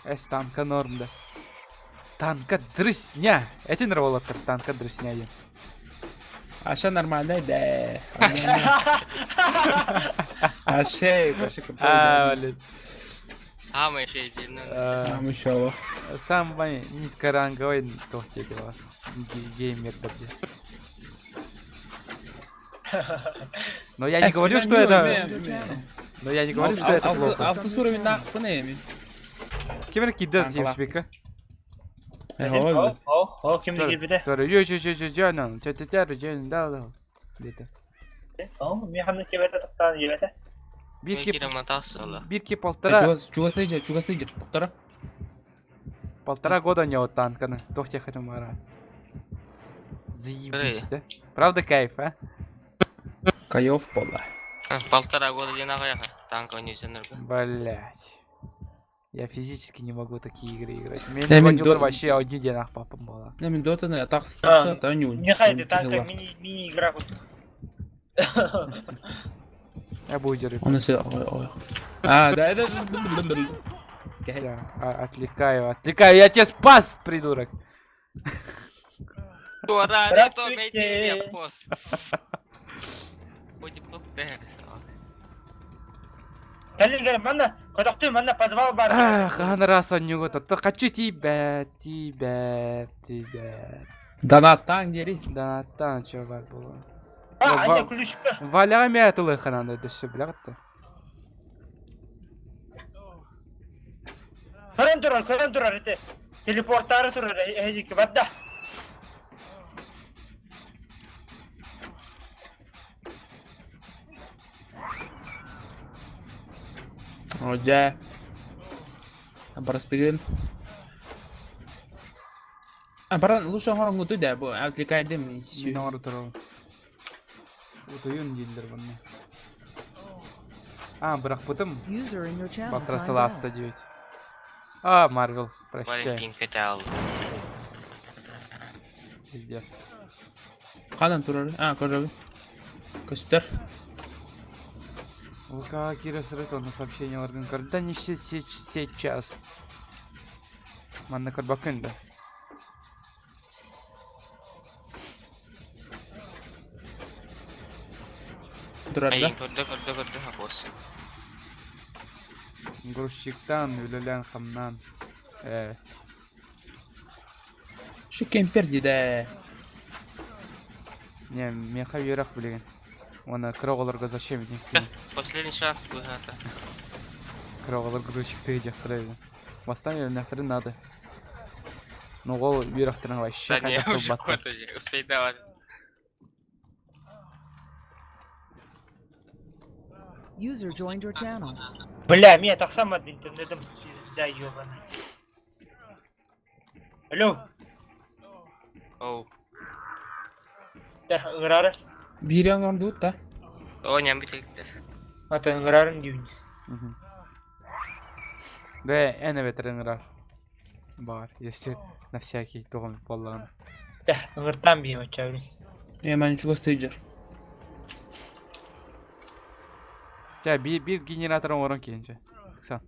Эс танка норм да. Танка дрысня. Эти нраволаттар танка дрысня диэн. Аша нормально да. Аше, вообще А, блин. А, мы еще иди. А, Мышало. Самый низкоранговый тохтете вас. Геймер, да, блин. Но я не говорю, что это... Но я не говорю, что это плохо. Алтыс уровень нахуй не Ким кидет Танкала. Евспика? О, о, о, ким кирбите? Тора, ё, чё, чё, чё, чё, ну, чё, чё, чё, чё, да, да. Где-то. О, Михаил кебете токтан ебете. Бир ки, бир ки полтора, Чугасы же, чугасы же, полтора. полтора года у него танка, тохте хотим мара. Заебись, да? Правда кайф, а? Кайов пола. Полтора года ден ағаяға. Танк ойнай сендер. Блять. Я физически не могу такие игры играть. Мне Да, мен не вообще одни денах папа была. Не, мен дотаны атақсы тақсы, та не Михаил, танка мини мини игра вот. Я буду держать. Он все, ой, ой. А, да, это... Я отвлекаю, отвлекаю. Я тебя спас, придурок. Тура, Здравствуйте. Калин манна, кодохту манна подвал бар. Ах, раз он него то хочу тебя, тебя, тебя. Донаттан дери. Да, там что бар было. А, аня ключка. Валя мятылы хананда дөссө билягытты. Көрөн турар, көрөн турар эте. Телепорттары турар, эдики бадда. Ожа. Барастыгын. А, баран, лучше оңорон гуту да, бу отвлекайдым. Мен оңору турал. Утуюн дииллер бұны. А, бірақ бұтым. User in your channel timed Батрасыла out. аста девять. А, Марвел, прощай. Валентин Катал. Пиздец. Канан турар. А, көрөбүн. Көстөр. ВК киирэ сырыт уонна сообщениеларгын көр. Да не сейчас. Манна көрбөккүн да. Турар да? Ай, көрдө көрдө көрдө хапос. Грузчиктаан, үлэлээн, хамнаан. Э. Şu кемпер дии Не, миэхэ үөрэх билигин. Уонна кыра оҕолорго зачем итин хрень. Последний шанс быһаата. Кыра оҕолор грузчиктыы дьахтара эбит. Бастаан үөрэннэхтэрин наада. Ну ол үөрэхтэрин вообще Да не, хайдах уже тылбаттар. кот уже, успей давать. User joined your channel. Бля, мен тахсаммат интернетим пизда ёбаный. Алло, Оу. да, ыҥырары. Биири оҥордубут да. О, ням битэликтэр. Ата ыҥырарын диибин. Мгм. Да, эн эбэтэр ыҥырар. Баар, если на всякий тугум буоллаҕына. Да, ыҥыртаан биим оччоҕо. Ээ маны чугас сылдьар. Чэ, биир, биир генератор оҥорон киин чэ. Ыксан.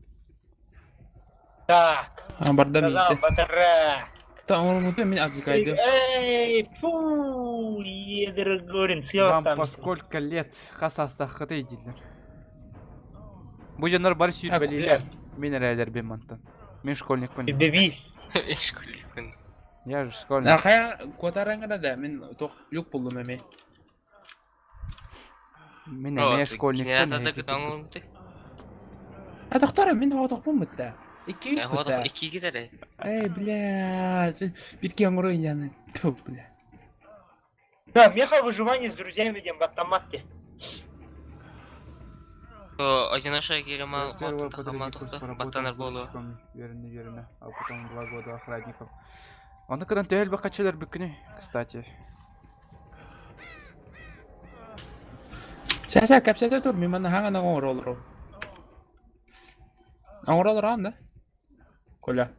Так, А, барда сказал миитэ. батарак. Та оҥорбуту мин отвлекайдым. Эй, фу, Едр Горин, Вам там. по сколько лет хас астаххыты дииллэр. Бу дьоннор бары сүүрбэлиилэр. Мин эрээлэрбин мантан. Мин школьникпын. Бэби. Школьникпын. Я же школьник. Хайа куотараҥҥа да мин туох люк буллум эмиэ. Мин эмиэ школьникпын. Генераторда кытаҥ А доктор, мин оҕотохпун бытта. Икки бытта. Икки китэрэ. Эй, бля, бирки оҥоруй яны. Тьфу, бля. Да, меха выживание с друзьями дем в автоматке. Одиночная кирима Я сперва по третий курс поработал баттанар болу. грузчиком, верно, верно, а потом 2 года охранником. Оны кыдан төһөл бакачылар бүкүнү, кстати. Сэ сэ кэпсэтэ тур, мин манна хаҥан оҥоролору. Оҥоролор да? Коля.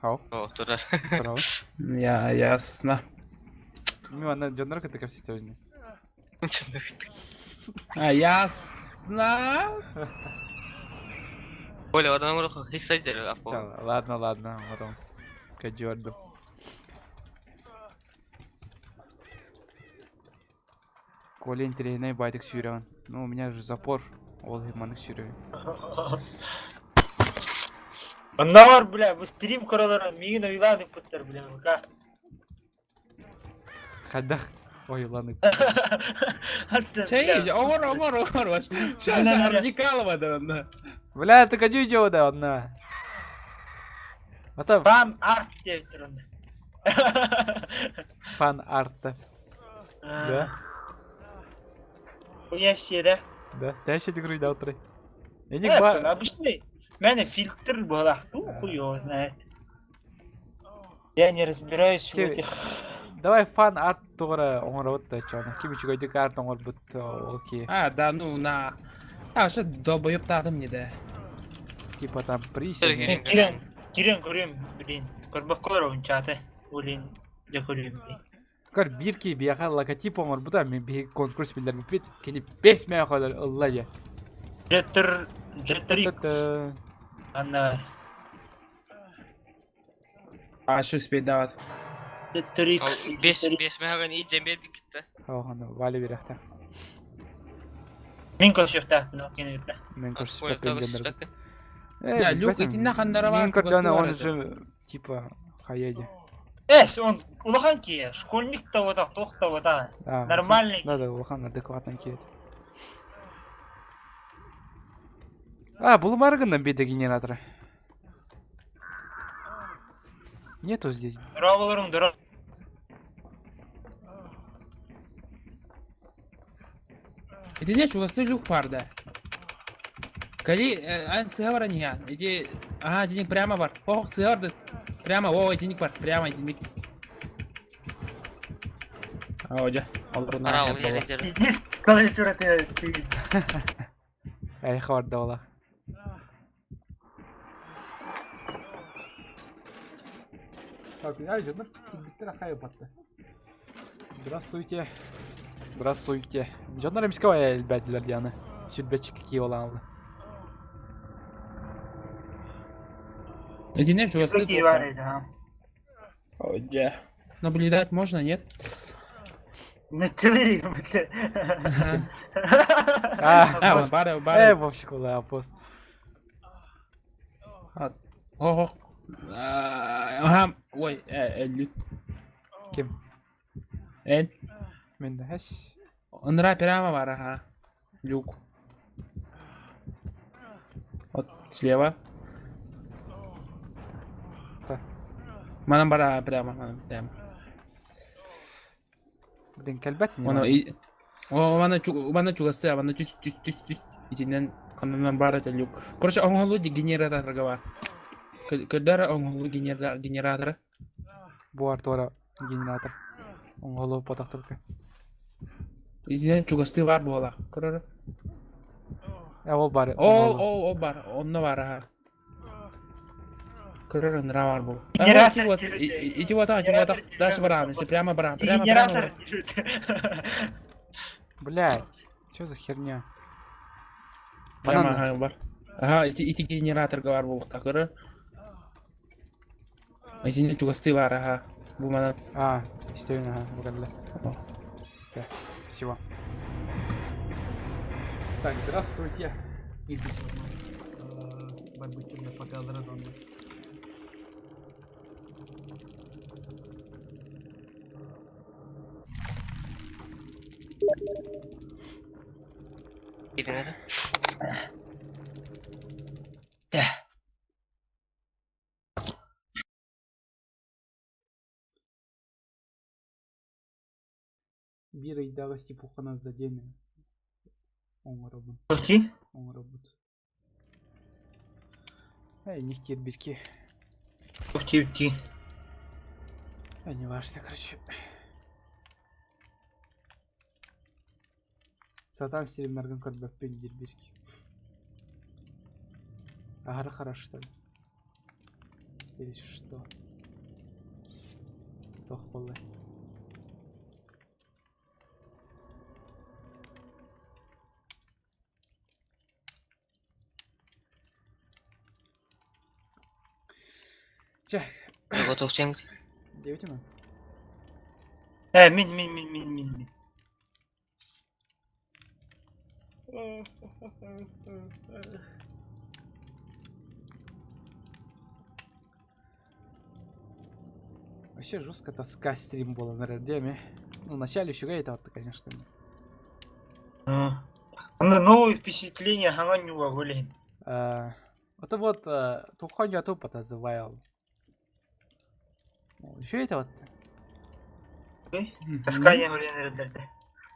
Хау, О, турар. турабын. Я ясно. Мен аны дьоннор кытта кэпсэтэ А, ясно. Коля, одан оҥоро хиссайдер апо. Ладно, ладно, потом. Кадьорду. Коля интересный байтик сүүрэн. Ну, у меня же запор. Ол маннык сүүрэн. Онноор, бля, бу стрим королора миигин ойулаан ыппыттар, бля, ВК. Хайдах. Ой, ладно. Чэй, оҥор, оҥор, оҥор. Сейчас радикалова да. Бля, ты кадью да, одна. Ата Фан арт диэбиттэр онно. фан арта. Да? Хуя себе, да? Да. Ты еще дегруй да утры. Эник Это ба. обычный. Мене фильтр была. Ну, хуй его знает. Я не разбираюсь в Те- этих... Давай фан арт тугара оҥоробут да чоно. Ким үчүгэйдик арт оҥорбут ол ки. А, да, ну на. А, что долбоёб таатым не да. Типа там приз. Сергей. Кирен, кирен көрөм, блин. Көрбөккө чаты. Блин, дьэ көрүөм, блин. Көр биир ки биэхэ логотип оҥорбута мен биһи конкурс биллэрбиппит. Кини бес мэ холор ылла дьэ. Джеттер, Джеттерик, Та-та. анна. А, что успеть давать? Джеттерик. Бес бес мэгэн иджен бер бикитте. Оҕону Валя бирэхтэ. Мин көрсүөхтээхпин, ол кинилэргэ. Мен Коля көрсүппэппин тагы дьонноргут. сүспэттэ. Да, Люк, итиннэ ханнара бар, Мен көрдөөнө чугастыы он бар же типа хаеде. Эс, он улахан киһи, школьник да буолбатах, туох да буолбатах. Да, Нормальный. Да, да, улахан адекватный киһи. А, булумары гынан биде генераторы. Нету здесь. Дорооболоруҥ, дороо. Итиннэ чугастыы люк баар да. Кали, ан сыһа баран иһэ. Ити, ага, итинник прямо бар. Ох, сыһа барды. Прямо, о, итинник бар, прямо итинник. О, дьэ, олорун Ара, аһар ол буолла. жер. Пиздец, клавиатура ты... ты- Эй, хварда ола. Так, я жоннор килбиттер ахай батты. Здравствуйте. Здравствуйте. Дьоннор эмискэ элбээтилэр дианы. Сүрбэччик киолаанла. Итинэн чугастыы Какие бар edi, ha? Ой, дьэ. Наблюдать можно, нет? Нуччалыы А, А, бар, бар. Э, вовчик ола, пост. Ох, Ага, ой, өллүк. Ким? Эн. Мен да хэш. Ынра прямо бар, ага. Люк. Вот слева. Так. Манан бар прямо, манан прямо. Блин, кэлбэт ини. Ону и О, мана чу мана чугасты, мана түс түс түс түс итинэн ханнан бар это люк. Короче, оҥоһулу генераторга бар. Көрдөр оҥоһулу генератора. Буар туора генератор. Оҥоһулу потахтурка. Итинэн чугастыы бар буола. Көрөр. Э, ол бар. Ол, ол, ол бар. Онно бар, аха. Көрөр ынра бар бу. Генератор Ити вот, ити вот, ити вот, дальше барам, если прямо барам, прямо, прямо. Генератор. Блядь, что за херня? Прямо, ага, бар. Ага, ити, ити генератор бар буолуохта көрөр. Итини чугастыы бар, ага. Бу манан. А, истэбин, ага, бу кэллэ. Так, спасибо. Так, здравствуйте. Ирина. Биир ыйдааҕы стипуханан за день оҥоробун. Окей. Оҥоробут. Эй, не тербирки. Окей, окей. Эй, не важно, короче. Сатан стримнаргын көрбөппүн диирбирки. Аһары хорош, что ли? Или что? Туох буолла? Чэ, Готов сен. диэбитим ээ. Э, мин, мин, мин, мин, мин, мин. Вообще жестко тоска стрим была на Рердеме. Ну, вначале еще это вот, конечно. Ну, новые впечатления, хаҥа блин. Это вот тухонь я тупо называл. Еще это вот. Тоска не блин, эрдерде.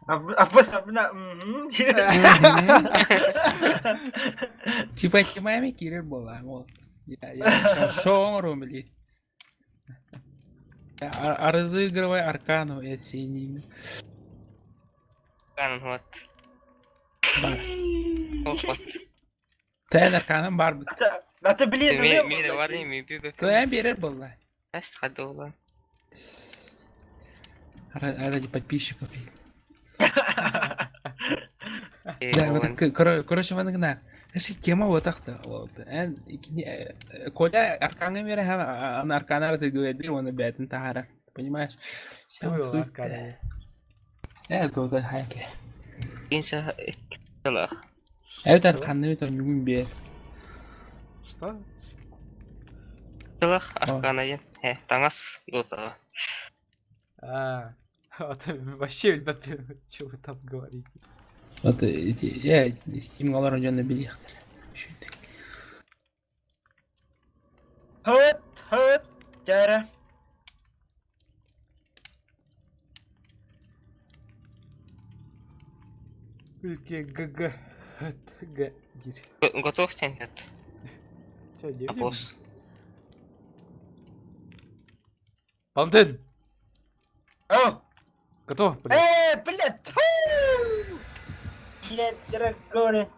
Аппас абна, Типа тимами кирер буола, вот. Я шоу блин. А разыгрывай аркану эти Арканын вот. Бар. Вот. Тэн арканын бар. Ата блин, Мире бар ми би Тэн берер буолла. Эс хадула. Ради подписчиков. Да, вот короче, маны гына. Эши тема вот так-то. Вот. Эн Коля арканы бере һәм аны арканы разыгрывает, он бәтен тахара. Понимаешь? Арканы. Э, кого-то хайке. Инса тылах. Это арканы то не бер. Что? Тылах арканы. Э, таңас дота. А, вот вообще, ребята, что вы там говорите? Вот эти, я Steam галар жөнү билиэхтэр. Хөт, хөт, дәрі. Г, Г, Г, Г, дир. Готов нет? Че, не Апос. Валентин! О! Готов, блядь? Э, блядь! Блядь, драконы.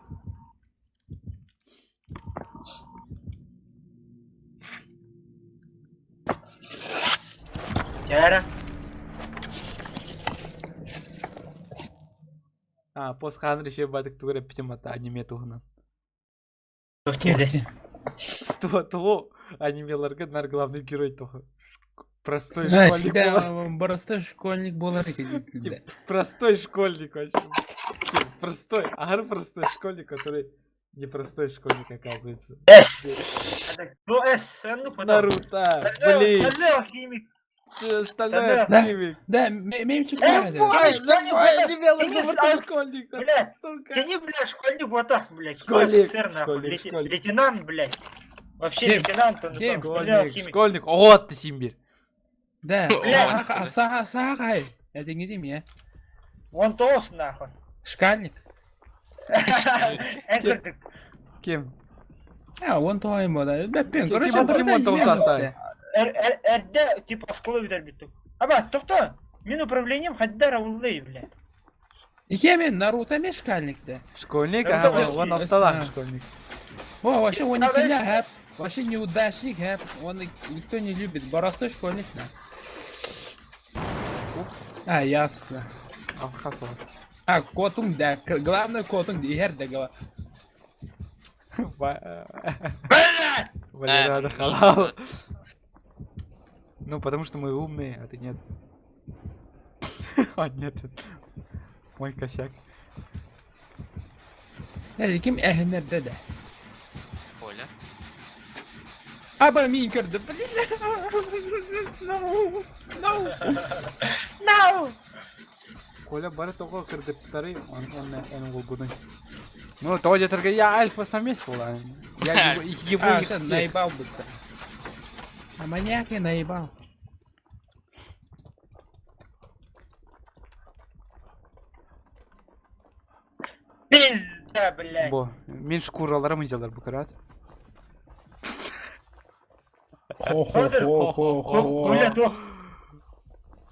Дәрі. А, пост хааныр еще батык тугар эппитим ата аниме туһунан. Того анимеларга нар главный герой того. Простой школьник буолар. Простой школьник буолар Простой школьник вообще. Простой, ага, простой школьник, который непростой школьник оказывается. С. Ну С, ну потом. Наруто, блин. Стальной алхимик. Да, мемчик. Давай, давай, не школьник. Блядь, сука. Тяни, бля, школьник вот так, блядь. Школьник, школьник, школьник. Лейтенант, блядь. Вообще лейтенант, он там, Школьник, школьник. О, ты Симбир. Да, саха, саха, это не дим, Он тоос, нахуй. Шкальник. Ким? А, он то ему, да. Бэппин, короче, ким он тоос оставил? Эрдэ, типа, школа бүтэрбит. Аба, тохто, мин управлением хаддар ауллей, бля. Емен, Наруто мен шкальник, да. Школьник, ага, он автолах школьник. О, вообще он не пиля, вообще неудачник, он никто не любит. Боростой школьник, да. Упс. А, ясно. Алхас вот. А, котун, да. Главное котун, да, да, голова. Валера халал. Ну, потому что мы умные, а ты нет. А, нет. Мой косяк. Да, ким эхнер да. Оля. Аба минкер, да блин. No, no. No. Коля бары того кыргыттары, он он он гугуны. Ну, то где-то я альфа-самец была. Я ебу А, их всё, всех. наебал будто. А маньяк я наебал. Пизда, блядь. Бо, мен шкураларым иделар бу карат. Хо-хо-хо-хо-хо. Бля, то.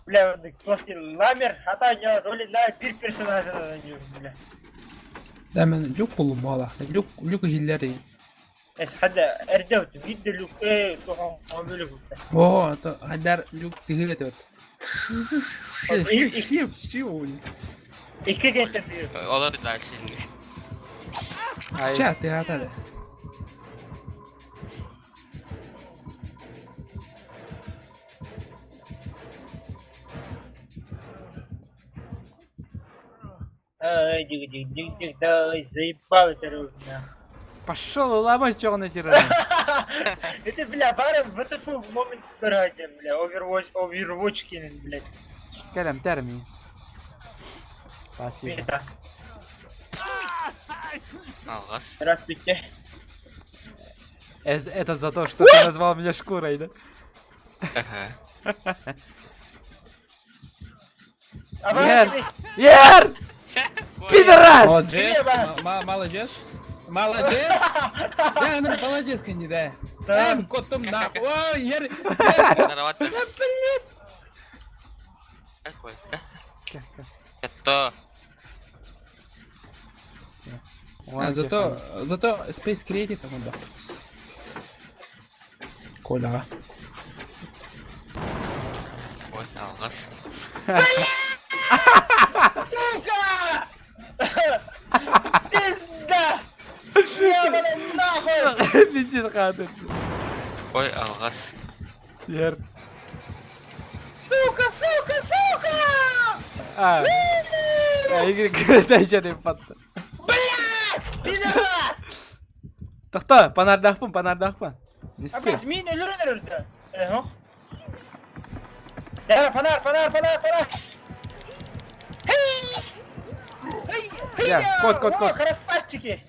Бля, после ламер, а та не роли на пир персонажа на нее, бля. Да, мен люк болу мала. Люк, люк хиллери. Эс хада эрдэ виде люк э то он люк. О, то хадар люк тыгыр өтөт. Икки кентен бир. Олар дальше. Ай, Ча, ты атады. Ай, диг диг диг диг да заебал это ружна. Пошел ломать черный тиран. Это, бля, бара в этот момент скорайте, бля, Overwatch, Overwatch кинет, блядь. Калям терми. Спасибо. Это, Алгас. здравствуйте. Это за то, что ты назвал меня шкурой, да? Ага. Ер! Ер! Пидорас! Молодец, молодец. Молодец. Да, ну, молодец, кандидат. Да, котом нахуй. Ой, ер. Здорово. Да, блин. Какой? Это. А, зато, зато Space Creative там да. Коля. Ой, алгас. Сука! Пизда! Ёбаный нахуй! Пиздец, хаты. Ой, алгас. Ер. Сука, сука, сука! А. А, игры патта. Блядь! Пидорас! Тохто, панардахпын, панардахпын. Не ссы. Абас, мин өлөрөн өрдө. Эхо. Да, фонарь, фонарь, фонарь, фонарь! Хей! Хей! Хей! Я, кот, кот, кот. О, красавчики!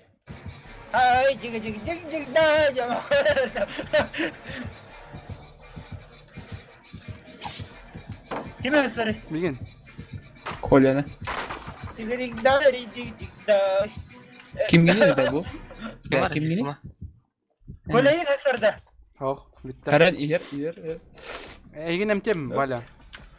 Ай, диг, диг, диг, диг, да, я Ким өсөрү? Билген. Коляны. Диг, диг, да, диг, диг, да. Ким гини да бу? Да, ким гини? Коляйын өсөрдө. Ох, битте. Каран иер, иер, иер. Эйгин эмтем, Валя.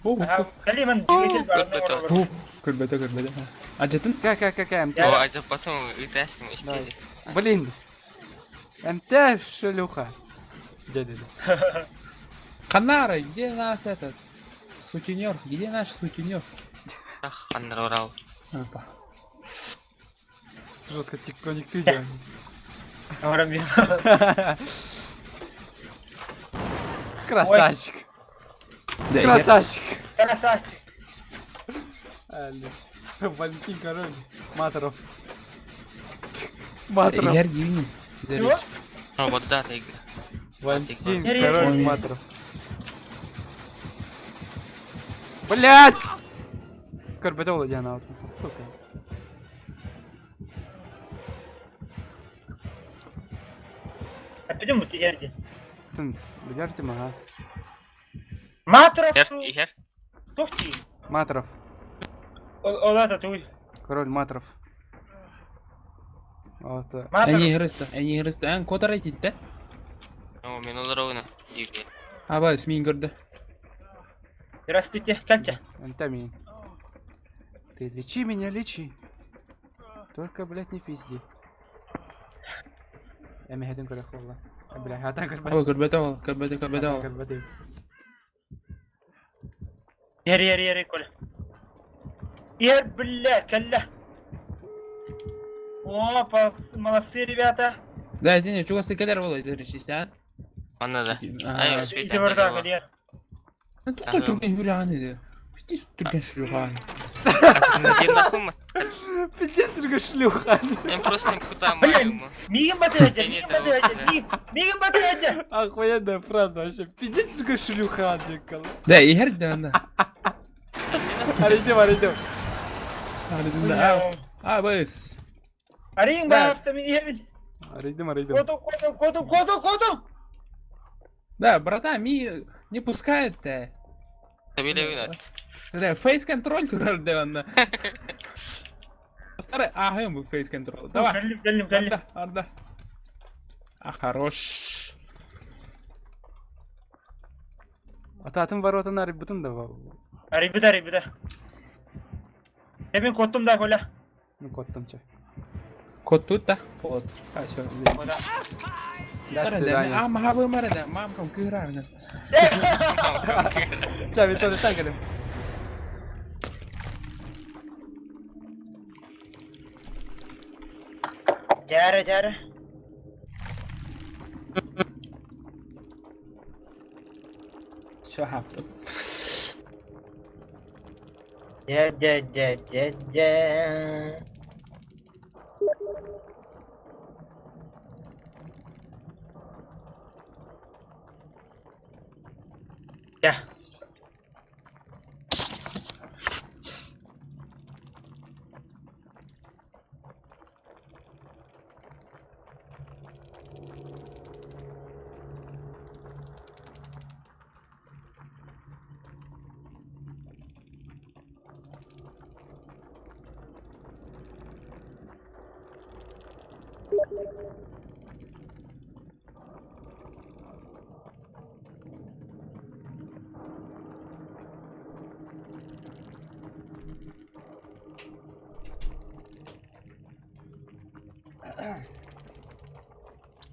Калиман двигатель бар. Бу, көрбөтө, көрбөтө. Ажытын? Ка, ка, ка, ка, МТ. О, а потом үтәсең истери. Блин. МТ шлюха. Дядя. Канара, где нас этот? Сутенер, где наш сутенер? Ах, Аннар Урал. Опа. Жестко тиктоник ты дьон. Красавчик. Красавчик. Красавчик. Валентин Король. Маторов. Маторов. Егер дивни. Ну вот да, игра. Валентин Король Маторов. Блять! Көрбөтө диэн аутым, сука. Эппитим бу тиһэр диэн. Тын, билэр тим аха. Матров Иһэр, иһэр. туох дии? Матров. Ол аата тугуй? Король Матров. Вот. Матров. Эни хрыста, эни хрыста. Эн котар этинте. Ну, мен олоругуна. Диге. Аба, смин көрдө. Здравствуйте, Катя. Антамин. Ты лечи меня, лечи. Только, блядь, не пизди. Эмэһэтин көрө холла. Бля, хатан көрбөт. Аба көрбөтө ол, көрбөтө, көрбөтө ол. Көрбөт. Ер, ер, ер, Коля. Ер, бля, кэллэ. О, молодцы, ребята. Да, итини чугас кэлэр ол этер а? Манна да. Ай, успеть. Иди бардак, ер. Тухта түрген хүрән иде. Пиздец түрген шлюха. Пиздец түрген шлюха. Мен просто куда Блин, мигин батырады, мигин батырады, мигин батырады. Охуенная фраза вообще. Пиздец түрген шлюха, декал. Да, иһэр да анда. Арыйдым, арыйдым. Арыйдым. А, быс. Арыйың ба, мен иһэбин. Арыйдым, арыйдым. Коту, коту, коту, коту, коту. Да, братан, ми не пускает-то. Да, фейс-контроль турар да онна. Второй, а, был фейс-контроль. Давай. Кэллим, кэллим, кэллим. Арда, арда. А, хорош. Ататын воротын арыйбытын да. Арыйбыта, арыйбыта. Мен коттум да, Коля. Ну, коттум че. Кот тут, да? Вот. А, все. До свидания. А, махабы марада, мамкам кыгыравна. Сейчас, Виталий, так или? Дяры, дяры. Все, хаптым. Дя, дя, дя, дя, дя. Дя.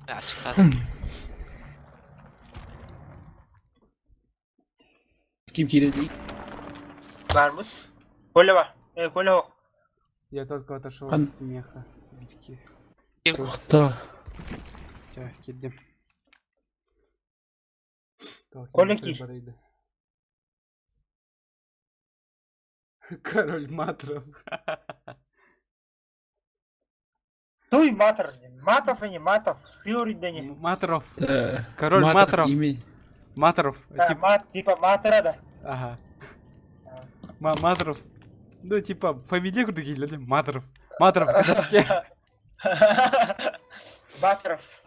Açıklar. Ким кире Барбыт. Коля бар. Э, Коля ок. Я только отошел Хан. от смеха. Витьки. Тухта. Ча, киддим. Коля кир. Король Матров. Туй матр. Матов и не матов. Сыури да не. Матров. Король Матров. Матров. Да, мат, типа матра да. Ага. Матров. Ну, типа, фамилия курдук или Матров. Матров к доске. Батров.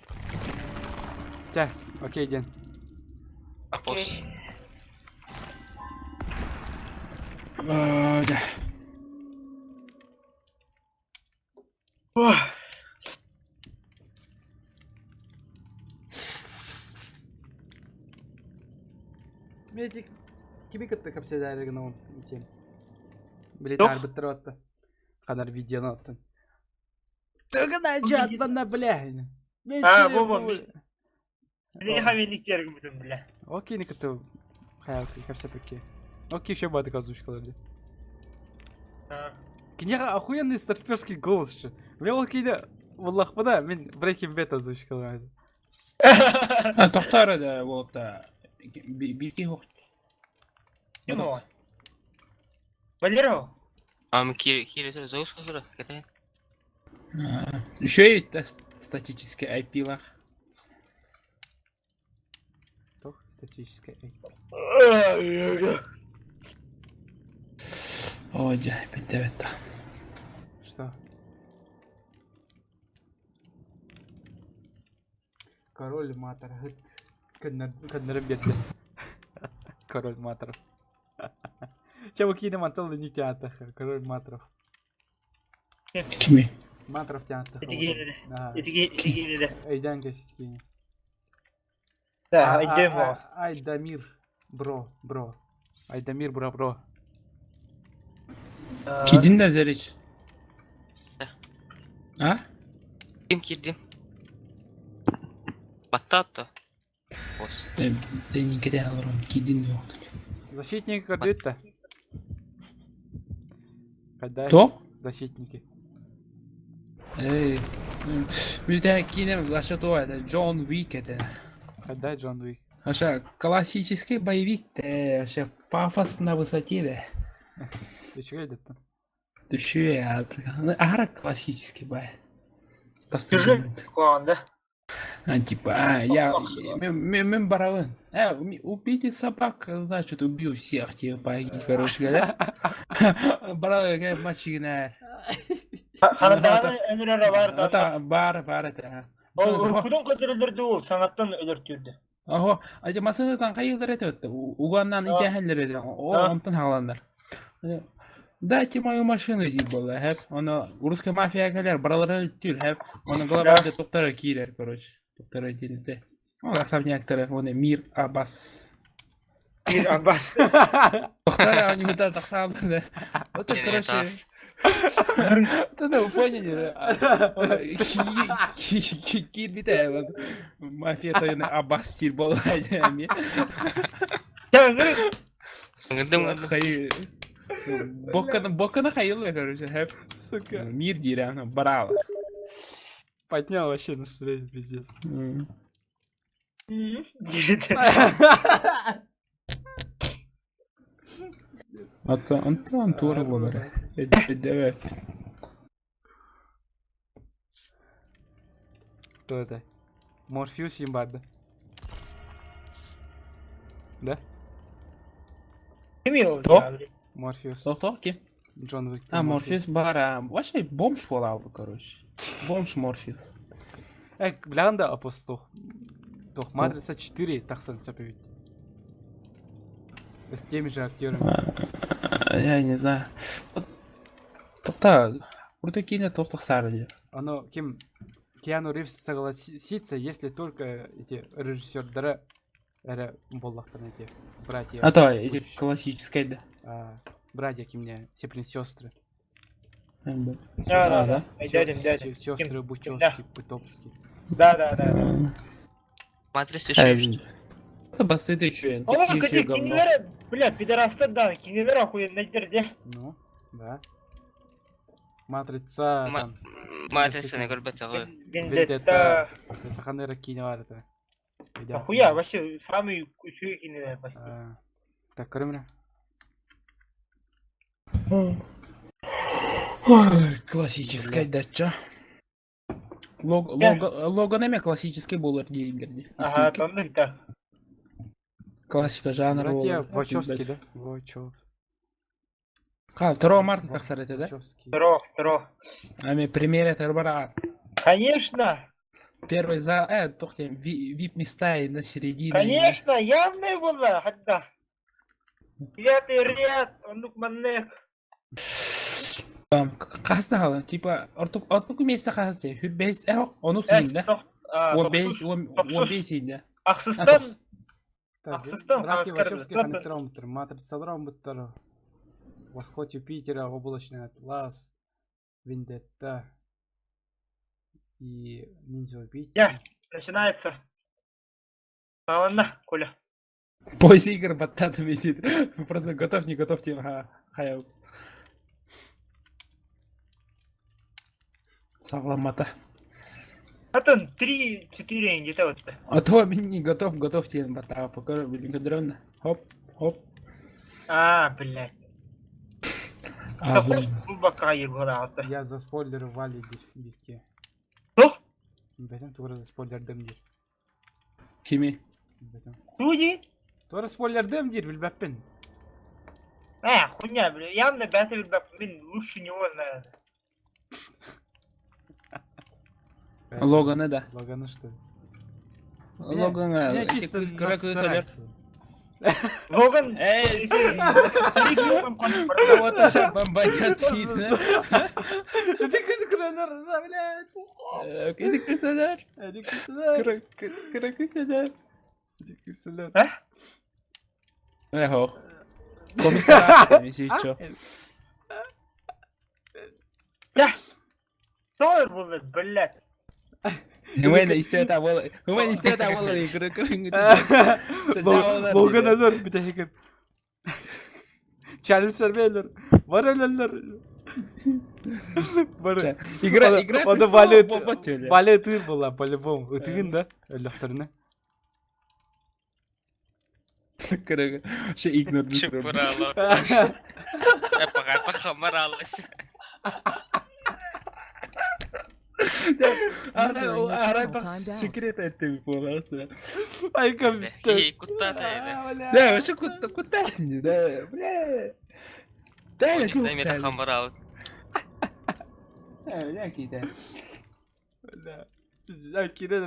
Тя, окей, Ден. Окей. Да. Медик, тебе как-то капседайры гном идти. Блин, Тух. арбитр отта. Ханар видеоны оттын. Тыгына жат бля. Мен А, сире во-во, бу- Не хамин иктергім бүтін, бля. Окей, никто хаялки капсепеки. Окей, еще баты казучкалар. А. Киниэхэ охуенный старперский голос еще. Мен ол кейде буллахпына мин Breaking Bad озвучкалаады. А, тохтоор да буолта. Бирки хух. Ким ол? Валера. Ам кири Зоушка сыра, кэтээн. Еще и статический IP-лах. Туох статическай IP? Ой, дьэ, бүттэ Что? Король матарһыт көннөрөн биэрдэ. Король Матров. Чэ, бу киинэ мантан да театр. Король Матров. Кими? Матров театр. Итигиэнэ. Итигиэнэ. Өйдөөн кэс итигиэнэ. Да, өйдөөн буо. Айдамир, бро, бро. Айдамир, бро, бро. Кидин да Зерич? А? Ким киирдим? Баттаат Денникede олорон кидин дуохтук. Защитники көрдүт Когда То? Защитники. Эй. Бүтэ киинэ вообще то это Джон Уик это. Когда Джон Уик? Вообще классический боевик те вообще пафос на высоте да. Үчүгэй деттин. Түшүө аһара классический бай. Сюжет куһаҕан да? А, типа, а, я, мен барабын. Убили собак, значит, убил всех, типа, короче говоря. Барабын, мачигина. Харадааны өлөрөр бар да. Бар, бар это. Ол уруккудун көтөрөлөрдү ол саҥаттан өлөртүрдү. Ого, а масынытан хайылар это уганнан итәһәлләр эте. О, онтон хааланнар. Дайте мою машину дип була, хэп. Оны русская мафия кэлэр, бараларын өлтүр, хэп. Оны главарда токтора киирэр, короче. Токтора киирде. Ол особняктары, оны Мир Аббас. Мир Аббас. Токтора у него тахсаалды. Вот короче. Да, вы поняли, да? Киирбите, мафия тойны Аббас тир буолла. Бокканы, бокканы хайылы, короче, хэп. Сука. Мир дире, браво. Поднял вообще настроение, пиздец. Антон тура буолар. Эддэбэ. Кто это? Морфеус Симбарда. Да? Ким То? Морфеус. То, то, ким? Джон Уик. А, Морфеус бара. Вообще бомж буолаабы, короче. Бомж Морфеус. Э, блянда апостол. Тох, Матрица 4, тахсан сөп эбит. С теми же актерами. Я не знаю. Тохта, урут киинэ тохтох саары Оно, ким Киану Ривз согласится, если только эти режиссердара эрэ буоллахтарына эти братья. А то эти классическая да. А, братья кимне, сеплин сестры. Да, да, да. Дядям, дядям. Сестры Бучевский, Пытопский. Да, да, да, да. Матрица еще. Басты ты че? Олар кете кинилер, бля, пидорастар да, кинилер охуеннайдер де. Ну, да. Матрица там. Матрица не көрбөт Вендетта. Саханера киинэ бар это. Охуя, вообще самый үчүгэй кинилер почти. Так, көрөмүнэ. Классическая дача. Логан эме классический болар дииллер. Ага, тоннук так. Классика жанра. Братья Вачовски, да? Вачов. Ка, 2 марта тахсар это, да? Второго, второго. Ами премьера тарбара. Конечно. Первый за, тохте, вип места и на середине. Конечно, явная была, хадда. Пятый ряд, оннук маннек. Там, хас типа, ортук, ортук место хас, хүббес, ону синде. Он бес, он бес синде. Ахсыстан, Ахсыстан, Братья Вачовски ханықтыра Матрицалар омбуттар. Восход Юпитера, Облачный Атлас, Вендетта и Ниндзя Убийца. Я, начинается. А ладно, Коля. После игр батата висит. Просто готов, не готов, типа, хаял. Саҕаламмата. Атын 3-4 где-то вот. А то мин не готов, готов диэн баттаҕа пока билин көрдөрөм да. Хоп, хоп. А, блядь. А, Да хоть бу бакка буолаҕыта. Я за спойлеры Вали диир бииргэ. Туох? Бэтим тугу заспойлердым диир. Кими? Бэтим. Туу диин? Тугу спойлердым диир билбэппин. Э, хуйня, бля, явно бэйэтэ билбэппин, мин лучше него знаю. Логаны да. Логаны что ли? Логаҥа Меня чисто кыра кыыс өлөр. насрать. Логан... Эй, Старик Логан конч барда. вот еще бомбанет видно. Эти кыз кыралар, да, блядь. Эти кыз өлөр. Эти кыз өлөр. Кыра кыз өлөр. Эти кыз өлөр. Э, хох. Комиссар, если что. Да. Тойр буолар, блядь. Үмэн истэ буол. Үмэн истэ буолар кыра кыра. Логан өлөр бүтэһигэр. Чарльз өлөр. Бар өлөллөр. Бар. Игра, игра. Оны Валя Валя тыыр була по-любому. Ытыгын да өлөхтөрүнэ. Кыра. Ше игнор. Чупурало. Пока хамаралась. Арай секрет это буолар. Айка Ей, куда ты это? Да, вообще куда куда сиди, да, бля. Да, я Дай мне хамарал. Бля, кида. Да. Кире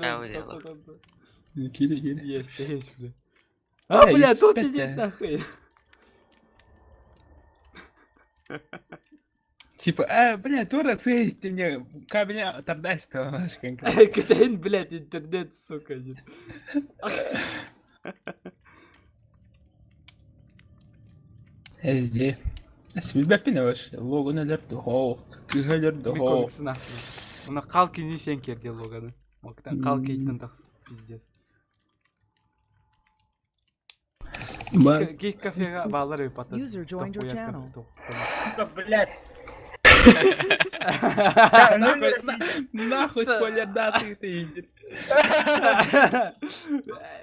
Кире, кире. Есть, есть, бля. А, бля, тут сидит нахуй. Типа, э, бля, тура ты мне кабеля тардайство. КТН, блядь, интернет, сука. SD. Билбэппин эбэш. Логан өлөр дохоо, кыһа өлөр дохоо. Комиксы нахуй. Уна қалки не сен керде Логаны. Октан қалки иттен тақсы. Пиздец. Гик кафега балар өйпаты. User joined your channel. Сука, блядь. Нахуй спойлер даты ты иди.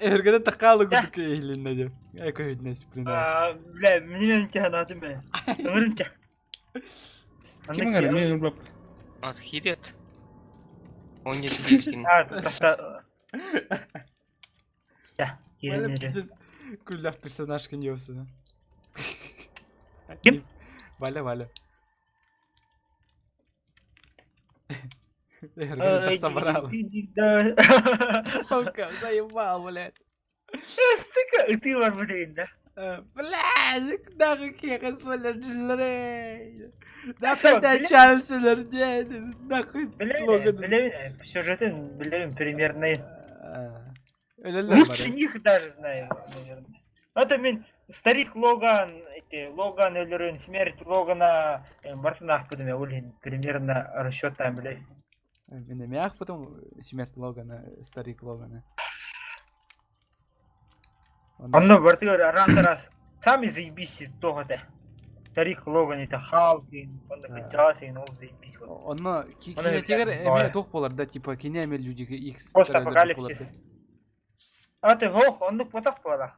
Эргеде такалы гудук эйлинне деп. Эко блин. Бля, минен тяганатым бе. Ыңырынча. Ким ыңыр, мен ыңырбап. Вот хирет. Он не сидит. А, тахта. Да, кирен Күлләх персонаж кеньёсына. Ким? Валя, Валя. Эргеде собрал. Сука, заебал, блядь. Сука, ты бар блин, да? Блядь, нахуй кехас, блядь, Нахуй да Чарльз нахуй Логан. Билемин, сюжетын билемин примерно. Лучше них даже знаю, наверное. Это мен старик Логан, эти Логан өлөрүн, смерть Логана, барсын ахпыдым я улин, примерно расчет там, блядь. Мен мях потом смерть Логана, старик Логана. Онно бартыгар раз раз сами заебись того-то. Старик Логан это Халкин, он качался, ол заебись. Онно кинетигер эме тох болар да, типа кине эме люди X. Постапокалипсис. А ты хох, оннук потах болар.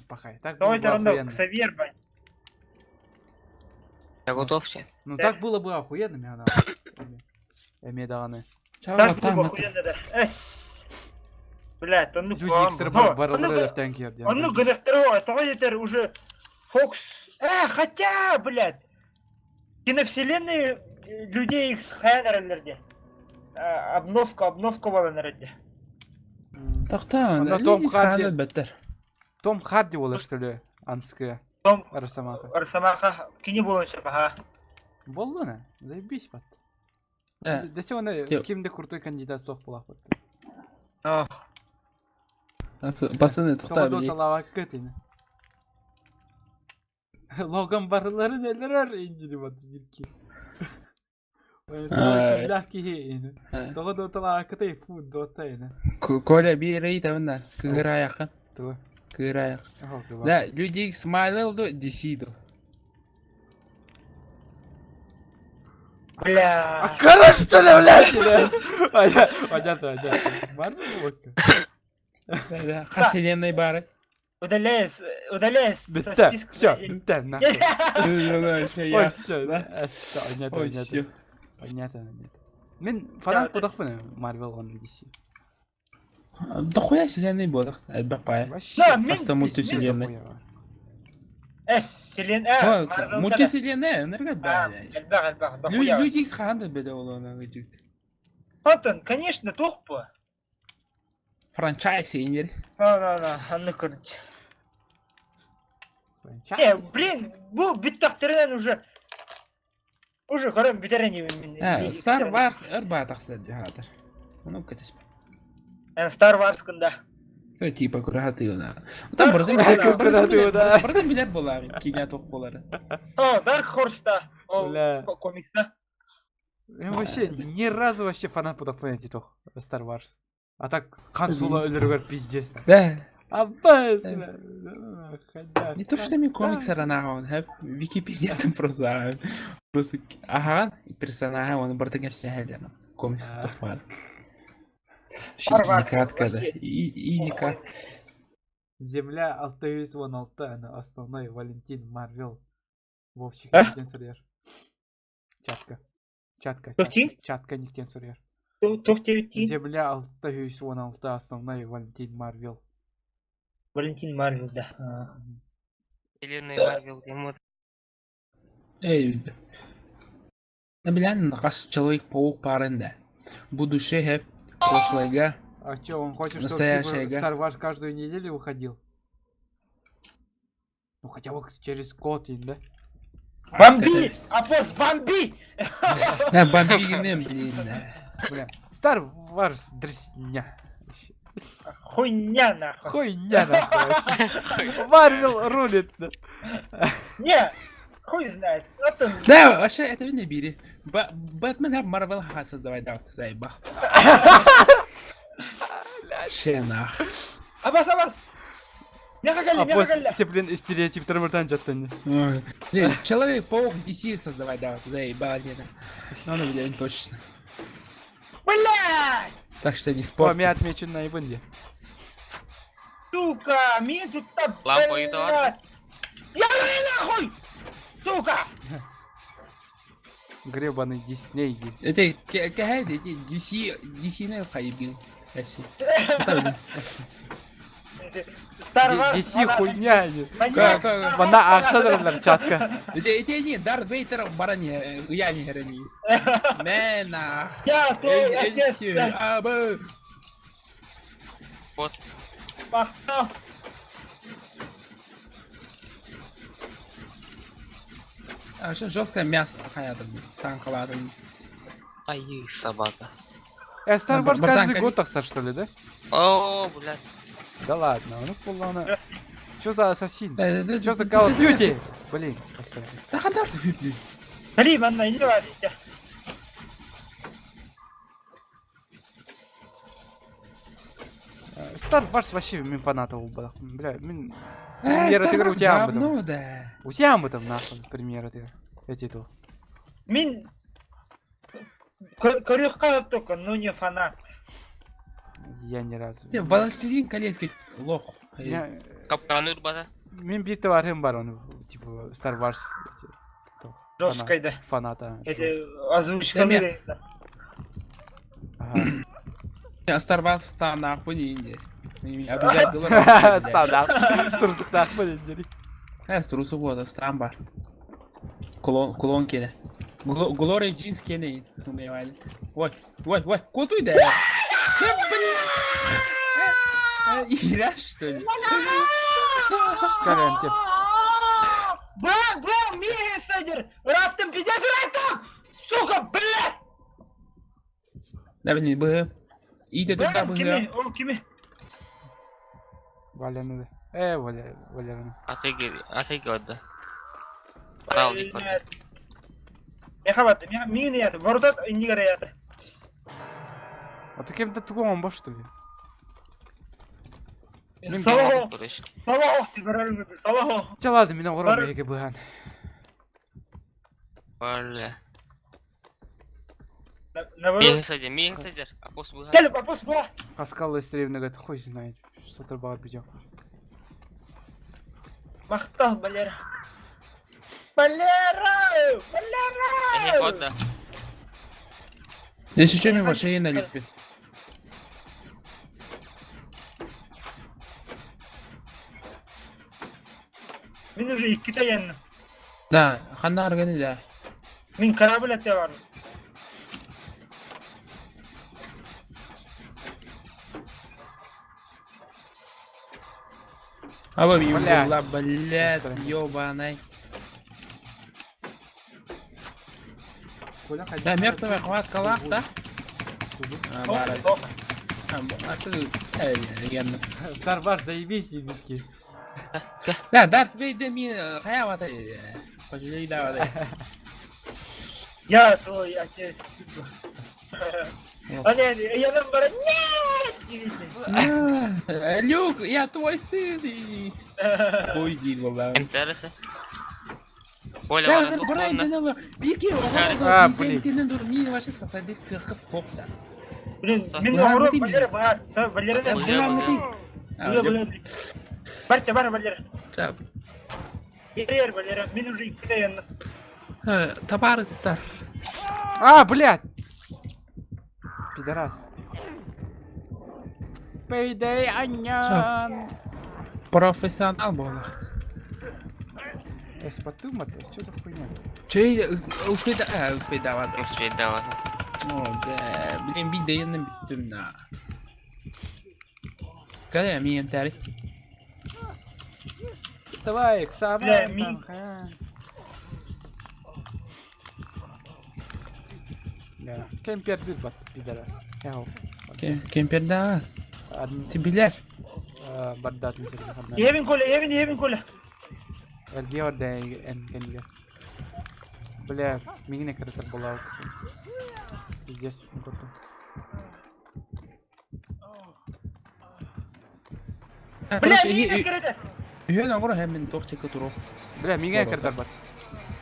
Пахай, так было бы охуенно. Ксавьер, бань. Я готов все. Ну так было бы охуенно, меня Эме даганы. Так было бы охуенно, да. Блядь, оннук Люди X барылар тәнки. Оннук гынахтыры, того етер уже Фокс. Э, хотя, блядь. Киновселенные людей X хайнерлерде. Обновка, обновка баланерде. Тахта, Том Харди. Том Харди болар, что ли, анская. Том Росомаха. Росомаха, кини болонша, ага. Болду не? Заебись, бат. Десе оны кимде крутой кандидат соқ болақ бат. Пацаны, тухта, блядь. Логан барылары нелер индири бат бирки. Тоҕо доталаакытай фу дотайна. Коля биир табында кыгыраяқын. Туга. Кыгыраяқ. Да, Люди Икс Marvel ду DC ду. Бля. А кара что ли, блядь? Понятно, понятно. Марвел водка. Да, хас вселенной бары. Удаляй, удаляй со Бітті, списка все, друзей. бітті, нахуй. Все, Ой, я. все, Да? все, понятно, Ой, понятно. все. Понятно, понятно. Мен фанат бодақпын Марвел он DC. Да хуя вселенной бодах, элбэх баайы. Вообще. Да, мен- Просто мультивселенная. дохуя. Эс, вселен... Э, Марвел Мультивселенная, энергия А, да. элбэх, элбэх, дохуя. Люди Икс хаан да беде олоона гыжыт. Антон, конечно, туох бу. Франчайз инер. На, на, на, анны көрдү. Франчайз. Э, блин, бу бүттөхтөрүнэн уже уже көрөн бүтэрэн мен. Э, Star Wars өр баатахса дьаатар. Ону кэтес. Star Wars кында. То типа курахатыына. Там бардым Курахатыына, да. Бардым билер болар, кине тох болар. О, Dark Horse да. О, Бля. комикста. Мен вообще ни разу вообще фанат бодақпын эти тох Star Wars. А так Хан Соло өлөргөр пиздец. Да. Аббас. Не то что мен комикс аранаҕын, хэп Википедиядан просто ааҕын. Просто аһаҕан персонажа оны бардын кэпсэһэллэр. Комикс А. тох бар. Star Wars Изи катка да. вообще. Изи кат. Земля 616, она основной Валентин Марвел. Вовчик А? никтен сурьер. Чатка. Чатка. Тух ти? Чатка, чатка никтен сурьер. Тух ти Земля 616, основной Валентин Марвел. Валентин Марвел, да. А. Вселенная Марвел, ему Эй. Билэн хас Человек-паук баарын да. Будущее хэп прошлое А чё, он хочет, чтобы типа, Настоящая, га. Star Wars каждую неделю выходил? Ну хотя бы через год, да? Бомби! Апос, бомби! Да, бомби гинем, блин. да. Бля. Star Wars дресня. Вообще. Хуйня нахуй. Хуйня нахуй вообще. Марвел рулит. да. Не, хуй знает. Антон, Да, вообще это не бири. Бэтмен хэп Марвел ха создавай да, заебал. Шенах. Абас, Абас! Меха кэллэ, А меха кэллэ. после, блин, стереотиптар мыртан жаттан. Не, Человек-паук DC создавай, да, заебал, нет. Ну, ну, блин, точно. Блядь! Так что не О, спор. меня отмечен на ебанде. Сука, мне тут та, Лампа и блядь! Я нахуй! Сука! Гребаный Дисней. Это кэхэ DC DC не хайбин. Star Wars DC хуйня. Маньяк, Ка- ка- Star Wars Мана фанат. ахсадырлар чатка. Это это не Дарт Вейдер барани, я не хрени. Мена. Я твой отец, да, Абы. вот. пахтал. А что жесткое мясо какая-то танковая. Ай, собака. Star Wars Братан, каждый год тахсар, что ли, да? О, блядь. Да ладно, ну полана. Здравствуйте. Чё за Ассасин? Чё за Call of Duty? Блин, поставь. Да хандар ты Блин, манна, не валите. Star Wars вообще мин фанатов был. Бля, мин... Премьера тигр у тебя об этом. Ну да. У тебя об этом нахуй премьера тигр. Эти то. Мин... Көрүк только, но не фанат. Я ни разу. Те Властелин колец лох. Я... Капканы урбата. Мен бир товарым бар оны, типа Star Wars эти, то, Жесткой, да. Фаната. Это озвучка. Да, да. Ага. Star Wars стан нахуй не инде. Обижать было. Стан Турсуктах блин. Эс трусу года стан бар. Клон клон келе. Глория Джинс келе. Ой, ой, ой, куда иде? Блин. Игра, что ли? Кален, тип. Бам, бам, миссадер! Раптом, пиздец, раптом! Сука, блядь! Да, блин, бы. Иди туда, Бам, бы. кими, о, кими. Валяны. Э, Валя, Валяны. Атыги, отда. Ралдик отда. Меха бат, меха, мин ят, воротат иннигер ят. А ты кем-то тугом баш, что ли? Салахо, салахо, ты көрөрүң салахо. Ча ладно, меня урон Бар- беге быган. Бля. Наоборот. Миигин садьар, миигин садьар. Апос быһа. Кэл, апос була. Паскал стримнега хуй знает. Сатырбаҕа видео. Махтал, Валера. Валера! Эһи Валера! хот да. Если что, мен вообще налиппин. Мин уже иккитэ янна. Да, ханна арганы да. Мин корабль аттыа бар. Аба Блядь. была, блядь, ёбаный. Коля Да, мертвая хватка лах, да? А, бара. Ох, А, а ты, эй, легенда. Старбар, заебись, ебички. Да, Дарт Вейдер ми хая вата. Пожалей, да, вата. Я твой отец. А не, я нам бара. Нет! Люк, я твой сын. и- Хуй дил, да. МТРС. Коля, Да, бара да, брай, духовно. да, да, бирки, А, блин. блин. Дур, ми вообще спасай, кых хох, да. Блин, мин Быһаарбытый оҕоро мин. Валера баар. Та Валера Быһаарбытый. Быһаарбытый. Бля, бля, бля. Барча, бар, Валера. Да, Валера, Валера, мин уже иккитэ янна. Табарыстар. А, блядь! Пидорас. Пейдей, анян! Профессионал буолар. Эспатума-то, что за хуйня? Чей, успей, а, успей давать. Успеть давай. О, да, блин, би дейіннің бүттім на. Кәле, мен тәрі. Давай, к самому Бля, там, ха. Бля, кемпер дыр бат, пидорас. Яу. Кемпер да, Адм, ти билер. бардат мисер хадна. Евин Коля, Евин, Евин Коля. Эргиор да эн кенге. Бля, мигне каратер была. Пиздец, готов. Бля, мин кирде. Үйен оңыр һәм мен тоқ чекі туру. Бля, мигне Здорово. каратер бат.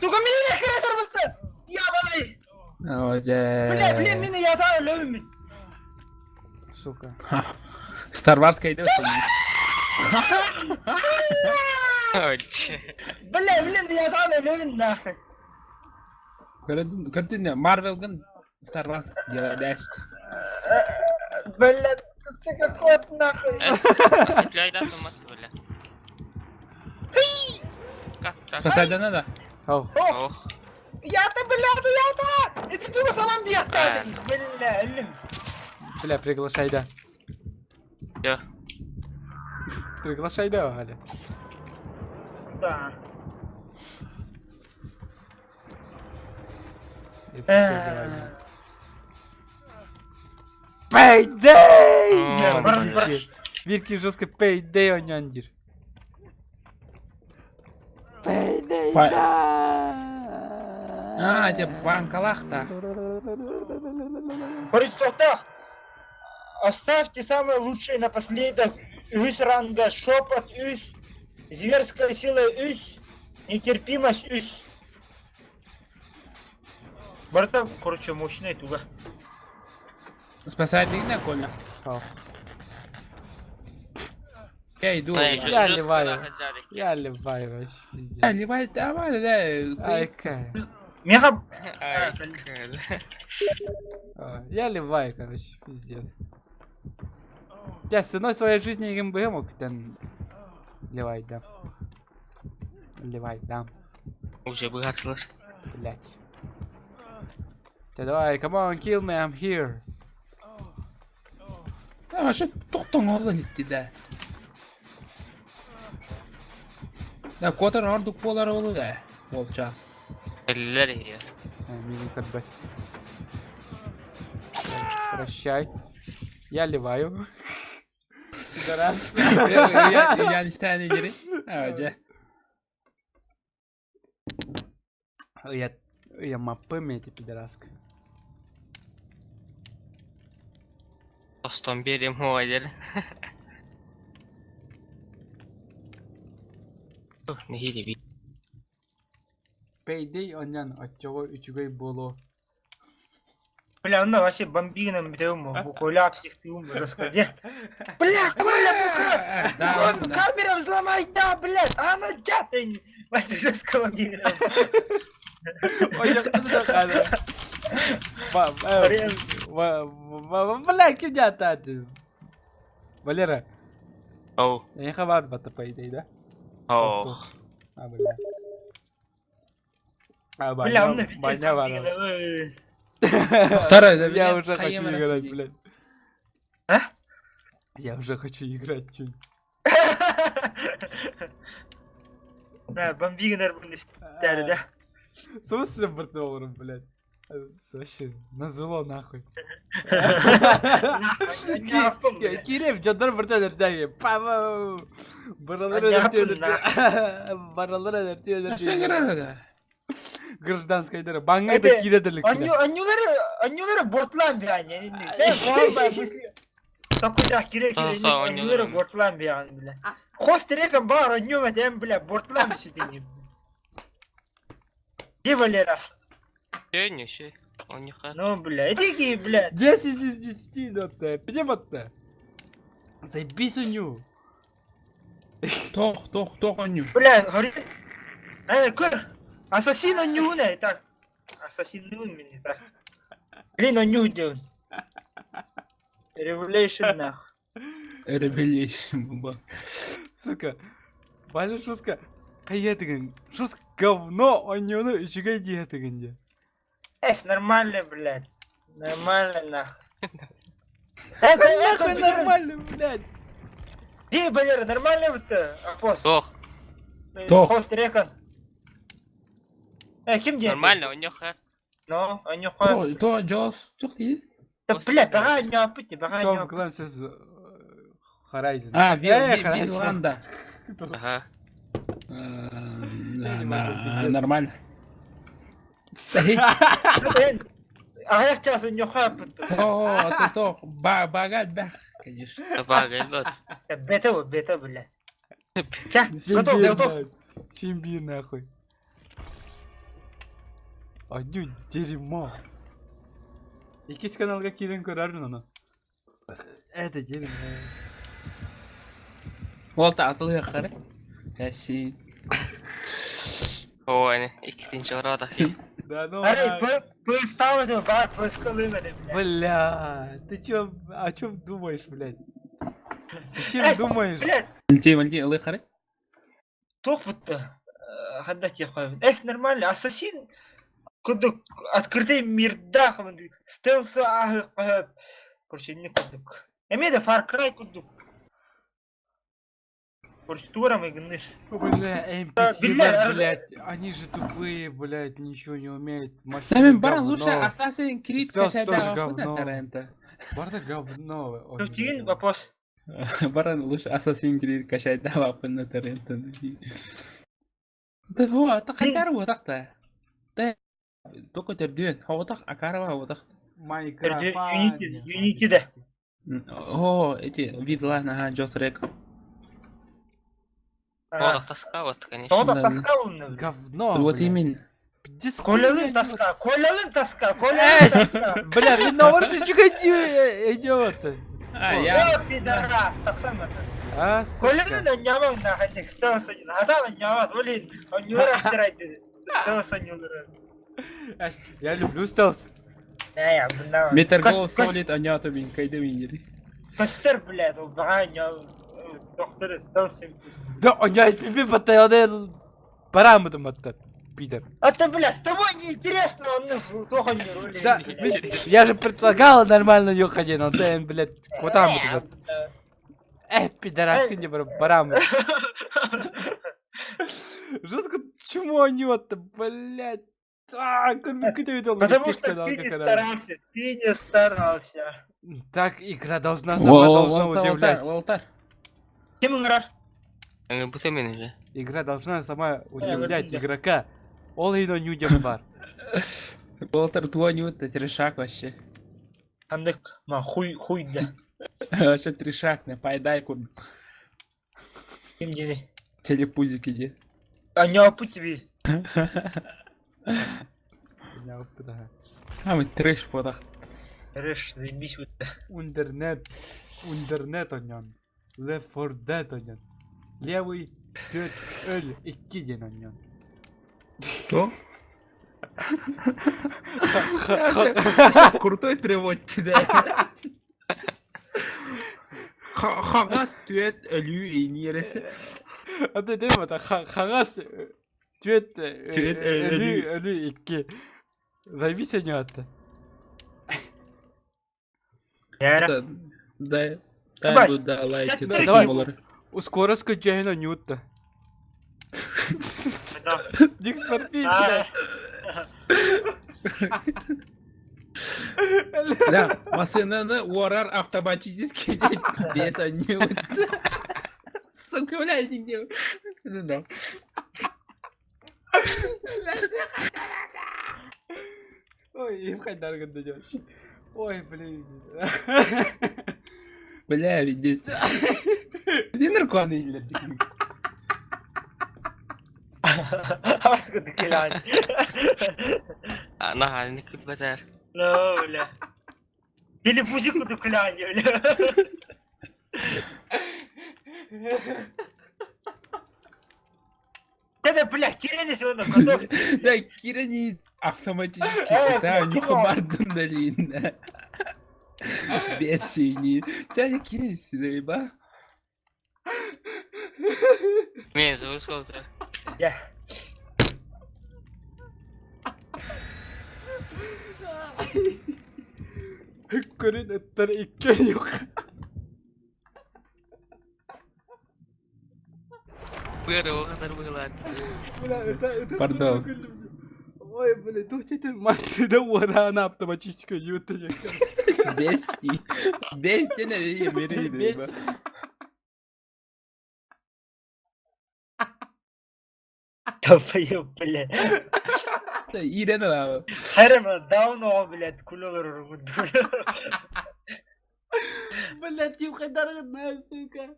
Туга мин кирде бутты. Я балай. О, да. Бля, бля, мин ята өлөмүн мин. Сука. Star Wars кайда өтті. Ой, че. Бля, бля, ята өлөмүн нахуй. Көрдің, Marvel-гын Star Wars дәшті. Бля, сука, кот нахуй. Осветляй, да, томат, бля. Как так? Спасайдана да. Ау. Ох, Ох. ята, бля, ята. Это туга салам биятта. Бля, өлүм. Бля, приглашай, да. Всё. Приглашай, да, Галя. Да. Это всё говорю. Payday! О, Ебаный бля. Бирки. Бирки жестко Payday оняндир. Payday, да! А, те банкалах та. Короче, тоқтақ. Оставьте самое лучшее напоследок. Үс ранга, шепот үс, зверская сила үс, нетерпимость үс. Барта, короче, мощная туга. Спасайдана, Коля. Ох, Я иду. Эй, Я жестко ливаю. нахуй, Джарик. Я ливаю вообще, пиздец. Я ливай, давай, да. Ай, ка. Меха... Ай, бля. А, Я ливаю, короче, пиздец. Я с ценой своей жизни ГМБ мог там ливай, да. Ливай, да. Уже быһаттылар. Блять. Давай, come on, kill me, I'm here. Да, вообще тоқтоң олы литти да. Да, котар ордук болар олы да. Болча. Эллер я. Мини как Прощай. Я ливаю. Пидорас. Я не стану дери. А, же. Я маппами эти пидораска. Тостон берем хоайдер. Ох, нехили би. Payday онян отчого үчүгэй боло. Бля, ну вообще бомбином бьем, Коля психтым, расходи. Бля, Коля, бука! Да, Он камера взломай, да, блядь, а она чаты! Вообще жестко бомбином. Ой, я Бля, ким дята? Валера, Оу. я хабар бата по идее, да? Оу. А, бля. А, Бля, он баня, баня варила. Второй, Я уже хочу играть, блядь. А? Я уже хочу играть, чуть. Да, бомбигнер, блин, да. В смысле, бортовым, блядь? Вообще, назло нахуй. Кирем, жондар бұртан өртәге. Пам! Баралар өртө Баралар өртө Сен Гражданская дара. Баңа да киреділік. Анюлары бортлан биян. Такой да кире кире анюлары бортлан биян, бля. Хост рекам бар аню мәтем, бля, бортлан бисүтен. Где Валера? Не, все. Он не ха. Ну, бля, эти бля. 10 из 10, дота. Пидем отта. Заебись у ню. Тох, тох, тох оню. Бля, говорит. Э, көр. Ассасин оню не, так. Ассасин не так. Блин, оню делал. Revelation нах. Revelation буба. Сука. Валя шуска. Қая деген. Шуска говно онюны үчүгэй дие дегенде. Эс, нормально, блядь. Нормально, нах. Это, Нахуй нормально, блядь. Где, Валера, нормально вот Апос? Тох. Тох. Хост рекон. Э, ким где? Нормально, у него ха. Ну, у него То, Джос, тух ты? Да, бля, бага не опыти, бага не Том Clancy's Horizon. А, Виланда. Ага. Нормально. Аяқ час у него хапыт. О, ты то, багать бах, конечно. Багать, вот. Бета, бета, бля. Да, готов, готов. Симби нахуй. Адю дерьмо. Икис каналга кирен көрәрмін оны. Это дерьмо. Волта атылы қары. Яси. Ой, иккинчи орада. Да ну. Арей, поставил, ба, пускалымады, бля. Ты чё, о чем думаешь, блядь? Ты чем думаешь? Блядь. Вальти, вальти, ылы қары. Тох будто. Хадда тебе Эх, нормально, ассасин. Кудук, открытый мирдах, стелс, короче, не кудук. Эмеде Far Cry кудук. Короче, туром и гнышь. Бля, NPC, блядь, они же тупые, блядь, ничего не умеют. Машины баран лучше Assassin's Creed качать говно. Барда говно. Тутин вопрос. Баран лучше Assassin's Creed качать да на торрента. Да вот, так хайдар вот так-то. Да, только тердүн, хаватах акарва хаватах. Майнкрафт. Unity да. О, эти видла, ага, Джос Рек. Тода тоска, вот, конечно. Тода тоска он. Говно. Вот именно. Колялын тоска, колялын тоска, колялын тоска. Бля, мен наоборот үчүгэй идиот. А, я... пидорас, тақсам это. А, Колялын анняман нахайник, стелс один. Адам анняман, блин, он не обсирать стелс аннюлер. Я люблю стелс. Metal Gear Solid аннята мен кайда мен Костер, блядь, ол бага доктор стелс. Да, у меня SPP батальон барамытым атта, пидор. А то, бля, с тобой неинтересно, он плохо не рулит. Да, я же предлагала нормально ехать, но ты, блядь, куда мы тут? Э, пидораски не барамы. Жестко чмо они-то, блядь. Потому что ты не старался, ты не старался. Так игра должна сама должна удивлять. Кем играр? Игра должна сама удивлять игрока. Ол ино нюдем бар. Уолтер твой нюд, это трешак вообще. Андык, ма хуй хуй да. Вообще трешак, не пайдай кур. Ким дени? Телепузики де. А не тебе. А мы трэш подах. Трэш, заебись вот. Интернет, интернет онньон. Left 4 Dead онньон. Левый түөрт өл икки диэн онньон. Что? Крутой перевод тебя. Хаҥас түөт өлүү иниэрэ. Ата дем ата хаҥас түөт өлүү өлүү икки. Заебись атта. Да, да, да, лайки. Давай. Скорость көдьөһүн онньуутта. Дикс форпит, Да, массыынаны уорар автоматически без анньыыбыт. Сука, блядь, не Ну да. Ой, им хайдар гында Ой, блин. Бля, видеть. Где наркоманы или? Аска дыкылаан. Наһаа кырбатар. Ну, бля. Телепузик дыкылаан, бля. Да, бля, Кирени сегодня готов. Да, Кирени автоматически, да, у них бардын долина. Бесини. Ча Кирени сюда, ба? Мен звук Я. Көрүн ыттар икки yok. Пардон. Ой, бля, туох этин массыына уораана автоматически юта Бести. Бести не бери. Бес. Долбоёб, бля. Ирена лава. Хэрем даун оо, блядь, күлөлөр ургуд. Бля, Тим хайдаргына, сука.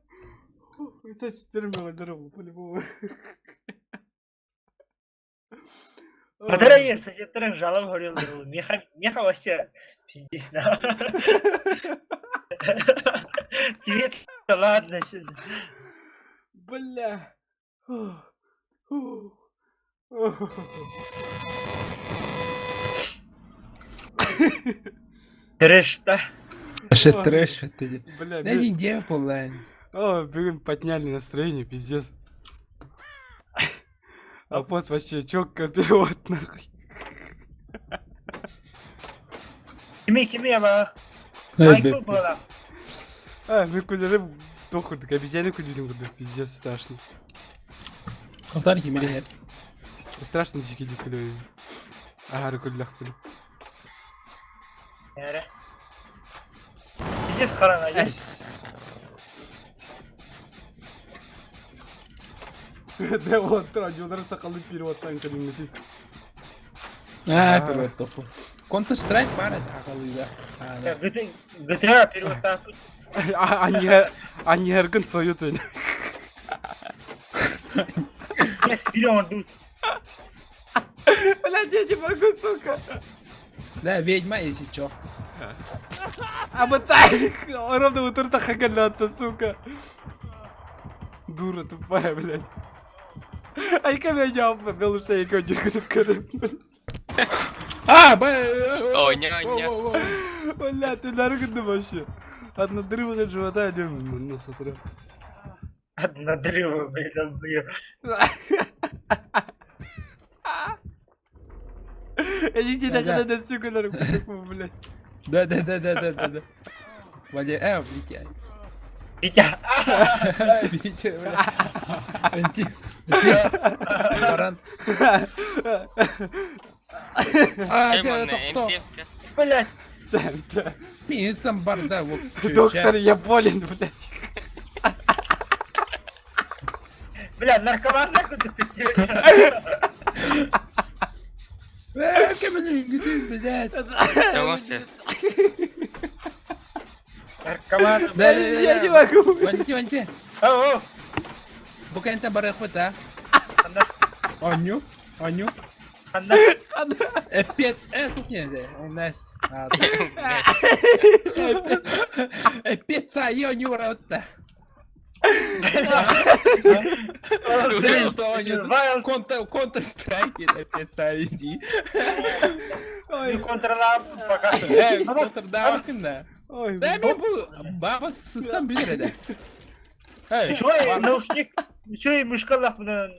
Сестерме өлдөрөм, по-любому. Бадара ер, соседтерің жалап көрелер. Меха, меха вообще пиздец, на. Тебе-то ладно, сюда. Бля. Трэш, да? Вообще трэш это. Бля, Да не где была. О, блин, подняли настроение, пиздец. А пост вообще четко перевод нахуй. Кими, кими аба? Майкл была. А, мы кулеры тохурдук, обезьяны күлүзүн курдук, пиздец, страшно. Алтар кимири Страшно дикий күлү. Ахары күллах күлү. Эре. Пиздец қараңа, е. Да вот, радиолар сақалы переводтан кәдімгідей. А, перевод тоху. Counter Strike бар ағалыйда. GTA перевод тапыт. Аньяргын соют. Я спирон дут. Блядь, я не могу, сука. Да, ведьма, если чё. А вот так, ровно вот это хагалята, сука. Дура тупая, блядь. Ай, меня побел, что я блядь. А, ба. Ой, не, не. Бля, ты нарганда вообще. От надрыва живота идем на смотрю. От надрыва, блядь, долбоёб. Я не знаю, сука, блядь. Да, да, да, да, да, да, да. Валя, Витя. Витя. Витя, бля. Анти. Баран. А, тоқто. Блядь. Мен барда. Доктор, я болен, блядь. Бля, наркоман нахуй ты. Блядь. Наркоман. Да, да, Я не могу. Ванти, ванти. О, о. Букента барахвата. Оню, оню. Ханна? Эппиэт э тут не у нас. Эппиэт са я не уротта. Контр Counter Strike эппиэт са иди. Ой, контрлап пока. Э, контр да кында. Ой, Да мен бу баба сыстан билер эде. Эй, Чё, наушник? Чё, мышкалах мына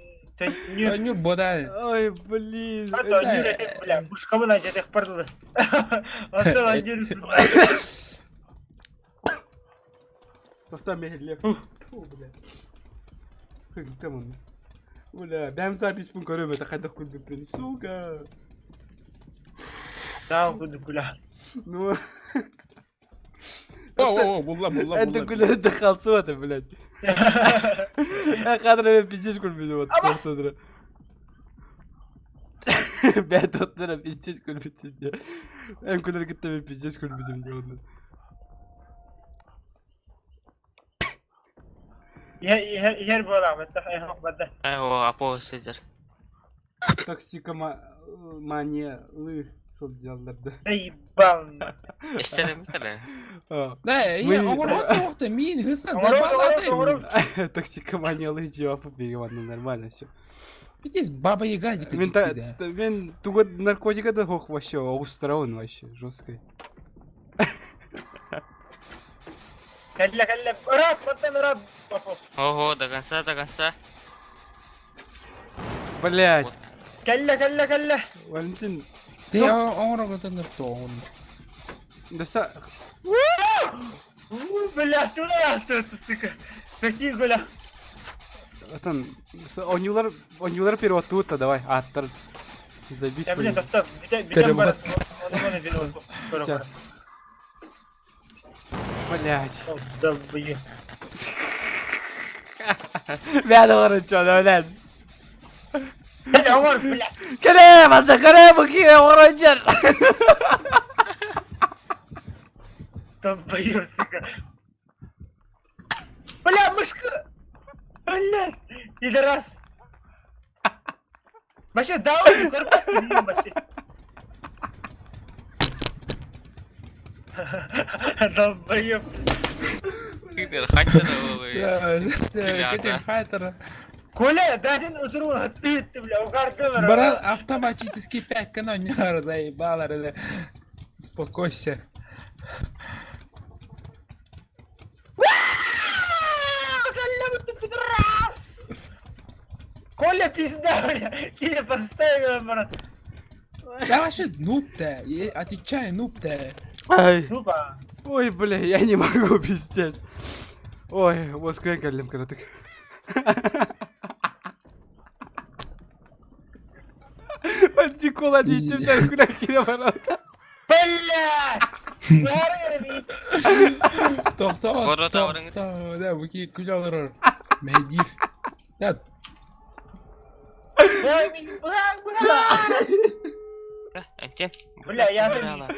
не не бода. Ой, блин. А то нүр этеп бля, мышкабын ажатых бардылы. Антон анжыр. Тоқта мехлеп. Ту, бля. Там он. Бля, бәм запись пун көрөм это хайдах күлбүппүн, сука. Да, күлдүк күлә. Ну. О, о, булла, булла, Это булла. күләрдә халсы это, блядь. Кадр мен пиздец күлбүдү вот. Абас! Тотдыра. Бә тотдыра пиздец күлбүдү. Эм күләр китте мен пиздец күлбүдүм дип. Ер бола, бәттә, эх, бәттә. Ай, о, апо сидер. Токсикомания лы сылдьалларда. Да ебал. Эстер эмистер. Да, я Мы- оңорот вакытта мин хыстан Оңорот, оңорот, оңорот. Токсикомания лы жауап беге нормально все. Здесь баба Яга Мен та, мен туго наркотика да хох вообще, оустраун вообще, жесткой. Кәллә, кәллә. Урат, бәттән урат. Попов. Ого, до конца, до конца. Блять, Кәллә, кәллә, кәллә. Валентин, Ты оңорот то да са... У, бля, туда астырты, сука. Такие гуля. Атан, онюлар, онюлар перевод давай, аттар. Забись. Я, блин, блин. тоқта, бүтән Перевод. бар. Оны оны перевод. Ча. Блять. Да, блин. Бля, короче, блядь. Кәллә, оңор, бля. Кere, база, кere, буки, оранжер. Долбоёб, сука. Бля, мышка. Бля, пидорас. Вообще, даун, карпат, вообще. Долбоёб. Пидор, хайтер, Да, хайтер. Коля, бәден отыру, ты, ты, бля, угарды, Брат, автоматически 5 канонер заебало. бля. Успокойся. Коля, ты пидорас! Коля, пизда, бля, Киля поставила, брат. Да вообще нуб-то, отвечай, нуб-то. Ай. Ну, ба. Ой, бля, я не могу, пиздец. Ой, воскрен кәлем кыратык. Антикола дейтімден күлә кире барам. Бля! Бәрі Тоқта, Ворота орын. тоқта, да, бұки күл алыр. Мәдир. Да, Ой, мен, бля, бля! Эмтем. Бля, я там-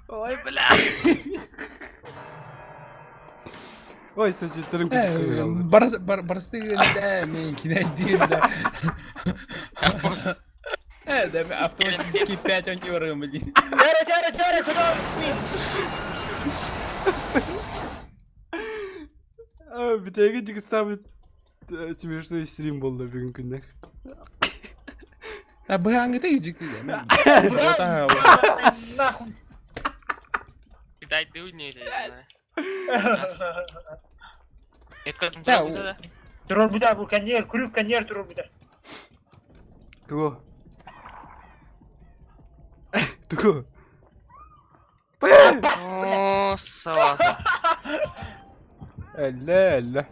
Ой, бля. Ой, соседтерім күліп кіре барыс, бар, барысты да, мен кинәйдир, да. Э, да, автоматически 5 он блин. Чара, чара, чара, куда он? Бітегі дігістамы смешной стрим болды бүгін күнде. Да, бұғаңғы тегі жікті да. Бля, нахуй. Дай дыуни или Да, Да, Турор буда, бу коньер, күрүк коньер турор буда. Туго. Туго. Бас, бля. О, сава. Әллә, әллә.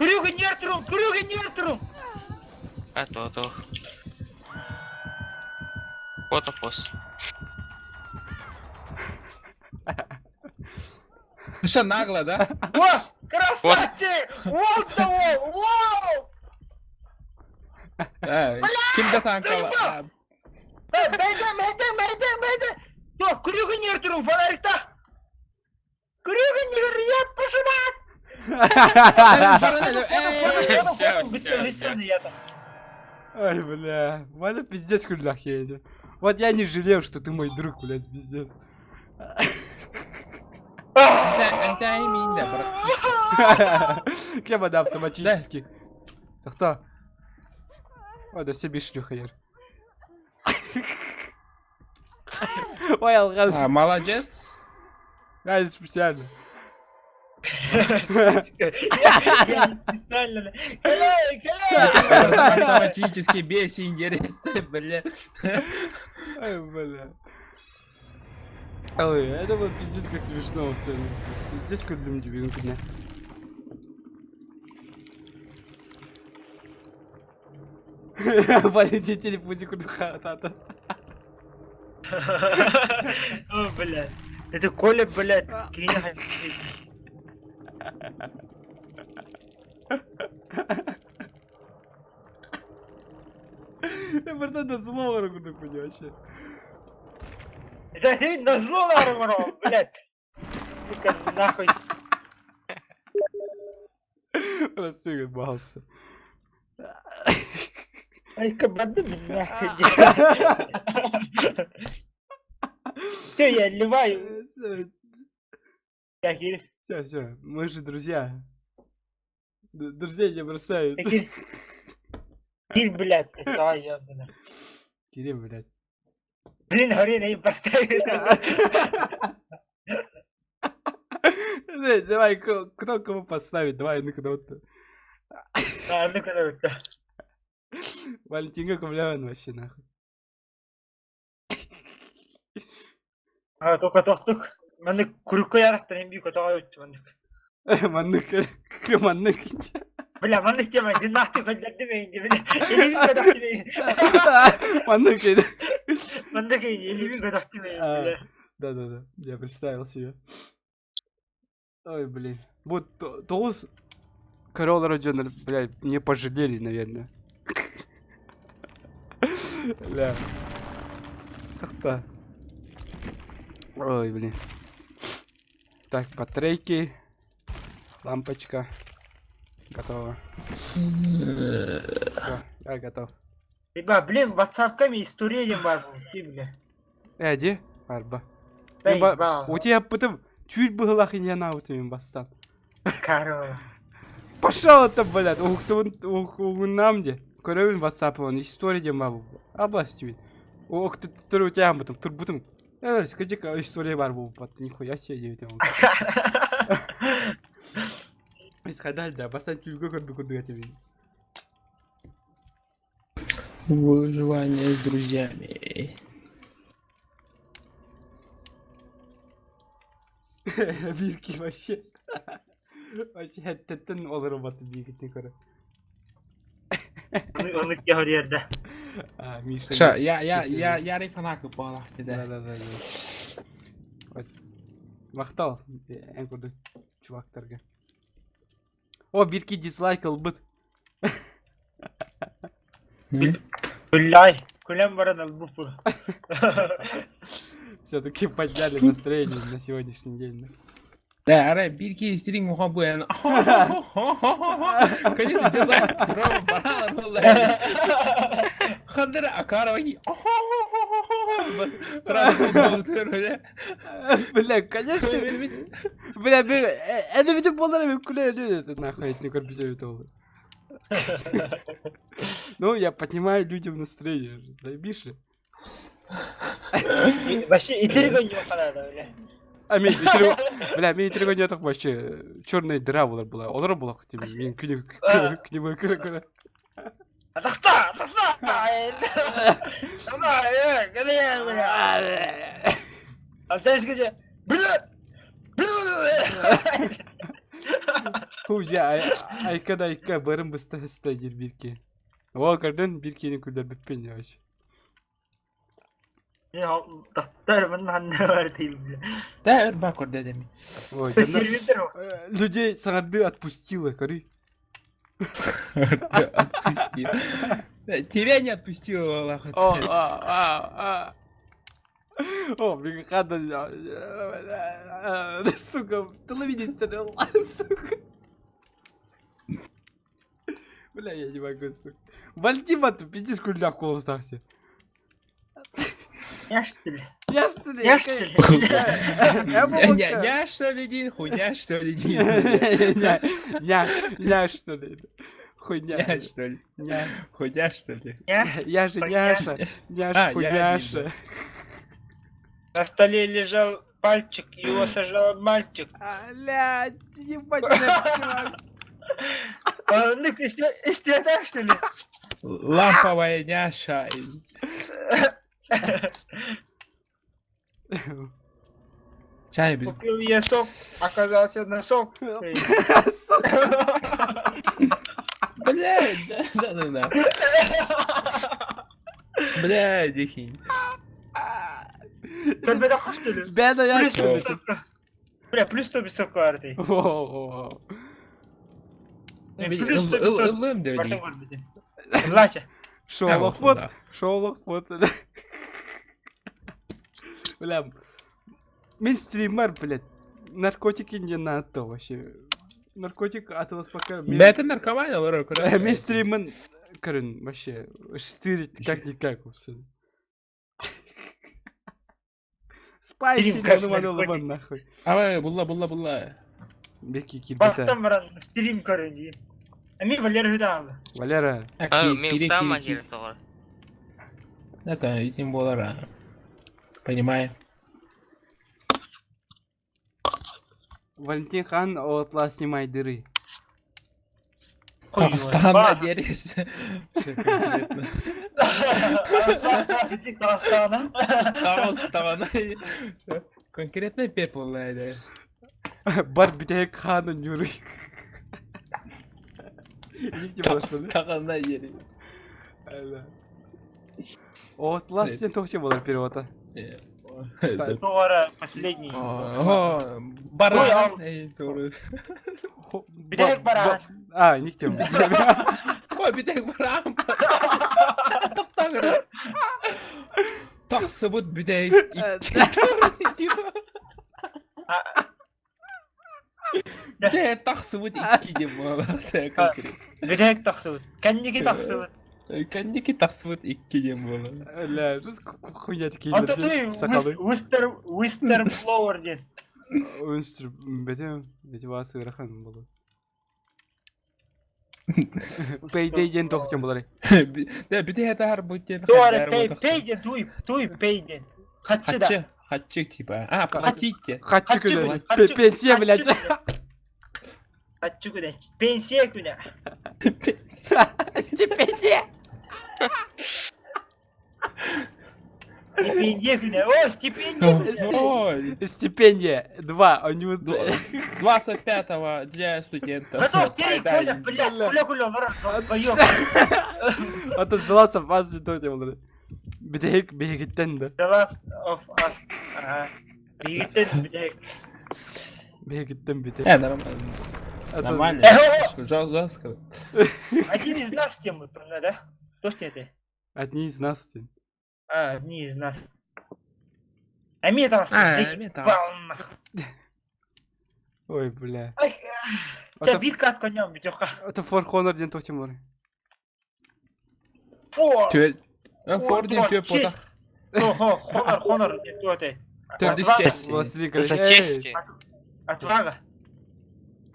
Күрүк коньер турум, күрүк коньер турум. А то, то. Фото пос. Что нагло, да? О, красавчик! Wall to wall, wall! Да, кимде танкала? заебал! Э, Бәйдә, бәйдә, бәйдә, бәйдә. О, күрүк коньер турум, фонарикта. Күрүк коньер, я пошибат. Понял, понял, понял, я-то. Ай, бля, Валя пиздец кулях я Вот я не жалел, что ты мой друг, блядь, пиздец. Кем она автоматически? Тохто. Ой, да себе шлюха, Яр. Ой, алгаз. А, молодец. Я специально. Я не специально. Каля, каля! Автоматически бес интересно, бля. Ай, бля. Ой, это было пиздец как смешно все. Пиздец как люблю тебе, Валентин телефоне курдуха тата. О, блядь. Это Коля, блядь, кине. Я братан на зло курдук вообще. Это ты на зло нарвал, блядь. Сука, нахуй. Просто ебался. Ай, кабаны, нахуй. Все, я ливаю. Я Кирилл. Все, все, мы же друзья. Друзей не бросают. Кирилл, блядь, ты давай, ебаный. Кирилл, блядь. Блин, говори, на им поставил. Давай, кто кого поставит? Давай, ну-ка, вот. А, ну-ка, ну-ка. Валентинка Кумляван вообще нахуй. А, только тохтук. Маннык курукка ярахтан эм бүү көтөҕө өттү маннык. Маннык маннык. Бля, маннык тема жиннаахты көлдөрдүм эйинди бля. Элибин көтөхтүм эйин. Маннык Маннык элибин көтөхтүм эйин бля. Да, да, да. Я представил себе. Ой, блин. Вот тоҕус Король дьон, блядь, не пожалели, наверное. Бля. Сахта. Ой, блин. Так, батарейки. Лампочка. Готово. Все, я готов. Ребят, блин, ватсапками история диэн баар буолбут бля. Э, де? Арба. Ба, У тебя потом чуть было не на у бастан. Корова. Пошел это, блядь, ух ты, ух, нам де. Көрөбүн WhatsApp он история диэн баар Область Ох ты турутям потом турбутум. Э, скажи-ка история бар буолбут. Нихуя себе диэбитим. Исхода да, бастан түүлгэ көрбүт курдук этибин. Выживание с друзьями. Бирки вообще. Вообще хэттеттен олору баты биигитин көрө. Оны теорияда. А, Миша. Ша, я я я я рефанак буолах Да, да. да, да, да. Вот. Махтал, эн курдук чувактарга. О, бирки дизлайк ылбыт. Биллай, күлэн баран албыт бу. Все-таки подняли настроение на сегодняшний день. Да, ара бир истерин уха буэн. Конечно, дизлайк баран Хандера акароваги. Сразу Бля, конечно. Бля, это ведь болар күле это нахуй это көрбүзө ол. Ну, я поднимаю людям настроение, заебишь. Вообще, итирик ойнуохха наада, бля. А мен итирик, бля, мен итирик ойнотох вообще черная дыра болар була. Олар була хоть мен күнү күнү көрө көрө. Атахта, атахта! Давай, э, бля. Алтайш скажи, бля! Бля! Хуже, айка да айка барым быста хаста дир бирки. О, көрдүн биркини күлдер бүппен вообще. Тахтар мын ханна бар дейм, бля. Да, өр ба көрдө деми. Ой, Сервитер. людей саңарды отпустила, көрүй. Отпусти. Тебя не отпустила, Аллах. О, а, а, а. О, блин, хада, сука, телевидение, сука. Бля, я не могу, сука. Вальдима, ты пиздишь кулях кулустах все. Я что ли? Я что ли? Я что ли? Ня, ня, что ли, Дин? Хуйня, что ли, Дин? Ня, ня, ня, что ли? Хуйня. Ня, что ли? Ня. Хуйня, что ли? Я? Я же няша. Няша, А, я хуйняша. На столе лежал пальчик, его сожрал мальчик. Блядь, ебать, чувак. А, ну истиата, что ли? Ламповая няша. Чай, блин. Купил я сок, оказался носок. Блядь, да, да, да, да. Блядь, дихинь. Көрбөтө что ли? Беда я Плюс что ли? 100 Бля, плюс 100 высоко арты. О-о-о. Плюс 100 500. Ылым Барта деп. көрбөтө. Лача. Шолох вот, шолох вот. Бля, мин стример, блядь. Наркотики не надо вообще. Наркотик атылас пока. Бля, это наркомания, лору, куда? Мин стримен, короче, вообще, штырить как-никак вообще. Спайси, Стрим как ну ну наркотик. нахуй. Авай, булла, булла, булла. Беки кирбита. Бастан баран стрим көрөн Ами Валера хүтаалы. Валера, А, мен там махер тоғыр. Это, этим болара. Понимаю. Валентин Хан отла снимай дыры. Казахстан дерес. Всё конкретно. Казахстана. Казахстан. Конкретно пепел, да. Бар битек хану нюры. Нигде было что ли? Казахстан дерес. Отла сен тохче болар перевода. Тугара последний. О, баран. Эй, туры. Битек баран. А, нигде. Ой, битек баран. Тоқтаңыр. Тақсыбыт битек. Битек тақсыбыт икки деп болады. Битек тахсыбыт. Кэнники тахсыбыт. Кәннеки тақсыбыт икки деп болады. Бля, что за хуйня такие? Ата ты Уистер Уистер Блоуэр ден. Үнстер бетем, эти вас ырахан было. Пейдей ден тохче болар. Да, битек тахар бутен. Тугара пей пей ден туй туй пей ден. Хатчы да. Хатчы, хатчы типа. А, платите. Хатчы Хатчы күнә. күнә. Пенсия, блядь. Хатчы күнә. Пенсия күнә. Стипендия. Стипендия күнә. О, стипендия күнә. Ой, Стипендия. Два. Они вот... 25-го для студентов. Готов терей Пайда. Коля, блядь, Коля, Коля, баран, долбоёб. А тут заласа вас не то делали. Битек бегиттен да. The Last of Us. Ага. Бигиттен, блядь. Бегиттен битек. Нормально. А то- Нормально. Э, Жестко. Один из нас тему, да? Кто ж это? Одни из нас. тин. А, одни из нас. А мне там А, мне там. Ой, бля. Ай, А Ча то- бир кат конем, битёка. Это For Honor ден тохтем бар. Фо! Фордин төп ота. Хо, хонор, хонор, не то это. Төп Отвага. дискет. Властелин За колец. Эй, честь. Отвага.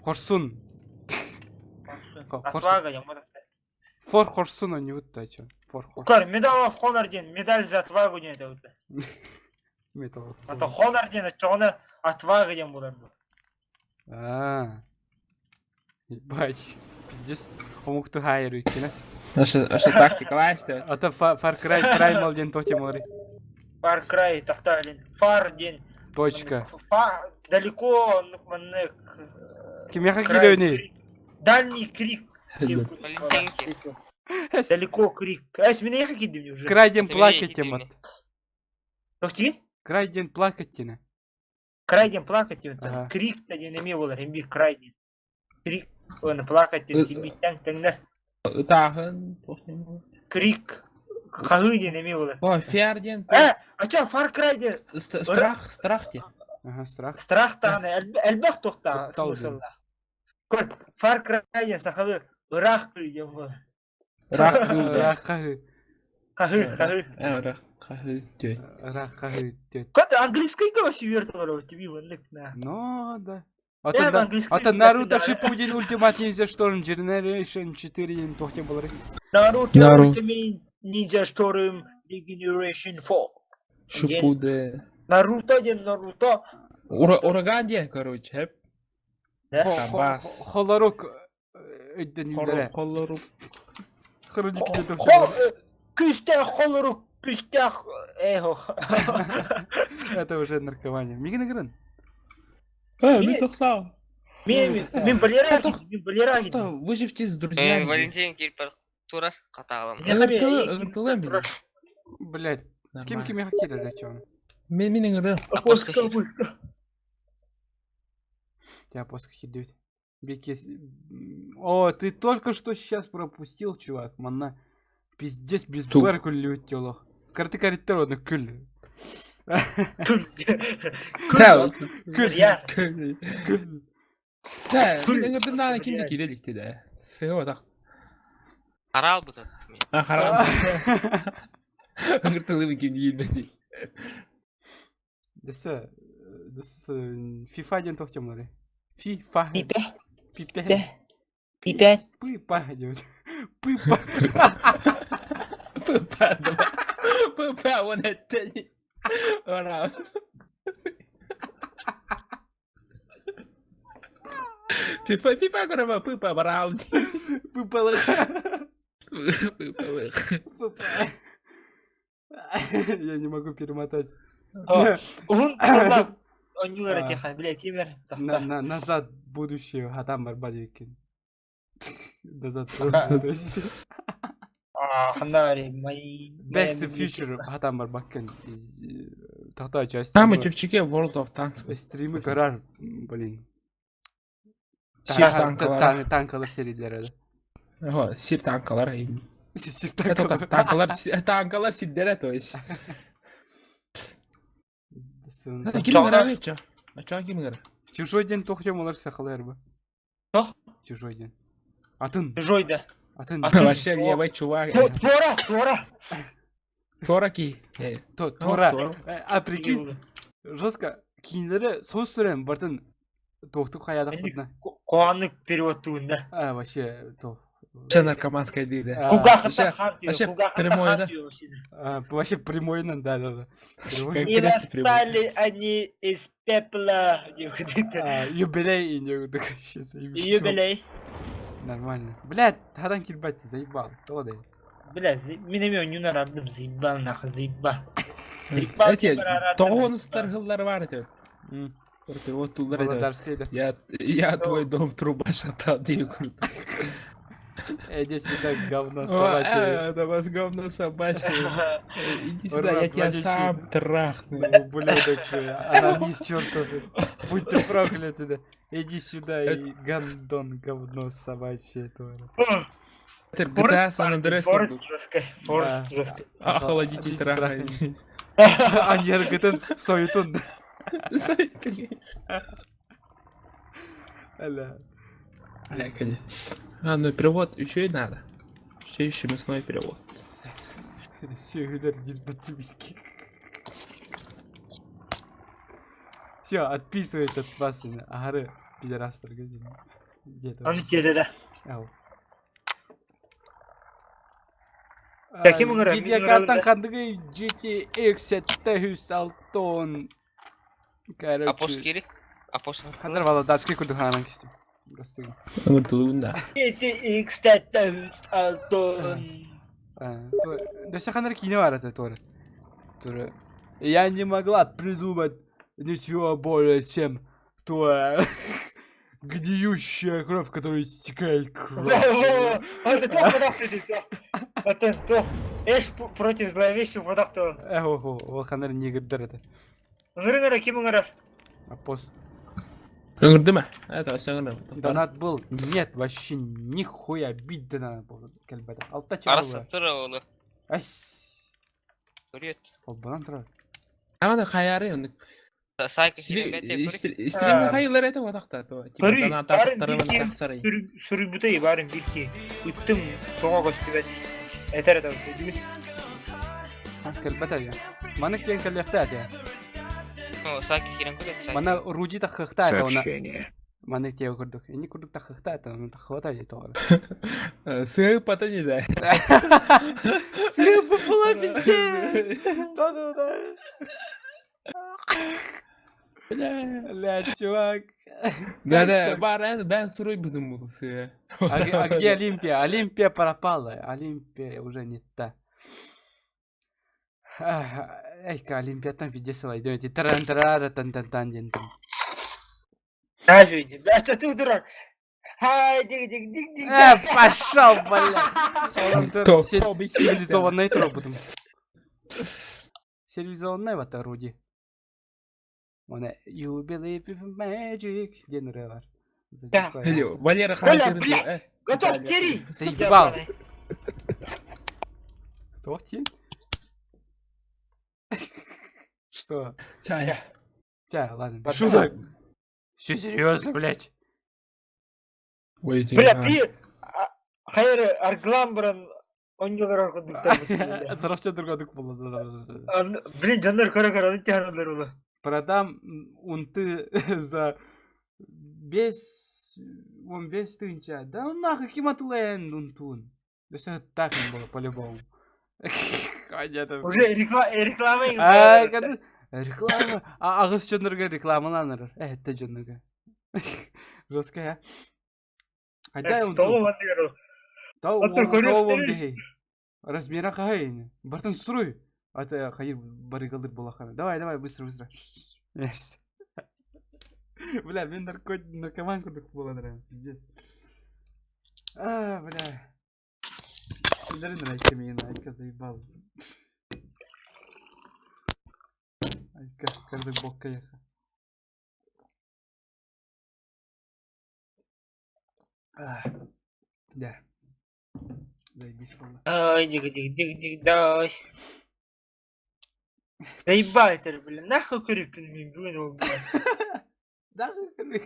Хорсун. Отвага, я могу. For Хорсун они вот та чё. For Көр, Хорсун. медал of Honor ден, медаль за отвагу не это. Металл. А то Honor ден, чоғына отвага ден болар. А. Ебать. Пиздец. Омукту хайру иккина. Наша наша тактика лайста. А то Far Cry Primal ден тохтем бар. Far Cry, тахталин. Far ден. Точка. Фа, далеко, ну, маннык, Кимяха край, кирёни. крик. Дальний крик. Валентинки. Далеко крик. Ась, меня ехать кидым уже. Край ден Это плакать меня мат. Тохти? Край ден плакать тина. Крайден плакать тем. Ага. Крик та ден эме болар, эмби крайден. Крик, он плакать тем, сими таң таңна. Тахын. Крик, хагы ден эме болар. О, Фердин. Э, а ча Far Cry ден Страх, страх те. Ага, страх. страх тағаны, әлбәқ тоқта Тоқтау смыслла. Көр, Far Cry ден сахабы. Ыраах кыйым. Ыраах кыыл да. Ыраах хаһыы. Хаһыы, хаһыы. Ыраах хаһыы түөт. Ыраах хаһыы түөт. Кот английскийга вообще үөртэ барабыт тебе маннык на. Но да. Я Ата английский ата билбэппин Наруто даҕаны. Shippuden Ultimate Ninja Storm Generation 4 диэн туох диэн буоларый? Naruto Naruto. Ultimate Ninja Storm Regeneration 4. Shippuden. Наруто диэн Наруто. Ураган диэн, короче, хэп. Да? Хабас. Холорук өйдөнүүлэрэ. Холорук. Хроники диэн туох диэн Хол буоларый? күүстээх холорук күүстээх эхо. Это уже наркомания. Мигин ыгырын. Э, мин сохсау. Мен мен Валера мен Валера Что, выживьте с друзьями. Валентин киирбэр турар хатаалам. Ыҥыртылы, ыҥыртылы. Блядь, ким Нормально. кимиэхэ киирэр чон? Мен мин ыҥыры. Апоска апоска. Тебя после хидют. Бекес... О, ты только что сейчас пропустил, чувак. Манна. Пиздец, без Ту. бар күллүт Карты кариттер оны күл. Да, Күл. Я. күл. Күл. Да, мин ыҥырдым ким да киирэ иликти да. Сыа так. Хараал бутат. А харам. Ыҥыртылы ким киирбэти. Десе, десе, FIFA диэн туох темлары. FIFA. Пипе. Пипе. Пипе. Пыпа диэбит. Пыпа. Пыпа. Пыпа, он это. Ора. Пипа, пипа, корова, пыпа, барал. Пыпа. Пыпа, Пыпа. Я не могу перемотать. Уһун тыллаах оонньуулар этиэхэ, блядь, тимер. На, назад в будущее хатан барба диэкин. Назад в прошлое, то есть. А, ханна мои... Back to the Future хатан барбаккын. Тахта часть. Самый чепчике World of Tanks. Стримы карар, блин. Сир танкалар. Танкалар сериялары. Ого, сир танкалар. Сир Это танкалар. танкалар, танкалар сирдере, то есть. Это ким ыҥырар чё? А чё ким ыҥырар? Чужой день тохтем олар сахалар бы. Тох? Чужой день. Атын. Чужой да. Атын. Атын. Вообще левый чувак. Тора, Тора. Тора ки. Тора. А прикинь, жестко кинилери соус сүрен бартын тоқтук хаядақ бұдна. Қуаннык перевод туында. А, вообще, то. Вообще наркоманская дейді. Кугахата хан Вообще прямой, да? Вообще прямой, да, да, да. И восстали они из пепла. Юбилей, Юбилей. Нормально. Блядь, хадан килбать, заебал. То да. Блядь, мен эми ойнун арадым, заебал нахуй, заебал. Эти, тоғонустар хыллар бар ете. Вот тулар ете. Я твой дом труба шатал, дейм круто. Иди сюда, говно собачье. Это вас говно собачье. Иди сюда, я тебя сам трахну. Ублюдок, анонист чертов. Будь ты проклят. Иди сюда, и гандон, говно собачье. Это GTA San Andreas. Форест жестко. Форест жестко. Охолодите трахай. Аньергытын соютун. Аля. Аля, конечно. А, ну перевод еще и надо. Все еще мясной перевод. Все, отписывает от вас. Агары, пидорастер. Где Он где да. Ау. Таким ыҥырар, мин Видеокартан ыҥырабын да. хандыгы GTX 706. Короче. Апос кири. Апос. Хандар Володарский курдуханан кистим. Прости. Ыҥыртылыгын да. GTX 706. Да все хандар кине бар это тоже. Тоже. Я не могла придумать ничего более, чем то гниющая кровь, которая истекает кровь. Это то, Это то. Эш против зловещего водохто. Ого, ол хандар негрдер это. Ыҥырыҥыра ким ыҥырар? Апос. Ыҥырдыма. Это вообще ыҥырдым. Донат был? Нет, вообще нихуя бить донат был. Кэлбэт. Алта Арасы чабы. тура олу. Ась. Турет. Ол банан турар. Ама да хаяры оны. Сайка киирэн Стримҥэ хайылар этэ уотахта типа Көрүй, барын донатаабыттарынан бир киһи тахсарый. суруйбутай барын бир киһи. Ыттым тоҕо көстүбэт. Этэр этэ өйдүгүт. Кэлбэт этэ. Маннык диэн кэлиэхтээх этэ. Ну, Сайка киирэн көрүөт Сайка. Мана Руди тахыахтаах этэ она. Сообщение. Маннык диэн курдук. Инник курдук тахыахтаах этэ, оны тахыата дии тоҕо. Сыыппата не да. Сыыппа була пиздец. Да-да-да. Бля. Бля, чувак. Да да, бар ben суруйбутум bunu сыа. А где Олимпия? Олимпия пропала. Олимпия уже не та. Эйка, Олимпияттан пиздец идете. Таран тарара тан тан тан диэн там. Даже иди. Бля, что ты дурак? Хай, дик дик дик дик. Пошел, бля. То- то бей Цивилизованный труп. Цивилизованный вот Руди. Она You believe in magic диэн ырыа бар. Да. Валера Коля, хаһан блядь, Готов, тери! Заебал. Кто тень? Что? Чай. Ча, ладно. Шуток. Все серьезно, блядь. Ой, Бля, при... Хайр арглан баран онньолор курдуктар. Сорохчо другодук буолла. Блин, дьоннор көрө-көрө ону тиһаналлар ула. Продам унты за 5 15 тысяча. Да ну нахуй ким атылайын унтун. Да все так им было по-любому. Понятно. Уже реклама А, реклама. А аҕыс дьоннорго рекламаланар. Это дьоннорго. Жесткая. Хайда Столу мандыгар. Тау Размера хай. Бартан суруй. Это хайыр барыгалыр булахана. Давай, давай, быстро, быстро. Бля, мен наркоман курдук буолан пиздец. А, бля. Сендерин Айка миин, Айка заебал. Айка, каждый бокка еха. Да. Заебись было. Ай, дик дик дик дик дай. Заебал, блин, нахуй көрүппүн мин бүгүн ол Нахуй көрүп.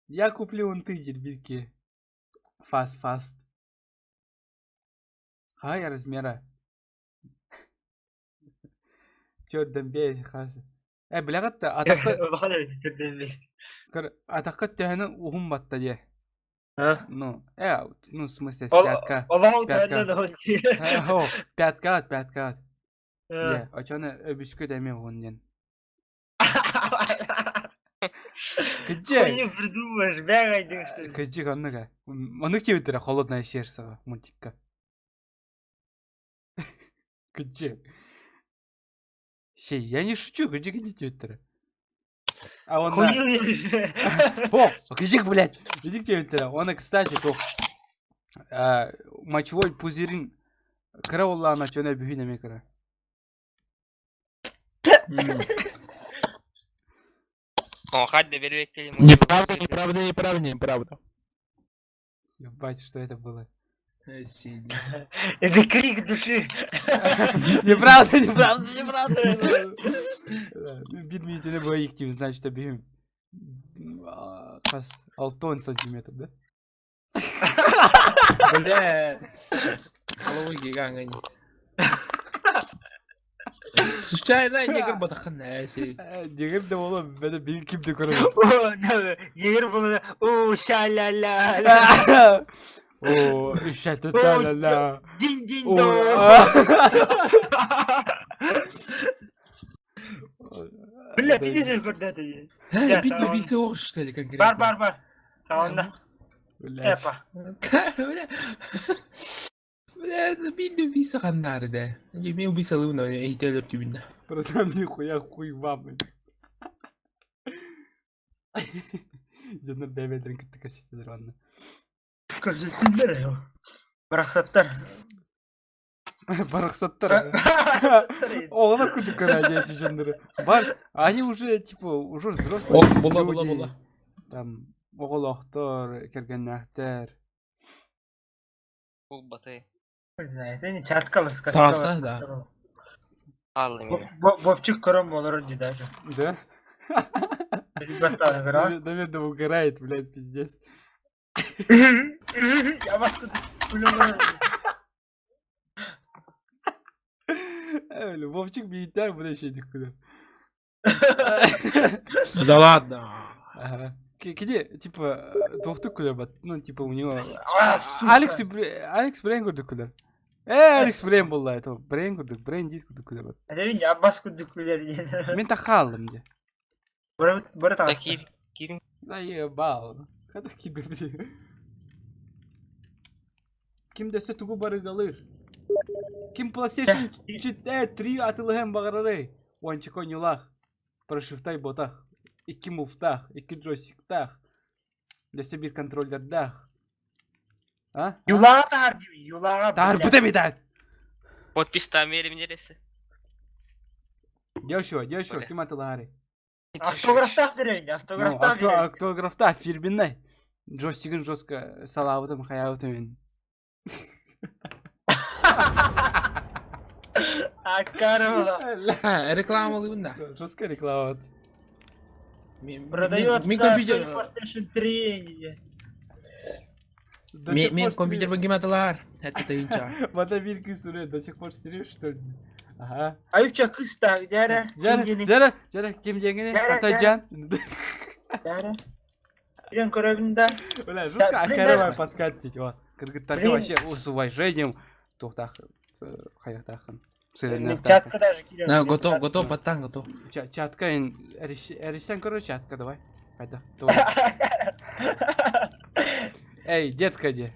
Я куплю унты дербильки. Фаст, фаст. Хай размера. Төрдөн бес хас. Э, билэҕит атахха Улахан эбит төрдөн бес. Атахха төһөнү уһун батта дии. Ну, ну, в смысле, пятка. Олоҕу Пятка. төһөннөн О, пятка, пятка. Дьэ, очону өбүскүт эмиэ уһун диэн. Кыдьык. Хуйню придумаешь, бягай что ли? Кыдьык оннук ээ. Оннук диэбиттэрэ Холодное сердце мультикка. Кыдьык. Щей, я не шучу, кыдьык ини диэбиттэрэ. А он Хуйню веришь. О, кыдьык, блядь! Кыдьык диэбиттэрэ. Оны, кстати, туох мочевой пузырин кыра буоллаҕына чөнө бүһүн эмиэ кыра. О, хадда бербеккeli. Неправда, неправда, неправда, неправда. Ебать, что это было? Это крик души. Неправда, неправда, неправда. Биир мүнүүтэ буолла значит, өбүһүм. Хас алтан сантиметр, да? Бля. Головой гиганга. Случайно негр батахан әсей. Негр да бола, бәді бейін ким де көріп. О, негр бола, о, ша-ля-ля. О, ша-ля-ля. Динь-динь до. Бля, видишь, когда это? Бит убийца ох, что ли, конкретно? Бар, бар, бар. Саунда. Эпа. Бля. Бля, бит убийца ханнары да. Мен убийца луна, эйтелер түбүндө. Братан, нихуя хуй вам. Дьоннор бэйбэдэрин кытта кэсистилэр онно. Көрсөттүлэр Барахсаттар. Барахсаттар. Оҕолор курдук көрө эти дьоннору. Бар, они уже типа уже взрослые О, була, була, люди. була. Там оҕолоохтор, кэргэннээхтэр. Бу баты. Не знаю, это не чаткалыс Таса, да. Хаалла миэнэ. Вовчик көрөн буолар дии даже. Да? Ребята, игра. Наверное, угорает, блядь, пиздец. Я вас Вовчик бииттээх бу да ишейдик күлэр. Ну да ладно. Ага. Кини, типа, туохтук күлэр бат, ну, типа, у него... Алекс, Алекс Брейн курдук күлэр. Э, Алекс Брейн буолла, это Брейн курдук, Брейн диир курдук күлэр бат. Эдэрин Аббас курдук күлэр диэн. Мин тахааллым дии. Бары бары Да таҕыста. киир, киириҥ. Заебал. Хата киирбит. Ким дэсэ тугу барыгалыыр? Ким PlayStation 3 атылыһан баҕарарый? Уонча коньулаах, прошивтай ботах, икки муфтаах, икки джойстиктаах, дэсэ биир контроллердаах. А? Юлаҕа таһар диби, юлаҕа. Таарбыта битак! Подпись там мерим нересе. Дешево, дешево, Бля. ким атылаһарый? Автографтаах берейин, Ну, автографтаах берейин. автографтаах фирменный. Джойстигын жестко салаабытым, хайаабытым мен. Аккарова. А, рекламалыыбын да. Жестко реклама. Продается Мин компьютер... Sony PlayStation 3. До Мин сих мин пор компьютер ким атылаар. Это тыынча. Вода бир сүрэ, до сих пор стерешь, что ли? Ага. Айуча кыста, дәрә. Жара, жара, жара, ким жеңини? Жара, Атажан. Дәрә. Билен көрөбүн да. Бля, жестко Да, блин, акаровай да. подкат у вас. Кыргыттарга Блин. вообще с уважением тухтах хаяктахын. Чатка даже кирен. Да, готов, готов, баттан готов. Чатка ин эрисен короче чатка давай. Хайда. Давай. Эй, детка де.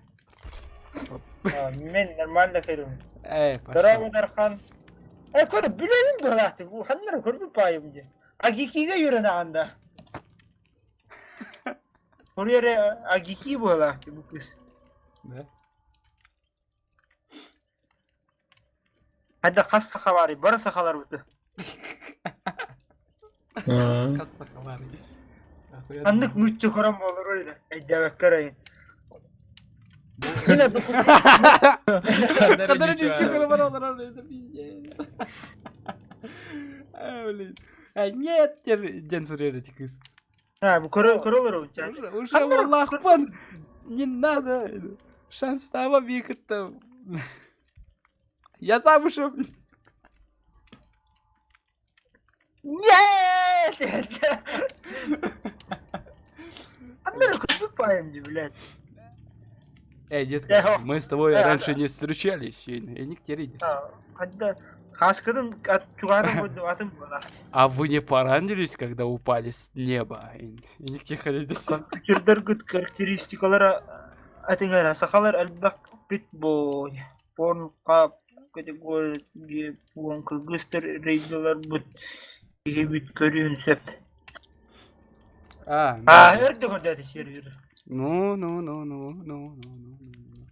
Мен нормально көрөм. Эй, пошел. Дорога Дархан. Э, көрө билемин булақты. Бу ханнар көрбү пайым ди. Агикиге жүрөн анда. Көрөре агики булақты бу кыз. Да. Хада хас сахалары, бары сахалар буту. Касса хабары. Охуенно. Ханнык нучча көрөм болор эле. Эйдебек көрөйүн. Мына Хадары ничего көрө это пиздец. Ай, блин. Ай, нет, ден сурер эти кыз. Ha, bu көрө көрөлөр Уже, уже Аллахпан, не надо. Шанс таба бикітті. Я замужем. Нет! Ханнар көрбү пайым ди, блядь. Эй, детка, Э, мы с тобой э, раньше не встречались. И не терились. Хадда хаскадын чугарын койду атын булақты. А вы не поранились, когда упали с неба? И не терились. Компьютердер гыт характеристикалара атыңара сахалар элбэх бит бой. Порн кап категория пуан кыргызтар рейдалар бут киһи бит көрүн сөп. А, А, да. өрдө көрдөтү сервер. Ну, ну, ну, ну, ну, ну, ну,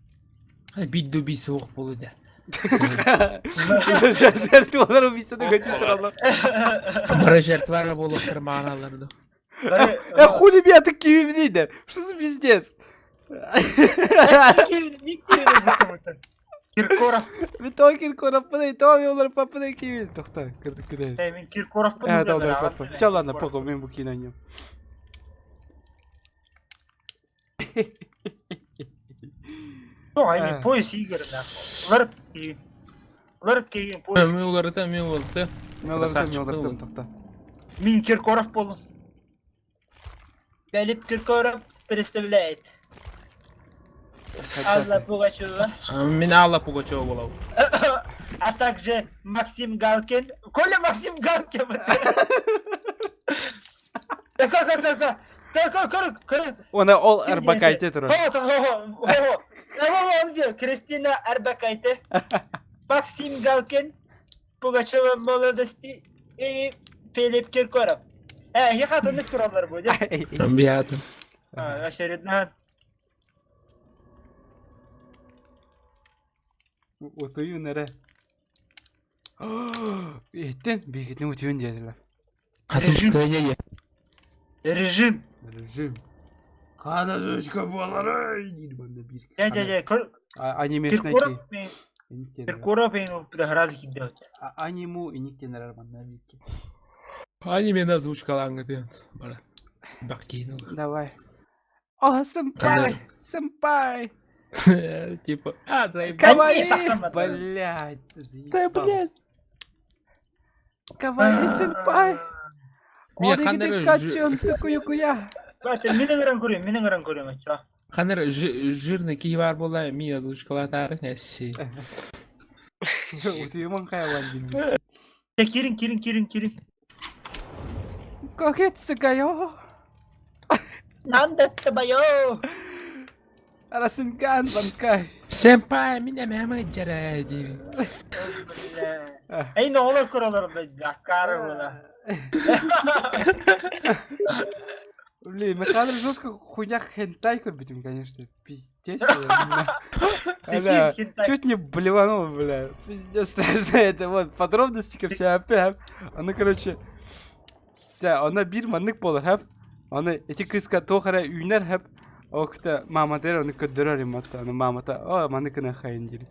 ну. Бидду би суох болу да. Жертвалар убийцаны хочу сразу. Бары жертвалар болуп маналарды. Э, хули меня такие видите? Что за пиздец? Киркоров. Мен Киркоров пыдай, то олар папыдай киви. Тоқта, кірдік кірді. Э, мен Киркоров Э, да, да, папа. Ча, ладно, похуй, мен бу кино Ай, мен пояс игр, нахуй. Улар Улар кийин пояс. Мен уларыта, мен уларыта. Мен олар мен олар тоқта. Мин Киркоров болдум. Филипп Киркоров представляет. Алла Пугачева. Мен Алла Пугачева болам. А также Максим Галкин. Коля Максим Галкин. Как, как, как, как, как, как, как, Оны ол Арбакайте тұрар. Хо, хо, хо, хо. Кристина Арбакайте, Максим Галкин, Пугачева молодости и Филипп Киркоров. Э, я хатыннык туралар бу, дя. Биятым. Очередная. Утуйун эре. Еттен, бекетин утуйун дедилер. Хасым кыйне Режим. Режим. Қана жошка болар, ай, дейді банда бір. Дя, дя, дя. Анимешный Киркоров мен. Киркоров эҥин сразу киирдэ. Аниму иниктенерер манна вики. Аниме озвучкалаангытын бара. Баккиин Давай. О, сэмпай! Сэмпай! Типа, а, заебал. Каваи! Блядь, Да, блядь. Каваи сэмпай! Мия, Оригиди ханнары качон тукуюкуя! Бата, мин ыҥыран көрүөм, мин ыҥыран көрүөм оччо. Ханнары жирный киһи баар буолла, мия озвучкалаатаары эсси. Утуйуман хайалан диир. Те киирин, киирин, киирин, киирин. Кокетсукайо! Нандаттабайо! Арасынкан банкай! Сэмпай, мин эмэм ыдьара диир. Эй, оҕолор көрөлөр да, аккаары була. Блин, Михаил жестко хуйня хентай көрбүтүм, конечно. Пиздец. Бля, чуть не блеванул, бля. Пиздец страшно это. Вот, подробности вся опять. Она, короче, да, она биир маннык буолар хэп. Аны ити кыыска туох эрэ үүнэр хэп. Ол кытта мааматыгар ону көрдөрөр иммата. Аны маамата, о, маны гына хайын диир.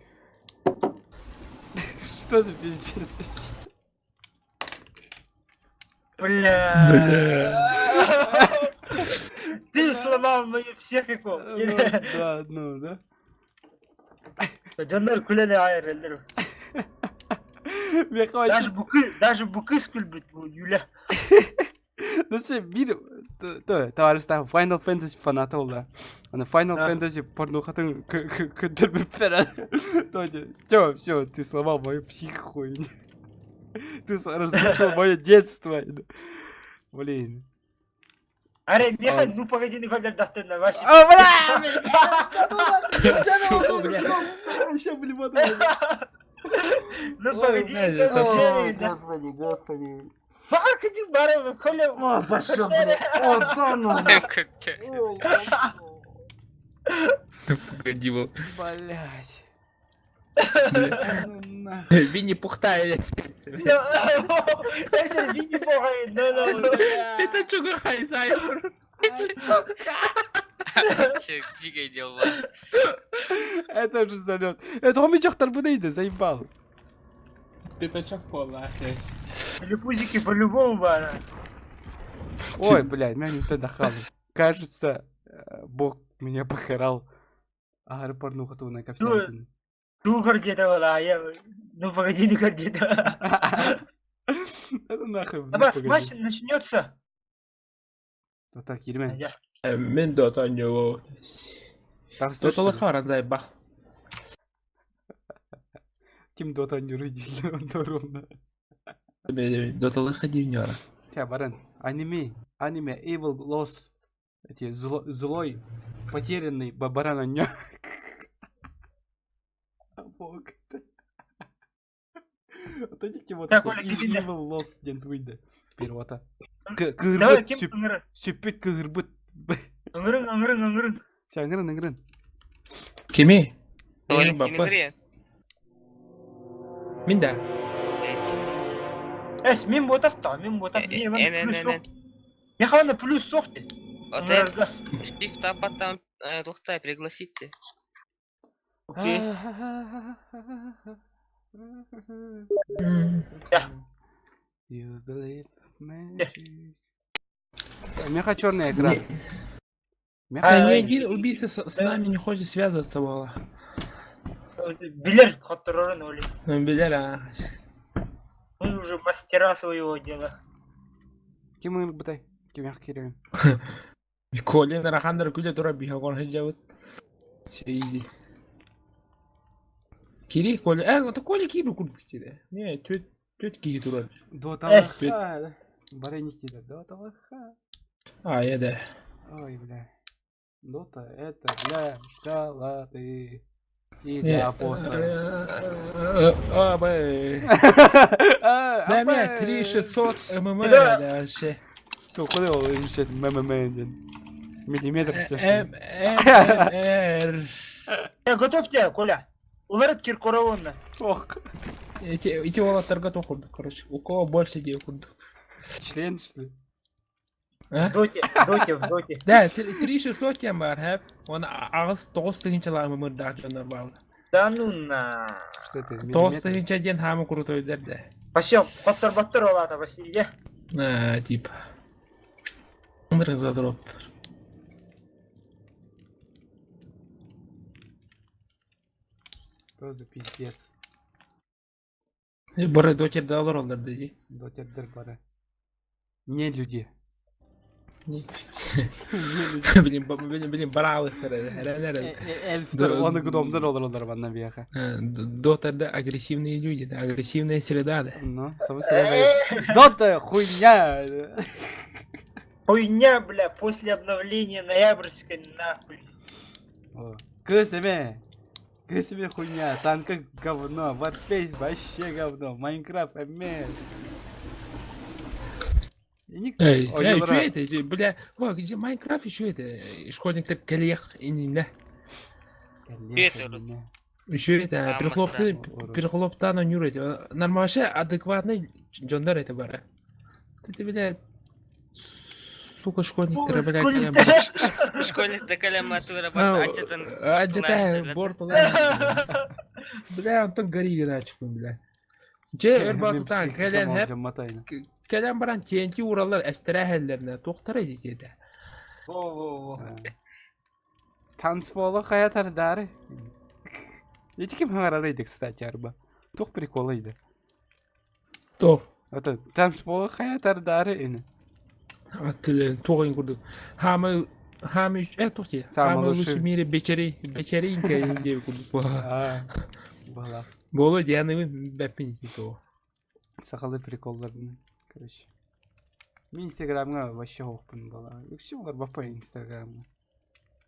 Что за пиздец? Бля. Ты сломал мою психику. Ну, да, ну, да. Дьоннор күлэн аайырыллар. Миэхэ Даже букы, даже букыс күлбүт бу Юля. Ну, се биир товарищтаах Final Fantasy фаната буолла. Аны Final Fantasy порнухатын көрдөрбүппэр. Все, все, ты сломал мою психику. Ты разрушил мое детство. Блин. Аре, меха, ну погоди, не көрдөрдөхтөн Вася. А, бля! Ну погоди, Господи, господи. Бакыдың бары Коля. О, пошел, блядь. О, да ну. Ну погоди, был. Блять. Винни Пухтая. Это Винни Пуха. Это чугурхай, Зайфер. Дикое дело. Это уже залет. Это он дьахтар бу заебал. Пятачок пола. Телепузики по-любому бара. Ой, блядь, меня не то дохал. Кажется, Бог меня покарал. Аһары порнуха туһунан кэпсээтин. Туу көрдиэтэ была, я... Ну погоди, не көрдиэтэ. Это нахуй. ну, Абас, погоди. матч начнется. А так, Ермен. Мен Дота ойноо. Доталык баран заебал. Ким Дота ойнуур дииллэр онно ровно. Доталык дивнера. Чэ, баран. Аниме, аниме, Evil Lost. Эти злой, потерянный баран оонньоо. Бог. Вот эти вот Так, Оля, киди. Evil Lost диэн туйда. Первота. Давай, Кыырбыт, ким ыҥырар? сүппүт кыырбыт. Ыҥырыҥ, ыҥырыҥ, ыҥырыҥ. Чэ, ыҥырын, ыҥырын. Кими? Толик, Баппа. ким Мин да. Эс, мин ботав та, мин ботав. Э, Мен э, плюс э, суох. Мен хавана плюс суох ти. Вот Ыҥырарга. Shift а потом тухтай пригласите. Окей. You believe magic. Меха черный экран. Меха Да ни Ай, один убийца с нами не хочет связываться, было. Билэр хотторорун оли. Ну, билэр, а. Мы уже мастера своего дела. Ким ыҥырбытай? Ким ях киирэн? Колин рахандар күлэ тура биһогон сылдьабыт. Все изи. Кири, Коля. Э, это Коля кири курдук диде. Не, түөт түөт киһи турар. Доталаха. Бары не истиде. Доталаха. А, я да. Ой, бля. Дота это для школоты. И для босса. А, б. Да, меня 3600 ММ, Да. да, вообще. То куда ол еще МММ диэн. Миллиметр что М, М, Р. Я готов тебя, Коля. Уларыт Киркоровонна. Ох, Эти, эти уолаттарга тоқ курдук, короче. У кого больше идей курдук. член что ли? А? В доте, в доте, в доте. Да, 3600 тем бар, хэп. Он ағыз 9 тыгынчалар ММР дағ жонор барды. Да ну на. Что это? Тоғыз Миллиметр? тыһыынча диэн хаамы крутойдар да. Вообще, хоттор-боттор ол аата Василия. А, типа. Ынырык задроттар. Что за пиздец? Бары дотерде олороллор дии. Дотердер бары. Не люди. Не. Не люди. Блин, блин, блин, бараалыктар эрэлэр. Эльфтер, оны гномдар олороллар манна биэхэ. Дотерде агрессивные люди, да, агрессивная среда, да. Ну, само собой. Дота хуйня! Хуйня, бля, после обновления ноябрьской нахуй. Кыс эме! Кыс эме хуйня, танка говно, Warface вообще говно, Майнкрафт эме. Эй, эй, что это? Бля, о, где Майнкрафт еще это? Школьник-то коллег и не Еще это, перехлопты, перехлоптан нюрать. Нормально, адекватный Джондар это бара. Ты, бля, сука, школьник, бля. Школьник да матура ачатан. Ачатан, борт Бля, Антон гори иначе, бля. Че, өрбатутан, кэлэн хэп, кэлэн баран TNT уралар эстерэһэллэрнэ туохтара диэтэ. Во-во-во. Танцпола хаятардары. Эти ким хаҥарарыйды, кстати, арба. Туох приколайды. Туох. Это танцпола хаятардары ини. Аттылы туох курдук. Хамы хамы туох дии. Самый лучший в мире бечери бечеринка диэбит курдук. Была. Боло дианыбын бэппин ити Сахалы приколларын, короче. Мин инстаграмҥа вообще оһохпун буолла. Үксү олор баппай инстаграмҥа.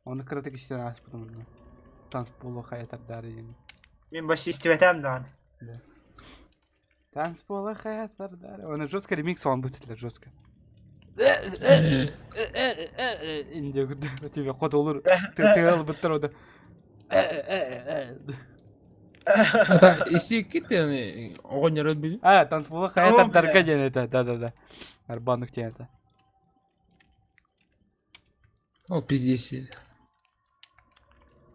Оны кыратык истэн ааспытым онно. Танцполу хайатардары диэн. Мин бас истибэтээм даҕаны. Да. Танцполу хайатардары. Оны жестко ремикс он будет жестко. Инде тебе хотолур тыал быттар ода. Ата истиккит оҕонньор өлбүтүн. А, танцполу хайатардарга диэн это, да-да-да. Арбанук диэн это. Ол пиздец.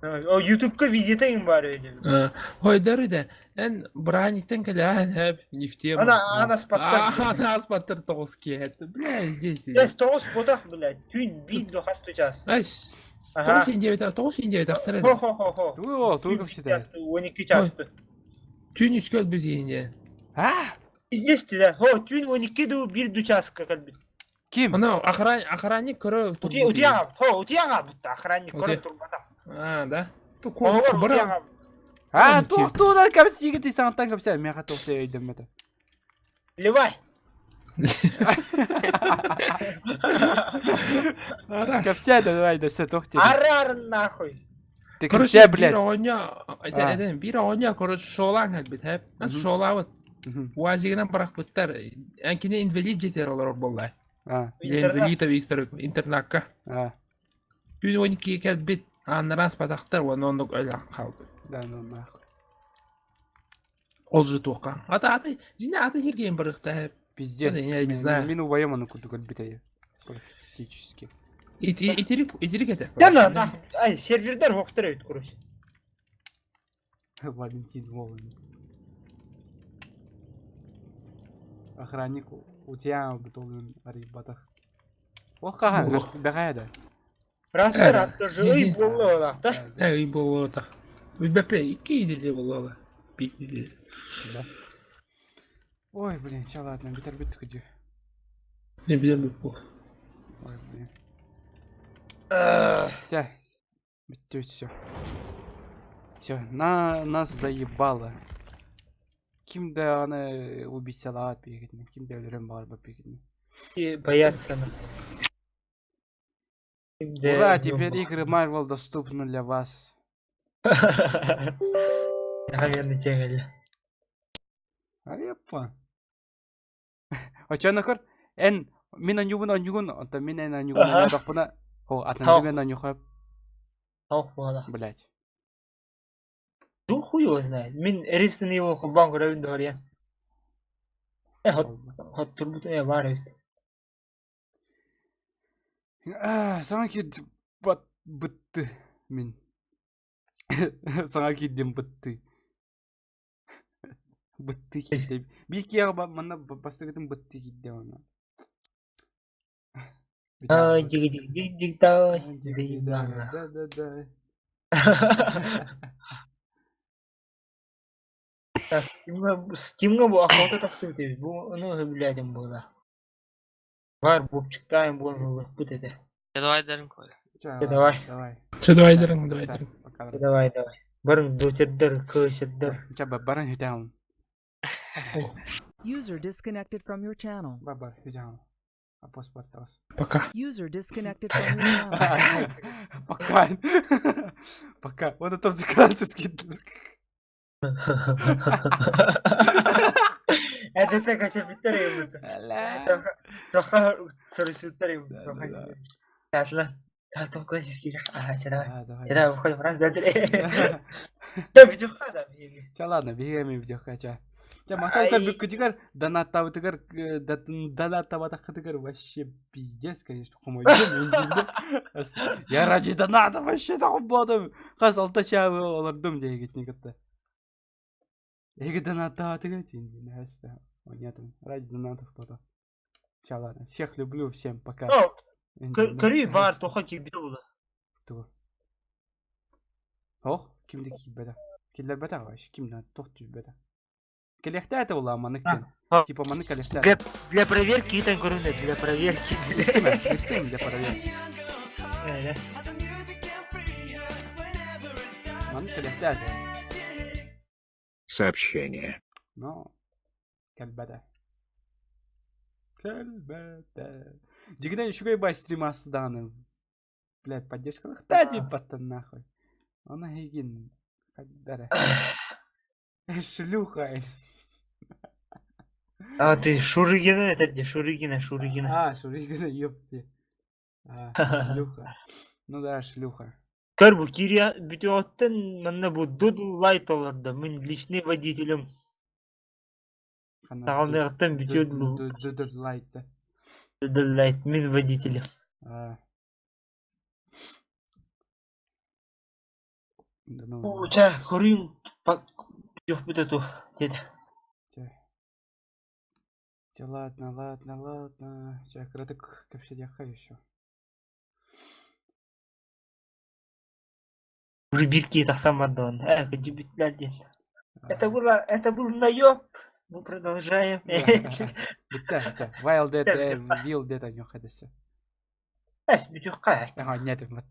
О, ютубка видеота им бар edi. Хойдары да, эн браниктен кэлээн хэп нефтем. Ана, ана спаттар. Ана спаттар тоҕус киэт. Бля, здесь. Yes, тоҕус ботах, блядь. Түүн биир дохас тучас. Ась. Тоҕус индиэбит, тоҕус индиэбит ахтар. Хо хо хо хо. Тугу, тугу кэпсэтэ. 12 часты. Түүн үскө өлбүт иинде. А? Есть да. Хо, түүн 12 ду бир ду часка кэлбит. Ким? Ана охранник көрө. Утуяга, хо, утуяга бутта охранник көрө турбатах. А, да? А, туох-тууда кэпсиигит саҥаттан кэпсээ, миэхэ туох да өйдөммөтө. Ливай. Кэпсээ да давай да все туох диэн. Ары нахуй. Ты кэпсээ, блядь. Биир оҕонньор, биир оҕонньор, короче, шоолаан кэлбит, хэп. Шоолаабыт. УАЗигынан бырахпыттар. Эн кини инвалид дьиэтигэр олорор буолла. Инвалид интернакка. Түүн он иккигэ кэлбит, ааннара аспатахтар уонна оннук өлөн хаалбыт. Да ну нахуй. Ол же туохха. Ата аты, дьиҥэ аты сиргээн барыахтаах. Пиздец. Я не знаю. Мин убайым ону курдук өлбүтэ практически. Итирик, итирик этэ. Да на нахуй. Ай, сервердер хоқтар эбит, короче. Валентин Волын. Охранник у тебя бутылын арыйбатах. Ол хаһан бэҕэһээ да. Раттар атта же ый буолла да. Ый буолла Билбэппэ икки неделя буолла. Биир неделя. Да. Ой, блин, ча ладно, бүтэр бүттүк дии. Не билем бу. Ой, блин. Чэ, бүттүбүт все. Все, на нас заебало. Ким да аны убийцалаабат биһигитини, ким да өлөрөн баҕарбат биһигитини. Боятся нас. Ура, теперь игры Marvel доступны для вас. Наверное, тегель. Арепа. Очонокор, эн мин онньугун онньугун, онтон мин эн онньугун онньоотохпуна, о, атын мен онньухап. Ох, буола. Блять. Ну хуй его знает. Мин Resident Evil холбоон көрөбүн доһоруйан. Э, хот хотторбут э баар эбит. Саҥа киирбит бытты мин. Саҥа киирдим бытты. Бытты киирдэ. Биир киһиэхэ манна бастакытын бытты киирдэ онно. Ай, диг-диг-диг-диг давай, заебало. Да, да, да. Так, Стимҥа Стимҥа бу охота тахсыбыт эбит, бу ону сөбүлээтим буолар. Бар, бупчуктаайын буолан ылыахпыт этэ. Давай дарым Коля. Чэ, Давай. Давай. Чэ, давай дарың, давай дарың. Пока. Давай, давай. Барың дотердар, кыысырдар. Чэ, баран хүтэҕин. User disconnected from your channel. Бар, бар, хүтэҕин. Апос бартабас. Пока. User disconnected from your channel. Пока. Пока. Вот это взыграться скидывал. Это так кэпсэппиттэр эбит. Тоха суруйсубуттар эбит. Таатла. Тоха сискиир. Аа, чэ давай. Чэ давай, выходим. Раз, два, три. Да, видюха, да. Чэ, ладно, биһиги видюха, чэ. Чэ, махтал көрбүккүтүгэр, донаттабытыгар, донаттабатаххытыгар вообще пиздец, конечно, хомойдум, Я ради доната вообще тохободум. Хас алта чаабы олордум диэгитни кытта. Эһиги донаттаатыга тиин, Понятно. Ради донатов потом. Ча, ладно. Всех люблю, всем пока. Көрүү баар тоха киирбитэ буолла. Тугу? Ох, ким да киирбэтэ. Киллэрбэтэх вообще, ким да туох тиийбэтэ. Кэлиэхтээтэ буолла маннык диэн. Типа маннык кэлиэхтээтэ. Для, для проверки ыытан көрүнэ, для проверки. Ыттым для проверки. Маннык кэлиэхтээтэ. Сообщение. Но кэлбэтэ. Кэлбэтэ. Дьигинэн үчүгэй бай стрим аасты даҕаны. Блядь, поддержкалыахтаа диэбэттэн нахуй. Она эйигин хайдара. Шлюха. А ты Шурыгина это где? Шурыгина, Шурыгина. А, Шурыгина, ёпти. А, шлюха. Ну да, шлюха. Көр бу кириэ бүтүөҕүттэн манна бу Doodle Light олордо. Мин личный водителем. Саҕаланыаҕыттан бүтүө дылы. Doodle Light да. Doodle Light мин водителем. А. Да ну. Уу, чэ, көрүүм бүтүөхпүт эту диэтэ. Чэ. Чэ, ладно, ладно, ладно. Чэ, кыратык кэпсэтиэххэ еще. Уже биир киһи тахсан барда уонна ээ кырдьыбыттар диэн. Это было, это был наёб. Мы продолжаем. Бүттэ, чэ. Wild Dead, Will Dead ойнуохха дэсэ. Эс бүтүөххэ. Ага, нет, вот.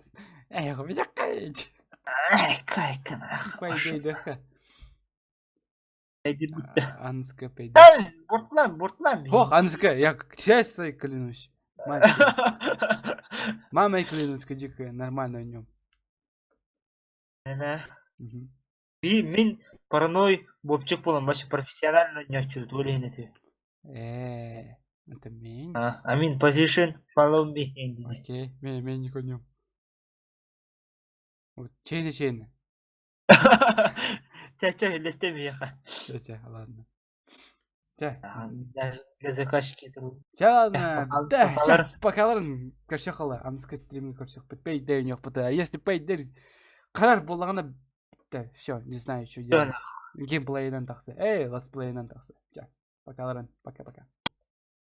Эх, бүтүөххэ. Кайка Пойдейдэххэ. Бүттэ. Анска пойдей. Буртлан, буртлан. Ох, Анска, я честно клянусь. Мамой клянусь, кадика, нормально о нем. Би мин параной бопчук буолан вообще профессионально ньоччу туолен этэ. Э, это мин. А, I mean position follow me Окей, мен мен не конем. Вот чейни чейни. Чэ чэ үллэстэ миэхэ. Чэ чэ, ладно. Чэ. Для заказчики Чэ ладно. Да, чэ, покаларын көрсөх Аныска стримге көрсөхпүт. Пейдей ойнуохпут. А если пейдер карар буоллаҕына да, все, не знаю, что делать. Геймплейынан тахса. Эй, летсплейынан тахса. Чэ, покаларын. Пока-пока.